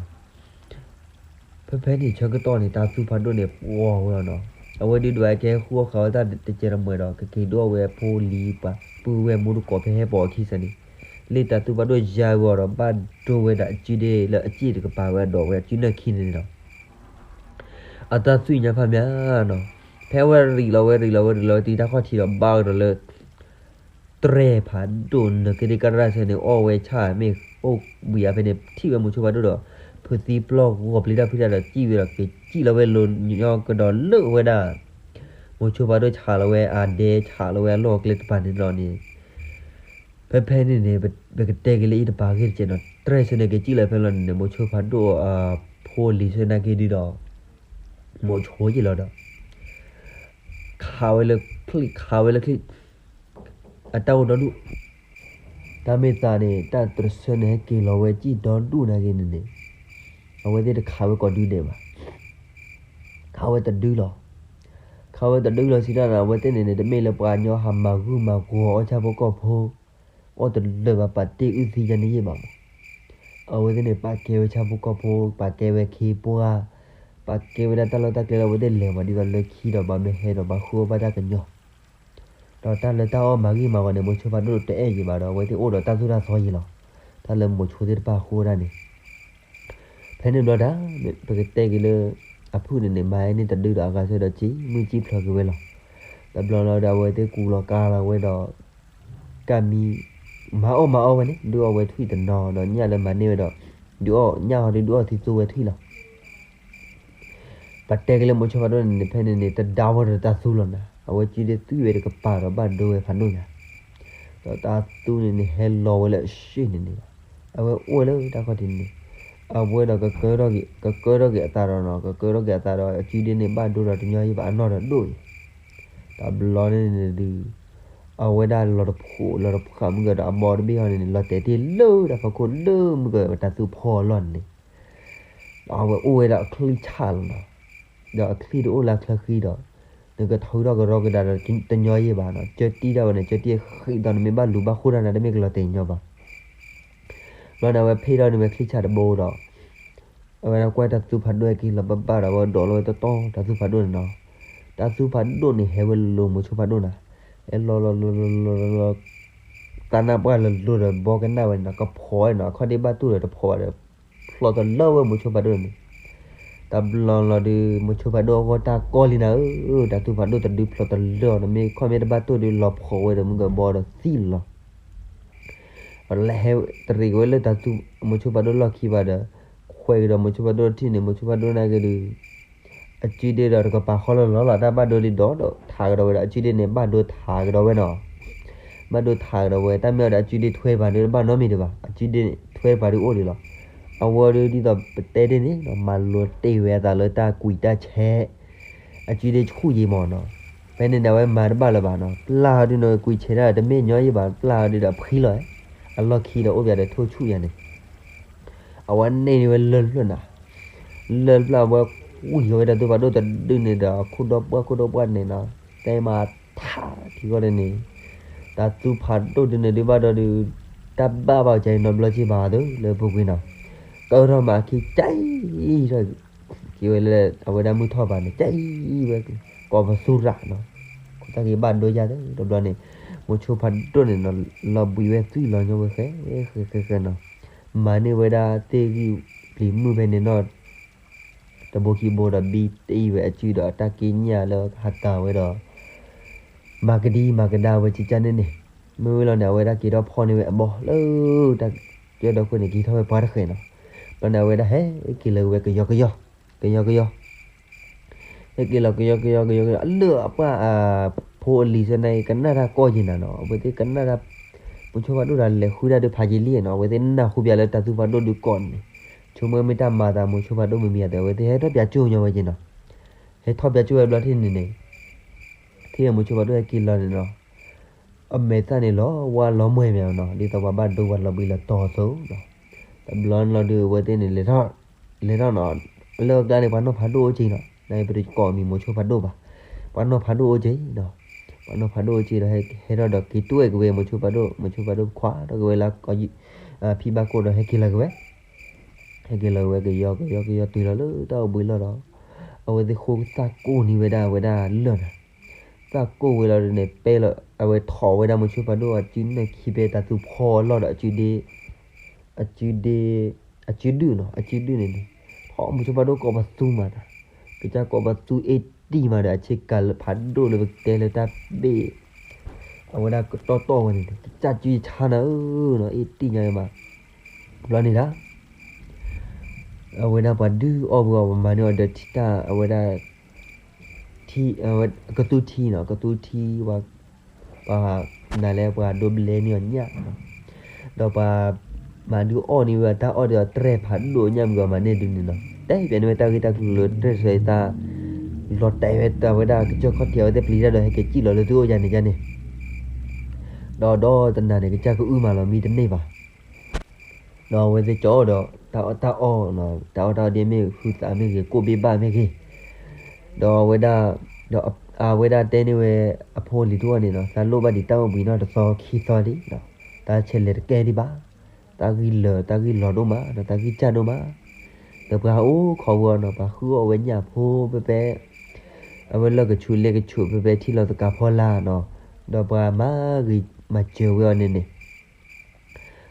ဖဲဖဲန့ၣ်ဆၢကတီၢ်န့ၣ် တၢ်သူၣ်ဖးဒိၣ်န့ၣ်ပှီၤဝဲလီၤနီၤ အဝဲဒုးဒွးကဟဲဃုအီၣ်ဃာ်ဝဲတၢ်တစဲးတမှဲၤဒီး ကက့ၤဒုးအီၣ်ဝဲအဖိအလံၤပှၤပုၢ်ဝဲၢ်မူတကိးဖဲဟဲပိာ်အခံစ့ၢ်န့ၣ် လၢတၢ်သူၣ်ဖးဒိၣ်ယါဝဲအီၤဒီး ဘၣ်ဒိဝဲဒၣ်အစုဒ့လၢအစ့ၣ်တကပၤဝဲအဒိးဝဲအစုနၢၣ်ခံန့ၣ်ဒီး အတၢ်သွံၣ်ညါဖးမးနီၤ ဖဲအဝဲရံးလီၤဝဲရံးလီၤဝဲရံးလီၤဝဲတုၤတၢ်ခီၣ်ထံးဒီးဘၣ်ကဒီးလၢ တြဲၤဖးဒိၣ်နကဒ့ကရၣ်ဆၢန့ၣ် အီၣ်ဝဲဆၣ်မ့ၢ်အိၣ်ဘှံးအါ ဖဲန့ၣ် ထံၣ်ဝဲမိၤဆိဖးဒိၣ်ဒီး ဖုးသံပျီၢ်ဂီၤပျံၤတၢ်ဖုးတၢ်ဒီးစံၣ်ဝဲဒီး ကစံၣ်လီၤဝဲလိၤညီကဒီးလၢဝဲဒၣ် မိၤဆိဖးဒိၣ်ဆးလီၤဝဲအဒဲ ဆးလီၤဝဲအလီၢ်အကျဲတပၤန့ၣ်လီၤန့ၣ်, ဖဲဖဲန့ၣ်န့ၣ် ပကတဲက့ၤလၢအံၤတပၤဂ့ၢ်တကဲးနီၤ, တြဲၤဆၢန့ၣ် ကစံၣ်လီၤဖဲလီၤန့ၣ်န့ၣ် မိၤဆိဖးဒိၣ်အဖိအလံၤဆၢနာ်က့ဒုဒီး မိၤဆိက့ၤလီၤဒီး ခးဝဲလၢချံၣ် ခးဝဲလၢချံၣ် အတၢ်အိၣ်ဒီဒူၣ်, တၢ်မ့ၢ်သးန့ၣ် တၢ်တြဲၤဆၢန့ၣ် ဟဲက့ၤလီၤဝဲစံၣ်ဒီဒူၣ်နာ်က့န့ၣ်န့ၣ်, အဝဲသ့ၣ်တခးဝဲကိးဒုဒဲးဘၣ်, ခးဝဲတဒုလီၤ. ခးဝဲတဒုလီၤစံးတၢ်န့ၣ် အဝဲသ့ၣ်န့ၣ်န့ၣ် တမ့ၢ်လၢပှၤကညီဟးမၤဂုာ်မၤဂီၤအီၣ်ဆၣ်ဖိကီၢ်ဖိ အီၣ်တလၢာ်ဘၣ် ပာ်တ့ၢ်အုၣ်သံယါန့ၣ်ယ့ၢ်ဘၣ်မး, အဝဲသ့ၣ်န့ၣ် ပာ်ကဲဝဲဆၣ်ဖိကီၢ်ဖိ ပာ်ကဲဝဲခ့ပှၢ်, ပာ်ကဲဝဲဒၣ်တၢ်လီၢ်တၢ်ကျဲလၢအဝဲသ့ၣ်လဲၤမး ဒ်သိးလၢခံဒီးဘၣ်မ့ၢ်ဟဲဒီးဘၣ်ဃုအီၣ်ဘၣ်တၢ်ကညီ ဒီးတၢ်လၢတၢ်အီၣ်မၤဂ့ၤမၤဝါန့ၣ် မိၤဆိဖးဒိၣ်တအဲၣ်ယံၤဘၣ်ဒီး အဝဲသ့ၣ်အိၣ်ဒီးတၢ်သိၣ်တၢ်သီယံၤလီၤ. တၢ်လၢမိၤဆိသ့ၣ်တဖၣ်အဃိဒၣ်န့ၣ်, ဖဲန့ၣ်ဘျီဒၣ် ပကတဲက့ၤလၢ အဖုၣ်န့ၣ်န့ၣ် မၤဝဲန့ၣ်တဒုဒီးအဂၤဆၢဒီး ကံၣ်မုၢ်ကံၣ်ဖျိးက့ၤဝဲလီၤ. တဘျီလီၤဒီး အဝဲသ့ၣ်ကူလီၤကါလီၤဝဲဒီး ကၢ်မံ မၤအီၣ်မၤအီဝဲန့ၣ် ဒုးအီၣ်ဝဲထွံၣ်တနီၤဒီး ညၣ်လၢမၤန့ၢ်ဝဲဒီး ဒုးအီၣ်ညၣ်ဟီဒီး ဒုးအီၣ်သံသိဝဲထွံၣ်လီၤ. ပတဲက့ၤလၢမိၤဆိဖးဒိၣ်န့ၣ်န့ၣ် ဖဲန့ၣ်န့ၣ် တဒါဝဲဒီးတၢ်သူလီၤနၤ, အဝဲကုဒ့သွံၣ်ဝဲတကပၤဒီးဘၣ်ဒိဝဲဖးဒိၣ်ညါ, ဒီးတၢ်သူန့ၣ်န့ၣ် ဟဲလီၤဝဲလၢအရှ့ၣ်န့ၣ်န့ၣ်လီၤ. အဝဲအိၣ်ဝဲလၢတၢ်ခီၣ်ထံးန့ၣ်, အဝဲဒီးကကၢထီၣ်က့ၤ ကကၢထီၣ်က့ၤအသးဒီးနီၤ, ကကၢထီၣ်က့ၤအသးဒီး အကုဒ့န့ၣ် ဘၣ်ဒိဒီးတညီယံၢ်ဘၣ်အနီၢ်ဒီးဒိၣ်အံၤ, တဘျီန့ၣ်န့ၣ်ဒုး အဝဲဒၣ်လီၤတဖိးလီၤတဖးမုၢ်ကဒီးအဘီတဘ့ၣ်ဟီန့ၣ်န့ၣ် လီၤတဲာ်တ့ၢ်လၢတၢ်ဖီခိၣ်လၢမုၢ်ကတၢ်သူဖီအလီၢ်န့ၣ် ဒီးအဝဲအိၣ်ဝဲဒီးအချံၣ်ဆၣ်လီၤနီၤ, ဒီးအချံၣ်တအိၣ်လၢအချၢဃံဒီး နကထုးထီၣ်ကရီကဒါဒီးတညီယံာ်ဘၣ်နီၤ, ကၢတံၢ်တၢ်ဝဲန့ၣ် ကၢတံၢ်ဃံဒီး နမ့ၢ်ဘၣ်လူၤဘၣ်ဃိတၢ်န့ၣ် တမ့ၢ်ကလီၤတဲာ်ညီဘၣ်. ဘျီန့ၣ် အဝဲဖ့ၣ်ထီၣ်န့ၢ်ဝဲချံၣ်ဆၣ်တဘိဒီး အဝဲဒၣ်ကွၢ်တၢ်သူဖးဒိၣ်ဟဲက့ၤလီၤဘၣ်ဘၣ်ဒီး အဝဲဒိးလီၤဝဲတီတီတၢ်သူဖးဒိၣ်န့ၣ်နီၤ, တၢ်သူဖးဒိၣ်န့ၣ် ဟဲဝဲလိၤမိၤဆိဖးဒိၣ်နီၤ, ဟဲလီၤလီၤလီၤလီၤလီၤလီၤ သးနၢ်ပှၢ်လၢလိၤဒီးဘီကနၣ်ဝဲန့ၣ်နီၤ, ကဖီးဝဲနီၤ, အခီၣ်ဒ့ဘၣ်တူၢ်ဒီးတဖီးဘၣ်ဒီး ဖျိးတလၢဝဲမိၤဆိဖးဒိၣ်န့ၣ်, တဘျီလီၤဒုး မိၤဆိဖးဒိၣ်အဂီၢ်တၢ်ကီလံနၤဧၢ, တၢ်သူဖးဒိၣ်တဒုဖျိးတလၢအီၤ, နမ့ၢ်ခီၣ်မ့ၢ်တဘၣ်တူၢ်ဒုး လီၤဖီးဝဲဒီးမုၢ်ကဘီဒီးသံလီၤ. ပလဲၤဟဲတရံးက့ၤဝဲလၢတၢ်သူ မိၤဆိဖးဒိၣ်လီၢ်ခံဘၣ်ဒီး ခွဲးကဒီးမိၤဆိဖးဒိၣ်ထံၣ်န့ၣ် မိၤဆိဖးဒိၣ်နာ်က့ဒုး အကုဒ့ဒီးတကပၤဃီလီၤလီၤလီၤ, တၢ်ဘၣ်ဒိဒ်ဒီးဒီးထးကဒီးဝဲဒီး အကုဒ့န့ၣ် ဘၣ်ဒိထးကဒီးဝဲနီၤ, ဘၣ်ဒိထးကဒီးဝဲ, တၢ်မ့ၢ်အီၤဒီးအကုဒ့ထွဲပၤဒုးတဘၣ်နီတမံၤဒံးဘၣ်, အကုဒ့ထွဲပၤဒုးအိၣ်ဒံးလီၤ. အဝဲဒုးဒ်သိးပတဲတ့ၢ်န့ၣ်နီၤ မၤလိတ့ၢ်ဝဲအသးလၢတၢ်ကွံာ်တၢ်ဆဲး အကုဒ့ဆူၣ်ယံာ်မးနီၤ, ဖဲန့ၣ်န့ၣ် အဝဲမၤတဘၣ်လၢၤဘၣ်နီၤ, ပျၢ်ဟီဒုးန့ၣ် ကွံာ်ဆဲးတၢ်တမ့ၢ်ညီယံာ်ဘၣ်, ပျၢ်ဟီဒုးဒီးအဖှံလီၤ, အလီၢ်ခံဒီးအိၣ်ပၠးဒီးထိၣ်ဆူၣ်ယၤန့ၣ် အဝဲန့ၢ်န့ၢ်ဝဲလၢၢ်ဖျၢၣ်နၤ, လၢၢ်ဖျၢၣ်အဝဲကွံာ်ဃီၤဝဲတၢ်သူဖးဒိၣ်တဒုန့ၣ်ဒီး ခိၣ်ဒီပှၢ်ခိၣ်ဒီပှၢ်န့ၣ်နီၤ, တဲမၤထးထံဃီန့ၣ်န့ၣ်, တၢ်သူဖးဒိၣ်ဒုးန့ၣ်ဒုးဘၣ်ဒီးဒုး တၢ်ဘၣ်ဘၣ်ကဲနီတဘျီက့ၤဘၣ်သုလၢပူၤကွံာ်နီၤ, ကၢထီၣ်မၤခံကဲထီၣ် က့ၤဝဲလၢအဝဲဒၣ်မုၢ်ထီၣ်ဘၣ်န့ၣ် ကဲအံၤဝဲ ကိးပသူရၤနီၤ, ခိၣ်သၣ်က့ၤဘၣ်ဒိယၤသၢတဘျီန့ၣ်, မိၤဆိဖးဒိၣ်န့ၣ်နီၤ လီၤဘှံးဝဲသွံၣ်လီၤညီဝဲဃဲ ဃဲဃဲဃဲနီၤ, မၤန့ၢ်ဝဲဒၣ်သ့ၣ်ဂံၢ်ပျံၤမုၢ်ဖဲန့ၣ်နီၤ တဘိခံဘိဒီးဘံတ့ၢ်ဝဲအကုဒီး တၢ်က့ညၣ်လၢဟးကၤဝဲဒီး မၤကဒံမၤကဒါဝဲကကၢန့ၣ်န့ၣ်, မ့ၢ်ဝဲလီၤန့ၣ် အဝဲဒၣ်က့ၤထီၣ်ဖီၣ်န့ၢ်ဝဲအဘီလၢ တၢ်ကၢဒီခိၣ်န့ၣ် က့ၤထီၣ်ဝဲပှၤတဃဲးနီၤ, ဘျီန့ၣ်အဝဲဒၣ်ဟဲက့ၤလၢၤဝဲကယီကယီ, ကယီကယီ ဟဲက့ၤလီၤကယီကယီကယီကယီ အလၢအပှၢ်အဖိအလံၤဆၢန့ၣ် ကနၣ်တၢ်ကီၢ်က့ၤနၤနီၤ, အဝဲသ့ၣ်ကနၣ်တၢ် မိၤဆိဖးဒိၣ်ဒီးလဲၤဃုတၢ်ဒုးဖးယံာ်လံနီၤ, အဝဲသ့ၣ်နၢ်ဟူပၠးလၢတၢ်သူဖးဒိၣ်ဒုးကိးန့ၣ်, ဆိကမိၣ်မ့ၢ်တၢ်မၤသးမိၤဆိဖးဒိၣ်မံၤမံၤအသး အဝဲသ့ၣ်ဟဲထီၣ်ပၠးကၠိညီဝဲက့ၤနီၤ, ဟဲထီၣ်ပၠးကၠိဝဲဘျီထံၣ်န့ၣ်န့ၣ် ထံၣ်မိၤဆိဖးဒိၣ်ဟဲက့ၤလီၤန့ၣ်နီၤ, အမဲာ်သၣ်န့ၣ်လီၤဝါလီၤမှဲၣ်မးနီၤ, ဒ်သိးပှၤဘၣ်ဒိပှၤလီၤဘှံးလီၤတီၤအသိးနီၤ, တဘျီန့ၣ်လီၤဒုး အဝဲသ့ၣ်န့ၣ် လဲၤထီၣ်နီၤ, လၢအကျါန့ၣ် ပှၤနီၢ်ဖးဒိၣ်အိၣ်က့ၤနီၤ, နပတကိးမံၤမိၤဆိဖးဒိၣ်ဘၣ်, ပှၤနီၢ်ဖးဒိၣ်အိၣ်က့ၤနီၤ, ပှၤနီၢ်ဖးဒိၣ်အိၣ်က့ၤဒီး ဟဲထီၣ်ဒီးက့ၤတွဲၣ်က့ၤဝဲမိၤဆိဖးဒိၣ်, မိၤဆိဖးဒိၣ်ခွါထီၣ်က့ၤဝဲလၢ ဖံဘၣ်ကိၣ်ဒီးဟဲက့ၤလီၤက့ၤဝဲ ဟဲက့ၤလီၤက့ၤဝဲကယီကယီကယီတုၤလီၤလၢတၢ်အိၣ်ဘှံးလီၢ်ဒီး အဝဲသ့ၣ်ဃိသၣ်ကိၢ်န့ၢ်ဝဲဒၣ်အဝဲဒၣ်လၢၢ်နီၤ, သၣ်ကိၢ်ဝဲလီၤဒုးန့ၣ် ပဲလီၤ အဝဲထီၣ်ဝဲဒၣ်မိၤဆိဖးဒိၣ်အစုနဲၣ်ခံဖဲတၢ်သူဖီအလီၢ်ဒီးအစုဒ့ အစုဒ့ အစုဒုၣ်နီၤ, အစုဒုၣ်န့ၣ်န့ၣ် ထီၣ်မိၤဆိဖးဒိၣ်ကိးပသူမးနီၤ, ကစၢ်ကိးပသူအ့ၣ်တံၢ်မးဒီး အဆ့ကၤလၢဖးဒိၣ်လၢပကတဲလၢတၢ်ဘ့ၣ် အဝဲဒၣ်ကတီၢ်တီၢ်ဝဲန့ၣ်န့ၣ် ကစၢ်စုယဆါနၤဧၢနီၤ, အ့ၣ်တံၢ်ညါမး ဘျီန့ၣ်ဒၣ် အဝဲဒၣ်ပှၤဒုးအီၣ်ဘှံးအီၤ ပှၤမၤန့ၢ်အီၤဒီးထံၣ်တၢ်အဝဲဒၣ် ထံ, ကသူထံနီၤ, ကသူထံ, ပှၤ, ပှၤ, နလဲၤပှၤဒိးဘျဲန့ၢ်အီၤညၣ်နီၤ, ဒီးပှၤ, မၤဒုးအီၣ်န့ၢ်ဝဲတၢ်အီၣ်ဒီးတြဲၤဖးဒိၣ်ညၣ်မုၢ်ဂီၤမၤန့ၢ်ဒုးန့ၣ်နီၤ, တဲပျဲန့ၢ်ဝဲတၢ်ဂ့ၢ်တၢ်ကျိၤလၢတြဲၤစဲတၢ်, လီၤတဲာ်ဝဲတၢ်ဝဲဒၣ်ကစၢၢ်ခီၣ်ထံးအဝဲသ့ၣ်ပျံၤတၢ်ဒီးဟဲက့ၤစံၣ်လီၤလၢသုအိၣ်ယါန့ၣ်ယါန့ၣ် ဒီးဒီတနၤန့ၣ် ကစၢ်ကအုၣ်မးလီၤမံတန့ၢ်ဘၣ်, ဒီးအဝဲသ့ၣ်ကၠီဒီး, တၢ်အီၣ်တၢ်အီ, တၢ်အီၣ်တၢ်အီဒ်မ့ၢ်ဟုသးမ့ၢ်ဂ့ၤ ကိၣ်ဘ့ၣ်ဘၣ်မ့ၢ်ဂ့ၤ, ဒီးအဝဲဒၣ်, ဒီးအဝဲဒၣ်တဲန့ၢ်ဝဲ, အဖိလံၤတအိၣ်န့ၣ်နီၤ သးလိၣ်ဘၣ်ဒံးတၢ်အိၣ်ဘှံးနီၢ်တသီခံသီဒံး, တၢ်ဆဲးလဲၤတကဲဒံးဘၣ်, တၢ်ဂံၢ်လၢာ်တၢ်ဂံၢ်လီၤဒိၣ်မး ဒီးတၢ်ဂံၢ်စၢ်ဒိၣ်မး, ဒီးပှၤအိၣ်ခိးဝဲအီၤနီၤ ပှၤဃုအီၣ်ဝဲညၣ်ဖိဖဲဖဲ အဝဲလၢကဆူးလ့ကဆူးဖဲဖဲထံလီၤသကၤဖီလာ်နီၤ, ဒီးပှၤမၤဂ့ၤမၤစၢၤဝဲအီၤန့ၣ်န့ၣ်,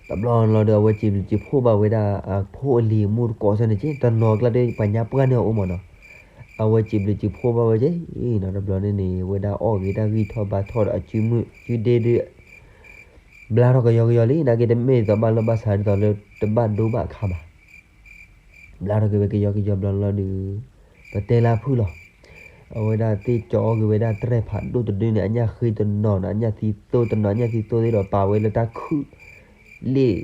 တဘျီလီၤဒီး အဝဲစံးဘျုးစံးဖှိၣ်ဘၣ်ဝဲဒၣ်အဖိအလံၤအမူတကိးဆၢန့ၣ်က့ တနီၤကျါဒီးပှၤညါပှၢ်န့ၢ်အအိၣ်မးနီၤ, အဝဲစံးဘျုးစံးဖှိၣ်ဘၣ်ဝဲက့နီၤ, တဘျီန့ၣ်န့ၣ် ဝဲဒၣ်အီၣ်ဂ့ၤတၢ်ဂံၢ်ထီၣ်ဘါထီၣ်ဒီးအစုမုၢ်စုဒ့ဒီး ဘျါထီၣ်ကယီကယီလံ နာ်က့တမ့ၢ်ဒ်သိးဘၣ်လီၢ်ဘၣ်စးဒ်သိးလၢတဘၣ်ဒိဘၣ်ခါဘၣ်, ဘျါထီၣ်က့ၤဝဲကယီကယီဘျီလီၤဒီး, ပတဲလၢအဖုၣ်လီၤ, အဝဲဒၣ်သ့ၣ်ကၠီအီၣ်က့ၤဝဲဒၣ်တြဲၤဖးဒိၣ်တဒုန့ၣ် အညၣ်ဃ့တနီၤနီၤ အညၣ်သံသိတနီၤ အညၣ်သံသိသ့ၣ်ဒီးပာ်ဝဲလၢတၢ်ခုၣ်, လ့ၣ်,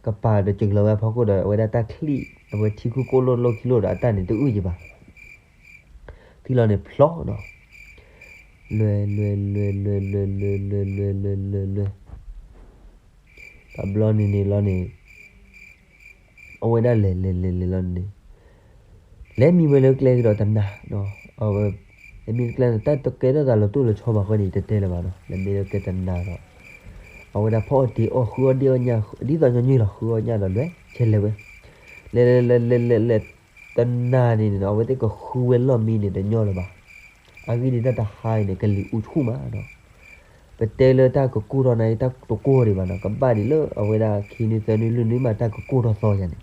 ကပၤဒီးစှၤလီၤဝဲအဖီခိၣ်ဒီး အဝဲဒၣ်တၢ်ချံၣ်, အဝဲထံခုၣ်ကိၣ်လိၣ်လိၣ်ခံလိၣ်ဒီးအတၢ်န့ၣ်တအုၣ်ယံၤဘၣ် ထံလီၤန့ၣ်ဖျီနီၤ, လွဲလွဲလွဲလွဲလွဲလွဲလွဲလွဲလွဲလွဲလွဲ, တဘျီန့ၣ်န့ၣ်လီၤန့ၣ်, အဝဲဒၣ်လဲၤလဲၤလဲၤလဲၤလီၤန့ၣ်, လဲၤမံဝဲလၢကျဲကဒီးတနၤ, လဲၤမံလၢကျဲန့ၣ် တၢ်တကဲထီၣ်သးလီၤတိၢ်လီၤဆီဘၣ်ဃီန့ၣ် တတဲလၢၤဘၣ်နီၤ လဲၤမံလၢကျဲတနၤဒီး, အဝဲဒၣ်ဖီအီၣ်တ့ၤအီၣ်ဃုအီၣ်ဒ့ၣ်အီၣ်ညၣ် ဒ်သိးညီနုၢ်လီၤဃုအီၣ်ညၣ်ဒီးလွဲၤဆဲးလဲၤဝဲ, လဲၤလဲၤလဲၤလဲၤလဲၤလဲၤ, တနၤန့ၣ်န့ၣ် အဝဲသ့ၣ်ကဃုဝဲလီၢ်မံန့ၣ်တညီလၢၤဘၣ်, အဂ့ၢ်ဒ်တၢ်တဟါအံၤန့ၣ် ကလံၤအူဆူၣ်မးနီၤ, ပတဲလၢတၢ်ကကိၢ်ထီၣ်နၤ တၢ်တကိၢ်ဒံးဘၣ်နီၤ ကဘၣ်ဒံးလၢအဝဲဒၣ်ခံနွံသၢနွံလွံၢ်နွံမး တၢ်ကကိၢ်ထီၣ်သီယၤန့ၣ်, ဒီး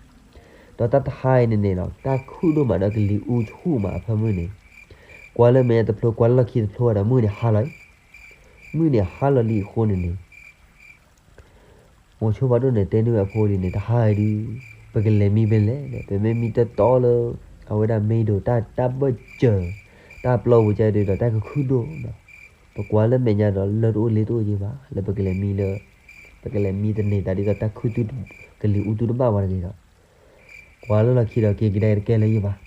တၢ်တဟါအံၤန့ၣ်န့ၣ်နီၤ တၢ်ခုၣ်ဒိၣ်မးဒီးကလံၤအူဆူၣ်မးအဖၢမုၢ်န့ၣ်, ကွၢ်လၢမဲာ်ညါတဖျိ ကွၢ်လၢလီၢ်ခံတဖျိဒီး မုၢ်န့ၣ်ဟါလီၤအံၤ, မုၢ်န့ၣ်ဟါလီၤလံအဃိန့ၣ်န့ၣ် မိၤဆိဖးဒိၣ်န့ၣ်တဲန့ၢ်ဝဲအဖိဒ်န့ၣ် တဟါအံၤဒုး ပကလဲၤမံဖဲလဲၣ်န့ၣ် ပမ့ၢ်မံတတီလၢ အဝဲဒၣ်မ့ၢ်ဒိးတၢ်တၢ်ဘၢၣ်စၢၤ တၢ်ပျီပူၤကဲဒုးဒီးတၢ်ကခုၣ်ဒိၣ်နီၤ, ပကွၢ်လၢမဲာ်ညါဒီးလၢတအိၣ်လ့တအိၣ်ယံၤဘၣ် လၢပကလဲၤမံလၢ ပကလဲၤမံတန့ၢ်သးဒ်သိးတၢ်ခုၣ်သု ကလံၤအူသုတဘၣ်ဝဲတဂ့ၤဒီး ကွၢ်လၢလီၢ်ခံဒီးက့ၤကဒါတကဲလၢၤယံၤဘၣ်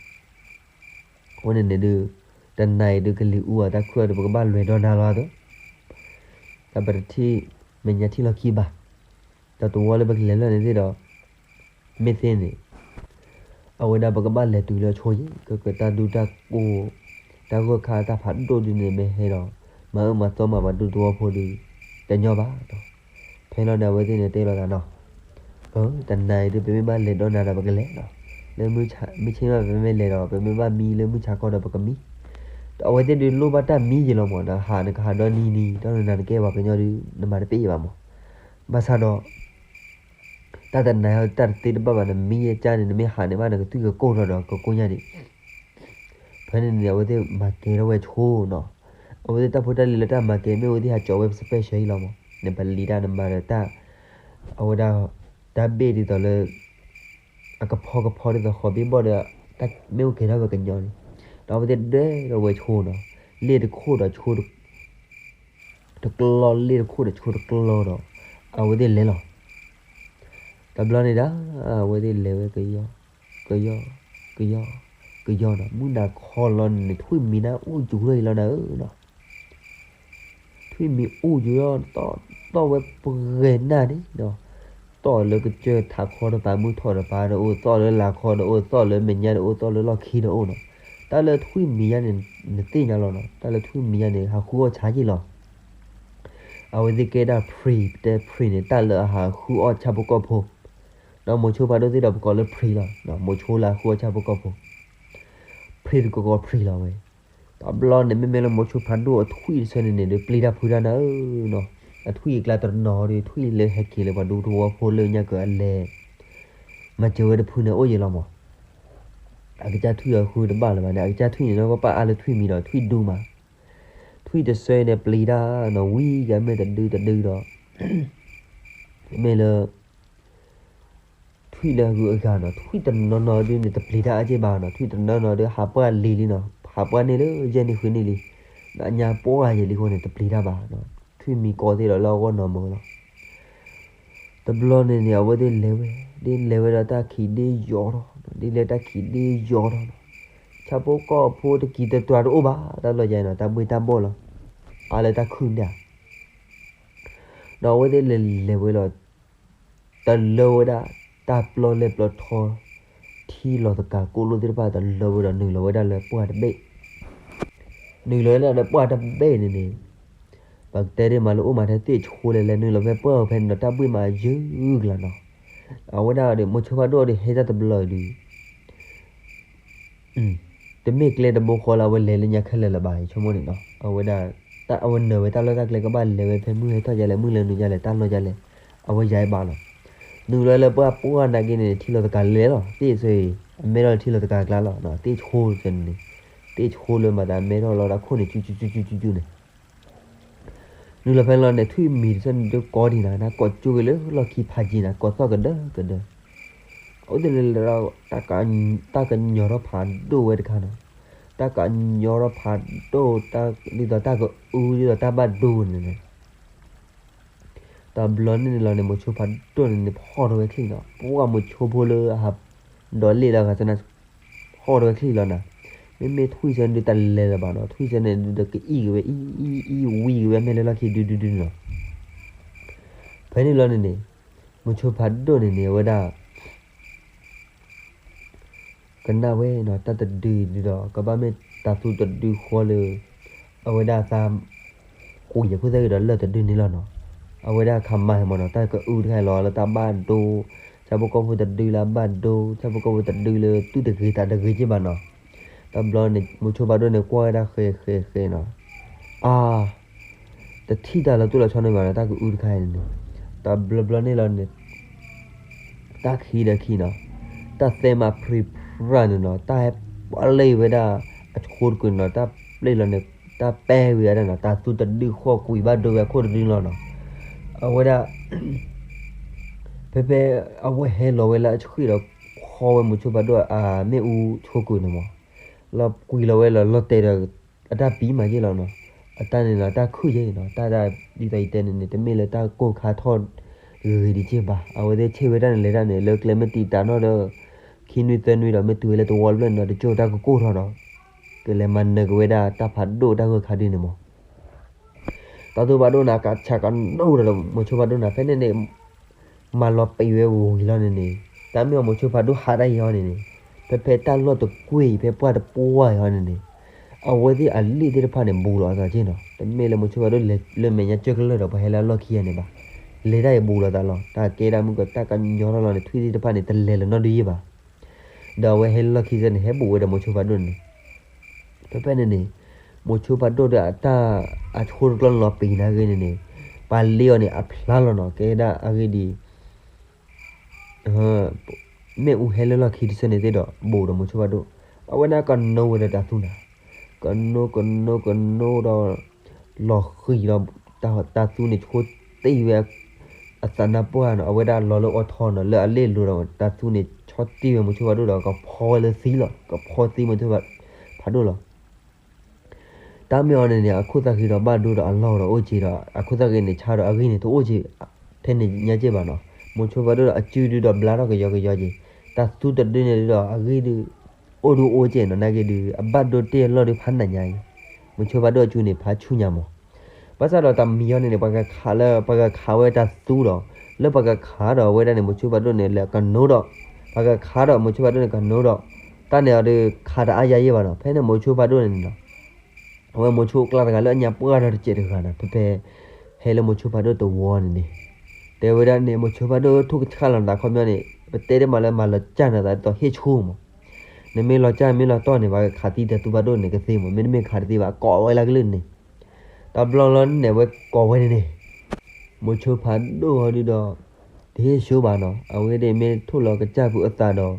အဃိန့ၣ်န့ၣ်ဒုး တနၤအံၤဒုးကလံၤအူအတၢ်ခုၣ်အံၤဒီး ပကဘၣ်လဲၤဒီနၤလီၤအသိး, တၢ်ပတထံၣ်မဲာ်ညါထံၣ်လီၢ်ခံဘၣ်, ဒီးတဝီလၢပကလဲၤလၢာ်န့ၣ်သ့ၣ်ဒီး, မ့ၢ်သ့န့ၣ်, အဝဲဒၣ်ပကဘၣ်လဲၤတုၤလၢအဆိယံၤ ကကတၢၢ်ဒုတၢ်ကိၢ်, တၢ်ဂိၢ်ခါတၢ်ဖးဒိၣ်ဒုန့ၣ်မ့ၢ်ဟဲဒီး, မၤအၢမၤသီမၤပှၤဒူသဝီဖိဒုး, တညီဘၣ်ဒီး, ဖဲလီၤန့ၣ် အဝဲသ့ၣ်န့ၣ်တဲလိာ်သးနီၤ တနၤအံၤဒုးပမ့ၢ်ဘၣ်လဲၤဒီနၤဒီးပကလဲၤနီၤ, လၢမုၢ်ဆါ, မုၢ်ဆ့ၣ်မးပမ့ၢ်လဲၤဒီး ပမ့ၢ်ဘၣ်မံလၢမုၢ်ဆါခီဒီးပကမံ, ဒီးအဝဲသ့ၣ်ဒုးလိၣ်ဘၣ်တၢ်မံယံၤလီၤမး နဟးနကဟးဒီနံၤနံၤ တၢ်နနၤနကဲပှၤကညီဒုး နမၤတပ့ၢ်ဘၣ်မး, ဘၣ်ဆၣ်ဒီး တၢ်တနၤတၢ်တသ့တဘၣ်ဘၣ် နမံအကၢ်န့ၣ် နမ့ၢ်ဟးန့ၣ်ဘၣ် နကသွံၣ်ကကိၢ်ထီၣ်ဒီးကကိၢ်ညါဒံး, ဖဲန့ၣ်န့ၣ် အဝဲသ့ၣ်မၤကဲထီၣ်ဝဲဆိနီၤ, အဝဲသ့ၣ်တၢ်ဖိတၢ်လံၤလၢတၢ်မၤကဲ မ့ၢ်အဝဲသ့ၣ်ဟးကၠီဝဲ special အံၤလီၤမး နပလံၤတၢ်နမၤဒီးတၢ်, အဝဲဒၣ်, တၢ်ဘ့ၣ်ဒ်သိးလၢ အကဖီကဖီဒ်သိးဃီဘ့ၣ်ဘီၣ်ဒီး, မ့ၢ်အိၣ်ကဲထီၣ်ဝဲကညီန့ၣ်, ဒီးအဝဲသ့ၣ်ဒွဲၣ်ထီၣ်ဝဲဆိနီၤ, လ့ၣ်တခိၣ်ဒီးဆိ တကျီ လ့ၣ်တခိၣ်ဒီးဆိတကျီဒီး, အဝဲသ့ၣ်လဲၤလီၤ, တဘျီန့ၣ်ဒၣ်, အဝဲသ့ၣ်လဲၤဝဲကယီ, ကယီ, ကယီ, ကယီနီၤ မုၢ်နၤခီလီၤန့ၣ် ထွံၣ်မံၤနၢ်အိၣ်စူၤထီၣ်အံၤလီၤနၤဧၢနီၤ ထွံၣ်မံၤအိၣ်ယိၤဒီး, တီၣ်ဝဲပှဲၤနၢ်န့ၣ်, တီၣ်လၢကစၢၢ်ထးခီတပၤ မုၢ်ထီၣ်တပၤတအိၣ်, တီၣ်လၢလၤခီတအိၣ်, တီၣ်လၢမဲာ်ညါတအိၣ်, တီၣ်လၢလီၢ်ခံတအိၣ်နီၤ, တၢ်လၢထွံၣ်မံၤယါန့ၣ်, နသ့ၣ်ညါလီၤနီၤ, တၢ်လၢထွံၣ်မံၤယါန့ၣ် ဟးဃုအီၣ်ဆါယ့ၢ်လီၤ, အဝဲသ့ၣ်ကဲဒၣ် free ပတဲ free န့ၣ် တၢ်လၢအဟးဃုအီၣ်ဆၣ်ဖိကီၢ်ဖိ, ဒီးမိၤဆိဖးဒိၣ်သ့ၣ်ဒီးပကိးလၢ free လီၤ, မိၤဆိလၢအဃုအီၣ်ဆၣ်ဖိကီၢ်ဖိ free တကီၢ်ကီၢ် free လီၤဝဲ, တဘျီန့ၣ် မ့မ့ၢ်လၢမိၤဆိဖးဒိၣ်အထွံၣ်တဆၢန့ၣ်န့ၣ်ဒီး ပျံၤတၢ်ဖုးတၢ်နၤဧၢနီၤ, အထွံၣ်အကျါတနီၤဒီး ထွံၣ်လၢဟဲက့ၤလၢပှၤဒူသဝီဖိလၢညါကၢအလဲၤ, မၤစၢၤဝဲတဖုန့ၣ်အိၣ်ယဲလီၤမး, အကစၢ်ထွံၣ်အဃုတဘၣ်လၢၤဘၣ်န့ၣ် အကစၢ်ထွံၣ်န့ၣ် နီၢ်ကီၢ်ပာ်အါလၢထွံၣ်မံၤဒီး ထွံၣ်ဒူမး, ထွံၣ်တဆၢန့ၣ် ပျံၤတၢ်နီၤ ဝံၤကမ့ၢ်တဒုတဒုဒီး မ့ၢ်လၢ ထွံၣ်လၢအဂုၤအဂၤနီၤ, ထွံၣ်တနီၤနီၤဒုန့ၣ် တပျံၤတၢ်အါက့ၢ်ဘၣ်နီၤ, ထွံၣ်တနီၤနီၤဒု ဟးပှၢ်လံၤလံနီၤ, ဖ ဟးပှၢ်န့ၣ်လၢယဲၢ်နံၣ်ဃုနံၣ်လံ, ဒီးအညါပှၢ်ယဲၢ်လံအဃိန့ၣ် တပျံၤတၢ်ဘၣ်, ထွံၣ်မံၤကီသ့ၣ်ဒီးလၢအဂီၢ်နီၤမၢလီၤ. တဘျီန့ၣ်န့ၣ် အဝဲသ့ၣ်လဲၤဝဲ, ဒ်လဲၤဝဲဒီးတၢ်ခံးဒ့ယီၤထီၣ်, ဒ်လဲၤတၢ်ခံးဒ့ယီၤထီၣ်လီၤ. ဆၣ်ဖိကီၢ်ဖိတကံၤတတွၤတအိၣ်ဘၣ်, တၢ်လီၢ်ယါအံၤနီၤ တၢ်ဘှ့ၣ်တၢ်ဘီၣ်လီၤ. အါလၢတၢ်ခုၣ်ဒၣ် ဒီးအဝဲသ့ၣ်လဲၤလဲၤဝဲလီၤ. တလၢဝဲဒၣ် တၢ်ပျီလဲၢ်ပျီထီ ထံလီၤသကၤကိးလိသ့ၣ်တဖၣ် တလၢဝဲဒီးနုာ်လီၤဝဲဒၣ်လၢပှၢ်တဘ့ၣ်, နုာ်လီၤဝဲဒၣ်လၢပှၢ်တဘ့ၣ်န့ၣ်န့ၣ်, ပကတဲဒ်မးလၢအိၣ်မးထဲသ့ၣ်ဆိလဲၣ်လဲၣ် နုာ်လီၤဖဲပှၢ်ဖဲန့ၣ်ဒီး တၢ်ဘှ့ၣ်မးယုၢ်ကလၤနီၤ. အဝဲဒၣ်ဒီး မိၤဆိဖးဒိၣ်ဒီးဟဲတၢ်တဘျီအံၤဒီး တမ့ၢ်ကျဲတဘိဃီလၢအဝဲလဲၤလၢညါခဲလၢာ်လၢၤဘၣ် ယဆိကမိၣ်န့ၣ်နီၤ. အဝဲဒၣ် အဝဲနၢၤဝဲတၢ်လီၢ်တၢ်ကျဲကဘၣ်လဲၤဝဲဖဲမုၢ်ဟဲထီၣ်ယါလဲၣ် မုၢ်လဲၤနုာ်ယါလဲၣ် တၢ်လီၢ်ယါလဲၣ်, အဝဲယါအံၤဘၣ်လီၤ. နုာ်လီၤလၢပှၢ်ပှၢ်နာ်က့န့ၣ် ထံလီၤသကၤလဲၣ်လီၤ သ့ၣ်ဆိအံၤ အမဲထီၣ်လၢထံလီၤသကၤကျါလီၤ သ့ၣ်ဆိန့ၣ်, သ့ၣ်ဆိလၢမၤသးအမဲထီၣ်လီၤတၢ်ခိၣ်န့ၣ် ကၠူကၠူကၠူကၠူန့ၣ် နုာ်လီၤဖဲန့ၣ်လီၤန့ၣ် ထွံၣ်မံၤတဆၢန့ၣ်ဒုးကီဒံးနၤ နကိးကၠိက့ၤလၢလီၢ်ခံဖးကံနၤ ကိးသီၣ်ကဒၢကဒၢ. အဝဲသ့ၣ်လဲၤလဲၤဒီး တၢ်ကညီၤထီၣ်ဖးဒိၣ်ဝဲတခါနီၤ, တၢ်ကညီၤထီၣ်ဖးဒိၣ် ဒ်သိးတၢ်ကအု ဒ်သိးတၢ်ဘၣ်ဒိန့ၣ်န့ၣ် တဘျီန့ၣ်န့ၣ်လီၤန့ၣ် မိၤဆိဖးဒိၣ်န့ၣ်န့ၣ် ဖီၣ်ထီၣ်ဝဲချံၣ်နီၤ, ပှၢ်မိၤဆိဖိလၢအဟးဒိးလ့ၣ်လၢအဂၤစၢၤန့ၣ် ဖီၣ်ထီၣ်ဝဲချံၣ်လီၤနၤ. မ့မ့ၢ်ထွံၣ်ဆၢန့ၣ်ဒုးတလဲၤလၢၤဘၣ်နီၤ, ထွံၣ်ဆၢန့ၣ်ဒုးဒီးကအံၣ်က့ၤဝဲ အံၣ်အံၣ်အံၣ်ဝံက့ၤဝဲ အမဲာ်လၢလီၢ်ခံဒုဒုဒုနီၤ. ဖဲန့ၣ်လီၤန့ၣ်န့ၣ် မိၤဆိဖးဒိၣ်န့ၣ်န့ၣ် အဝဲဒၣ် ကနၣ်ဝဲနီၤ တၢ်တဒုဒုဒီး ကဘၣ်မ့ၢ်တၤသူတဒုဃီလၢ အဝဲဒၣ်သး ကွံာ်အခိၣ်သၣ်ဂ့ၤဒီးလၢၢ်တဒုန့ၣ်လီၤနီၤ. အဝဲဒၣ်ခးမၤဟဲမးနီၤ တၢ်ကအုတခါအံၤလီၤလၢတၢ်ဘၣ်ဒိ, ဆၣ်ဖိကီၢ်ဖိတဒုလၢအဘၣ်ဒိ, ဆၣ်ဖိကီၢ်ဖိတဒုလၢသူၣ်တဂ့ၤသးတဂ့ၤက့ဘၣ်နီၤ. တဘျီန့ၣ် မိၤဆိဖးဒိၣ်န့ၣ် ကွၢ်ဝဲဒၣ်ဃဲးဃဲးဃဲးနီၤ, အါ တထံၣ်တၢ်လီၤတိၢ်လီၤဆီန့ၣ်ဘၣ်နီၤ တၢ်ကအုတခါအံၤန့ၣ်န့ၣ်, တဘျီဘျီန့ၣ်လီၤန့ၣ် တၢ်ခံဒီးခံနီၤ, တၢ်သဲမးဖရံးဖရၣ်န့ၣ်နီၤ တၢ်ဟဲပျ့ၢ်ဝဲဒၣ်အဆိတကုာ်န့ၣ်နီၤ တၢ်ပျ့ၢ်လီၤန့ၣ် တၢ်ပဲဝံၤဒၣ်နီၤ တၤသူတဒုဃီကွံာ်ဘၣ်ဒိဝဲအခိၣ်တဒုန့ၣ်လီၤနီၤ. အဝဲဒၣ် ဖဲဖဲအဝဲဟဲလီၤဝဲလၢအဆှံဒီး ဖီဝဲမိၤဆိဖးဒိၣ်အမ့ၣ်အူဆိကုာ်န့ၣ်မး, လီၤကွံာ်လီၤဝဲလီၤလီၤတဲာ်ဒီး အတၢ်ပံၤမးယ့ၣ်လီၤနီၤ, အတၢ်န့ၣ်နီၤ တၢ်ခုၣ်ယ့ၣ်နီၤ တၢ်ဒ်သိးယတဲန့ၣ်န့ၣ် တမ့ၢ်လၢတၢ်ကိၢ်ခါထီၣ်ဂ့ၤဒံးက့ဘၣ် အဝဲသ့ၣ်ဆ့ၣ်ဝဲတၢ်န့ၣ်လဲၤတၢ်န့ၣ် လၢကျဲမ့ၢ်တံာ်တာ်နီၣ်ဒီး ခံနွံသၢနွံဒီး မ့ၢ်တုၤဝဲလၢတဝီတဖျၢၣ်န့ၣ်ဒီး တကၠိၢ်တၢ်ကကိၢ်ထီၣ်ဒီး ကလဲၤမၤနၢၤက့ၤဝဲဒၣ်တၢ်ဖးဒိၣ်တၢ်ဂၢၢ်ခါဒုန့ၣ်မး တၤသူဖးဒိၣ်န့ၣ် အကဆးကနိၣ်ဒီးမိၤဆိဖးဒိၣ်န့ၣ် ဖဲန့ၣ်န့ၣ် မၤလီၤပံာ်ဝဲဝံၤလီၤန့ၣ်န့ၣ် တၢ်မ့ၢ်အီၤမိၤဆိဖးဒိၣ်ဟးဒၣ်အံၤဟီန့ၣ်န့ၣ် ဖဲဖဲတၢ်လီၢ်တကွ့ၢ်အံၤ ဖဲပှၢ်တပှၢ်အံၤဟီန့ၣ်န့ၣ် အဝဲသ့ၣ်အလ့ၣ်သ့ၣ်တဖၣ်န့ၣ် ဘူးလီၤအသးက့နီၤ တမ့ၢ်လၢမိၤဆိဖးဒိၣ်လဲၤလၢမဲာ်ညါကၢကလၢာ်ဒီး ပှၤဟဲလၢအလီၢ်ခံဂၤန့ၣ်ဘၣ် လဲၤတၢ်အံၤဘူးလီၤသးလီၤ တၢ်ကဲဒၣ်မုၢ်ကီး တၢ်ကညီထီၣ်လီၤန့ၣ် ထွံၣ်သ့ၣ်တဖၣ်န့ၣ် တလဲၤလၢၤနီတဒုယ့ၣ်ဘၣ် ဒီးအဝဲဟဲလၢလီၢ်ခံစ့ၢ်န့ၣ် ဟဲဘူးဝဲဒီးမိၤဆိဖးဒိၣ်န့ၣ် ဖဲဖဲန့ၣ်န့ၣ် မိၤဆိဖးဒိၣ်ဒီးအတၢ်အဆိတကျီၢ်န့ၣ်လီၤပံာ်နာ်ဂ့ၤန့ၣ်န့ၣ် ပှၤလ့အီၤန့ၣ်အဖျါလီၤနီၤ ကဲဒၣ်အဂ့ၢ်ဒ်အံၤ မ့ၣ်အူဟဲလၢလီၢ်ခံတဆၢန့ၣ်သ့ၣ်ဒီး ဘူးဒီးမိၤဆိဖးဒိၣ် အဝဲဒၣ်ကနိဝဲဒီးတၤသူနၤ ကနိကနိကနိဒီး လီၤဃံၤဒီး တၤသူန့ၣ်ဆိတ့ၢ်ဝဲ အသးနါပှၢ်နီၤ အဝဲဒၣ်လီၤလၢအိးထီၣ်နီၤ လၢအလ့ၣ်လိၤဒီး တၤသူန့ၣ်ဆီတ့ၢ်ဝဲမိၤဆိဖးဒိၣ်ဒီး ကဖီဝဲလၢသံလီၤ ကဖီသံမိၤဆိဖးဒိၣ်လီၤ တၢ်မ့ၢ်အီၤန့ၣ်န့ၣ် အခိၣ်သၣ်ဃံဒီးဘၣ်ဒိဒီးအလီၢ်ဒီးအိၣ်က့ၤဒီး အခိၣ်သၣ်ဃံန့ၣ်ဆါဒီးအဂံၢ်န့ၣ် တအိၣ်က့ၤထဲန့ၣ်ညါက့ဘၣ်နီၤ မိၤဆိဖးဒိၣ်ဒီးအစုဒုဒီးဘျါထီၣ်ကယီကယီက့ၤ တၤသူတဒုန့ၣ်ဒုဒီးအဂံၢ်ဒု အိၣ်ဒုအိၣ်က့ၤနီၤ နာ်က့ဒု အဘၣ်ဒိတ့ၢ်အလီၢ်ဒုဖးနးညါအံၤ မိၤဆိဖးဒိၣ်အစုန့ၣ် ဖးဆူၣ်ညါမး ဘၣ်ဆၣ်ဒီးတၢ်မံၤအီၤန့ၣ်န့ၣ် ပှၤကခးလၢ ပှၤကခးဝဲတၤသူဒီး လၢပှၤကခးဒီးအဝဲဒၣ်န့ၣ် မိၤဆိဖးဒိၣ်န့ၣ် လဲၤကနိဒီး ပှၤကခးဒီးမိၤဆိဖးဒိၣ်န့ၣ်ကနိဒီး တၢ်န့ၣ်အီၤဒုးခးတအါယါယ့ၣ်ဘၣ်နီၤ ဖဲန့ၣ်မိၤဆိဖးဒိၣ်န့ၣ်န့ၣ်နီၤ အဝဲမိၤဆိအကျါတဂၤလၢအညါပှၢ်ဒီးတစဲးတဂၤန့ၣ် ဖဲဖဲ ဟဲလၢမိၤဆိဖးဒိၣ်တဝီန့ၣ်န့ၣ် တဲဝဲဒၣ်န့ၣ် မိၤဆိဖးဒိၣ်ထိၣ်ကဆှၣ်လီၤနသးခီပညီန့ၣ် ပတဲဒ်မးလၢမၤလီၤကၢ်နသးဒ်သိးဟ့ၣ်ဆိမး နမ့ၢ်လီၤကၢ်မ့ၢ်လီၤတီၢ်န့ၣ် ပှၤကခးသံတၤသူဖးဒိၣ်န့ၣ်ကသ့မး မ့တမ့ၢ်ခးတသ့ဘၣ် ကိးဝဲလၢကလုၢ်န့ၣ် တဘျီလီၤန့ၣ် အဝဲကိးဝဲန့ၣ်န့ၣ် မိၤဆိဖးဒိၣ်ဟီဒုဒီး တဟ့ၣ်ဆိဘၣ်နီၤ အဝဲဒၣ်မ့ၢ်ထိၣ်လီၤကစၢ်ဖုးအသးဒီး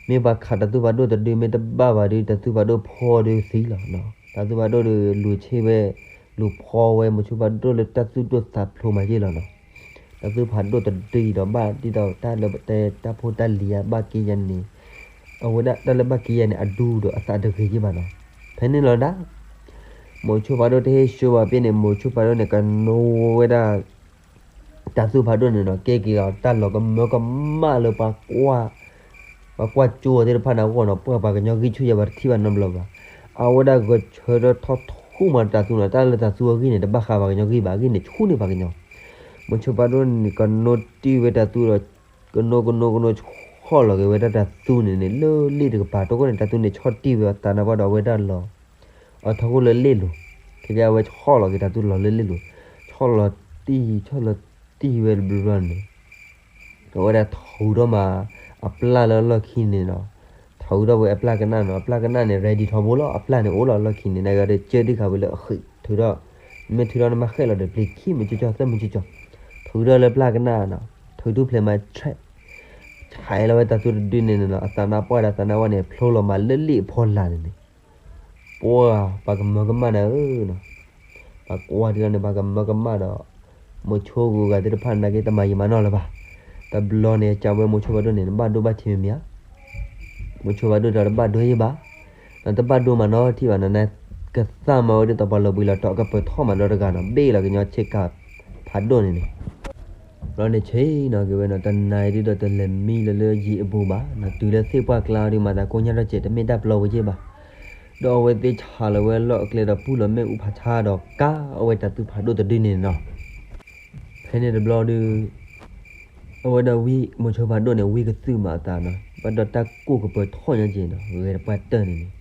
မ့ၢ်ပှၤခးတၤသူဖးဒိၣ်တဒုမ့ၢ်တဘၣ်ဘၣ်ဒု တၤသူဖးဒိၣ်ဖီဒုသံလီၤနီၤ တၤသူဖးဒိၣ်ဒုလူၤဆ့ဝဲ လူၤဖီဝဲ မိၤဆိဖးဒိၣ်လၢတၢ်သူၣ်ဒိၣ်သးဖျိးမးယ့ၣ်လီၤနီၤ တၤသူဖးဒိၣ်တဒုအံၤဒီးဘၣ်ဒ်သိးတၢ်လၢတဲတၢ်ဖိတၢ်လံၤဧါ ဘၣ်က့ယါန့ၣ်န့ၣ် အဝဲဒၣ်တၢ်လၢဘၣ်က့ယါန့ၣ် အဒူဒီးအသးတဂ့ၤယ့ၣ်ဘၣ်နီၤ ဖဲန့ၣ်လီၤဒၣ် မိၤဆိဖးဒိၣ်တဟ့ၣ်ဆှၢဘၣ်ဖဲန့ၣ် မိၤဆိဖးဒိၣ်န့ၣ် ကနိဝဲဒၣ် တၤသူဖးဒိၣ်န့ၣ်နီၤ ကဲက့ၤအီၤတၢ်လီၤကမၢကမၣ်လၢပှၤကွၢ် ပှၤကွၢ်ကၠိအီၤသ့ၣ်တဖၣ်န့ၣ်အဂီၢ်နီၤ ပှၤပှၤကညီဂံၢ်ဆူၣ်ယဲၢ်ပှၤတထံၣ်ဘၣ်နီတဘျီဘၣ်. အဝဲဒၣ်ဂဲၤဆၢထၢၣ်ထီၣ်ထူၣ်မးတၤသူနီၤ တၢ်လၢတၤသူအဂံၢ်န့ၣ် တဘၣ်ဃးပှၤကညီဂံၢ်ဘၣ် အဂံၢ်န့ၣ်ဆူၣ်န့ၢ်ပှၤကညီ မိၤဆိဖးဒိၣ်န့ၣ် ကနိတံၢ်ဝဲတၤသူဒီး ကနိကနိကနိဆီၣ်လီၤက့ၤဝဲဒၣ်တၤသူန့ၣ်န့ၣ် လၢလ့ၣ်တကပၤ တိၢ်ခိၣ်န့ၣ် တၤသူန့ၣ်ဆီၣ်တံၢ်ဝဲအသးနါပှၢ်ဒီး အဝဲဒၣ်လီၤ အထီခိၣ်လၢလ့ၣ်လိၤ ခဲကဲအဝဲဆီၣ်လီၤက့ၤတၤသူလီၤလၢလ့ၣ်လိၤ ဆီၣ်လီၤတံၢ် ဆီၣ်လီၤတံၢ်ဝဲတဘျီဘျီန့ၣ် အဝဲဒၣ်ထုးထီၣ်မး အပျၢ်လၢအလီၢ်ခံန့ၣ်နီၤ ထုးထီၣ်ဝဲအပျၢ်ကနၣ်နီၤ အပျၢ်ကနၣ်န့ၣ် ready ထီဘိလီၤ အပျၢ်န့ၣ်အိၣ်လီၤအလီၢ်ခံန့ၣ် နကဒီးကၢဒုၣ်ခးဝဲလၢအဃံး ထုးထီၣ် မ့ၢ်ထုးထီၣ်နမၤဃဲၣ်လီၤဒီး ပျံၤခံမုၢ်ကၠီကၠီ သၢမုၢ်ကၠီကၠီ ထုးထီၣ်လၢပျၢ်ကနၣ်နီၤ ထုးထူၣ်ဖျဲးမး ဆဲး ဆဲးလီၤဝဲတၤသူတဒုန့ၣ်နီၤ အသးနါပှၢ်ဒီးသးနါဝဲန့ၣ် ဖျိလီၤမးလၢလ့ၣ်အဖီလာ်န့ၣ်န့ၣ် ပှၤ ပှၤကမၢကမၣ်နၤဧၢနီၤ ပှၤကွၢ်ဒ်လီၤန့ၣ် ပှၤကမၢကမၣ်ဒီး မိၤဆိဂုၤဂၤသ့ၣ်တဖၣ်နာ်က့တမၤယံာ်မၤနီၢ်လၢၤဘၣ်. တဘျီန့ၣ် ကးဝဲမိၤဆိဖးဒိၣ်န့ၣ် နဘၣ်ဒိဘၣ်ထံးမ့ၢ်မ့ၢ်ဧါ မိၤဆိဖးဒိၣ်ဒီးတဘၣ်ဒိယဲၢ်ဘၣ်, နတဘၣ်ဒိမးနီတထံၣ်ဘၣ်နီၤ, နကသၣ်မၤဝဲဒ်သိးပှၤလီၤဘှံးလီၤတီၤ ကပၢၤထီၣ်မးဒီတဂၤနီၤ, ဘ့ၣ်လီၤကညီဆ့ကၤဖးဒိၣ်န့ၣ်န့ၣ်, ဘျီန့ၣ်ဆ့ၣ်နီၤက့ၤဝဲနီၤ, တနၤအံၤဒ်ဒီးတလဲၤမံလၢလၢယံၤအဘူးဘၣ်နီၤ, တုၤလၢသ့ၣ်ပှၢ်ကျါဒုးမၤသးကိညၢ်ထီၣ်စဲး တမ့ၢ်တၢ်ပျီဝဲယဲၢ်ဘၣ်. ဒီးအဝဲသ့ၣ်ဆးလီၤဝဲလီၢ်အကျဲဒီးပူၢ်လီၤမ့ၣ်အူဖးဆါဒီးကါအဝဲတၤသူဖးဒိၣ်တဒုန့ၣ်နီၤ. ဖဲန့ၣ်တဘျီဒုး အဝဲဒၣ်ဝံ မိၤဆိဖးဒိၣ်န့ၣ် ဝံကသုၣ်မးအသးနီၤ, ဘၣ်ဒီးတၢ်ကိၢ်ကပၢၤထီၣ်ညါက့ၤနီၤ, ဂဲၤတပှၢ်တၢၢ်န့ၣ်န့ၣ်,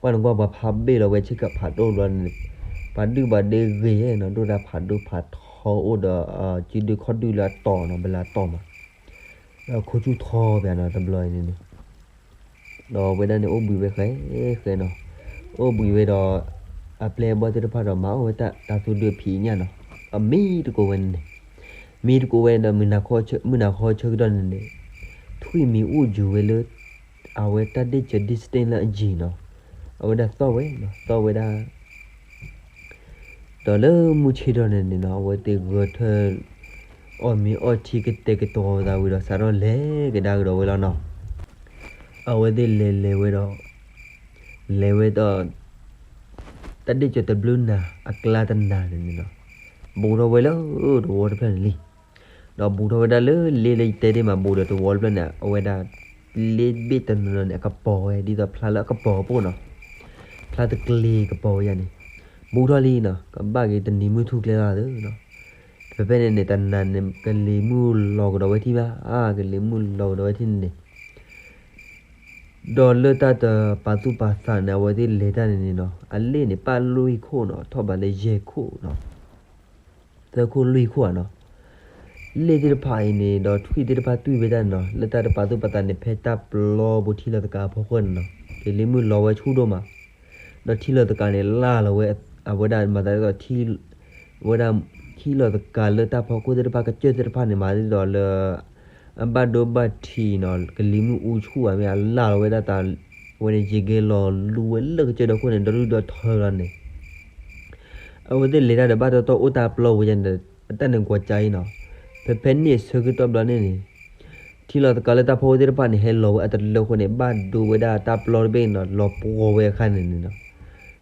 ပှၢ်နကွၢ်ပှၤဖးဘ့ၣ်လီၤဝဲဆ့ကၤဖးဒိၣ်ဘျီန့ၣ်, ပှၤဒုၣ်ပှၤဒ့ဂ့ၤနီၤ, ဒိၣ်တၢ်ဖးဒိၣ်ဖးထီအိၣ်ဒီး စုဒုခီၣ်ဒုၣ်လၢအတီၤနီၤ, ဘလးတီၤမး, ဒီးခိၣ်ဆူၣ်ထီဘၣ်နီၤ တဘျီအံၤန့ၣ်န့ၣ် ဒီးဝဲဒၣ်န့ၣ်အိၣ်ဘှံးဝဲဃဲဃဲနီၤ, အိၣ်ဘှံးဝဲဒီး အပျဲၢ်အဘီၣ်သ့ၣ်တဖၣ်ဒီးမၤအီၣ်ဝဲတၢ်သူဒုးဖံးညၣ်နီၤ, အမံတကိးဝဲန့ၣ်န့ၣ်, မံတကိးဝဲဒီး မုၢ်နၤခီဆၢကတီၢ်န့ၣ်န့ၣ်, ထွံၣ်မံၤအိၣ်ယုၤဝဲလၢ အဝဲတၢ်ဒ့ၣ်စၢၤ distance လၢအယံၤနီၤ, အဝဲဒၣ်သီၣ်ဝဲနီၤ, သီၣ်ဝဲဒၣ် ဒီးလၢမုၢ်ဆ့ၣ်ထီၣ်န့ၣ်န့ၣ်နီၤ, အဝဲသ့ၣ်ဂဲၤထၢၣ် အီၣ်မ့ၤအီထံကတဲာ်ကတီၤသးဝံၤဒီး စးထီၣ်လဲၤကဒါကဒီးဝဲလီၤနီၤ. အဝဲသ့ၣ်လဲၤလဲၤဝဲဒီး လဲၤဝဲဒီး တၢ်ဒ့ၣ်စၢၤတဘျုးနၤ အကျါတနၤန့ၣ်န့ၣ်နီၤ, ဘူးထီၣ်ဝဲလၢတဝီတဖျၢၣ်န့ၣ်လံ. ဒီးဘူးထီၣ်ဝဲဒၣ်လၢလ့လၢယတဲဒ့ၣ်မး ဘူးဒီးတဝီတဖျၢၣ်န့ၣ် အဝဲဒၣ် လ့ဘ့ၣ်တနီၤနီၤန့ၣ် အကပီၤဝဲ ဒ်သိးဖျါလၢအကပီၤကပိၢ်နီၤ, ဖျါတကျ့ၤကပီၤဝဲယၤန့ၣ်, ဘူးထီၣ်လံနီၤ, ကဘၣ်က့ၤတနံၤမုၢ်ထူၣ်ကျဲလီၤသ့နီၤ, ဖဲဖဲန့ၣ်န့ၣ် တနၤန့ၣ် ကလံၤမုၢ်လီၤကဒီးဝဲထံၣ်ဘၣ်, အါ ကလံၤမုၢ်လီၤကဒီးဝဲထံၣ်န့ၣ်န့ၣ် ဒီးလၢတၢ်တပာ်သူၣ်ပာ်သးန့ၣ် အဝဲသ့ၣ်လဲၤတၢ်န့ၣ်န့ၣ်နီၤ, အလ့ၣ်န့ၣ် ပာ်လွံၢ်ခိၣ်နီၤ, ထီၣ်ဘးလၢယဲၢ်ခိၣ်နီၤ, သၢခိၣ်လွံၢ်ခိၣ်ဧါနီၤ, လ့ၣ်သ့ၣ်တဖၣ်အံၤန့ၣ် ဒီးထွံၣ်သ့ၣ်တဖၣ်တွံၢ်ဝဲဒၣ်န့ၣ်နီၤ, လၢတၢ်တပာ်သူၣ်ပာ်သးန့ၣ် ဖဲတၢ်ပျီပူၤထံလီၤသကၤအဖီခိၣ်န့ၣ်နီၤ, ကလံၤမုၢ်လီၤဝဲဆူၣ်ဒိၣ်မး, ဒီးထံလီၤသကၤန့ၣ် လၢ်လီၤဝဲ, အဝဲဒၣ်မၤသးဒ်သိး အဝဲဒၣ် ထံလီၤသကၤလၢတၢ်ဖီခိၣ်သ့ၣ်တဖၣ် ကစၢၢ်သ့ၣ်တဖၣ်န့ၣ် မၤဒ်သိးလၢ အဘၣ်ဒိဘၣ်ထံးနီၤ, ကလံၤမုၢ်အူဆူၣ်ဘၣ်မ့ၢ် အလၢ်လီၤဝဲဒၣ်သး, အဝဲန့ၣ် ယံာ်ကဲလီၤလူၤဝဲလၢကစၢၢ်ဒီခိၣ်န့ၣ် ဒီဒူၣ်ဒီထၢလီၤန့ၣ် အဝဲသ့ၣ်လဲၤတၢ်ဒီးဘၣ်တီတီအိၣ်တၢ်ပျီဝဲယၤန့ၣ် အတၢ်န့ၣ်ကွီးကါအံၤနီၤ, ဖဲဖဲန့ၣ်ဆၢကတီၢ်ဘျီန့ၣ်န့ၣ် ထံလီၤသကၤလၢတၢ်ဖီခိၣ်သ့ၣ်တဖၣ်န့ၣ် ဟဲလီၤဝဲအတလၢဃိန့ၣ် ဘၣ်ဒိဝဲဒၣ်တၢ်ပျီတဘ့ၣ်နီၤ, လီၤပှီၤဝဲအခါန့ၣ်န့ၣ်နီၤ,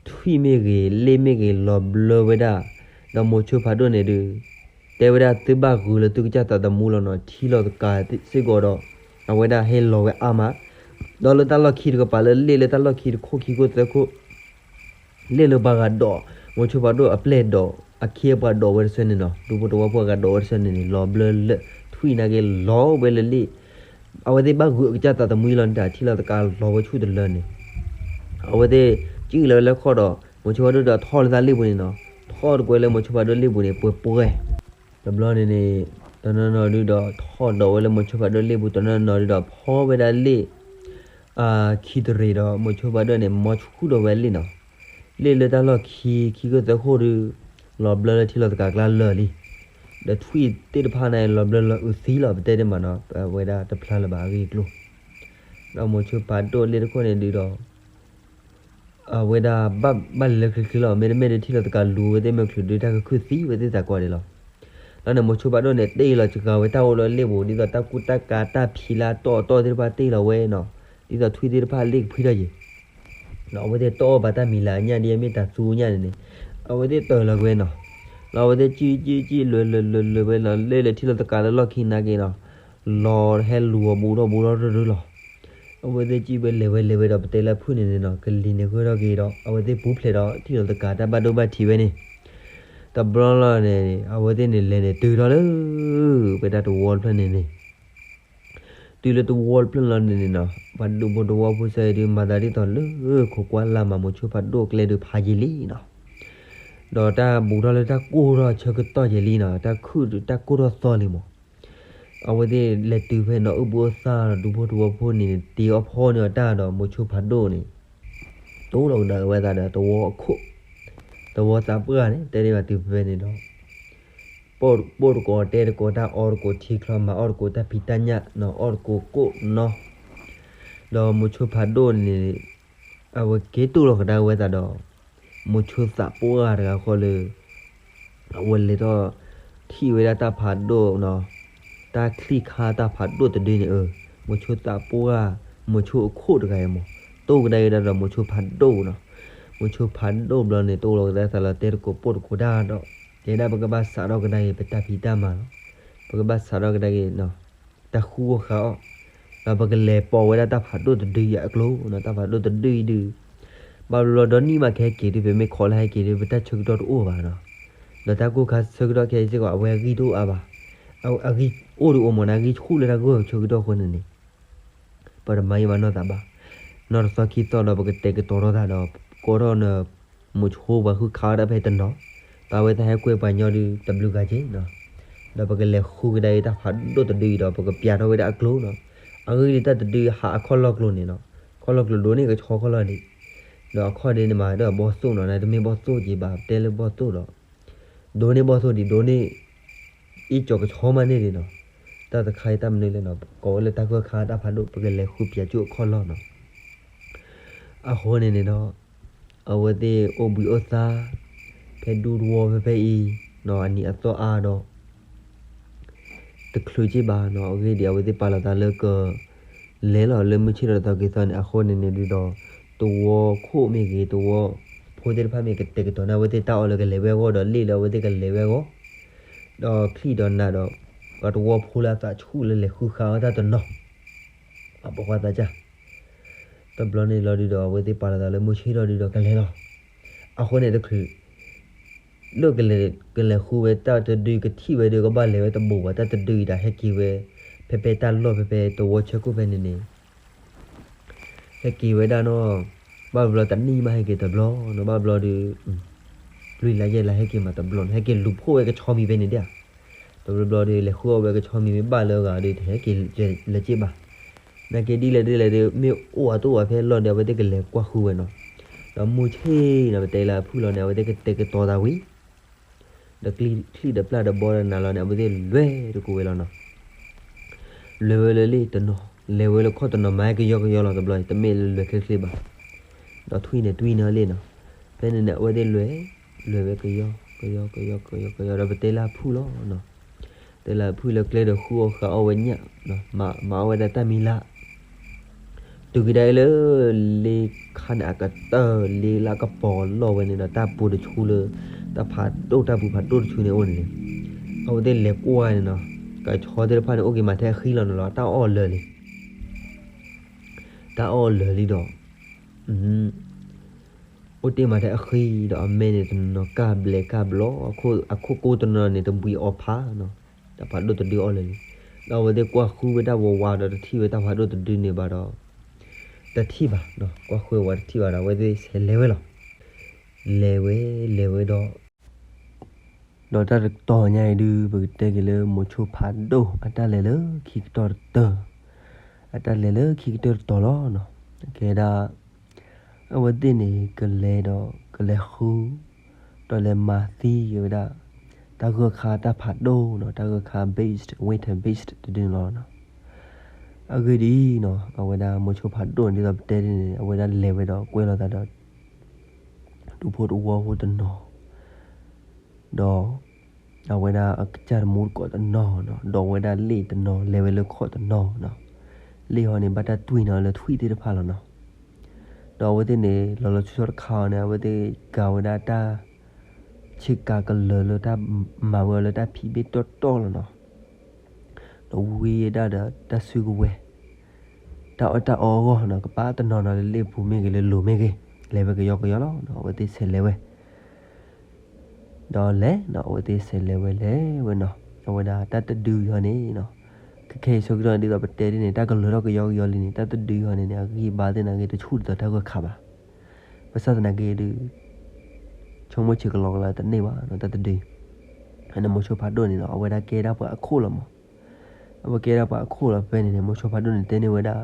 ထွံၣ်မ့ၢ်ဂ့ၤ လ့ၣ်မ့ၢ်ဂ့ၤ လီၤဘျၢဝဲဒၣ်, ဒီးမိၤဆိဖးဒိၣ်န့ၣ်ဒုး တဲဝဲဒၣ်သုဘၣ်ဂုာ်လၢသုကစၢ်သးသမူလီၤနီၤ, ထံလီၤသကၤစ့ၢ်ကီးဒီး အဝဲဒၣ်ဟဲလီၤဝဲအါမး, ဒီးလၢတၢ်လီၢ်ခံတကပၤလၢလ့ၣ်လၢတၢ်လီၢ်ခံတခိၣ်ခံခိၣ်သၢခိၣ် လ့ၣ်လၢပှၤဂၤဒိး, မိၤဆိဖးဒိၣ်အပျဲၢ်ဒိး, အခ့အပှၤဒိးဝဲတဆၢန့ၣ်နီၤ, ဒူဖိတဝီဖိအဂၤဒိးဝဲတဆၢန့ၣ်န့ၣ် လီၤဘျၢလၢ ထွံၣ်နာ်က့ၤလီၤဝဲလၢလ့ၣ်, အဝဲသ့ၣ်ဘၣ်ဂုာ်အကစၢ်သးသမူလီၤန့ၣ် တၢ်ထံလီၤသကၤလီၤဝဲဆူၣ်တလၢန့ၣ်, အဝဲသ့ၣ် ကံၣ်လီၤဝဲလၢခီၣ်ဒီး မိၤဆိဖးဒိၣ်ဒီးထီၣ်လၢတၢ်လ့ၣ်ပူၤန့ၣ်နီၤ, ထီၣ်တကွဲလၢမိၤဆိဖးဒိၣ်လ့ၣ်ပူၤန့ၣ် ပှဲၤပှဲၤ တဘျီန့ၣ်န့ၣ် တနီၤနီၤဒုးဒီးထီၣ်ဒိးဝဲလၢမိၤဆိဖးဒိၣ်လ့ၣ်ပူၤ, တနီၤနီၤဒုးဒီးဖီဝဲဒၣ်လ့ၣ် ခံတရံးဒီး မိၤဆိဖးဒိၣ်န့ၣ် မီဆူၣ်ဒီးဝဲလ့ၣ်နီၤ, လ့ၣ်လၢတၢ်လီၢ်ခံ ခံခိၣ်သၢခိၣ်ဒုး လီၤဘျၢလၢထံလီၤသကၤကျါလၢာ်လံ, ဒီးထွံၣ်သ့ၣ်တဖၣ်န့ၣ် လီၤဘျၢလီၤအုးသံလီၤ ပတဲတ့ၢ်မးနီၤ, အဝဲဒၣ်တဖျါလၢၤဘၣ်အဂ့ၢ်အကျိၤ, ဒီးမိၤဆိဖးဒိၣ်လ့ၣ်တခိၣ်န့ၣ်ဒုးဒီး အဝဲဒၣ်ဘၣ်လဲၤချ့ချ့လီၤ, မ့တမ့ၢ်ဒုးထံလီၤသကၤလူၤဝဲသ့ၣ်မ့ၢ်ချုးဒုး တၢ်ကခုၣ်သံဝဲသ့ၣ်သးကွၢ်ဒံးလီၤ. ဒီးန့ၣ်မိၤဆိဖးဒိၣ်န့ၣ် တ့ၢ်လီၤစှၤဝဲတၢ်အိၣ်လၢလ့ၣ်ပူၤ ဒ်သိးတၢ်ကူတၢ်ကၤတၢ်ဖံးလၢအတီၢ်အတီၢ်သ့ၣ်တဖၣ်တ့ၢ်လီၤဝဲနီၤ, ဒ်သိးထွံၣ်သ့ၣ်တဖၣ်လ့ၣ်ကဖှံထီၣ်ယံၤ ဒီးအဝဲသ့ၣ်တအီၣ်ဘၣ်တၢ်မံၤလၢ်အညၣ်ဒ်အမ့ၢ်တၢ်သူညၣ်န့ၣ်န့ၣ်, အဝဲသ့ၣ်တၢၢ်လီၤကွံာ်နီၤ, လီၤအဝဲသ့ၣ်ကံၣ်ကံၣ်ကံၣ် လဲၤလဲၤလဲၤလဲၤဝဲလီၤ လဲၤလဲၤထံၣ်လီၤသကးလၢလီၢ်ခံနာ်က့ၤနီၤ, လီၤဟဲလူၤအီၤဘူးထီၣ်ဘူးထီၣ်တရၢလီၤ. အဝဲသ့ၣ်ကံၣ်ဝဲလဲၤဝဲလဲၤဝဲဒီး ပတဲလၢဖုၣ်န့ၣ်န့ၣ်နီၤ ကလံၤန့ၣ်ဂၢၢ်ထီၣ်က့ၤဒီး အဝဲသ့ၣ်ပူၤဖျဲးဒီးထံၣ်လီၤသကးတၢ်ဘၣ်ဒိဘၣ်ထံးဝဲန့ၣ်, တဘျီလီၤန့ၣ် အဝဲသ့ၣ်န့ၣ်လဲၤန့ၣ်တုၤထီၣ်လၢ ပဝဲဒၣ်တဝီတဖျၢၣ်န့ၣ်န့ၣ် တုၤလၢတဝီတဖျၢၣ်လီၤန့ၣ်န့ၣ်နီၤ ပှၤဒူဖိတဝီဖိစၢၤအံၤဒုး မၤသးဒ်သိးလၢခိးကွၢ်လၢ်မၤမိၤဆိဖးဒိၣ်ကျဲဒုးဖးယံာ်လံနီၤ, ဒီးတၢ်ဘူးထီၣ်လၢတၢ်ကိၢ်ထီၣ်ဆၢကတီၢ်ယံာ်လံနီၤ တၢ်ခုၣ်ဒုးတၢ်ကိၢ်ထီၣ်သီလံမး, အဝဲသ့ၣ်လဲၤတုၤဖဲနီၤ အိၣ်ဘှံးအိၣ်သါဒီး ဒူဖိတဝီဖိန့ၣ်န့ၣ် တ့အီၣ်ဖီၣ်န့ၢ်အီၤတၢ်ဒီး မိၤဆိဖးဒိၣ်န့ၣ် တိၢ်လီၤကဒါက့ၤဝဲသးဒီးတဝီအခိၣ်, တဝီသးပှၢ်န့ၣ် တဲဒ်ဘၣ်တုၤဖဲန့ၣ်ဒီး ပိၢ်တကိးတဲတကိးတၢ်အီတကိးထံချီ မၤအီၣ်တကိးတၢ်ဖံးတၢ်ညၣ်နီၤ အီၣ်တကိးကိၣ်နီၤ, ဒီးမိၤဆိဖးဒိၣ်န့ၣ် အဝဲက့ၤတိၢ်လီၤကဒါက့ၤဝဲသးဒီး မိၤဆိသးပှၢ်တဂၤဃီလၢ အဝဲလဲၤထီၣ်ထံၣ်ဝဲဒၣ်တၢ်ဖးဒိၣ်နီၤ, တၢ်ချံၣ်ခါတၢ်ဖးဒိၣ်တဒုန့ၣ် အၢ မိၤဆိသးပှၢ် မိၤဆိအခိၣ်တဂၤအံၤမး တိၢ်ကဒါက့ၤဒၣ်ဒီးမိၤဆိဖးဒိၣ်နီၤ, မိၤဆိဖးဒိၣ်ဘျီန့ၣ် တိၢ်လီၤကဒါသးလီၤ တဲတကိးပိၢ်တကိးတၢ်ဒီး တဲဒၣ်ပကဘၣ်စးထီၣ်ကဒါက့ၤ ပတၢ်ဖံးတၢ်မၤလီၤ, ပကဘၣ်စးထီၣ်ကဒါက့ၤ တၢ်ဃုအီၣ်ဃုအီၣ်, ဒီးပကလဲၤပိာ်ဝဲဒၣ်တၢ်ဖးဒိၣ်တဒုအံၤအကျိၤနီၤ, တၢ်ဖးဒိၣ်တဒုအံၤဒုး ဘၣ်ဘျီဒီနံၣ်မးကဟဲက့ၤဒုး ပမ့ၢ်ခိးလၢဟဲက့ၤဒုး ပတၢ်ဆၢကတီၢ်တအိၣ်ဘၣ်နီၤ, ဒီးတၢ်ကိၢ်ခါဆၢကတီၢ်ခဲအံၤစ့ၢ်ကီး အဝဲအဂံၢ်တအိၣ်အါဘၣ်, အဂံၢ်အိၣ်ဒုးအိၣ်မးန့ၣ် အဂံၢ်ဆူၣ်လၢတၢ်ဂိၢ်ဆၢကတီၢ်အဃိန့ၣ်န့ၣ် ပတမၤယံာ်မၤနီၢ်သးဘၣ်, နီၢ်တသီခံသီဒီးပကတဲာ်ကတီၤထီၣ်သးဒီး ကိးထီၣ်န မိၤဆိပှၤဃုခးအီၣ်တၢ်ဖဲတနီၤ, ပာ်ဝဲသးဟဲကွဲပှၤညီဒုးတဘျုးဂၤက့ၤနီၤ, ဒီးပကလဲၤဃုကဒါအံၤတၢ်ဖးဒိၣ်တဒုအံၤဒီး ပကပျးထီၣ်ဝဲဒၣ်အကျိၤနီၤ, အဂ့ၢ်ဒ်တၢ်တဒုဟးအခီၣ်လီၢ်ကျိၤန့ၣ်နီၤ, ခီၣ်လီၢ်ကျိၤဒိၣ်န့ၢ်ကဆီခီၣ်လီၢ်ဒံး, ဒီးအခီၣ်ဒ်န့ၣ်မးဒီးဘီၣ်သိၣ်နီၤ, နတမ့ၢ်ဘီၣ်သိၣ်က့ၤဘၣ် ပတဲလၢဘီၣ်သိၣ်ဒီး ဒိၣ်န့ၢ်ဘီၣ်သိၣ်ဒံး ဒိၣ်န့ၢ် အ့ၣ်ကၠီၤကဆီမးန့ၢ်ဒံးနီၤ, တၢ်တခါအံၤတၢ်မနုၤလဲၣ်နီၤ ကိးဝဲလၢတၢ်ဂိၢ်ခါတၢ်ဖးဒိၣ် ပကလဲၤဃုပျးကၠိအခီၣ်လီၢ်နီၤ, အဃိန့ၣ်န့ၣ်ဒီး အဝဲသ့ၣ်အိၣ်ဘှံးအိၣ်သါ ဖဲဒူသဝီဖဲဖဲအံၤနီၤ အနံၤအသီအါဒီး တချုးက့ၤဘၣ်နီၤ, အဂ့ၢ်ဒ်အံၤ အဝဲသ့ၣ်ပာ်လီၤသးလၢက လဲၤလီၤလၢမုၢ်ဆ့ၣ်ထီၣ်တသီက့ၤသီန့ၣ် အဃိန့ၣ်န့ၣ်ဒုးဒီး သဝီခိၣ်မ့ၢ်ဂ့ၤ သဝီဖိသ့ၣ်တဖၣ်မ့ၢ်ဂ့ၤ ကတဲာ်ကတီၤန့ၢ်အဝဲသ့ၣ်တၢ်အီၣ်လၢကလဲၤဝဲအဂီၢ်ဒီး လ့ၣ်လၢအဝဲသ့ၣ်ကလဲၤဝဲအဂီၢ်, ဒီးချံၣ်ဒီးနးဒီး ပှၤသဝီဖိလၢအသးဆူၣ်လၢလဲၤဃုဃာ်အီၣ်တၢ်တနီၤ အပှၤသးစၢ် တဘျီန့ၣ်လီၤဒုးဒီး အဝဲသ့ၣ်ပာ်လီၤသးလၢမုၢ်ဆ့ၣ်ထီၣ်ဒုးဒီးကလဲၤလီၤ, အဃိန့ၣ်တချုး လၢကလဲၤ ကလဲၤဃုဝဲတၢ်တဒုကထံၣ်ဝဲဒုး ကဘၣ်လဲၤဝဲတဘူးဘၣ် တၢ်တဒုအံၤဒၣ်ဟဲက့ၤဝဲ ဖဲဖဲတၢ်လီၢ်ဖဲဖဲသဝီဆၢခိၣ်ဖဲန့ၣ်န့ၣ် ဟဲက့ၤဝဲဒၣ်နီၤ, ဘၣ်ဘျီတနံၣ်မးဟဲက့ၤတဘျီနီၤ, ဘၣ်ဘျီဒုး လွံၢ်လါယဲၢ်လါဟဲက့ၤမးတဘျီနီၤ, ဟဲက့ၤလူၤဖှိၣ်ဝဲကဆီမံၤဖဲန့ၣ်ဒၣ်, တဘျီဘျီဒုး လဲၤဃုအီၣ်ဝဲကဆီမံၤမ့ၢ်ဘၣ်လၢအဂၤဒုး တဟဲက့ၤလၢၤက့ၤဘၣ်, နာ်က့ဒ်လဲၣ်ဒ်လဲၣ်ဒုး မ့ၢ်အိၣ်အတအိၣ်အဖဲလီၢ်ဒီး အဝဲသ့ၣ်ကလဲၤကွၢ်ဃုဝဲနီၤ, ဒီးမုၢ်ဆ့ၣ်နီၤ ပတဲလၢအဖုၣ်လီၤန့ၣ် အဝဲသ့ၣ်ကတဲာ်ကတီၤသးဝံၤ ဒီးချံၣ်ဒီးပျၢ်ဒီးဘီဒီးနးလီၤန့ၣ် အဝဲသ့ၣ်လဲၤတကိးဝဲလီၤနီၤ, လဲၤဝဲလၢလ့ၣ်တနီၤ လဲၤဝဲလၢခီၣ်တနီၤ မၤကယီကယီလီၤတဘျီ တမ့ၢ်လၢလွဲၤချ့ချ့ဘၣ်, ဒီးထွံၣ်န့ၣ်တွံၢ်န့ၢ်လ့ၣ်နီၤ, ဖဲန့ၣ်န့ၣ် အဝဲသ့ၣ်လဲၤ လဲၤဝဲကယီ ကယီ ကယီ ကယီ ကယီ ဒီးပတဲလၢအဖုၣ်လီၤနီၤ, တဲလၢအဖုၣ်လၢကျဲဒီးဃုအီၣ်ဃာ်အီၣ်ဝဲညၣ် မၤအီၣ်ဝဲဒၣ်တၢ်မံၤလၢ် တုၤကဒါအံၤလၢ လ့ခါန့ၣ်အကတၢၢ် လ့လၢကပီၤလီၢ်ဝဲန့ၣ်ဒီး တၢ်ပူၤတဆူလၢ တၢ်ဖးဒိၣ် တၢ်ပူၤဖးဒိၣ်တဆူန့ၣ်အိၣ်န့ၣ်လံ, အဝဲသ့ၣ်လဲၤကွၢ်န့ၣ်နီၤ, ကဆီသ့ၣ်တဖၣ်န့ၣ် အိၣ်က့ၤမးထဲအဃံလီၤန့ၣ်လီၤ, တၢ်အီၣ်လၢာ်လံ, တၢ်အီၣ်လၢာ်လံဒီး အိၣ်တ့ၢ်မးထဲအဃံဒီး အမဲန့ၣ်တနီၤနီၤ ကၢ်ဘျဲးကၢ်ဘျီ, အခိၣ်ကိတနီၤနီၤန့ၣ် တဘှံးအီၣ်ဖးနီၤ, တၢ်ဖးဒိၣ်တဒုအီၣ်လၢာ်လံ, ဒီးအဝဲသ့ၣ်ကွၢ်ဃုဝဲတၢ်ဝးဝးဒီး တထံၣ်ဝဲတၢ်ဖးဒိၣ်တဒုန့ၣ်ဘၣ်ဒီး တထံၣ်ဘၣ်နီၤ, ကွၢ်ဃုဝဲတထံၣ်ဘၣ်ဒီး အဝဲသ့ၣ်ဆဲးလဲၤဝဲလီၤ, လဲၤဝဲ လဲၤဝဲဒီး ဒီးတၢ်တတီၤညါအံၤဒုး ပကတဲက့ၤလၢမိၤဆိဖးဒိၣ် အတၢ်လဲၤလၢခံကတၢၢ်တတီၤ, အတၢ်လဲၤလၢခံကတၢၢ်တတီၤလီၤနီၤ, ကဲဒၣ် အဝဲသ့ၣ်န့ၣ် ကလဲၤဒီး ကလဲၤဃု ဒီးလဲၤမၤသံက့ၤဝဲဒၣ် တၢ်ဂၢၢ်ခါတၢ်ဖးဒိၣ်နီၤ, တၢ်ဂၢၢ်ခါ beast, winter beast တဒုန့ၣ်လီၤနီၤ, အဂ့ၢ်ဒ်အံၤနီၤ, အဝဲဒၣ်မိၤဆိဖးဒိၣ်န့ၣ် ဒ်သိးပတဲဒ်န့ၣ် အဝဲဒၣ်လဲၤဝဲဒီးကွဲလိာ်သးဒီး ဒူဖိတဝီဖိတနီၤ ဒီး အဝဲဒၣ်အကစၢ်တမူတကိးတနီၤနီၤ, ဒီးအဝဲဒၣ်လ့ၣ်တနီၤ လဲၤဝဲလၢခီၣ်တနီၤနီၤ, လ့ၣ်ဟီန့ၣ် ဘၣ်တၢ်တွံၢ်န့ၢ်အီၤလၢထွံၣ်သ့ၣ်တဖၣ်လီၤနီၤ, ဒီးအဝဲသ့ၣ်န့ၣ် လီၤလီၤဆီဆီတခါအံၤန့ၣ် အဝဲသ့ၣ်ကၤဝဲဒၣ်တၢ် ဆ့ကၤကလၢၤလၢတၢ်မၤဝဲအီၤလၢတၢ်ဖံးဘ့ၣ်တီၢ်တီၢ်လီၤနီၤ. ဒီးဝံဒၣ်ဒီးတၢ်စုကဝဲၤ တၢ်အီၣ်တၢ်အီအဂီၢ်နီၤ ကပာ်တနီၤနီၤလၢလ့ၣ်ပူၤမ့ၢ်ဂ့ၤ လၢလိၤမ့ၢ်ဂ့ၤ လဲၤဝဲကယီကယီလီၤနီၤ. အဝဲသ့ၣ်ဆဲးလဲၤဝဲ ဒီးလဲၤနီၤ အဝဲသ့ၣ်ဆဲးလဲၤဝဲလဲၤဝဲနီၤ. အဝဲဒၣ်တၢ်တဒုအံၤန့ၣ်နီၤ ခဲခဲအံၤဆၢကတီၢ်န့ၣ် ဒ်သိးပတဲဒ်န့ၣ် တၢ်ကလၢၤထီၣ်ကယီကယီလံန့ၣ် တၢ်တဒုအံၤန့ၣ်န့ၣ် အဂံၢ်ဘါသ့ၣ်န့ၣ် အဂ့ၢ်တဆူၣ်ဒ်သိးတၢ်ဂၢၢ်ခါဘၣ်. ဘၣ်ဆၣ်သနာ်က့ဒီး ဆိကမိၣ်ဆံးကလီကလီတန့ၢ်ဘၣ်နီၤ တၢ်တဒုအံၤ. အန့ၣ်မိၤဆိဖးဒိၣ်န့ၣ်နီၤ အဝဲဒၣ်ကဲဒၣ်ပှၤအခိၣ်လီၤမး အဝဲကဲဒၣ်ပှၤအခိၣ်လီၤ. ဖဲန့ၣ်န့ၣ် မိၤဆိဖးဒိၣ်န့ၣ် တဲန့ၢ်ဝဲဒၣ်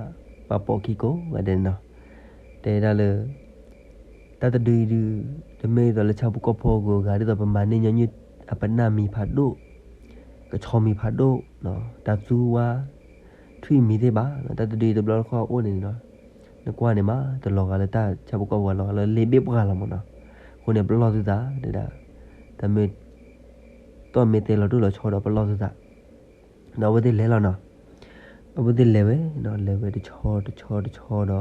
ပှၤပိာ်ခံကိးဂၤဒဲးန့ၣ်နီၤ တဲဒၣ်လၢ တၢ်တဒုအံၤဒုး တမ့ၢ်ဒ်သိးလၢဆၣ်ဖိကီၢ်ဖိအဂုၤအဂၤ ဒ်သိးပမၤန့ၢ်ညီနုၢ် အပနၢ်မံၤဖးဒိၣ် ကဆီမံၤဖးဒိၣ် တၢ်သူဝါ ထွံၣ်မံၤသ့ၣ်ဘၣ်. တၢ်တဒုအံၤတဘျီတခီၣ်အအိၣ်န့ၣ်နီၤ နကွၢ်န့ၣ်မး တလီၤဂာ်လၢတၢ်ဆၣ်ဖိကီၢ်ဖိ လီၤဂာ်လၢလ့ဘ့ၣ်ပှၢ်လီၤမးနီၤ. အဃိန့ၣ် ပလီၢ်သုသး တဲဒၣ် တၢ်မ့ၢ် တီၢ်မ့ၢ်သဲလီၤတိၢ်လီၤဆီဒီးပလီၢ်သုသး ဒီးအဝဲသ့ၣ်လဲၤလီၤနီၤ. အဝဲသ့ၣ်လဲၤဝဲနီၤ လဲၤဝဲတဆီတဆီတဆီဒီး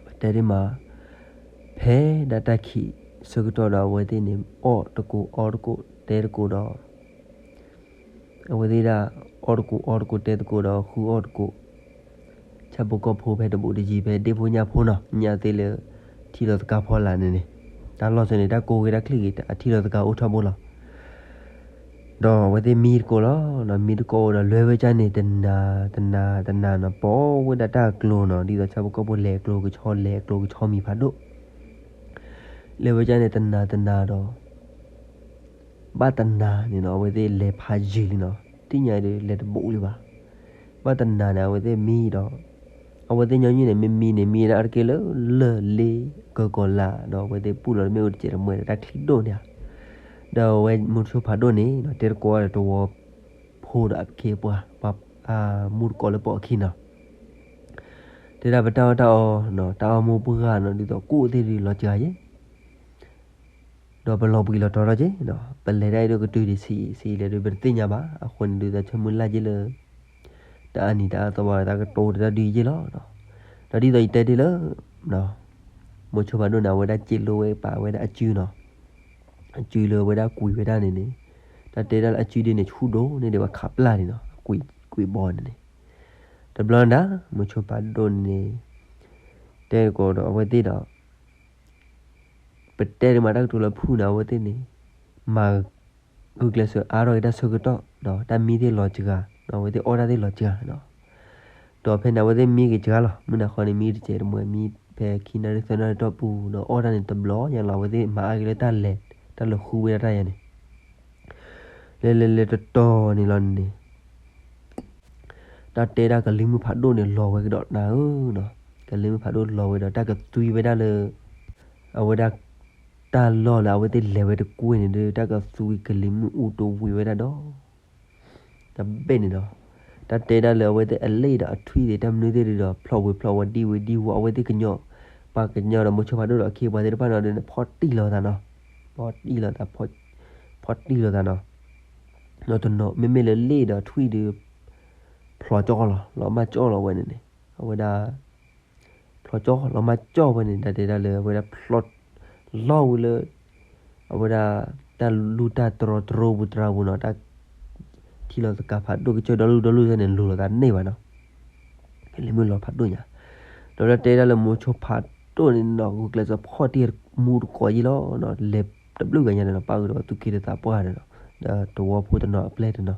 ပတဲဒ်မး ဖဲဒၣ်တၢ်ခံးဆၢကတီၢ်ဒီး အဝဲသ့ၣ်န့ၣ် အီၣ်တကိးအီတကိးတဲတကိးဒီး အဝဲသ့ၣ်ဒၣ် အီၣ်တကိးအီတကိးတဲတကိးဒီး ဃုအီၣ်တကိး ဆၣ်ဖိကီၢ်ဖိဖဲတဘူးတယံၤ ဖဲဒ့ၣ်ဖိညၣ်ဖိနီၤ ညၣ်သ့ၣ်လၢ ထံလီၤသကၤဖီလာ်န့ၣ်န့ၣ် တၢ်လီၢ်ဆၢန့ၣ် တၢ်ကိးဂ့ၤတၢ်ချံးဂ့ၤ အထံလီၤသကၤအိၣ်ထီဘိလီၤ. ဒီးအဝဲသ့ၣ်မံတကိးလီၤ. မံတကိးဒီး လဲၤဝဲကၢ်န့ၣ် တနၤတနၤတနၤနီၤ ပိာ်ဝဲဒၣ်တၢ်အကျိၤနီၤ ဒ်သိးဆၣ်ဖိကီၢ်ဖိလဲၤအကျိၤကဆီ လဲၤအကျိၤကဆီမံၤဖးဒိၣ် လဲၤဝဲကၢ်န့ၣ် တနၤတနၤဒီး ဘၣ်တနၤန့ၣ်နီၤ အဝဲသ့ၣ်လဲၤဖးယံာ်လံနီၤ သ့ၣ်ညါဒီးလဲၤတဘူးလံဘၣ်. ဘၣ်တနၤန့ၣ် အဝဲသ့ၣ်မံဒီး အဝဲသ့ၣ်ညီနုၢ်န့ၣ် မ့ၢ်မံန့ၣ် မံဒၣ်အါတက့ၢ်လၢ လၢၢ်လ့ကၢကီၤလၤ ဒီးအဝဲသ့ၣ်ပူၣ်လီၤတမ့ၢ်အိၣ်တစဲးတမှဲဒီးတၢ်ချံးဒိၣ်န့ၣ်ဧါ. ဒီးအဝဲမိၤဆိဖးဒိၣ်န့ၣ် တဲတကိးတဝီဖိဒီးအခ့အပှၤ ပှၤမူတကိးလၢပိာ်အခံနီၤ တဲဒၣ်ပတၢ်အီၣ်တၢ်အီ တၢ်အီၣ်မိၢ်ပှၢ်နီၤ ဒ်သိးကိၣ်သ့ၣ်ဒုးလီၤစှၤယဲ ဒီးပလီၤဘှံးလီၤတီၤထီၣ်က့ၤနီၤ ပလဲၤတၢ်အံၤဒီးကတုၤဒံးဆံးဆံးလဲၣ်ဒီး ပတသ့ၣ်ညါဘၣ်. အဃိန့ၣ်ဒုး တၢ်ဆၢမုၢ်လၢ်က့ၤလၢ တၢ်အနံၤတၢ်အသီဘၣ် တၢ်ကတိၤတၢ်ဒုးယ့ၢ်လီၤ. ဒီးဒ်သိးယတဲတ့ၢ်လၢ မိၤဆိဖးဒိၣ်န့ၣ် အဝဲဒၣ်စ့းလိဝဲပာ်ဝဲဒၣ်အစုနီၤ အစုလၢအဝဲဒၣ်ကွံာ်ဝဲဒၣ်န့ၣ်န့ၣ် တၢ်တဲဒၣ်လၢအစုဒ်န့ၣ် ဆူၣ်ဒိၣ်န့ၢ်ဒံးဘၣ်ခးပျၢ်န့ၣ်နီၤ ကွံာ်ဘီန့ၣ်န့ၣ် တဘျီဒၣ် မိၤဆိဖးဒိၣ်န့ၣ်န့ၣ် တဲတကိးဒီးအဝဲသ့ၣ်ဒီး ပတဲဒ်မးတၢ်ကတိၤလၢဖုၣ်န့ၣ် အဝဲသ့ၣ်န့ၣ် မၤဂုာ်ကျဲးစၢးအါထီၣ်က့ၤတၢ်ဆၢကတီၢ် တၢ်မံသ့ၣ်လီၤစှၤ အဝဲသ့ၣ်အီၣ်တၢ်သ့ၣ်လီၤစှၤနီၤ ဒီးဖဲန့ၣ် အဝဲသ့ၣ်မံက့ၤစှၤလီၤ မုၢ်နၤဃီန့ၣ် မံတစဲးတမှဲ မံဖဲခံနၣ်ရံၣ်သၢနၣ်ရံၣ်တီၢ်ပူၤ ဒီးအီၣ်တၢ်န့ၣ်တဘျီညါလီၤ အဝဲသ့ၣ်မၤအါက့ၤလၢတၢ်လဲၤ တၢ်လၢဃုဝဲဒၣ်တၢ်ယါန့ၣ် လဲၤလဲၤလဲၤတတီၤန့ၣ်လီၤန့ၣ် တၢ်တဲဒၣ်ကလံၤမုၢ်ဖးဒိၣ်န့ၣ်လီၤဝဲကဒီးနၤဧၢနီၤ, ကလံၤမုၢ်ဖးဒိၣ်လီၤဝဲဒီး တၢ်ကသွံဝဲဒၣ်လၢ အဝဲဒၣ် တၢ်လီၢ်လၢအဝဲသ့ၣ်လဲၤဝဲတကွ့ၢ်န့ၣ်ဒီး တၢ်ကသွံကလံၤမုၢ်အူတဝံၤဝဲဒၣ်ဒီး တဘ့ၣ်န့ၣ်ဒီး တၢ်တဲဒၣ်လၢအဝဲသ့ၣ်အလ့ၣ်ဒီးအထွံၣ်သ့ၣ် တၢ်မနုၤသ့ၣ်ဒီး ဖျိးဝံၤဖျိးဝီၤဒံၣ်ဝံၤဒံၣ်ဝီၤ အဝဲသ့ၣ်ကညီ ပှၤကညီဒီးမိၤဆိဖးဒိၣ်ဒီးအခ့အပှၤသ့ၣ်တဖၣ်န့ၣ်ဒီး ဖီၣ်တံၢ်လီၤသးနီၤ, ဖီၣ်တံၢ်လီၤသး ဖီၣ်တံၢ်လီၤသးနီၤ, ဒီးတနီၤ မ့မ့ၢ်လၢလ့ၣ်ဒီးထွံၣ်ဒီး ဖျိးကၠီလီၤ လီၤမၢ်ကၠီလီၤဝဲန့ၣ်န့ၣ် အဝဲဒၣ် ဖျိးကၠီ လီၤမၢ်ကၠီဝဲန့ၣ် တၢ်တဲဒၣ်လၢအဝဲဒၣ်ဖျိး လီၤဝံၤလၢ အဝဲဒၣ် တၢ်လူၢ်တၢ်တြီတြိပူၤတြီပူၤနီၤ တၢ် ထံလီၤသကၤဖးဒိၣ်ကစၢၢ်ဒီလူၢ်ဒီလူၢ်သ့ၣ်န့ၣ် လူၤလိာ်သးန့ၢ်ဘၣ်နီၤ, ကလံၤမုၢ်လီၤဖးဒိၣ်ညါ, ဒီးတၢ်တဲဒၣ်လၢမိၤဆိဖးဒိၣ်န့ၣ်နီၤ ဂုာ်ကျဲးစၢးဖီၣ်တံၢ်မူတကိးယံၤလီၤနီၤ, လဲၤတဘျုးဂၤညါန့ၣ်နီၤ ပၣ်ဃုာ်ဒီးသူၣ်က့သးပှၢ်န့ၣ်နီၤ, ဒီးသဝီဖိတနီၤအပျဲၢ်တနီၤ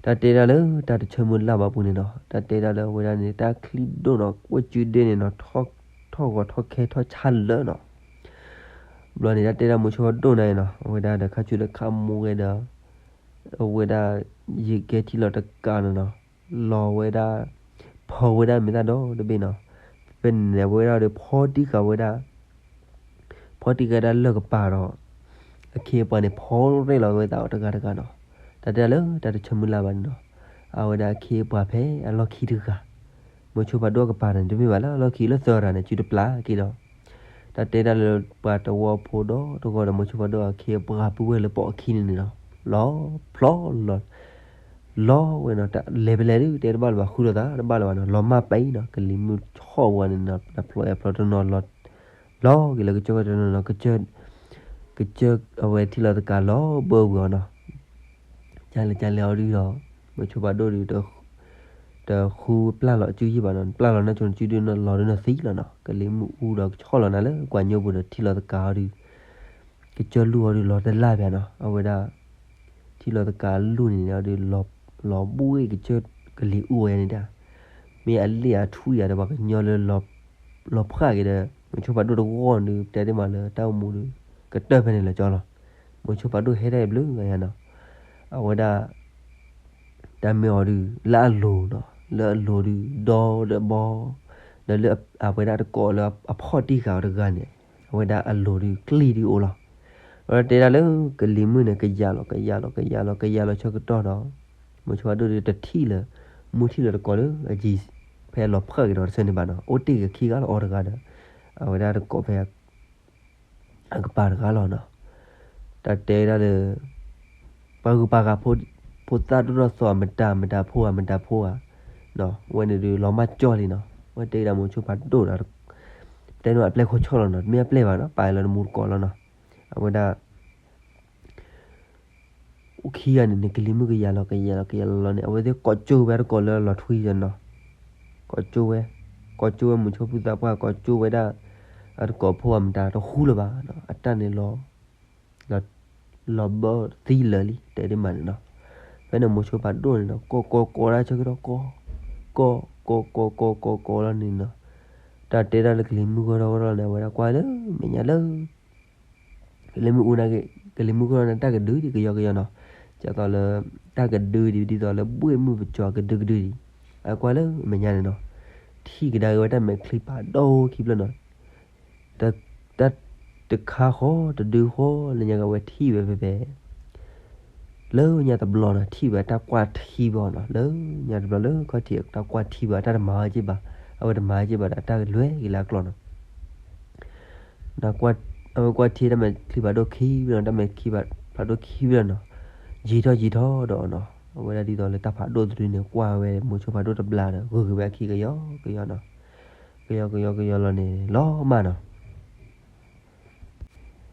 တၢ်တဲဒၣ်လၢတၢ်တဆၢမုၢ်လၢ်ဘၣ်ပူၤန့ၣ်နီၤ, တၢ်တဲဒၣ်လၢအဝဲဒၣ်န့ၣ် တၢ်ချံဒိၣ်နီၤ ကွဲၢ်စုဒ့န့ၣ်နီၤ ထီၣ်ဂီၤထီၣ်ခဲထီၣ်ဆါလၢာ်နီၤ, ဘျီန့ၣ် တၢ်တဲဒၣ်မိၤဆိဖးဒိၣ်န့ၣ်နီၤ အဝဲဒၣ်ဒီးခါဆူဒီးခါမူဂဲၤဒီး အဝဲဒၣ် ယကဲထံလီၤတကးနီၤနီၤ လီၤဝဲဒၣ် ဖီဝဲဒၣ်မ့ၢ်တၢ်ဒီတဘ့ၣ်နီၤ, ဖဲန့ၣ်အဝဲဒၣ်ဒီးဖီတံၢ်ဃာ်ဝဲဒၣ် ဖီတံၢ်ဃာ်ဒၣ်လၢၢ်ကပၤဒီး အခ့အပှၤန့ၣ် ဖီရဲၣ်လီၤဝဲသးအီၤတဂၤတဂၤနီၤ, တၢ်တဲလၢတၢ်တဆၢမုၢ်လၢ်ဘၣ်န့ၣ်နီၤ, အဝဲဒၣ်အခ့အပှၤဖဲအလီၢ်ခံတဂၤ, မိၤဆိဖးဒိၣ်အကပၤန့ၣ် တမ့ၢ်ဘၣ်လၢအလီၢ်ခံလၢသၢရၤန့ၣ် စုတပျၢ်က့ၤဒီး တၢ်တဲဒၣ်လၢပှၤတဝီဖိဒီတဂီၤဒီးမိၤဆိဖးဒိၣ်အခ့အပှၤပုၢ်ဝဲၢ်လၢပိာ်အခံန့ၣ်န့ၣ်နီၤ, လီၤဖျီလီၤ လီၤဝဲနီၤ, လဲၤဖဲလဲၣ်ဒုး တဲတဘၣ်လၢၤဘၣ်, ဃုလိာ်သးတဘၣ်လၢၤဘၣ်နီၤ, လီၤမၢ်ပံနီၤ, ကလံၤမုၢ်ဆီၣ်ဝဲန့ၣ်နီၤ, တဖျိအဖျိတနီၤလီၤ, လီၤက့ၤလၢကစၢၢ်ဝဲတနီၤနီၤ, ကစၢၢ်အဝဲထံၣ်လီၤသကးလီၤဘၢဝံၤအီၤနီၤ, ကလဲၤကလဲၤအီၤဒုးဒီး, မိၤဆိဖးဒိၣ်ဒုး တဃုပျၢ်လီၤအစုယံၢ်ဘၣ်နီၤ, ပျၢ်လီၤနၢ်ဆိနစုဒုးနီၤ, လီၤဒုးနီၤသံလီၤနီၤ, ကလံၤမုၢ်အူဒီးကဆီၣ်လီၤနၤလၢကွၢ်ညိပူၤဒီးထံၣ်လီၤသကးအီၤဒုး, ကစၢၢ်လူၢ်အီၤဒုးလီၤတလၢ်ဘၣ်နီၤ, အဝဲဒၣ် ထံၣ်လီၤသကးလူၢ်န့ၣ်န့ၣ် အီၤဒုး လီၤဘှ့ၣ်ကစၢၢ်ကလံၤအူအီၤယါန့ၣ်ဒၣ်, မ့ၢ်အလ့ၣ်အထူၣ်ယါဒီးပှၤကညီလၢ လီၤဖှၣ်က့ၤဒီး မိၤဆိဖးဒိၣ်တဂီၢ်ဒုး တဲဒ်မးလၢတၢ်အိၣ်မူဒုး ကတၢၢ်ဖဲန့ၣ်လီၤကၠီလီၤ, မိၤဆိဖးဒိၣ်ဟဲဒၣ်အဘျုးဂၤယါနီၤ, အဝဲဒၣ် တၢ်မ့ၢ်အီၤဒုး လၢအလိၤနီၤ, လၢအလိၤဒုး ဒီဒီးဘီ, ဒီးလၢအဝဲဒၣ်တကိးလၢအဖီၣ်တံၢ်ဃာ်အီၤတဂၤန့ၣ်, အဝဲဒၣ်အလိၤဒုး ကျံၣ်ဒုးအိၣ်လီၤ. အဝဲဒၣ်တဲဒၣ်လၢ ကလံၤမုၢ်န့ၣ် ကယၤလီၤ ကယၤလီၤ ကယၤလီၤ ကယၤလီၤဆၢကတီၢ်ဒီး မိၤဆိဖးဒိၣ်ဒုးတထံၣ်လၢၤ, မူထံၣ်လၢၤတကိးလၢအယံၤ ဖဲလီၤဖှၣ်က့ၤဒီးတဆၢန့ၣ်ဘၣ်နီၤ, အိၣ်တ့ၢ်က့ၤခံဂၤလီၤအီၤတဂၤဒီး အဝဲဒၣ်တကိးဖဲ အကပၤတဂၤလီၤနီၤ, တၢ်တဲဒၣ်လၢ ပှၤဂုၤပှၤဂၤဖိသၣ်ဒိၣ်ထီၣ်သီ မတၤမတၤဖိဧါ မတၤဖိဧါ, ဝဲန့ၣ်ဒုးလီၤမၢ်ကၠီလံနီၤ, ဝဲတဲဒၣ်မိၤဆိဖးဒိၣ်ဒီး တဲန့ၢ်အပျဲၢ်ခိၣ်ဆီၣ်လီၤနီၤ, တမ့ၢ်အပျဲၢ်ဘၣ်နီၤ, ပာ်လၢနမူတကိးလီၤနီၤ, အဝဲဒၣ် အိၣ်ခံဂၤန့ၣ်န့ၣ် ကလံၤမုၢ်ကယၤလီၤ ကယၤလီၤ ကယၤလီၤလီၤန့ၣ် အဝဲသ့ၣ်ကိးကၠိဝဲတကိးလၢလီၤထွံယါနီၤ, ကိးကၠိဝဲ, ကိးကၠိဝဲမိၤဆိဖုသးပှၢ် ကိးကၠိဝဲဒၣ် အတကိးဖိအမတၤတဃူလၢၤဘၣ်နီၤ, အတၢ်န့ၣ်လီၤ လီၤဘၢသံလၢာ်လံ တဲဒ်မးန့ၣ်နီၤ, ဖဲန့ၣ်မိၤဆိဖးဒိၣ်န့ၣ်နီၤ ကိးကိးကိးဒၣ်ဆၢကတီၢ်ကိး, ကိး ကိး ကိး ကိး ကိးလီၤန့ၣ်နီၤ, တၢ်တဲဒၣ်လၢကလံၤမုၢ်ဂီၢ်ထီၣ်ဂီၢ်ထီၣ်န့ၣ် အဝဲဒၣ်ကွၢ်လၢ မဲာ်ညါလၢ ကလံၤမုၢ်အူန့ၣ်က့ၤ ကလံၤမုၢ်ဂီၢ်ထီၣ်န့ၣ် တၢ်ကဒုဒံးကယီကယီနီၤ, ဒ်သိးလၢ တၢ်ကဒုဒံး ဒ်သိးလၢဘှ့ၣ်မုၢ်ပကၠီၤကဒုကဒုဒံး, အကွၢ်လၢမဲာ်ညါန့ၣ်နီၤ, ထံၣ်ကဒါက့ၤဝဲတၢ်မဲာ်ချံဖးဒိၣ်ခံဖျၢၣ်နီၤ, တၢ် တၢ်တခါဃီ တဒုဃီ လၢညါကဝဲထံၣ်ဝဲဖဲဖဲ လၢညါတဘျီနီၤ ထံၣ်ဝဲတၢ်ကွၢ်ထံဘၣ်နီၤ, လၢညါတဘျီလၢခီၣ်ထံးတၢ်ကွၢ်ထံဘၣ် တၢ်တမၤဝဲက့ၤဘၣ်, အဝဲတမၤဝဲက့ၤဘၣ်ဒီး တၢ်ကလွဲက့ၤလၢအကျိၤနီၤ ဒီး အဝဲကွၢ်ထံတၢ်မဲာ်ချံဖးဒိၣ်ခံဖျၢၣ်နီၤ, တၢ်မဲာ်ချံဖးဒိၣ်ခံဖျၢၣ်နီၤ, ယံာ်ထီၣ်ယံာ်ထီၣ်ဒီးနီၤ, အဝဲဒၣ်ဒ်သိးလၢတၢ်ဖးဒိၣ်တဒုန့ၣ် ကွၢ်ဝဲမိၤဆိဖးဒိၣ်တဘျါဒီး ဂုာ်က့ၤဝဲအခံကယီကယီနီၤ, ကယီကယီကယီလီၤန့ၣ် လီၤမၢ်နီၤ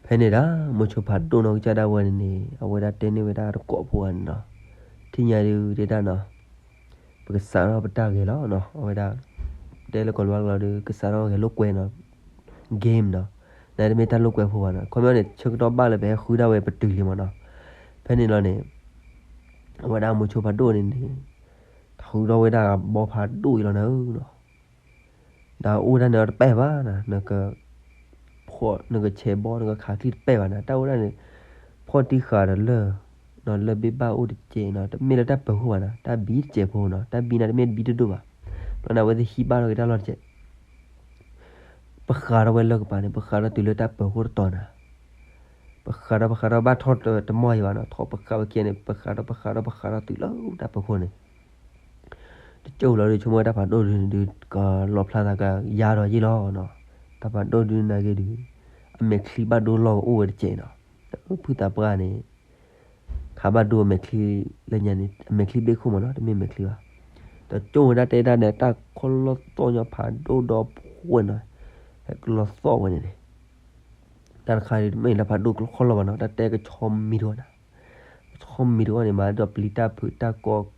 ဖဲန့ၣ်ဒၣ် မိၤဆိဖးဒိၣ်နီၢ်ကစၢ်ဒၣ်ဝဲန့ၣ်န့ၣ် အဝဲဒၣ်တဲန့ၢ်ဝဲဒၣ်တကိးဖိဧါန့ၣ်နီၤ, ထံၣ်ညါဒုးတဲဒၣ်နီၤ, ပကစးထီၣ်ပတၢ်ဂဲၤလီၤနီၤ, အဝဲဒၣ် တဲလၢကီၢ်လီၤကလီၤဒုး ကစးထီၣ်ဂဲၤလိာ်ကွဲနီၤ, game နီၤ, နတမ့ၢ်တၢ်လိာ်ကွဲဖိဘၣ်နီၤ, ခီပညီန့ၣ် ဆၢကတီၢ်ဘၣ်လၢပဟဲဃုဒၣ်ဝဲပတုာ်လံမၢ်နီၤ, ဖဲန့ၣ်လီၤန့ၣ် အဝဲဒၣ်မိၤဆိဖးဒိၣ်န့ၣ်န့ၣ် ထုးထီၣ်ဝဲဒၣ်ဘီဖးဒိၣ်အံၤလီၤနၤဧၢနီၤ ဒီးအိၣ်ဒၣ်န့ၣ်တပဲာ်ဘၣ်နၤ, နက ဖီၣ် နကဆဲးဘီ နကခးချံတပဲာ်ဘၣ်နၤ, တၢ်အိၣ်ဒၣ်န့ၣ် ဖီၣ်တံၢ်ဃာ်ဒီးလၢၢ်, ဒီးလၢၢ်ဘ့ၣ်ဘၣ်အိၣ်တစဲးနီၤ, တမ့ၢ်လၢတၢ်ပၢၤခိၣ်ဘၣ်နၤ, တၢ်ဘံတစဲးဖိနီၤ, တၢ်ဘံန့ၣ်တမ့ၢ်ဘံတဒိၣ်ဘၣ်, ဘျီန့ၣ် အဝဲသ့ၣ်ဟံးဘၣ်ထီၣ်က့ၤတၢ်လီၢ်တစဲး ပဃးထီၣ်ဝဲလၢၢ်ကပၤန့ၣ် ပဃးထီၣ်တုၤလၢတၢ်ပၢၤခိၣ်တတီၤနၤ, ပဃးထီၣ် ပဃးထီၣ်ဘၣ်ထီၣ်တမီၢ်ယံၤဘၣ်နီၤ, ထီၣ်ပဃးဝဲခံဂၤန့ၣ် ပဃးထီၣ် ပဃးထီၣ် ပဃးထီၣ်တုၤလၢတၢ်ပၢၤခိၣ်န့ၣ် တကၠိလီၤဒုး ဆိကမိၣ်ဝဲတၢ်ဖးဒိၣ်ဒုးန့ၣ်ဒုး ကလီၤဖျါသးကယါထီၣ်ယံာ်လီၤနီၤ, တၢ်ဖးဒိၣ်ဒုးနာ်က့ဒုး အမဲာ်ချံဘၣ်ဒိလီၢ်ကအိၣ်ဝဲတစဲးနီၤ, ဖုသးပှၢ်န့ၣ် ခးဘၣ်ဒိအမဲာ်ချံ လၢညါန့ၣ် အမဲာ်ချံဘ့ၣ်ခိၣ်မၢ်နီၤ တမ့ၢ်မဲာ်ချံဘၣ်, တကၠိဝဲဒၣ်တဲဒၣ်န့ၣ် တၢ်ခီၣ်လီၢ်သီၣ်ညီဖးဒိၣ်ဒီဖှဲၣ်နီၤ, ဟဲကလီၤသီၣ်ဝဲန့ၣ်န့ၣ် တၢ်တခါဒုး တမ့ၢ်လၢဖးဒိၣ်ခီၣ်လီၢ်ဘၣ်နီၤ, တၢ်တဲကဆီမံၤတဝီနၤ, ကဆီမံၤတဝီန့ၣ် မၤဒီးပျံၤတၢ်ဖုးတၢ်ကီ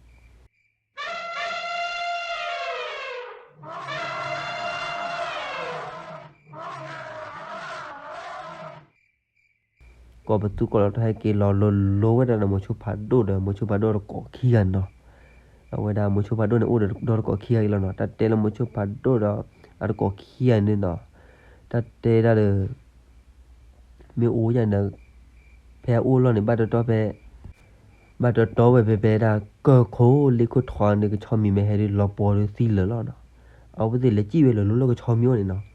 ကိးပသူကိးလီၤတၢ်ဟဲက့ၤလီၤလိၤလိၤဝဲဒၣ်ဒီးမိၤဆိဖးဒိၣ်ဒီး မိၤဆိဖးဒိၣ်တကိးခံဂၤန့ၣ်နီၤ, အဝဲဒၣ်မိၤဆိဖးဒိၣ်န့ၣ် အိၣ်ဒီးတကိးခံဂၤအံၤလီၤနီၤ, တၢ်တဲလၢမိၤဆိဖးဒိၣ်ဒီး အတကိးခံဂၤန့ၣ်နီၤ, တၢ်တဲဒၣ်ဒီး မ့ၢ်အိၣ်ယၤန့ၣ် ဖဲအအိၣ်လီၢ်န့ၣ် ဘၣ်တတီဖဲ ဘၣ်တတီဝဲဖဲဖဲဒၣ် ကၢၢ်ခိၣ်လ့ခိၣ်ထီန့ၣ် ကဆီမံၤမ့ၢ်ဟဲဒုးလီၤပှီၤဒုးသံလၢာ်လီၤနီၤ, အဝဲသ့ၣ်လဲၤစံၣ်ဝဲလိၤလိၤလၢကဆီမံၤအိၣ်န့ၣ်နီၤ,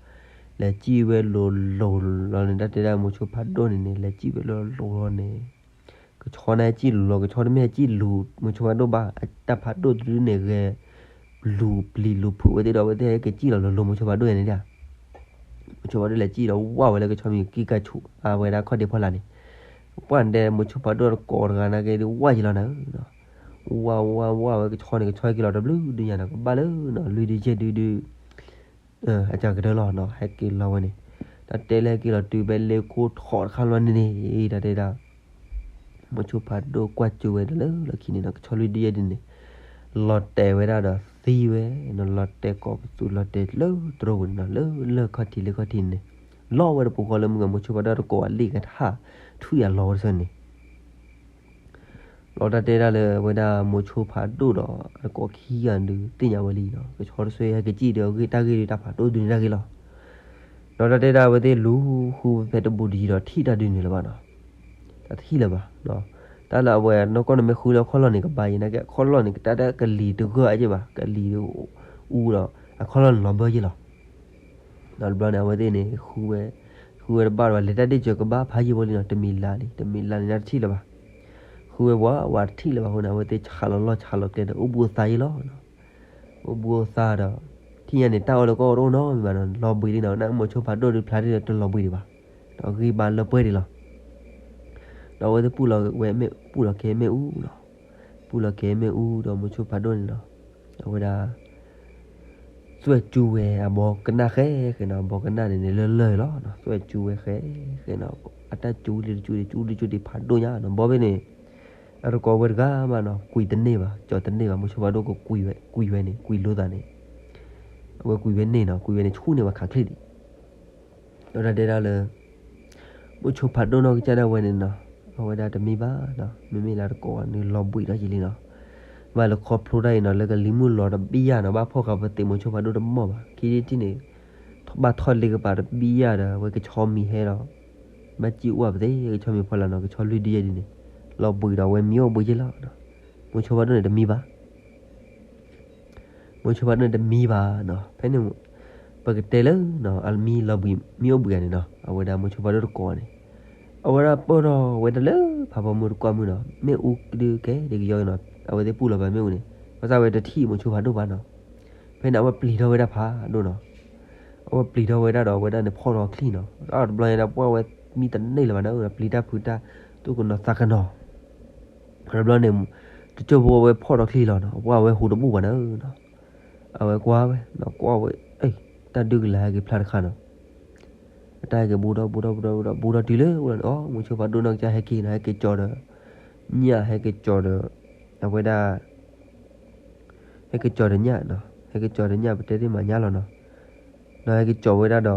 လဲၤစံၣ်ဝဲလိၤလိၤလီၤန့ၣ် တၢ်တဲဒၣ်မိၤဆိဖးဒိၣ်န့ၣ်န့ၣ် လဲၤစံၣ်ဝဲလိၤလိၤလီၤန့ၣ် ကဆီန့ၣ်ဟဲစံၣ်လိၤလီၤ ကဆီတမ့ၢ်ဟဲစံၣ်လူၤ မိၤဆိဖးဒိၣ်ဘၣ် တၢ်ဖးဒိၣ်တဒုန့ၣ်ဂဲၤ လူၤပျံၤလူၤဖုးဝဲသ့ၣ်ဒီး အဝဲသ့ၣ်ဟဲက့ၤစံၣ်လီၤလိၤလိၤမိၤဆိဖးဒိၣ်ယၤန့ၣ်ဒၣ်, မိၤဆိဖးဒိၣ်လဲၤစံၣ်ဒီးဝၢ်ဝဲလၢကဆီမံၤကံကၢ်ဆူၣ် အဝဲဒၣ်ခီၣ်ဒ့ဖီလာ်န့ၣ်, ပှၢ်န့ၣ်တဲမိၤဆိဖးဒိၣ်တကိးတဂၤနာ်က့ဒုးဝၢ်ယံၤလီၤနၤဧၢနီၤ, ဝါဝါဝါဝဲကဆီန့ၣ် ကဆီဟဲက့ၤလီၤတဘျုးဒုညါနီၤ ကဘၣ်လၢနီၤ လွံၢ်ဒုယဲၢ်ဒုဒု အကစၢ်ကတၢၢ်လီၤနီၤ ဟဲက့ၤလီၤဝဲန့ၣ် တၢ်တဲလၢဟဲက့ၤလီၤတုၤဖဲလ့ကိထီတခါလီၤန့ၣ်န့ၣ် တၢ်တဲဒၣ် မိၤဆိဖးဒိၣ်ကွၢ်ကၠိဝဲဒၣ်လၢလီၢ်ခံန့ၣ်နီၤ ကဆီလွံၢ်ဒုယဲၢ်ဒုန့ၣ် လီၤတဲာ်ဝဲဒၣ်ဒီးသံဝဲနီၤ လီၤတဲာ်ကိးပသူ လီၤတဲာ်လၢတြိပူၤန့ၣ်နီၤ လၢလၢၢ်ခီၣ်ထံးလ့ခီၣ်ထံးန့ၣ် လီၤဝဲတပူၤဃီလၢမုၢ်ဂၤမိၤဆိဖးဒိၣ်တကိးအလံာ်ကထါ ထွံၣ်အလီၤဝဲတဆၢန့ၣ် ဒီးတၢ်တဲဒၣ်လၢအဝဲဒၣ်မိၤဆိဖးဒိၣ်ဒီး အတကိးခံဂၤဒုးသ့ၣ်ညါဝဲလံနီၤ ကဆီတဆၢဟဲက့ၤစံၣ်ဒီးအဂ့ၢ်တၢ်ဂ့ၢ်ဒုးတၢ်ဖးဒိၣ်ဒုးန့ၣ်တၢ်ဂ့ၢ်လီၤ. ဒီးတၢ်တဲဒၣ်အဝဲသ့ၣ်လူၤဃုဖဲတဘူးတယံၤဒီးထံၣ်တၢ်ဒုးန့ၣ်လၢၤဘၣ်နီၤ တၢ်တထံၣ်လၢၤဘၣ် တၢ်လၢအဝဲနီၢ်ကီၢ်န့ၣ်မ့ၢ်ဃုလၢအခီၣ်လီၢ်န့ၣ် ကဘၣ်ယံၤနာ်က့ အခီၣ်လီၢ်န့ၣ် ကတၢ်တၢ်ကလံၤတဂၢၢ်အက့ၢ်ဘၣ် ကလံၤအူဒီး အခီၣ်လီၢ်န့ၣ်လီၤဘၢယ့ၢ်လီၤ. ဒီးတဘျီန့ၣ် အဝဲသ့ၣ်န့ၣ် ဃုဝဲ ဃုဝဲတဘၣ်ဒီး လဲၤတၢ်ဒ့ၣ်စၢၤကဘၣ်ဖးယံာ်ဖိလံနီၤ တမံၤလၢ်လံ တမံၤလၢ်န့ၣ် တၢ်တထံၣ်လၢၤဘၣ်. ဃုဝဲပှၤဝဲတထံၣ်လၢၤဘၣ်အဃိန့ၣ် အဝဲသ့ၣ်ဆးလီၤလီၢ်ဆးလီၤကျဲဒီး အိၣ်ဘှံးအိၣ်သါယ့ၢ်လီၤ. အိၣ်ဘှံးအိၣ်သါဒီး ထံၣ်ညါန့ၣ် တၢ်အီၣ်လၢကီၢ်တအိၣ်နီတမံၤဘၣ်နီၤ လီၤဘှံးလံနီၤ နမိၤဆိဖးဒိၣ်ဒုးဖျါထံၣ်ဒီးတလီၤဘှံးဒံးဘၣ် ဒီးဂံၢ်ဘါလၢပှဲၤဒံးလီၤ. ဒီးအဝဲသ့ၣ်ပူၣ်လီၤဝဲမ့ၣ် ပူၣ်လီၤက့ၤမ့ၣ်အူနီၤ ပူၣ်လီၤက့ၤမ့ၣ်အူဒီးမိၤဆိဖးဒိၣ်န့ၣ်နီၤ အဝဲဒၣ် သွဲၣ်စူၤဝဲအဘီကနၣ်ဃဲဃဲနီၤ အဘီကနၣ်န့ၣ်န့ၣ်လၢလၢၢ်လီၤနီၤ သွဲၣ်စူၤဝဲဃဲဃဲနီၤ အတၢ်စူၤလံတစူၤဒံး စူၤလံစူၤဒံးဖးဒိၣ်ညါနီၤ ဘီဘ့ၣ်န့ၣ် အတကိးဝဲတဂၤမးနီၤ ကွံာ်တန့ၢ်ဘၣ် ကၠီၤတန့ၢ်ဘၣ် မိၤဆိဖးဒိၣ်ကကွံာ်ဝဲ ကွံာ်ဝဲန့ၣ် ကွံာ်လိသးန့ၣ် အဝဲကွံာ်ဝဲန့ၣ်နီၤ ကွံာ်ဝဲန့ၣ်ဆူၣ်န့ၢ်ဝဲခးချ့ဒံး ဒီးတၢ်တဲဒၣ်လၢ မိၤဆိဖးဒိၣ်နီၢ်ကစၢ်ဒၣ်ဝဲန့ၣ်နီၤ အဝဲဒၣ်တမံၤဘၣ်နီၤ မ့မ့ၢ်လၢတကိးန့ၣ်လီၤဘှံးထီၣ်ယံာ်လံနီၤ ဘၣ်လၢခီဖျိတၢ်အံၤနီၤ လၢကလံၤမုၢ်လီၤတဘံၣ်ယၢ်နီၤ ဘၣ်ဖီၣ်ဃာ်ပသ့ၣ်မိၤဆိဖးဒိၣ်တမီၢ်ဘၣ် ခံထံၣ်န့ၣ် ဘၣ်ထီၣ်လ့ကပၤတဘံၣ်ယၢ်ဒီး အဝဲကဆီမံၤဟဲဒီး ဘၣ်စံၣ်အိၣ်ပသ့ၣ် ကဆီမံၤဖီလာ်နီၤ ကဆီလွံၢ်ဒုယဲၢ်ဒုန့ၣ် လီၤဘှံးဒီးအဝဲမံအိၣ်ဘှံးယ့ၢ်လီၤ မိၤဆိဖးဒိၣ်န့ၣ်တမံၤဘၣ် မိၤဆိဖးဒိၣ်န့ၣ်တမံၤဘၣ်နီၤ ဖဲန့ၣ် ပကတဲလၢ အမံလီၤဘှံး မံအိၣ်ဘှံးဧါန့ၣ်နီၤ အဝဲဒၣ်မိၤဆိဖးဒိၣ်တကိးန့ၣ် အဝဲဒၣ်ပၢၢ်ထီၣ်ဝဲဒၣ်လၢဖးဖီမုၢ်တကွၢ်မုၢ်နီၤ မ့ၣ်အူဒုးကဲဒ်ကယီက့ၤနီၤ အဝဲသ့ၣ်ပူၣ်လီၤဘၣ်မ့ၣ်အူန့ၣ် ဘၣ်ဆၣ်ဝဲတထံၣ်မိၤဆိဖးဒိၣ်ဘၣ်နီၤ ဖဲန့ၣ် အဝဲပျံၤထီၣ်ဝဲဒၣ်ဖးဒိၣ်နီၤ အဝဲပျံၤထီၣ်ဝဲဒၣ်ဒီး အဝဲဒၣ်န့ၣ်ဖီၣ်ထီၣ်ချံၣ်နီၤ ဒီးတဘျီညါဒၣ်ပှၢ်ဝဲမံတန့ၢ်လၢၤဘၣ်နီၤ ပျံၤတၢ်ဖုးတၢ် သူၣ်ကနီၤသးကနီၤ တဘျီန့ၣ် တစိၢ်ဖိအဝဲဖီၣ်ထီၣ်ချံၣ်လီၤနီၤ ပှၢ်ဝဲဟူးတဘူၣ်ဘၣ်နီၤ အဝဲကွၢ်ဝဲ ကွၢ်ဝဲ တၢ်ဒုးကလၤဟဲက့ၤဖျါတခါနီၤ အတၢ်ဟဲက့ၤဘူးထီၣ်ဘူးထီၣ်ဘူးထီၣ်ဘူးထီၣ်ဘူးထီၣ်တုၤလၢအိၣ်လီၤန့ၣ် အိ မိၤဆိဖးဒိၣ်နီၢ်ကစၢ်ဟဲက့ၤနီၤ ဟဲက့ၤကၠီၤဒီး ညၣ် ဟဲက့ၤကၠီၤဒီး အဝဲဒၣ် ဟဲက့ၤကၠီၤဒီးညၣ်နီၤ ဟဲက့ၤကၠီၤဒီးညၣ်ပတဲသ့ၣ်မၤညၣ်လီၤနီၤ ဒီးဟဲက့ၤကၠီၤဝဲဒၣ်ဒီး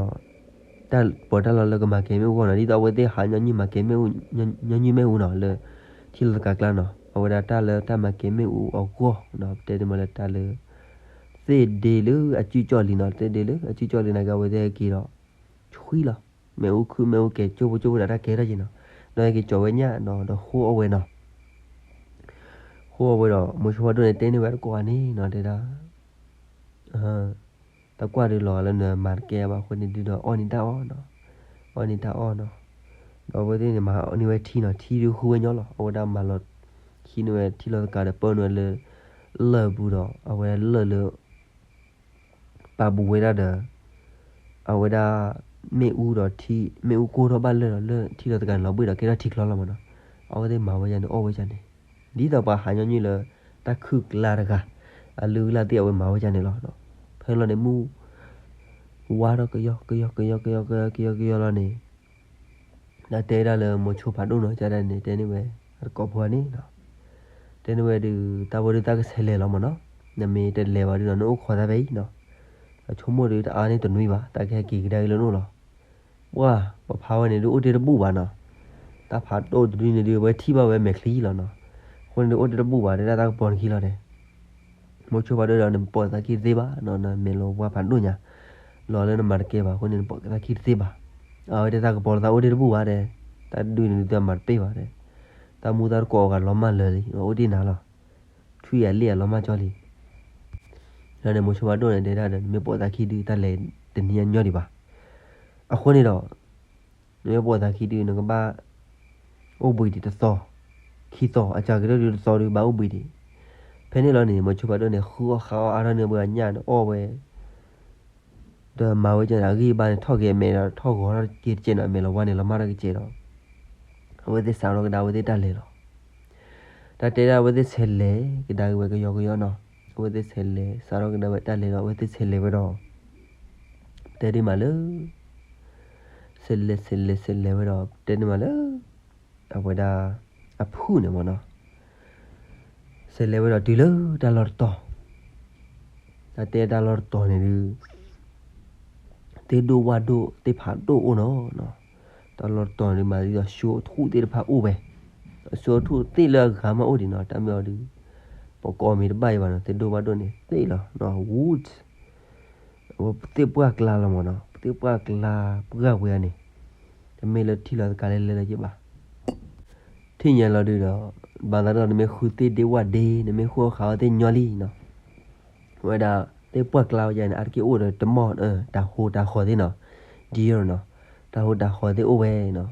တၢ်ပီးတၢ်လီလၢကမၤကဲၤမ့ၣ်အူအဂီၢ်နီၤ ဒ်သိးအဝဲသ့ၣ်ဟးညီနုၢ်မၤကဲၤမ့ၣ်အူ ညီနုၢ်မ့ၣ်အူနီၤ လၢ ထံလီၤသကၤကျါနီၤ အဝဲဒၣ်တၢ်လၢတၢ်မၤကဲၤမ့ၣ်အူအဂီၢ်နီၤ ပတဲသ့ၣ်မၤလၢတၢ်လၢ သ့ၣ်ဒ့လၢအစုကၠီၣ်လံနီၤ သ့ၣ်ဒ့လၢအစုကၠီၣ်လံနာ်က့ အဝဲသ့ၣ်ဟဲက့ၤဒီး ဆွံလီၤ မ့ၣ်အူခုၣ်မ့ၣ်အူကဲၤကၠိဖိကၠိဖိဒီးတၢ်ကဲထီၣ်က့ၤနီၤ ဒီးဟဲက့ၤကၠီၤဝဲညၣ်နီၤ ဒီးဃိအီၣ်ဝဲနီၤ ဃိအီၣ်ဝဲဒီး မိၤဆိဖးဒိၣ်န့ၣ်တဲန့ၢ်ဝဲတကိးဂၤန့ၣ်နီၤ တဲဒၣ် တၢ်ကွၢ်ဒုးလီၤလၢနမၤတကဲဘၣ်အဃိန့ၣ်ဒုးဒီးအီၣ်န့ၢ်တၢ်အီၣ်နီၤ အီၣ်န့ၢ်တၢ်အီၣ်နီၤ ဒီးအဝဲသ့ၣ်န့ၣ်မၤန့ၢ်ဝဲထံနီၤ ထံဒုးဃုဝဲညီလီၤ အဝဲဒၣ်မၤလီၤ ဟံးန့ၢ်ဝဲထံလီၤသကၤဒီးပၢနုာ်ဝဲလၢ လၢၢ်ပူၤဒီး အဝဲဒၣ်လၢၢ်လၢ ပာ်ဘူးဝဲဒၣ်ဒီး အဝဲဒၣ် မ့ၣ်အူဒီးထံ မ့ၣ်အူကိၢ်ထီၣ်ဘၣ်လၢၢ်ဒီး လၢၢ်ထံလီၤသကၤန့ၣ်လီၤဘှံးဒီးကဲထီၣ်ထံချီလီၤမးနီၤ အဝဲသ့ၣ်မၤဝဲဒ်န့ၣ် အီၣ်ဝဲဒ်န့ၣ် ဒ်သိးပှၤဟးညီနုၢ်လၢ တၢ်ခုၣ်ကျါတဂၤ အလုၢ်အလၢ်သ့ၣ်အဝဲမၤဝဲဒ်န့ၣ်လီၤ ဖဲလီၤန့ၣ်မုၢ် ဝါထီၣ်ကယီကယီကယီကယီကယီကယီလီၤန့ၣ် ဒီးတဲဒၣ်လၢမိၤဆိဖးဒိၣ်နီၤ ကဒၣ်န့ၣ် တဲန့ၢ်ဝဲ အတကိးဖိန့ၣ်နီၤ တဲန့ၢ်ဝဲဒုး တၢ်ဝဲဒုးတၢ်ကဆဲးလဲၤလီၤမးနီၤ နမ့ၢ်တလဲၤဘၣ်ဒုးနီၤ နအိၣ်ခိးတၢ်ဖဲအံၤနီၤ အဆိကမိၣ်ဒုးတအါန့ၢ်တနွံဘၣ် တၢ်ကဟဲက့ၤကဒါက့ၤလၢနအိၣ်လီၤ ပှၢ် ပဖးဝဲန့ၣ်ဒုးအိၣ်တ့ၢ်တဘူၣ်ဘၣ်နီၤ တၢ်ဖးဒိၣ်တဒုန့ၣ်ဒုး အဝဲထံၣ်ဘၣ်ဝဲမဲာ်ချံလီၤနီၤ အဃိန့ၣ်ဒုးအိၣ်တ့ၢ်တဘူၣ်ဘၣ် တဲဒၣ်တၢ်ကပီၤနခံလီၤတဲ မိၤဆိဖးဒိၣ်ဒီး နပီာ်သးခံတသ့ဘၣ်နီၤ နမဲာ်လီၤဝါဖးဒိၣ်ညါ လီၤလၢနမၤတကဲဘၣ် အဃိန့ၣ် နပီာ်သးခံတသ့ဘၣ် အဝဲတဲတၢ်ကပီၤလီၤသးအိၣ်တ့ၢ်တဘူၣ်ဘၣ်တဲ တၢ်ဒုးန့ၣ်ဒုးတၢ်မၤတပ့ၢ်ဘၣ်တဲ တၢ်မူတၢ်တကိးအဂၤလီၤမၢ်လၢာ်လံ အိၣ်တ့ၢ်နၤလီၤ ထွံၣ်အလ့ၣ်အလီၤမၢ်ကၠီလံ ဒီးန့ၣ်မိၤဆိဖးဒိၣ်န့ၣ် တဲဒၣ်ဒီး နမ့ၢ်ပီာ်သးခံဒုး တၢ်လဲၤတနံၤအညီဒံးဘၣ် အဃိန့ၣ်ဒီး နမ့ၢ်ပီာ်သးခံဒုး နကဘၣ် အိၣ်ဘှံးဒံးတသီ ခံသီ အစှၤကတၢၢ်ဒုးတသီဒုး ဘၣ်အိၣ်ဘှံးဒံး ဖဲန့ၣ်လီၤန့ၣ် မိၤဆိဖးဒိၣ်န့ၣ် ဃုအီၣ်ဃုအီၣ်အါထီၣ်န့ၢ်ဝဲညၣ်န့ၣ် အီၣ်ဝဲ ဒီးမၤဝဲကန့ၣ် အဂံၢ်အဘါန့ၣ် ထီၣ်က့ၤအမဲာ်ဒီး ထီၣ်ဂီၤထီၣ်က့ၤတကဲးန့ၣ် အမဲာ်လီၤဝါန့ၣ် လီၤမၢ်ထီၣ်က့ၤတကဲးဒီး အဝဲသ့ၣ်စးထီၣ်ကဒါ အဝဲသ့ၣ်တၢ်လဲၤလီၤ. တၢ်တဲဒၣ်အဝဲသ့ၣ်ဆဲးလဲၤကဒါက့ၤဝဲကယီကယီနီၤ, အဝဲသ့ၣ်ဆဲးလဲၤ စးထီၣ်ကဒါဝဲတၢ်လဲၤဒီး အဝဲသ့ၣ်ဆဲးလဲၤဝဲဒီး တဲဒ်မးလၢ ဆဲးလဲၤဆဲးလဲၤဆဲးလဲၤဝဲဒီး တဲဒ်မးလၢ အဝဲဒၣ် အဖုၣ်န့ၣ်မ့ၢ်နီၤ, ဆဲးလဲၤဝဲဒီးတုၤလၢတၢ်လီၢ်တတီၤ, တၢ်တဲတၢ်လီၢ်တတီၤန့ၣ်ဒုး သ့ၣ်ဒိၣ်ဝၣ်ဒိၣ်သ့ၣ်ဖးဒိၣ်အိၣ်နီၤ, တၢ်လီၢ်တတီၤန့ၣ်မးဒ်သိး ဆိအထူၣ်သ့ၣ်တဖၣ်အိၣ်ဝဲ, ဆိအထူၣ်သ့ၣ်လၢအဂၤမးအိၣ်ဒံးနီၤ, တၢ်မ့ၢ်အီၤဒုး ပကိးမံၤတဘၣ်အံၤဘၣ်နီၤ, သ့ၣ်ဒိၣ်ဝၣ်ဒိၣ်န့ၣ်သ့ၣ်လီၤ, ဝူၣ် အဝဲသ့ၣ်ပှၢ်ကျါလီၤမ့ၢ်နီၤ, သ့ၣ်ပှၢ်ကျါပှၢ်ဝဲန့ၣ်, တမ့ၢ်လၢထံၣ်လီၤသကၤလဲလဲလၢက့ၤဘၣ် ထံၣ်ညါလီၤဒုးဒီး ဘၣ်သးဒီးနမ့ၢ်ဃုသ့ၣ်ဒ့ဝၣ်ဒ့ နမ့ၢ်ဃုအီၣ်ဃာ်အီၣ်သ့ၣ်ညီလံနီၤ, ဝဲဒၣ်သ့ၣ်ပှၢ်ကျါဝဲဒၣ်န့ၣ် အါတက့ၢ်အိၣ်ဒီးတမီၢ် တၢ်ဟိးတၢ်ဃီၤသ့ၣ်နီၤ, ဒံနီၤ, တၢ်ဟိးတၢ်ဃီၤသ့ၣ်အိၣ်ဝဲနီၤ,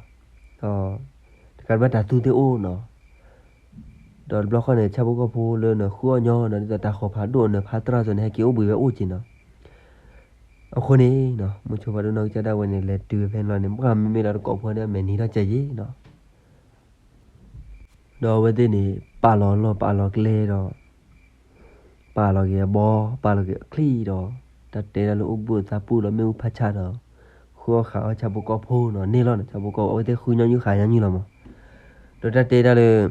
ဒီး တကးဘၣ်တၢ်သူသ့ၣ်အိၣ်နီၤ ဒီးတဘျီဃီန့ၣ် ဆၣ်ဖိကီၢ်ဖိလၢနဃုအီၣ်ညီနီၤ ဒ်သိးတၢ်ဃီၤဖးဒိၣ်နဖးတြၢ်စိၤန့ၣ် ဟဲက့ၤအိၣ်ဘှံးဝဲအိၣ်က့ၤနီၤ, အဃိန့ၣ်နီၤ မိၤဆိဖးဒိၣ်နီၢ်ကစၢ်ဒၣ်ဝဲန့ၣ် လဲၤတုၤဝဲဖဲန့ၣ်လီၤန့ၣ် ပှၢ်မ့မ့ၢ်လၢတကိးဖိန့ၣ် အမဲာ်နံၤထီၣ်ကဲယ့ၤနီၤ ဒီးအဝဲသ့ၣ်န့ၣ် ပာ်လီၤလီၢ်ပာ်လီၤကျဲဒီး ပာ်လီၤက့ၤအဘီ ပာ်လီၤက့ၤအချံၣ်ဒီး တၢ်တဲဒၣ်လၢအိၣ်ဘှံးသးပှၢ်ဒီးမ့ၣ်အူဖးဆါဒီး ဃုအီၣ်ဃာ်အီၣ်ဆၣ်ဖိကီၢ်ဖိနီၤ န့ၢ်လီၤနီၤ ဆၣ်ဖိကီၢ်ဖိ အဝဲသ့ၣ်ဃုညီနုၢ်ဃာ်ညီနုၢ်လီၤမး, ဒီးတၢ်တဲဒၣ်လၢ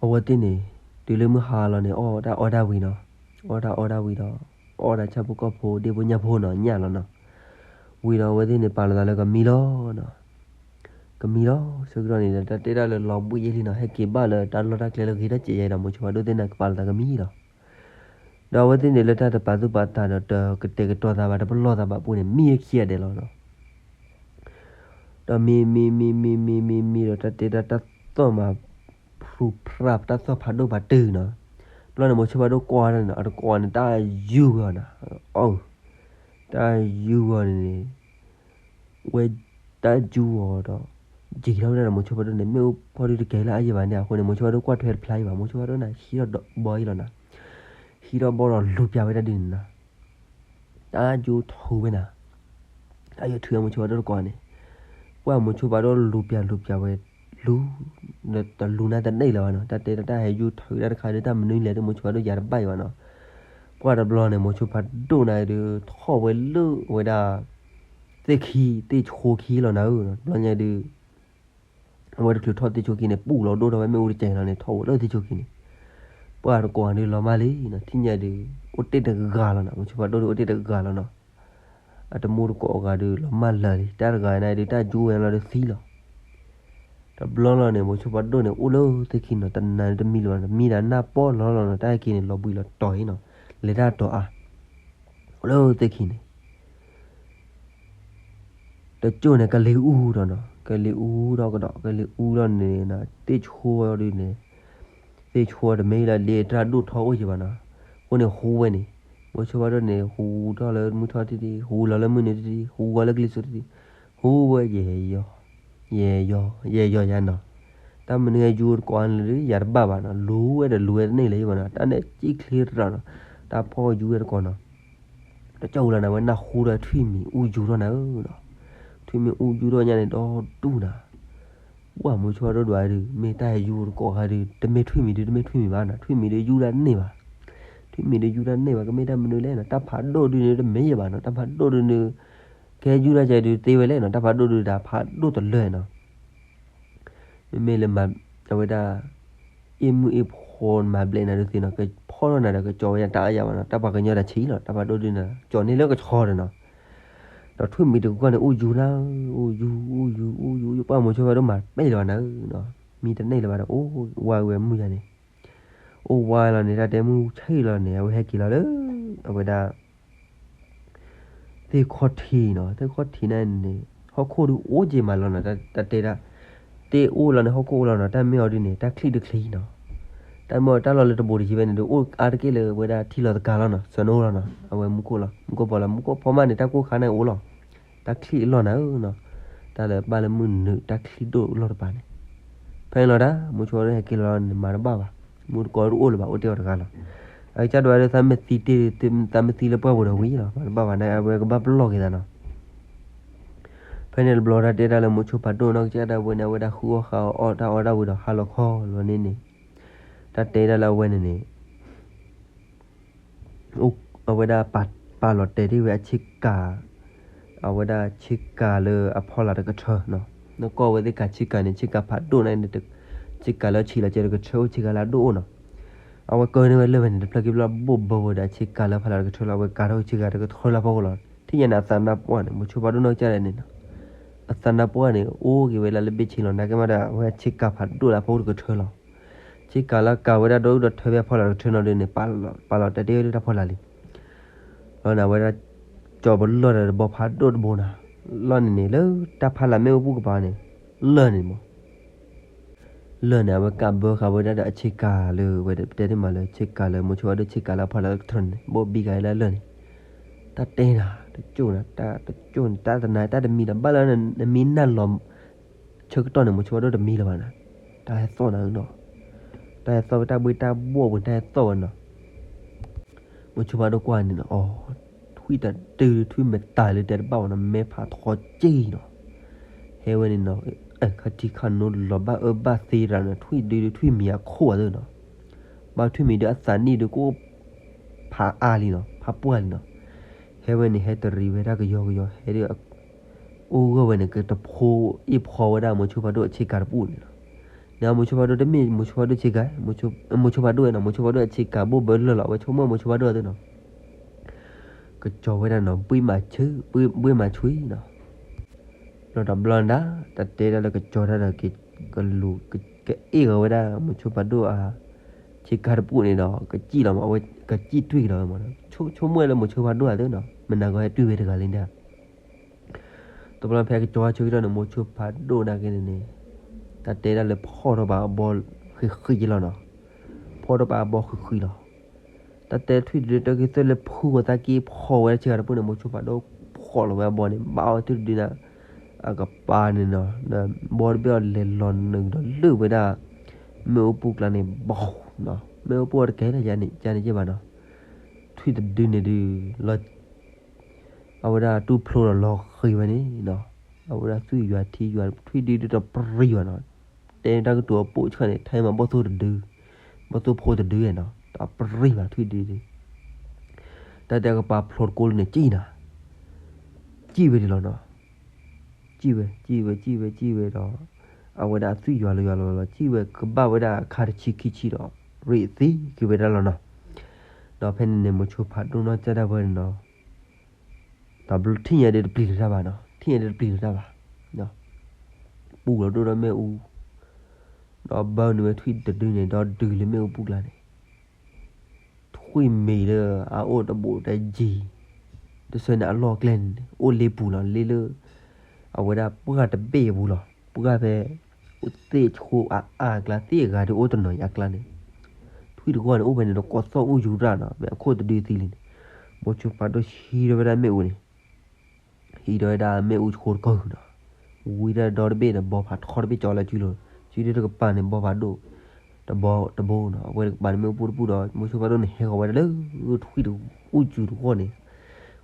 အဝဲသ့ၣ်န့ၣ် တုၤလၢမုၢ်ဟါလီၤန့ၣ် အီၣ်တၢ်အီတၢ်ဝံၤနီၤ, အီၣ်တၢ်အီတၢ်ဝံၤဒီး အီၣ်ဒၣ်ဆၣ်ဖိကီၢ်ဖိ ဒ့ဖိညၣ်ဖိနီၤ ညၣ်လီၤနီၤ, ဝံၤဒီးအဝဲသ့ၣ်န့ၣ် ပာ်လီၤသးလၢကမံလီၤနီၤ, ကမံလီၤ ဆၢကတီၢ်န့ၣ်ဒီး တၢ်တဲဒၣ်လၢလီၤဘှံးယဲၢ်လံနီၤ ဟဲက့ၤဘၣ်လၢတၢ်လီၢ်တၢ်ကျဲလၢဂ့ၤထီၣ်ကဲယဲၢ်ဒီး မိၤဆိဖးဒိၣ်သ့ၣ်န့ၣ် ကပာ်လီၤသးကမံလီၤ, ဒီးအဝဲသ့ၣ်န့ၣ်လၢတၢ်တပာ်သူၣ်ပာ်သးဒီး တကတဲာ်ကတီၤသးဘၣ် တပလီၢ်သးဘၣ်အပူၤန့ၣ် မံဝဲခံဂၤဒဲးလီၤနီၤ ဒီးမံမံမံမံမံမံမံဒီး တၢ်တဲဒၣ်တၢ်သီၣ်မး ဖျူးဖျါ တၢ်သီၣ်ဖးဒိၣ်ဖးတုာ်နီၤ, ဘျီန့ၣ် မိၤဆိဖးဒိၣ်ကွၢ်ဒၣ်န့ၣ် အတကွၢ်န့ၣ် တၢ်ယူၤဂီၤနီၤ, အီ တၢ်ယူၤဂီၤန့ၣ်န့ၣ် ဝဲတၢ်ယူၤဂီၤဒီး ယံာ်ထီၣ်ဝဲဒၣ်ဒီး မိၤဆိဖးဒိၣ်န့ၣ် မ့ၣ်အူဖီဒုတကဲလၢအယံာ်ဘၣ်န့ၣ် အဃိန့ၣ် မိၤဆိဖးဒိၣ်ကွၢ်ထွဲတဖျါအံၤဘၣ် မိၤဆိဖးဒိၣ်န့ၣ် ဟံးထီၣ်ဘီအံၤလီၤနီၤ, ဟံးထီၣ်ဘီဒီးလူၤပျၢ်ဝဲဒၣ်ဒ်န့ၣ်နီၤ တၢ်ယူၤထုးဝဲနၤ, တၢ်ယူၤထုးမိၤဆိဖးဒိၣ်တကိးန့ၣ်, ပှၢ်မိၤဆိဖးဒိၣ်လူၤပျၢ်လူၤပျၢ်ဝဲ, လူၤ, တလူၤန့ၣ်တန့ၢ်လၢၤဘၣ်နီၤ တၢ်တဲတၢ်ဟဲယူၤထုးတၢ်တခါဒီး တၢ်မနုၤလဲၣ်ဒီး မိၤဆိဖးဒိၣ်ယၤတဘၣ်အံၤဘၣ်နီၤ, ပှၢ်တဘျီန့ၣ် မိၤဆိဖးဒိၣ်န့ၣ်ဒီး ထီၣ်ဝဲလၢဝဲဒၣ် သ့ၣ်ခံ သ့ၣ်ဆိခံလီၤနၤဧၢ, တဘျီညါဒုး အဝဲတချုးထီၣ်သ့ၣ်ဆိခံန့ၣ် ပူၣ်လီၤဒိၣ်ထီၣ်ဝဲမ့ၣ်အူတကဲလီၤန့ၣ် ထီၣ်ဝဲလၢသ့ၣ်ဆိခံန့ၣ်, ပှၢ်တကိးဒုးလီၤမၢ်လံနီၤ ထံၣ်ညါဒုး အိၣ်တ့ၢ်တဂၤလီၤနီၤ မိၤဆိဖးဒိၣ်ဒုးအိၣ်တ့ၢ်တဂၤလီၤနီၤ, အတမူတကိးအဂၤဒုးလီၤမၢ်လၢာ်လံ တၢ်တဂၤန့ၣ်ဒုးတၢ်ယူၤဝဲလီၤဒုးသံလီၤ, တဘျီလီၤန့ၣ် မိၤဆိဖးဒိၣ်န့ၣ် အိၣ်လၢသ့ၣ်ခံနီၤ တနၤတမံၤလၢၤဘၣ်နီၤ မံဒီးနၢ်ပီၢ်လီၤလီၤနီၤ တၢ်ဟဲက့ၤန့ၣ် လီၤဘှံးလီၤတီၤအံၤနီၤ, လဲၤတၢ်တီၤအါ, အိၣ်လၢသ့ၣ်ခံန့ၣ် တကၠိၢ်န့ၣ် ကလံၤအူထီၣ်နီၤ ကလံၤအူထီၣ်ကဒီး ကလံၤအူထီၣ်န့ၣ် သ့ၣ်ဆိဒုးန့ၣ်, သ့ၣ်ဆိတမ့ၢ်လၢလ့တၢ်ဒိၣ်ထီအိၣ်ယံၤဘၣ်နီၤ, အဃိန့ၣ်ဟူဝဲန့ၣ်, မိၤဆိဖးဒိၣ်န့ၣ် ဟူထီၣ်လၢမုၢ်ထီၣ်တံၢ်တံၢ် ဟူလီၤလၢမုၢ်နုာ်တံၢ်တံၢ် ဟူဝဲလၢကလံၤစိးတံၢ်တံၢ်, ဟူဝဲယဲၢ်ယီၤ, ယဲၢ်ယီၤ ယဲၢ်ယီၤယါနီၤ, တၢ်မနုၤဟဲယူၤတကိးန့ၣ်လၢယၤတဘၣ်ဘၣ်နီၤ လူၤဝဲဒီးလူၤဝဲတန့ၢ်လၢၤဘၣ်နီၤ တၢ်န့ၣ်ကံၣ်ချ့တရီနီၤ, တၢ်ဖီၣ်ယူၤဝဲတကိးနီၤ တကၠိၢ်လီၤန့ၣ် အဝဲနၢ်ဟူဒီးထွံၣ်မံၤအူယူၤထီၣ်နၤဧၢ, ထွံၣ်မံၤအူယူၤထီၣ်ညါန့ၣ်ဒီဒူၣ်နၤ, ပှၢ်မိၤဆိဖးဒိၣ်ဒွးဒုး မ့ၢ်တၢ်ဟဲယူၤတကိးခါဒုး တမ့ၢ်ထွံၣ်မံၤဒုး တမ့ၢ်ထွံၣ်မံၤဘၣ်နီၤ ထွံၣ်မံၤဒုးယူၤတန့ၢ်ဘၣ်, ထွံၣ်မံၤဒုးယူၤတန့ၢ်ဘၣ် ကမ့ၢ်တၢ်မနုၤလဲၣ်နီၤ တၢ်ဖးဒိၣ်ဒုးန့ၣ် တမ့ၢ်ယဲၢ်ဘၣ်နီၤ တၢ်ဖးဒိၣ်ဒုးန့ၣ် ကဟဲယူၤတၢ်ကဲဒုးသ့ဝဲလဲၣ်နီၤ တၢ်ဖးဒိၣ်ဒုးဒၣ်ဖးဒိၣ်တလၢနီၤ မ့မ့ၢ်လၢ အဝဲဒၣ် အ့ၣ်မုၢ်အ့ၣ်ဖိမၤဘျဲးနၤဒုးသ့နီၤ ကဖီၣ်ထီၣ်နၤဒီးကကၠီဝဲဒၣ်တၢ်အါယၤဘၣ်နီၤ တၢ်ပှၤကညီတၢ်ဆံးလီၤ တၢ်ဖးဒိၣ်ဒုးနၤ ကၠီန့ၢ်လၢကဆီဒီးနီၤ ဒီးထွံၣ်မံၤတကွၢ်န့ၣ် အိၣ်ယူၤနၤ အိၣ်ယူၤ အိၣ်ယူၤ အိၣ်ယူၤ ပှၢ်မိၤဆိဖးဒိၣ်မၤတပ့ၢ်လၢၤဘၣ်နၤဧၢနီၤ မံတန့ၢ်လၢၤဘၣ်ဒီး အိၣ်ဝါဝဲမုၢ်ယါန့ၣ် အိၣ်ဝါလီၤန့ၣ် တၢ်တဲမုၢ်ဆ့ၣ်လီၤန့ၣ် အဝဲဟဲက့ၤလီၤလၢ အဝဲဒၣ် သ့ၣ်ခီၣ်ထံးနီၤ သ့ၣ်ခီၣ်ထံးန့ၣ်န့ၣ် ဟီၣ်ခိၣ်ဒုးအိၣ်က့ၤမးလီၤနီၤ တၢ်တဲဒၣ် သ့ၣ်အိၣ်လီၤန့ၣ် ဟီၣ်ခိၣ်အိၣ်လီၤနီၤ တၢ်မ့ၢ်အီၤဒုးန့ၣ် တၢ်ချံၣ်တချံးနီၤ တၢ်မ့ၢ်အီၤတၢ်လီၢ်လၢတဘူးတယံၤဝဲန့ၣ်ဒုး အိၣ်အါတက့ၢ်လၢဝဲဒၣ်ထံလီၤသကၤလီၤနီၤ စၢၤနိလီၤနီၤ အဝဲမူခိၣ်လီၤ မူခိၣ်ဖီလီၤ မူခိၣ်ဖီမးန့ၣ် တၢ်ကိၢ်ခါန့ၣ်အိၣ်လီၤ တၢ်ချံၣ်အလီၢ်နၤဧၢနီၤ တၢ်လၢဘၣ်လၢမုၢ်နုာ်တၢ်ချံၣ်ဒိၣ်လီၢ်တပၤန့ၣ် ဖဲန့ၣ်လီၤဒၣ် မိၤဆိဖးဒိၣ်ဟဲက့ၤလီၤန့ၣ် မၤတဘၣ်ဘၣ် မူတကိးတအိၣ်လၢၤဘၣ် အိၣ်တ့ၢ်အီၤတဂၤလီၤ အကစၢ်ဒွးဒုး သးမ့ၢ်သံတ့ၢ် သးမ့ၢ်သံလၢပှၢ်ပူၤဒီးဝံၤလီၤ မၤတဘၣ်ဘၣ်န့ၣ် အဝဲကဘၣ်ပလီၢ်က့ၤသးနီၤ ဖဲန့ၣ်တဘျီတၢ်တဲဒၣ်လၢမိၤဆိဖးဒိၣ်နီၢ်ကစၢ်ဒၣ်ဝဲန့ၣ် အဝဲဒၣ်ဃုအီၣ်ဃုအီတၢ်အီၣ်တၢ်ဝံၤဒီးဟါလီၤခီလီၤန့ၣ်န့ၣ်, တၢ်တဲဒၣ်လၢအဝဲန့ၣ်န့ၣ် အဝဲဒၣ်ပာ်လီၤတဲာ်ဒၣ်ဝဲအဆ့ကၤ, အဝဲဒၣ်ဆ့ကၤလၢအဖီလာ်တကထၢနီၤ, နကွၢ်ဝဲသ့ၣ်ကၤဆ့ကၤန့ၣ် ဆ့ကၤဖးဒိၣ်န့ၣ်, ဆ့ကၤလၢဆံးလီၤကဲတကထၢအိၣ် ဆ့ကၤလၢအဒိၣ်အိၣ်နီၤ, အဝဲကၢန့ၢ်ဝဲလၢၢ်ဖဲန့ၣ် တဖျၢၣ်ခံဖျၢၣ်ဘိၣ်ဘၢဝဲဒီးဆ့ကၤလၢဖီလာ်တကထၢလီၤ, အဝဲကၤထီၣ်ဆ့ကၤတကထၢလၢဖီခိၣ်လီၤ, ထံၣ်ညါန့ၣ်အသးနါပှၢ်န့ၣ် မိၤဆိဖးဒိၣ်နီၢ်ကစၢ်ဒၣ်န့ၣ်နီၤ, အသးနါပှၢ်န့ၣ် အိၣ်က့ၤဝဲလၢလၢဘ့ၣ်ဆ့လီၤ, နာ်က့မးဒီး အဝဲဆ့ကၤဖးဒိၣ်လၢအဖီခိၣ်တကထၢလီၤ ဆ့ကၤလၢကၤဝဲဒၣ်ဒီဒူၣ်ဒီထၢဖဲအဖီလာ်တကထၢနီၤဒ်န့ၣ် ပာ်လီၤတဲာ်ဒၣ်ဝဲလၢတၢ်ဖီလာ်လံ, လီၤန့ၣ် အဝဲဒၣ်ကၠီၤပလီၢ်ဒီးတဘီဖးဒိၣ်တဘိနီၤ, လီၤန့ၣ်န့ၣ် လၢတၢ်ဖီလာ်မ့ၣ်အူပူၤကပၤန့ၣ်, လၢၢ်န့ၣ်မး, လၢၢ်န့ၣ် အဝဲကးဘၢဃာ်ဝဲဒၣ်ဒီးအဆ့ကၤလၢဝဲပတဲတ့ၢ်မးလၢဆ့ကၤလၢမိၤဆိဖးဒိၣ်ဆ့ကၤလၢအဖီလာ်တကထၢန့ၣ် ဘိၣ်ဘံဃာ်ဝဲဒၣ်လၢၢ်န့ၣ်, တၢ်တဲနၤ တကၠိၣ်နၤ တၢ်တကၠိၣ်န့ၣ် တၢ်တနာ်တၢ်တမံလီၤ, ဘၣ်လၢနမံနၢ်လီၤ ဆၢကတီၢ်န့ၣ် မိၤဆိဖးဒိၣ်တမံလၢၤဘၣ်နီၤ, တၢ်ဟဲသီၣ်နၤနီၤ, တၢ်ဟဲသီၣ်ဝဲတၢ်ဘှ့ၣ်တၢ်ဘှီၣ်ပူၤ တၢ်ဟဲသီၣ်ဝဲနီၤ, မိၤဆိဖးဒိၣ်ကွၢ်န့ၣ်နီၤ, အီ ထွံၣ်တဒု ထွံၣ်မတၤလၢတဲတဘၣ်ဝဲနီၤ မဲဖးထီက့နီၤ, ဟဲဝဲန့ၣ်နီၤ, ခါထံခါနိလီၤဘၣ်အၢဘၣ်သီရၤနီၤ ထွံၣ်ဒုဒု ထွံၣ်မံၤအခိၣ်အသိးနီၤ, ဘၣ်ထွံၣ်မံၤဒုအသးနံၣ်ဒုကအိၣ် ဖးအါလံနီၤ ဖးပှၢ်လံနီၤ, ဟဲဝဲန့ၣ် ဟဲတရံးဝဲဒၣ်ကယီကယီ ဟဲဒုး အိၣ်ဂၢၢ်ဝဲန့ၣ် ကတဖိအ့ၣ်ဖီဝဲဒၣ်မိၤဆိဖးဒိၣ်အဆ့ကၤတပူၤန့ၣ်လီၤ, န့ၣ်မိၤဆိဖးဒိၣ်တမ့ၢ်မိၤဆိဖးဒိၣ်ဆ့ကၤ, မိၤဆိဖးဒိၣ်အဆ့ကၤဘိၣ်ဘၢလၢၢ်လီၤ အဝဲဆိကမိၣ်မိၤဆိဖးဒိၣ်အသိးနီၤ, ကကၠီၤဝဲဒၣ်နီၤ ဘှ့ၣ်မၤဆူၣ် ဘှ့ၣ်မၤဆူၣ်နီၤ, ဒီးတဘျီဒၣ် တၢ်တဲဒၣ်လၢကကၠီၤတၢ်ဒီး ကလူၤ ကအ့ၣ်ဂီၤဝဲဒၣ်မိၤဆိဖးဒိၣ်အ ဆ့ကၤတပူၤန့ၣ်ဒီး ကစံၣ်လီၤမး အဝဲကစံၣ်တွံၢ်ကဒီးဝဲမးနီၤ, ဆိကမိၣ်လၢမိၤဆိဖးဒိၣ်အသိးနီၤ မနၤဂီၤဟဲတွံၢ်ဝဲတဂၤလံဒၣ် တဘျီဖဲကကၠီၤဆၢကတီၢ်န့ၣ် မိၤဆိဖးဒိၣ်နာ်က့န့ၣ်န့ၣ်, တၢ်တဲဒၣ်လၢဖီၣ်ထီၣ်ပာ်အဘီဃံးဃံးယလီၤနီၤ, ဖီၣ်ထီၣ်ပာ်အဘီဃံးဃံးလီၤ, တၢ်တဲထွံၣ်တဒုတၢ်က့ၤသၢလၢဖုဂီၤသးက့ၤဖီၣ်ဝဲဒၣ်ဆ့ကၤတပူၤန့ၣ် မိၤဆိဖးဒိၣ်ဖီၣ်လီၤဝဲအဘီန့ၣ် ဘၣ်အီၤထွံၣ်တဒုန့ၣ် အကပၤန့ၣ်နီၤ, ဘီတဘ့ၣ်အီၤလဲၤလီၤနုာ်ဒီးလၢၢ်ဝဲဒၣ် မ့ၣ်အူပူၤကျါန့ၣ် ဘီနီၤ, မ့ၣ်အူပူၤအီၤတကဲလၢၤယါန့ၣ် ယါန့ၣ်ယဲၢ်ဘၣ်နီၤ, ထွံၣ်တဒုန့ၣ်ဒုး လီၤ အဝဲဒၣ်တူၢ်ဖျိဒီးလီၤဃံၤဝဲန့ၣ်နီၤ, အဝဲဒၣ်သွံၣ်ယွၤထံယွၤထွံၣ်ဒုဒုတပြံၤဘၣ်နီၤ, တဲတၢ်ကတိၤအပိာ်ဆၢၣ်န့ၣ် ထဲမးဘီၣ်သိၣ်တဒု, ဘီၣ်သိၣ်ဖိတဒုနီၤ တပြံၤဘၣ်ထွံၣ်ဒုဒု, တၢ်တဲကပၤဖျိတကိးလၢန့ၣ် စံၣ်နၤ, စံၣ်ဝဲဒၣ်လီၤနီၤ, စံၣ်ဝဲ စံၣ်ဝဲ စံၣ်ဝဲ စံၣ်ဝဲဒီး အဝဲဒၣ်အသွံၣ်ယွၤလီၤယွၤလီၤလီၤ စံၣ်ဝဲကဘၣ်ဝဲဒၣ်အခါတဆံခံဆံဒီး ရ့သ့က့ၤဝဲဒၣ်လီၤနီၤ, ဒီးဖဲန့ၣ်န့ၣ် မိၤဆိဖးဒိၣ်နီၢ်ကစၢ်ဒၣ်ဝဲန့ၣ်နီၤ တဘျီထံၣ်ညါဒုးတပျံၤလၢၤတၢ်ဘၣ်နီၤ, ထံၣ်ညါဒုးတပျံၤလၢၤတၢ်ဘၣ်, ပူၤလီၤဒိၣ်ဒီးမ့ၣ်အူ, ဒီးဘၢနုာ်ဝဲထွံၣ်တဒုန့ၣ် ဒီးဒုးလၢမ့ၣ်အူပူၤကျါန့ၣ်, ထွံၣ်မံၤလၢအအိၣ်တဘိးတယံၤ, တဆၢန့ၣ်အလီၢ်ကျဲန့ၣ် အိၣ်လ့ပူၤလီၤ လ့လၢ အဝဲဒၣ်ပှၢ်တဘ့ၣ်အပူၤလီၤ, ပှၢ်ဖဲ အိၣ်သ့ၣ်ဆိအါအါကျါ သ့ၣ်အဂၤဒုးအိၣ်တနီၤအကျါန့ၣ်, ထွံၣ်တဂီၢ်န့ၣ် အိၣ်ဖဲန့ၣ်ဒီးကိးသီၣ်အိၣ်ယူၤတၢ်နီၤ မ့ၢ်အခိၣ်တဒုသံလံန့ၣ်, မိၤဆိဖးဒိၣ်ဟံးထီၣ်ဝဲဒၣ်မ့ၣ်အူန့ၣ် ဟံးထီၣ်ဝဲဒၣ်မ့ၣ်အူဆိတကၢၢ်နီၤ, ဝံၤဒၣ်ဒီတဘ့ၣ်န့ၣ် ဘီဖးထီတဘ့ၣ်ကၠီလၢစုလိၤ, စုဒုတကပၤန့ၣ် ဘီဖးဒိၣ် တဘီတဘိနီၤ, အဝဲတကပၤန့ၣ်မ့ၣ်အူပူၤတပူၤဒီး မိၤဆိဖးဒိၣ်န့ၣ် ဟဲဃီၤဝဲဒၣ်လၢ ထွံၣ်တအိၣ်ယူၤတဂီၢ်န့ၣ်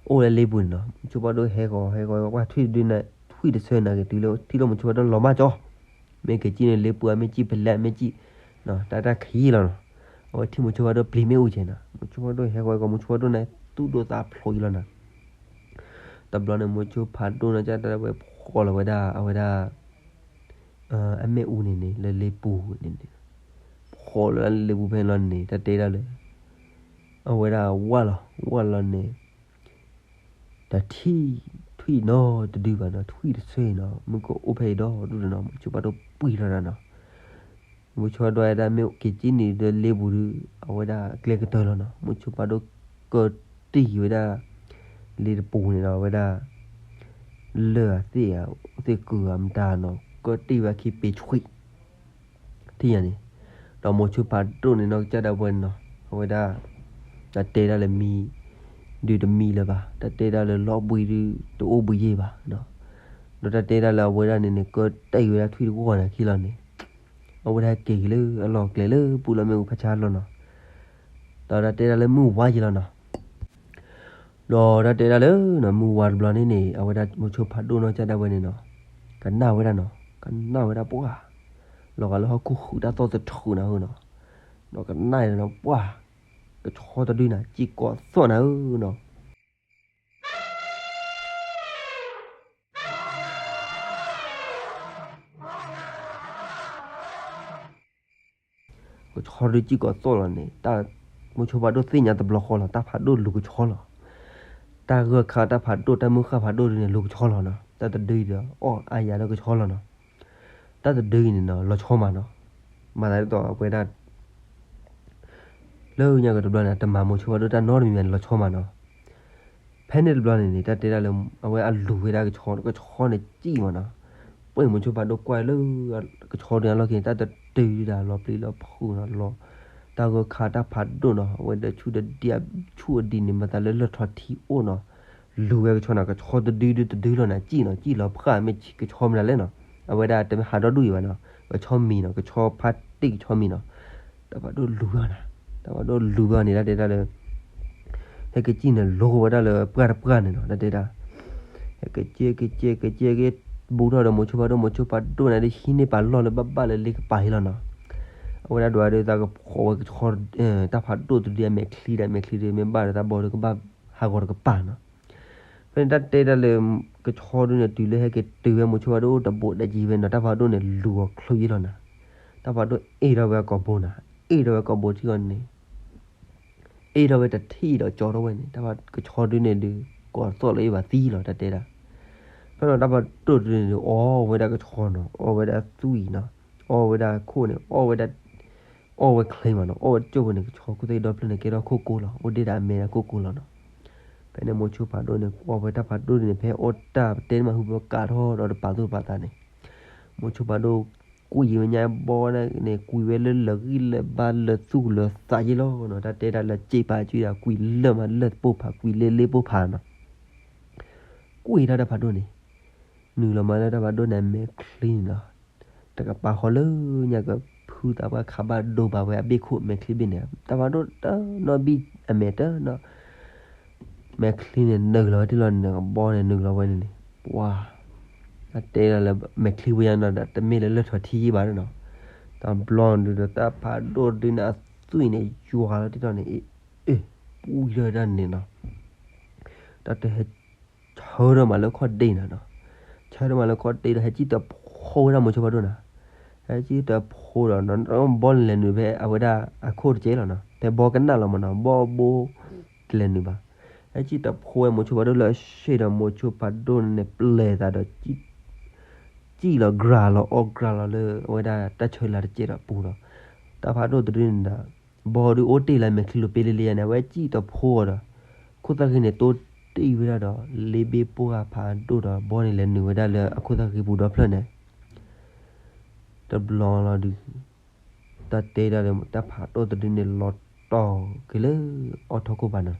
အိၣ်လၢလ့ပူၤန့ၣ်နီၤ, မိၤဆိဖးဒိၣ်ဟဲဃီၤ ဟဲဃီၤ ပှၢ်ထွံၣ်တဒုန့ၣ် ထွံၣ်တဆၢနာ်က့ တုၤလၢထံၣ်လိာ်မိၤဆိဖးဒိၣ်လီၤမၢ်ကၠီ မ့ၢ်က့ၤစံၣ်န့ၣ်လ့ပူၤ မ့ၢ်စံၣ်ဖဲလဲၣ် မ့ၢ်စံၣ်, တၢ်တၢ်ခံးလီၤနီၤ, အဝဲထံၣ်မိၤဆိဖးဒိၣ်ပျံၤမ့ၣ်အူကဲနီၤ, မိၤဆိဖးဒိၣ်ဟဲဃီၤဟဲဃီၤ မိၤဆိဖးဒိၣ်န့ၣ် သူၣ်ဒိၣ်သးဖျိးအံၤလီၤနီၤ, တဘျီန့ၣ် မိၤဆိဖးဒိၣ်န့ၣ် ကၢ်တၢ်ဝဲဖီၣ်လီၤဝဲဒၣ် အဝဲဒၣ် အမ့ၣ်အူန့ၣ်န့ၣ် လၢလ့ပူၤန့ၣ်န့ၣ်, ဖီၣ်လီၤလၢလ့ပူၤဖဲန့ၣ်လီၤန့ၣ် တၢ်တဲဒၣ်လၢ အဝဲဒၣ်ဝၢ်လီၤ ဝၢ်လီၤန့ၣ် တထံၣ်ထွံၣ်နီတဒုဘၣ်နီၤ, ထွံၣ်တဆၢအံၤနီၤ မုၢ်ကအိၣ်ဖဲအံၤဒီဒူၣ်ဒီးနီၤ, မိၤဆိဖးဒိၣ်ပှံၢ်ထီၣ်တၢ်နီၤ, မိၤဆိဖးဒိၣ်ဝဲဒၣ်မ့ၢ်က့ၤစံၣ်န့ၣ်ဒီးလ့ပူၤဒီး အဝဲဒၣ်ကျဲကတၢၢ်လီၤနီၤ, မိၤဆိဖးဒိၣ်ကၢတံၢ်ဝဲဒၣ် လ့တပူၤန့ၣ်ဒီး အဝဲဒၣ် လၢၢ်အသ့ၣ်အသ့ၣ်ကုၢ်အမတၤနီၤ ကၢတံၢ်ဝဲခံပ့ၤဆွံၣ် ထံၣ်ညါန့ၣ်, ဒီးမိၤဆိဖးဒိၣ်န့ၣ်နီၢ်ကစၢ်ဒၣ်ဝဲနီၤ အဝဲဒၣ် တၢ်တဲဒၣ်လၢမံ ဒုးတမံလၢၤဘၣ်, တၢ်တဲဒၣ်လၢလီၤဘှံးဒုးတအိၣ်ဘှံးယဲၢ်ဘၣ်, ဒီးတၢ်တဲဒၣ်လၢအဝဲဒၣ်န့ၣ်န့ၣ် ကၢတံၢ်ဝဲဒၣ်ထွံၣ်တဂီၢ်န့ၣ်ခံလီၤန့ၣ်, အဝဲဒၣ်က့ၤက့ၤလၢအလီၢ်ကျဲလၢပူၤလီၤမ့ၣ်အူဖးဆါလီၤနီၤ, ဒီးတၢ်တဲဒၣ်လၢမုၢ်ဝါယဲၢ်လီၤနီၤ ဒီးတၢ်တဲဒၣ်လၢနီၤ မုၢ်ဝါတဘျီန့ၣ်န့ၣ် အဝဲဒၣ်မိၤဆိဖးဒိၣ်နီၢ်ကစၢ်ဒၣ်ဝဲန့ၣ်နီၤ ကနၣ်ဝဲဒၣ်နီၤ ကနၣ်ဝဲဒၣ်ပှၢ် လီၤဂာ်လၢဟီၣ်ခိၣ်ဃုတၢ်သီၣ်သထြူးနၤဧၢနီၤ ဒီးကနၣ်နီၤပှၢ် ကဆီတဒုနၤ စံၣ်ကိးသီၣ်နၤဧၢနီၤ ကဆီတဒုစံၣ်ကိးသီၣ်လီၤန့ၣ် မိၤဆိဖးဒိၣ်သ့ၣ်ညါတဘျီဃီလီၤ တၢ်ဖးဒိၣ်လူၤကဆီလီၤ. တၢ်ဂၢၢ်ခါတၢ်ဖးဒိၣ် တၢ်မုၢ်ဃၢ်ဖးဒိၣ်ဒုန့ၣ် လူၤကဆီလီၤနီၤ တၢ်တဒုအံၤဒီး အီၣ်အါယၤလၢကဆီလီၤနီၤ တၢ်တဒုအံၤန့ၣ်နီၤ လီၤဆီမးနီၤ မၤသးဒ်သိးအဝဲဒၣ် လၢညါကတဘျီန့ၣ် တမၤမိၤဆိဖးဒိၣ်တၢ်နီတမံၤမံၤန့ၣ် လီၤဆီမးနီၤ ဖဲန့ၣ်တဘျီန့ၣ်န့ၣ် တၢ်တဲဒၣ်လၢ အဝဲအလူၤဝဲဒၣ်ကဆီ ကဆီန့ၣ်စံၣ်မးနီၤ ပှဲၤမိၤဆိဖးဒိၣ်ကွၢ်လၢ ကဆီဒုအလီၢ်ခံန့ၣ် တၢ်တတုၤဒၣ်လီၤပျံၤလီၤဖုးနီၤလီၤ တၢ်ဂၢၢ်ခါတၢ်ဖးဒိၣ်နီၤ အဝဲဒီးဆူၣ်တဒံဆူၣ်အဒံးန့ၣ် မၤသးလၢလၢၢ်ထီၣ်ထံအိၣ်နီၤ လူၤဝဲကဆီနီၤ ကဆီတဒုဒုတဒုလီၤနၤ စံၣ်နီၤ စံၣ်လီၤဖးမ့ၢ်ကဆီမနုၤလဲၣ်နီၤ အဝဲဒၣ်တမ့ၢ်ဟးဒီဒူၣ်အံၤဘၣ်နီၤ ကဆီမံၤနီၤ ကဆီဖးတံၢ်ကဆီမံၤနီၤ တၢ်ဖးဒိၣ်လူၤဝဲနီၤ တၢ်ဖးဒိၣ်လူၤဝဲန့ၣ် တၢ်တဲဒၣ်လၢ ဟဲက့ၤစံၣ်န့ၣ် လိဝဲဒၣ်လၢပှၢ်တပှၢ်န့ၣ်နီၤ တၢ်တဲဒၣ် ဟဲက့ၤက့ၤက့ၤက့ၤက့ၤ ဘူးထီၣ်ဒီးမိၤဆိဖးဒိၣ် မိၤဆိဖးဒိၣ်န့ၣ်ဒီးဟံးန့ၢ်ပာ်လီၢ်လၢဘၣ်ဘၣ်လၢလ့ကပၤဟံလီၤနီၤ အဝဲဒၣ်ဒွးဒီးသးကဖီၣ်ဝဲကဆီ တၢ်ဖးဒိၣ်တဒုအမဲာ်ချံဒီး မဲာ်ချံဒုးမ့ၢ်ဘၣ်ဒီးသးဘီဒီးကဘၣ် ဟးဂီၤတကပၤနီၤ ဖဲန့ၣ်တၢ်တဲဒၣ်လၢ ကဆီဒုန့ၣ် တုၤလၢဟဲက့ၤတုၤဝဲမိၤဆိဖးဒိၣ်တဘိးတယံၤဝဲနီၤ တၢ်ဖးဒိၣ်န့ၣ် လူၤအီၤချူယံလီၤနၤ တၢ်ဖးဒိၣ်အ့ၣ်ထီၣ်ဝဲအကိာ်ဘိနၤ အ့ၣ်ထီၣ်ဝဲကိာ်ဘိထံအီၤန့ၣ် အ့ၣ်ထီၣ်ဝဲတထံၣ်ဒီးကၠီထီၣ်ဝဲန့ၣ် တၢ်ဖးကဆီဒုန့ၣ်ဒုး ကိးသီၣ်လၢအ့ၣ်ဘၣ်သံလီၤ တၢ်တဲဒၣ် ဖဲန့ၣ်တၢ်ဖးဒိၣ်တဒုန့ၣ်ဒုး အီၣ်ဝဲဒၣ်ကဆီနီၤ အီၣ်ဝဲဒၣ်သွံၣ်နီၤ အီၣ်ဝဲဒၣ်ခိၣ်န့ၣ် အီၣ်ဝဲဒၣ် အီၣ်ဝဲချ့မးနီၤ အီၣ်ဝဲတကၠိၢ်ဝဲန့ၣ် ကဆီခိၣ်သ့ၣ်ဒီဖျၢၣ်န့ၣ် ကဲထီၣ်ခိၣ်ကိလီၤ အိၣ်ဒ့ၣ်ဒီးအမဲာ်ဒီးခိၣ်ကိလီၤနီၤ ဖဲန့ၣ်မိၤဆိဖးဒိၣ်န့ၣ် အီၣ်ဝဲတၢ်ဖးဒိၣ်ဒုန့ၣ် ဖဲအီၣ်တၢ်ပတဲတမး ဟုပကးထီၣ်ဒီးတပာ်သူၣ်ပာ်သးန့ၣ် မိၤဆိဖးဒိၣ် ကွံာ်ဝဲညါဘီန့ၣ် ကွံာ်ဝဲလၢလၢာ်ဂံၢ်လၢာ်ဘါလၢသူၣ်လၢသးယံလီၤနီၤ တၢ်တဲဒၣ်လၢစ့ပာ်စုဒီး ကွံာ်လၢာ်မးလၢာ်ပိၢ်ဖး ကွံာ်လ့လ့ပိၢ်ဖးနီၤ ကွံာ်တၢ်တၢ်ဖးဒိၣ်န့ၣ် နုာ်လီၤမးလၢတၢ်ဖးဒိၣ်န့ၣ်အမဲာ်ချံန့ၣ်နီၤ တကပၤဃီလၢညါကဖုသးပှၢ်ခးဘၣ်ဒိဘၣ်ဝဲအဘ့ၣ်ခိၣ်မဲာ်ချံဘ့ၣ်န့ၣ် တၢ်ဖးဒိၣ်တနီၤဘံၣ်အမဲာ်တနီၤ မဲာ်ချံန့ၣ်နုာ်လီၤဝဲထံလီၤန့ၣ် ဘီန့ၣ်နုာ်လီၤဝဲန့ၣ်န့ၣ် ပှၤ တၢ်တဲဒၣ်လၢမဲာ်ချံဝဲညါနီၤ တမ့ၢ်လၢလၢၢ်ထီၣ်ထံယံဘၣ်နီၤ တဘျီဒုးဒီးတၢ်ဖးဒိၣ်ဒုန့ၣ်အသွံၣ်န့ၣ် ယွၤလီၤတံၢ်ထီၣ်န့ၣ် အ့ၣ် ပူၤလၢတၢ်န့ၣ်နီၤ တၢ်တဟဲ ဆၢထၢၣ်မးလၢခီၣ်ဒ့နီၤနီၤ ဆၢထၢၣ်မးလၢခီၣ်ဒ့ဒီး ဟဲစံၣ်တဖိဝဲဒၣ်မိၤဆိဖးဒိၣ်နီၤ ဟဲစံၣ်တဖိဒီး ဘီလဲၤနုာ်ဖဲအဝဲဒၣ်အခိၣ်တကဲလီၤနီၤ ဖဲဘီကနၣ်လီၤမးနီၤ ဘီဘိ တလဲၤနုာ်ဘၣ် ဟဲစံၣ်တဖိဝဲမိၤဆိဖးဒိၣ်လၢအဆ့ဒီး မိၤဆိဖးဒိၣ်န့ၣ်ပျဲသးဒီး စံၣ်လီၤ ကြၤလီၤ အီၣ်ကြၤလီၤလၢအဝဲဒၣ်တၢ်ဆၢလၢ်တကဲဒီးပူၤဒီး တၢ်ဖးဒိၣ်တဒုန့ၣ်ဒီး ဘီဒုးအိၣ်တ့ၢ်လၢမဲာ်ချံလိၤပ့လ့လ့ယါန့ၣ် အဝဲစံၣ်တဖိအီၤဒီး ခိၣ်သၣ်ဃံန့ၣ် တိၢ်တ့ၢ်ဝဲဒၣ်ဒီး လ့ဘ့ၣ်ပိၢ်ဂၤဖးဒိၣ်ဒီး ဘီန့ၣ်လဲၤနုာ်ဝဲဒၣ်လၢအခိၣ်သၣ်ဃံပူၤဒီဖျၢၣ်န့ၣ် တဘျီလီၤဒုး တၢ်တဲဒၣ်လၢတၢ်ဖးဒိၣ်တဒုန့ၣ် လီၤတီၤက့ၤလၢအီထီၣ်ခိၣ်ပၤနီၤ ဒီးပရံးထုးဘၣ်နီၤ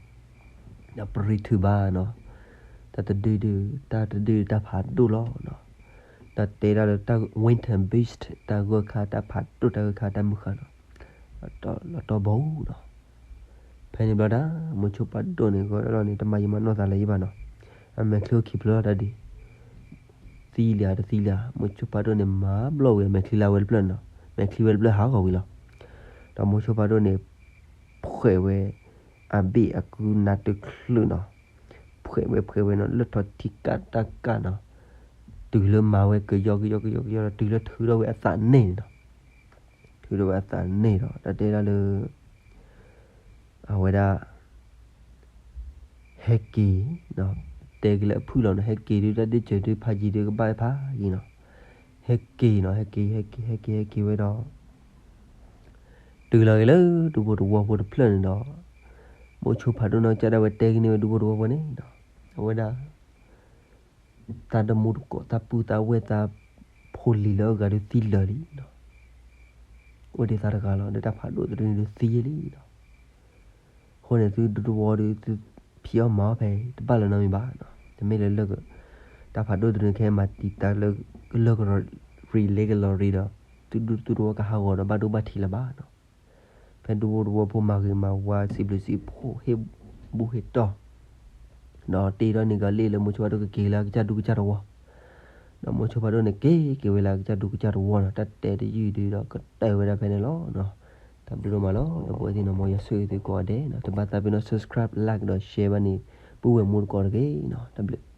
တၢ်တဒုဒု တၢ်တဒုတၢ်ဖးဒိၣ်လီၤနီၤ တၢ်တဲဒၣ်လၢတၢ် winter beast တၢ်ဂၢၢ်ခါတၢ်ဖးဒိၣ် တၢ်ဂၢၢ်ခါတၢ်မုၢ်ဃၢ်နီၤ လီၤတီၤဘီနီၤ ဖဲန့ၣ်ဘျီဒၣ် မိၤဆိဖးဒိၣ်န့ၣ် ဂီၤဒၣ်လီၤန့ၣ် တမၤယံာ်မၤနီၢ်သးလၢၤယံဘၣ်နီၤ အမဲာ်ချံအိၣ်ခံဖျၢၣ်လီၤတၢ်ဒုး သံလံဧါတသံလံဧါ မိၤဆိဖးဒိၣ်န့ၣ် မၤဘျီၣ်ဝံၤအမဲာ်ချံလၢအဝဲတဖျၢၣ်နီၤ မဲာ်ချံဝဲတဖျၢၣ်ဟးဂီၤဝံၤလီၤ ဒီးမိၤဆိဖးဒိၣ်န့ၣ် ဖှဲးဝဲ အဘ့ၣ်အကုနါတချုးနီၤ ဖှဲးဝဲဖှဲးဝဲနီၤ လၢထီၣ်ထံကၣ်တၢ်ကၣ်နီၤ တုၤလၢမၤဝဲကယီကယီကယီကယီဒီး တုၤလၢထုးထီၣ်ဝဲအသးန့ၣ်နီၤ ထုးထီၣ်ဝဲအသးန့ၣ်ဒီး တၢ်တဲဒၣ်လၢ အဝဲဒၣ် ဟဲက့ၤ တဲက့ၤလၢအဖုၣ်လီၤနီၤ ဟဲက့ၤဒုးတၢ်ဒ့ၣ်စၢၤဒုးဖးယံၤဒုးကဘၣ်ဖးယံၤနီၤ ဟဲက့ၤနီၤ ဟဲက့ၤ ဟဲက့ၤ ဟဲက့ၤ ဟဲက့ၤဝဲဒီး တုၤလီၤက့ၤလၢဒူဖိတဝီဖိတဖျၢၣ်န့ၣ်ဒီး မိၤဆိဖးဒိၣ်နီၢ်ကစၢ်ဒၣ်ဝဲ တဲက့ၤန့ၢ်ဝဲဒူဖိတဝီဖိန့ၣ်ဒီး အဝဲဒၣ် သးတမူတကိး သးပုၢ်သးဝဲၢ်သးဖိလံၤလၢအဂၤဒုးသံလၢာ်လံနီၤ အိၣ်ဒံးသးတဂၤလီၤ ဒီးတၢ်ဖးဒိၣ်တဒုန့ၣ်ဒုးသံယဲလံနီၤ အဃိန့ၣ် သုဒူတဝီဒီး သုဖံးအီၣ်မၤအီၣ်ဖဲ တဘၣ်လၢၤနီတမံၤဘၣ်နီၤ တမ့ၢ်လၢ တၢ်ဖးဒိၣ်တဒုန့ၣ် ကဟဲမၤတံာ်တာ်လၢ လၢကလီၤရံၤလ့ကလီၤရံၤဒီး သုဒူသုတဝီကဟးဂီၤဒီးဘၣ်ဒိဘၣ်ထံးလၢၤဘၣ်နီၤ ဖဲဒူဖိတဝီဖိမၤဂ့ၤမၤဝါ စံးဘျုးစံးဖှိၣ် ဟ့ၣ်ဘူၣ်ဟ့ၣ်တီၢ် ဒီးတ့ထီၣ်န့ၢ်ကီးလံာ်လၢမိၤဆိဖးဒိၣ်ကက့ၤလၢအကစၢ်ဒူကစၢ်သဝီ, ဒီးမိၤဆိဖးဒိၣ်န့ၣ်က့ၤက့ၤဝဲလၢအကစၢ်ဒူကစၢ်သဝီနီၤ, တၢ်တဲတယုၢ်ဒုးဒီးကတၢၢ်ဝဲဒၣ်ဖဲန့ၣ်လီၤ. တၢ်ဘျုးဒိၣ်မးလီၤ ဒီပုၢ်ဝဲၢ်သ့ၣ်နီၤ, မ်ယွၤဆိၣ်ဂ့ၤသုကိးဂၤဒဲးနီၤ, တဘၣ်သးပ့ၤနီၣ် subscribe, like ဒီး share ဘၣ်န့ၣ် ပုၢ်ဝဲၢ်မူတကိးတဂ့ၤနီၤ, တၢ်ဘျုး.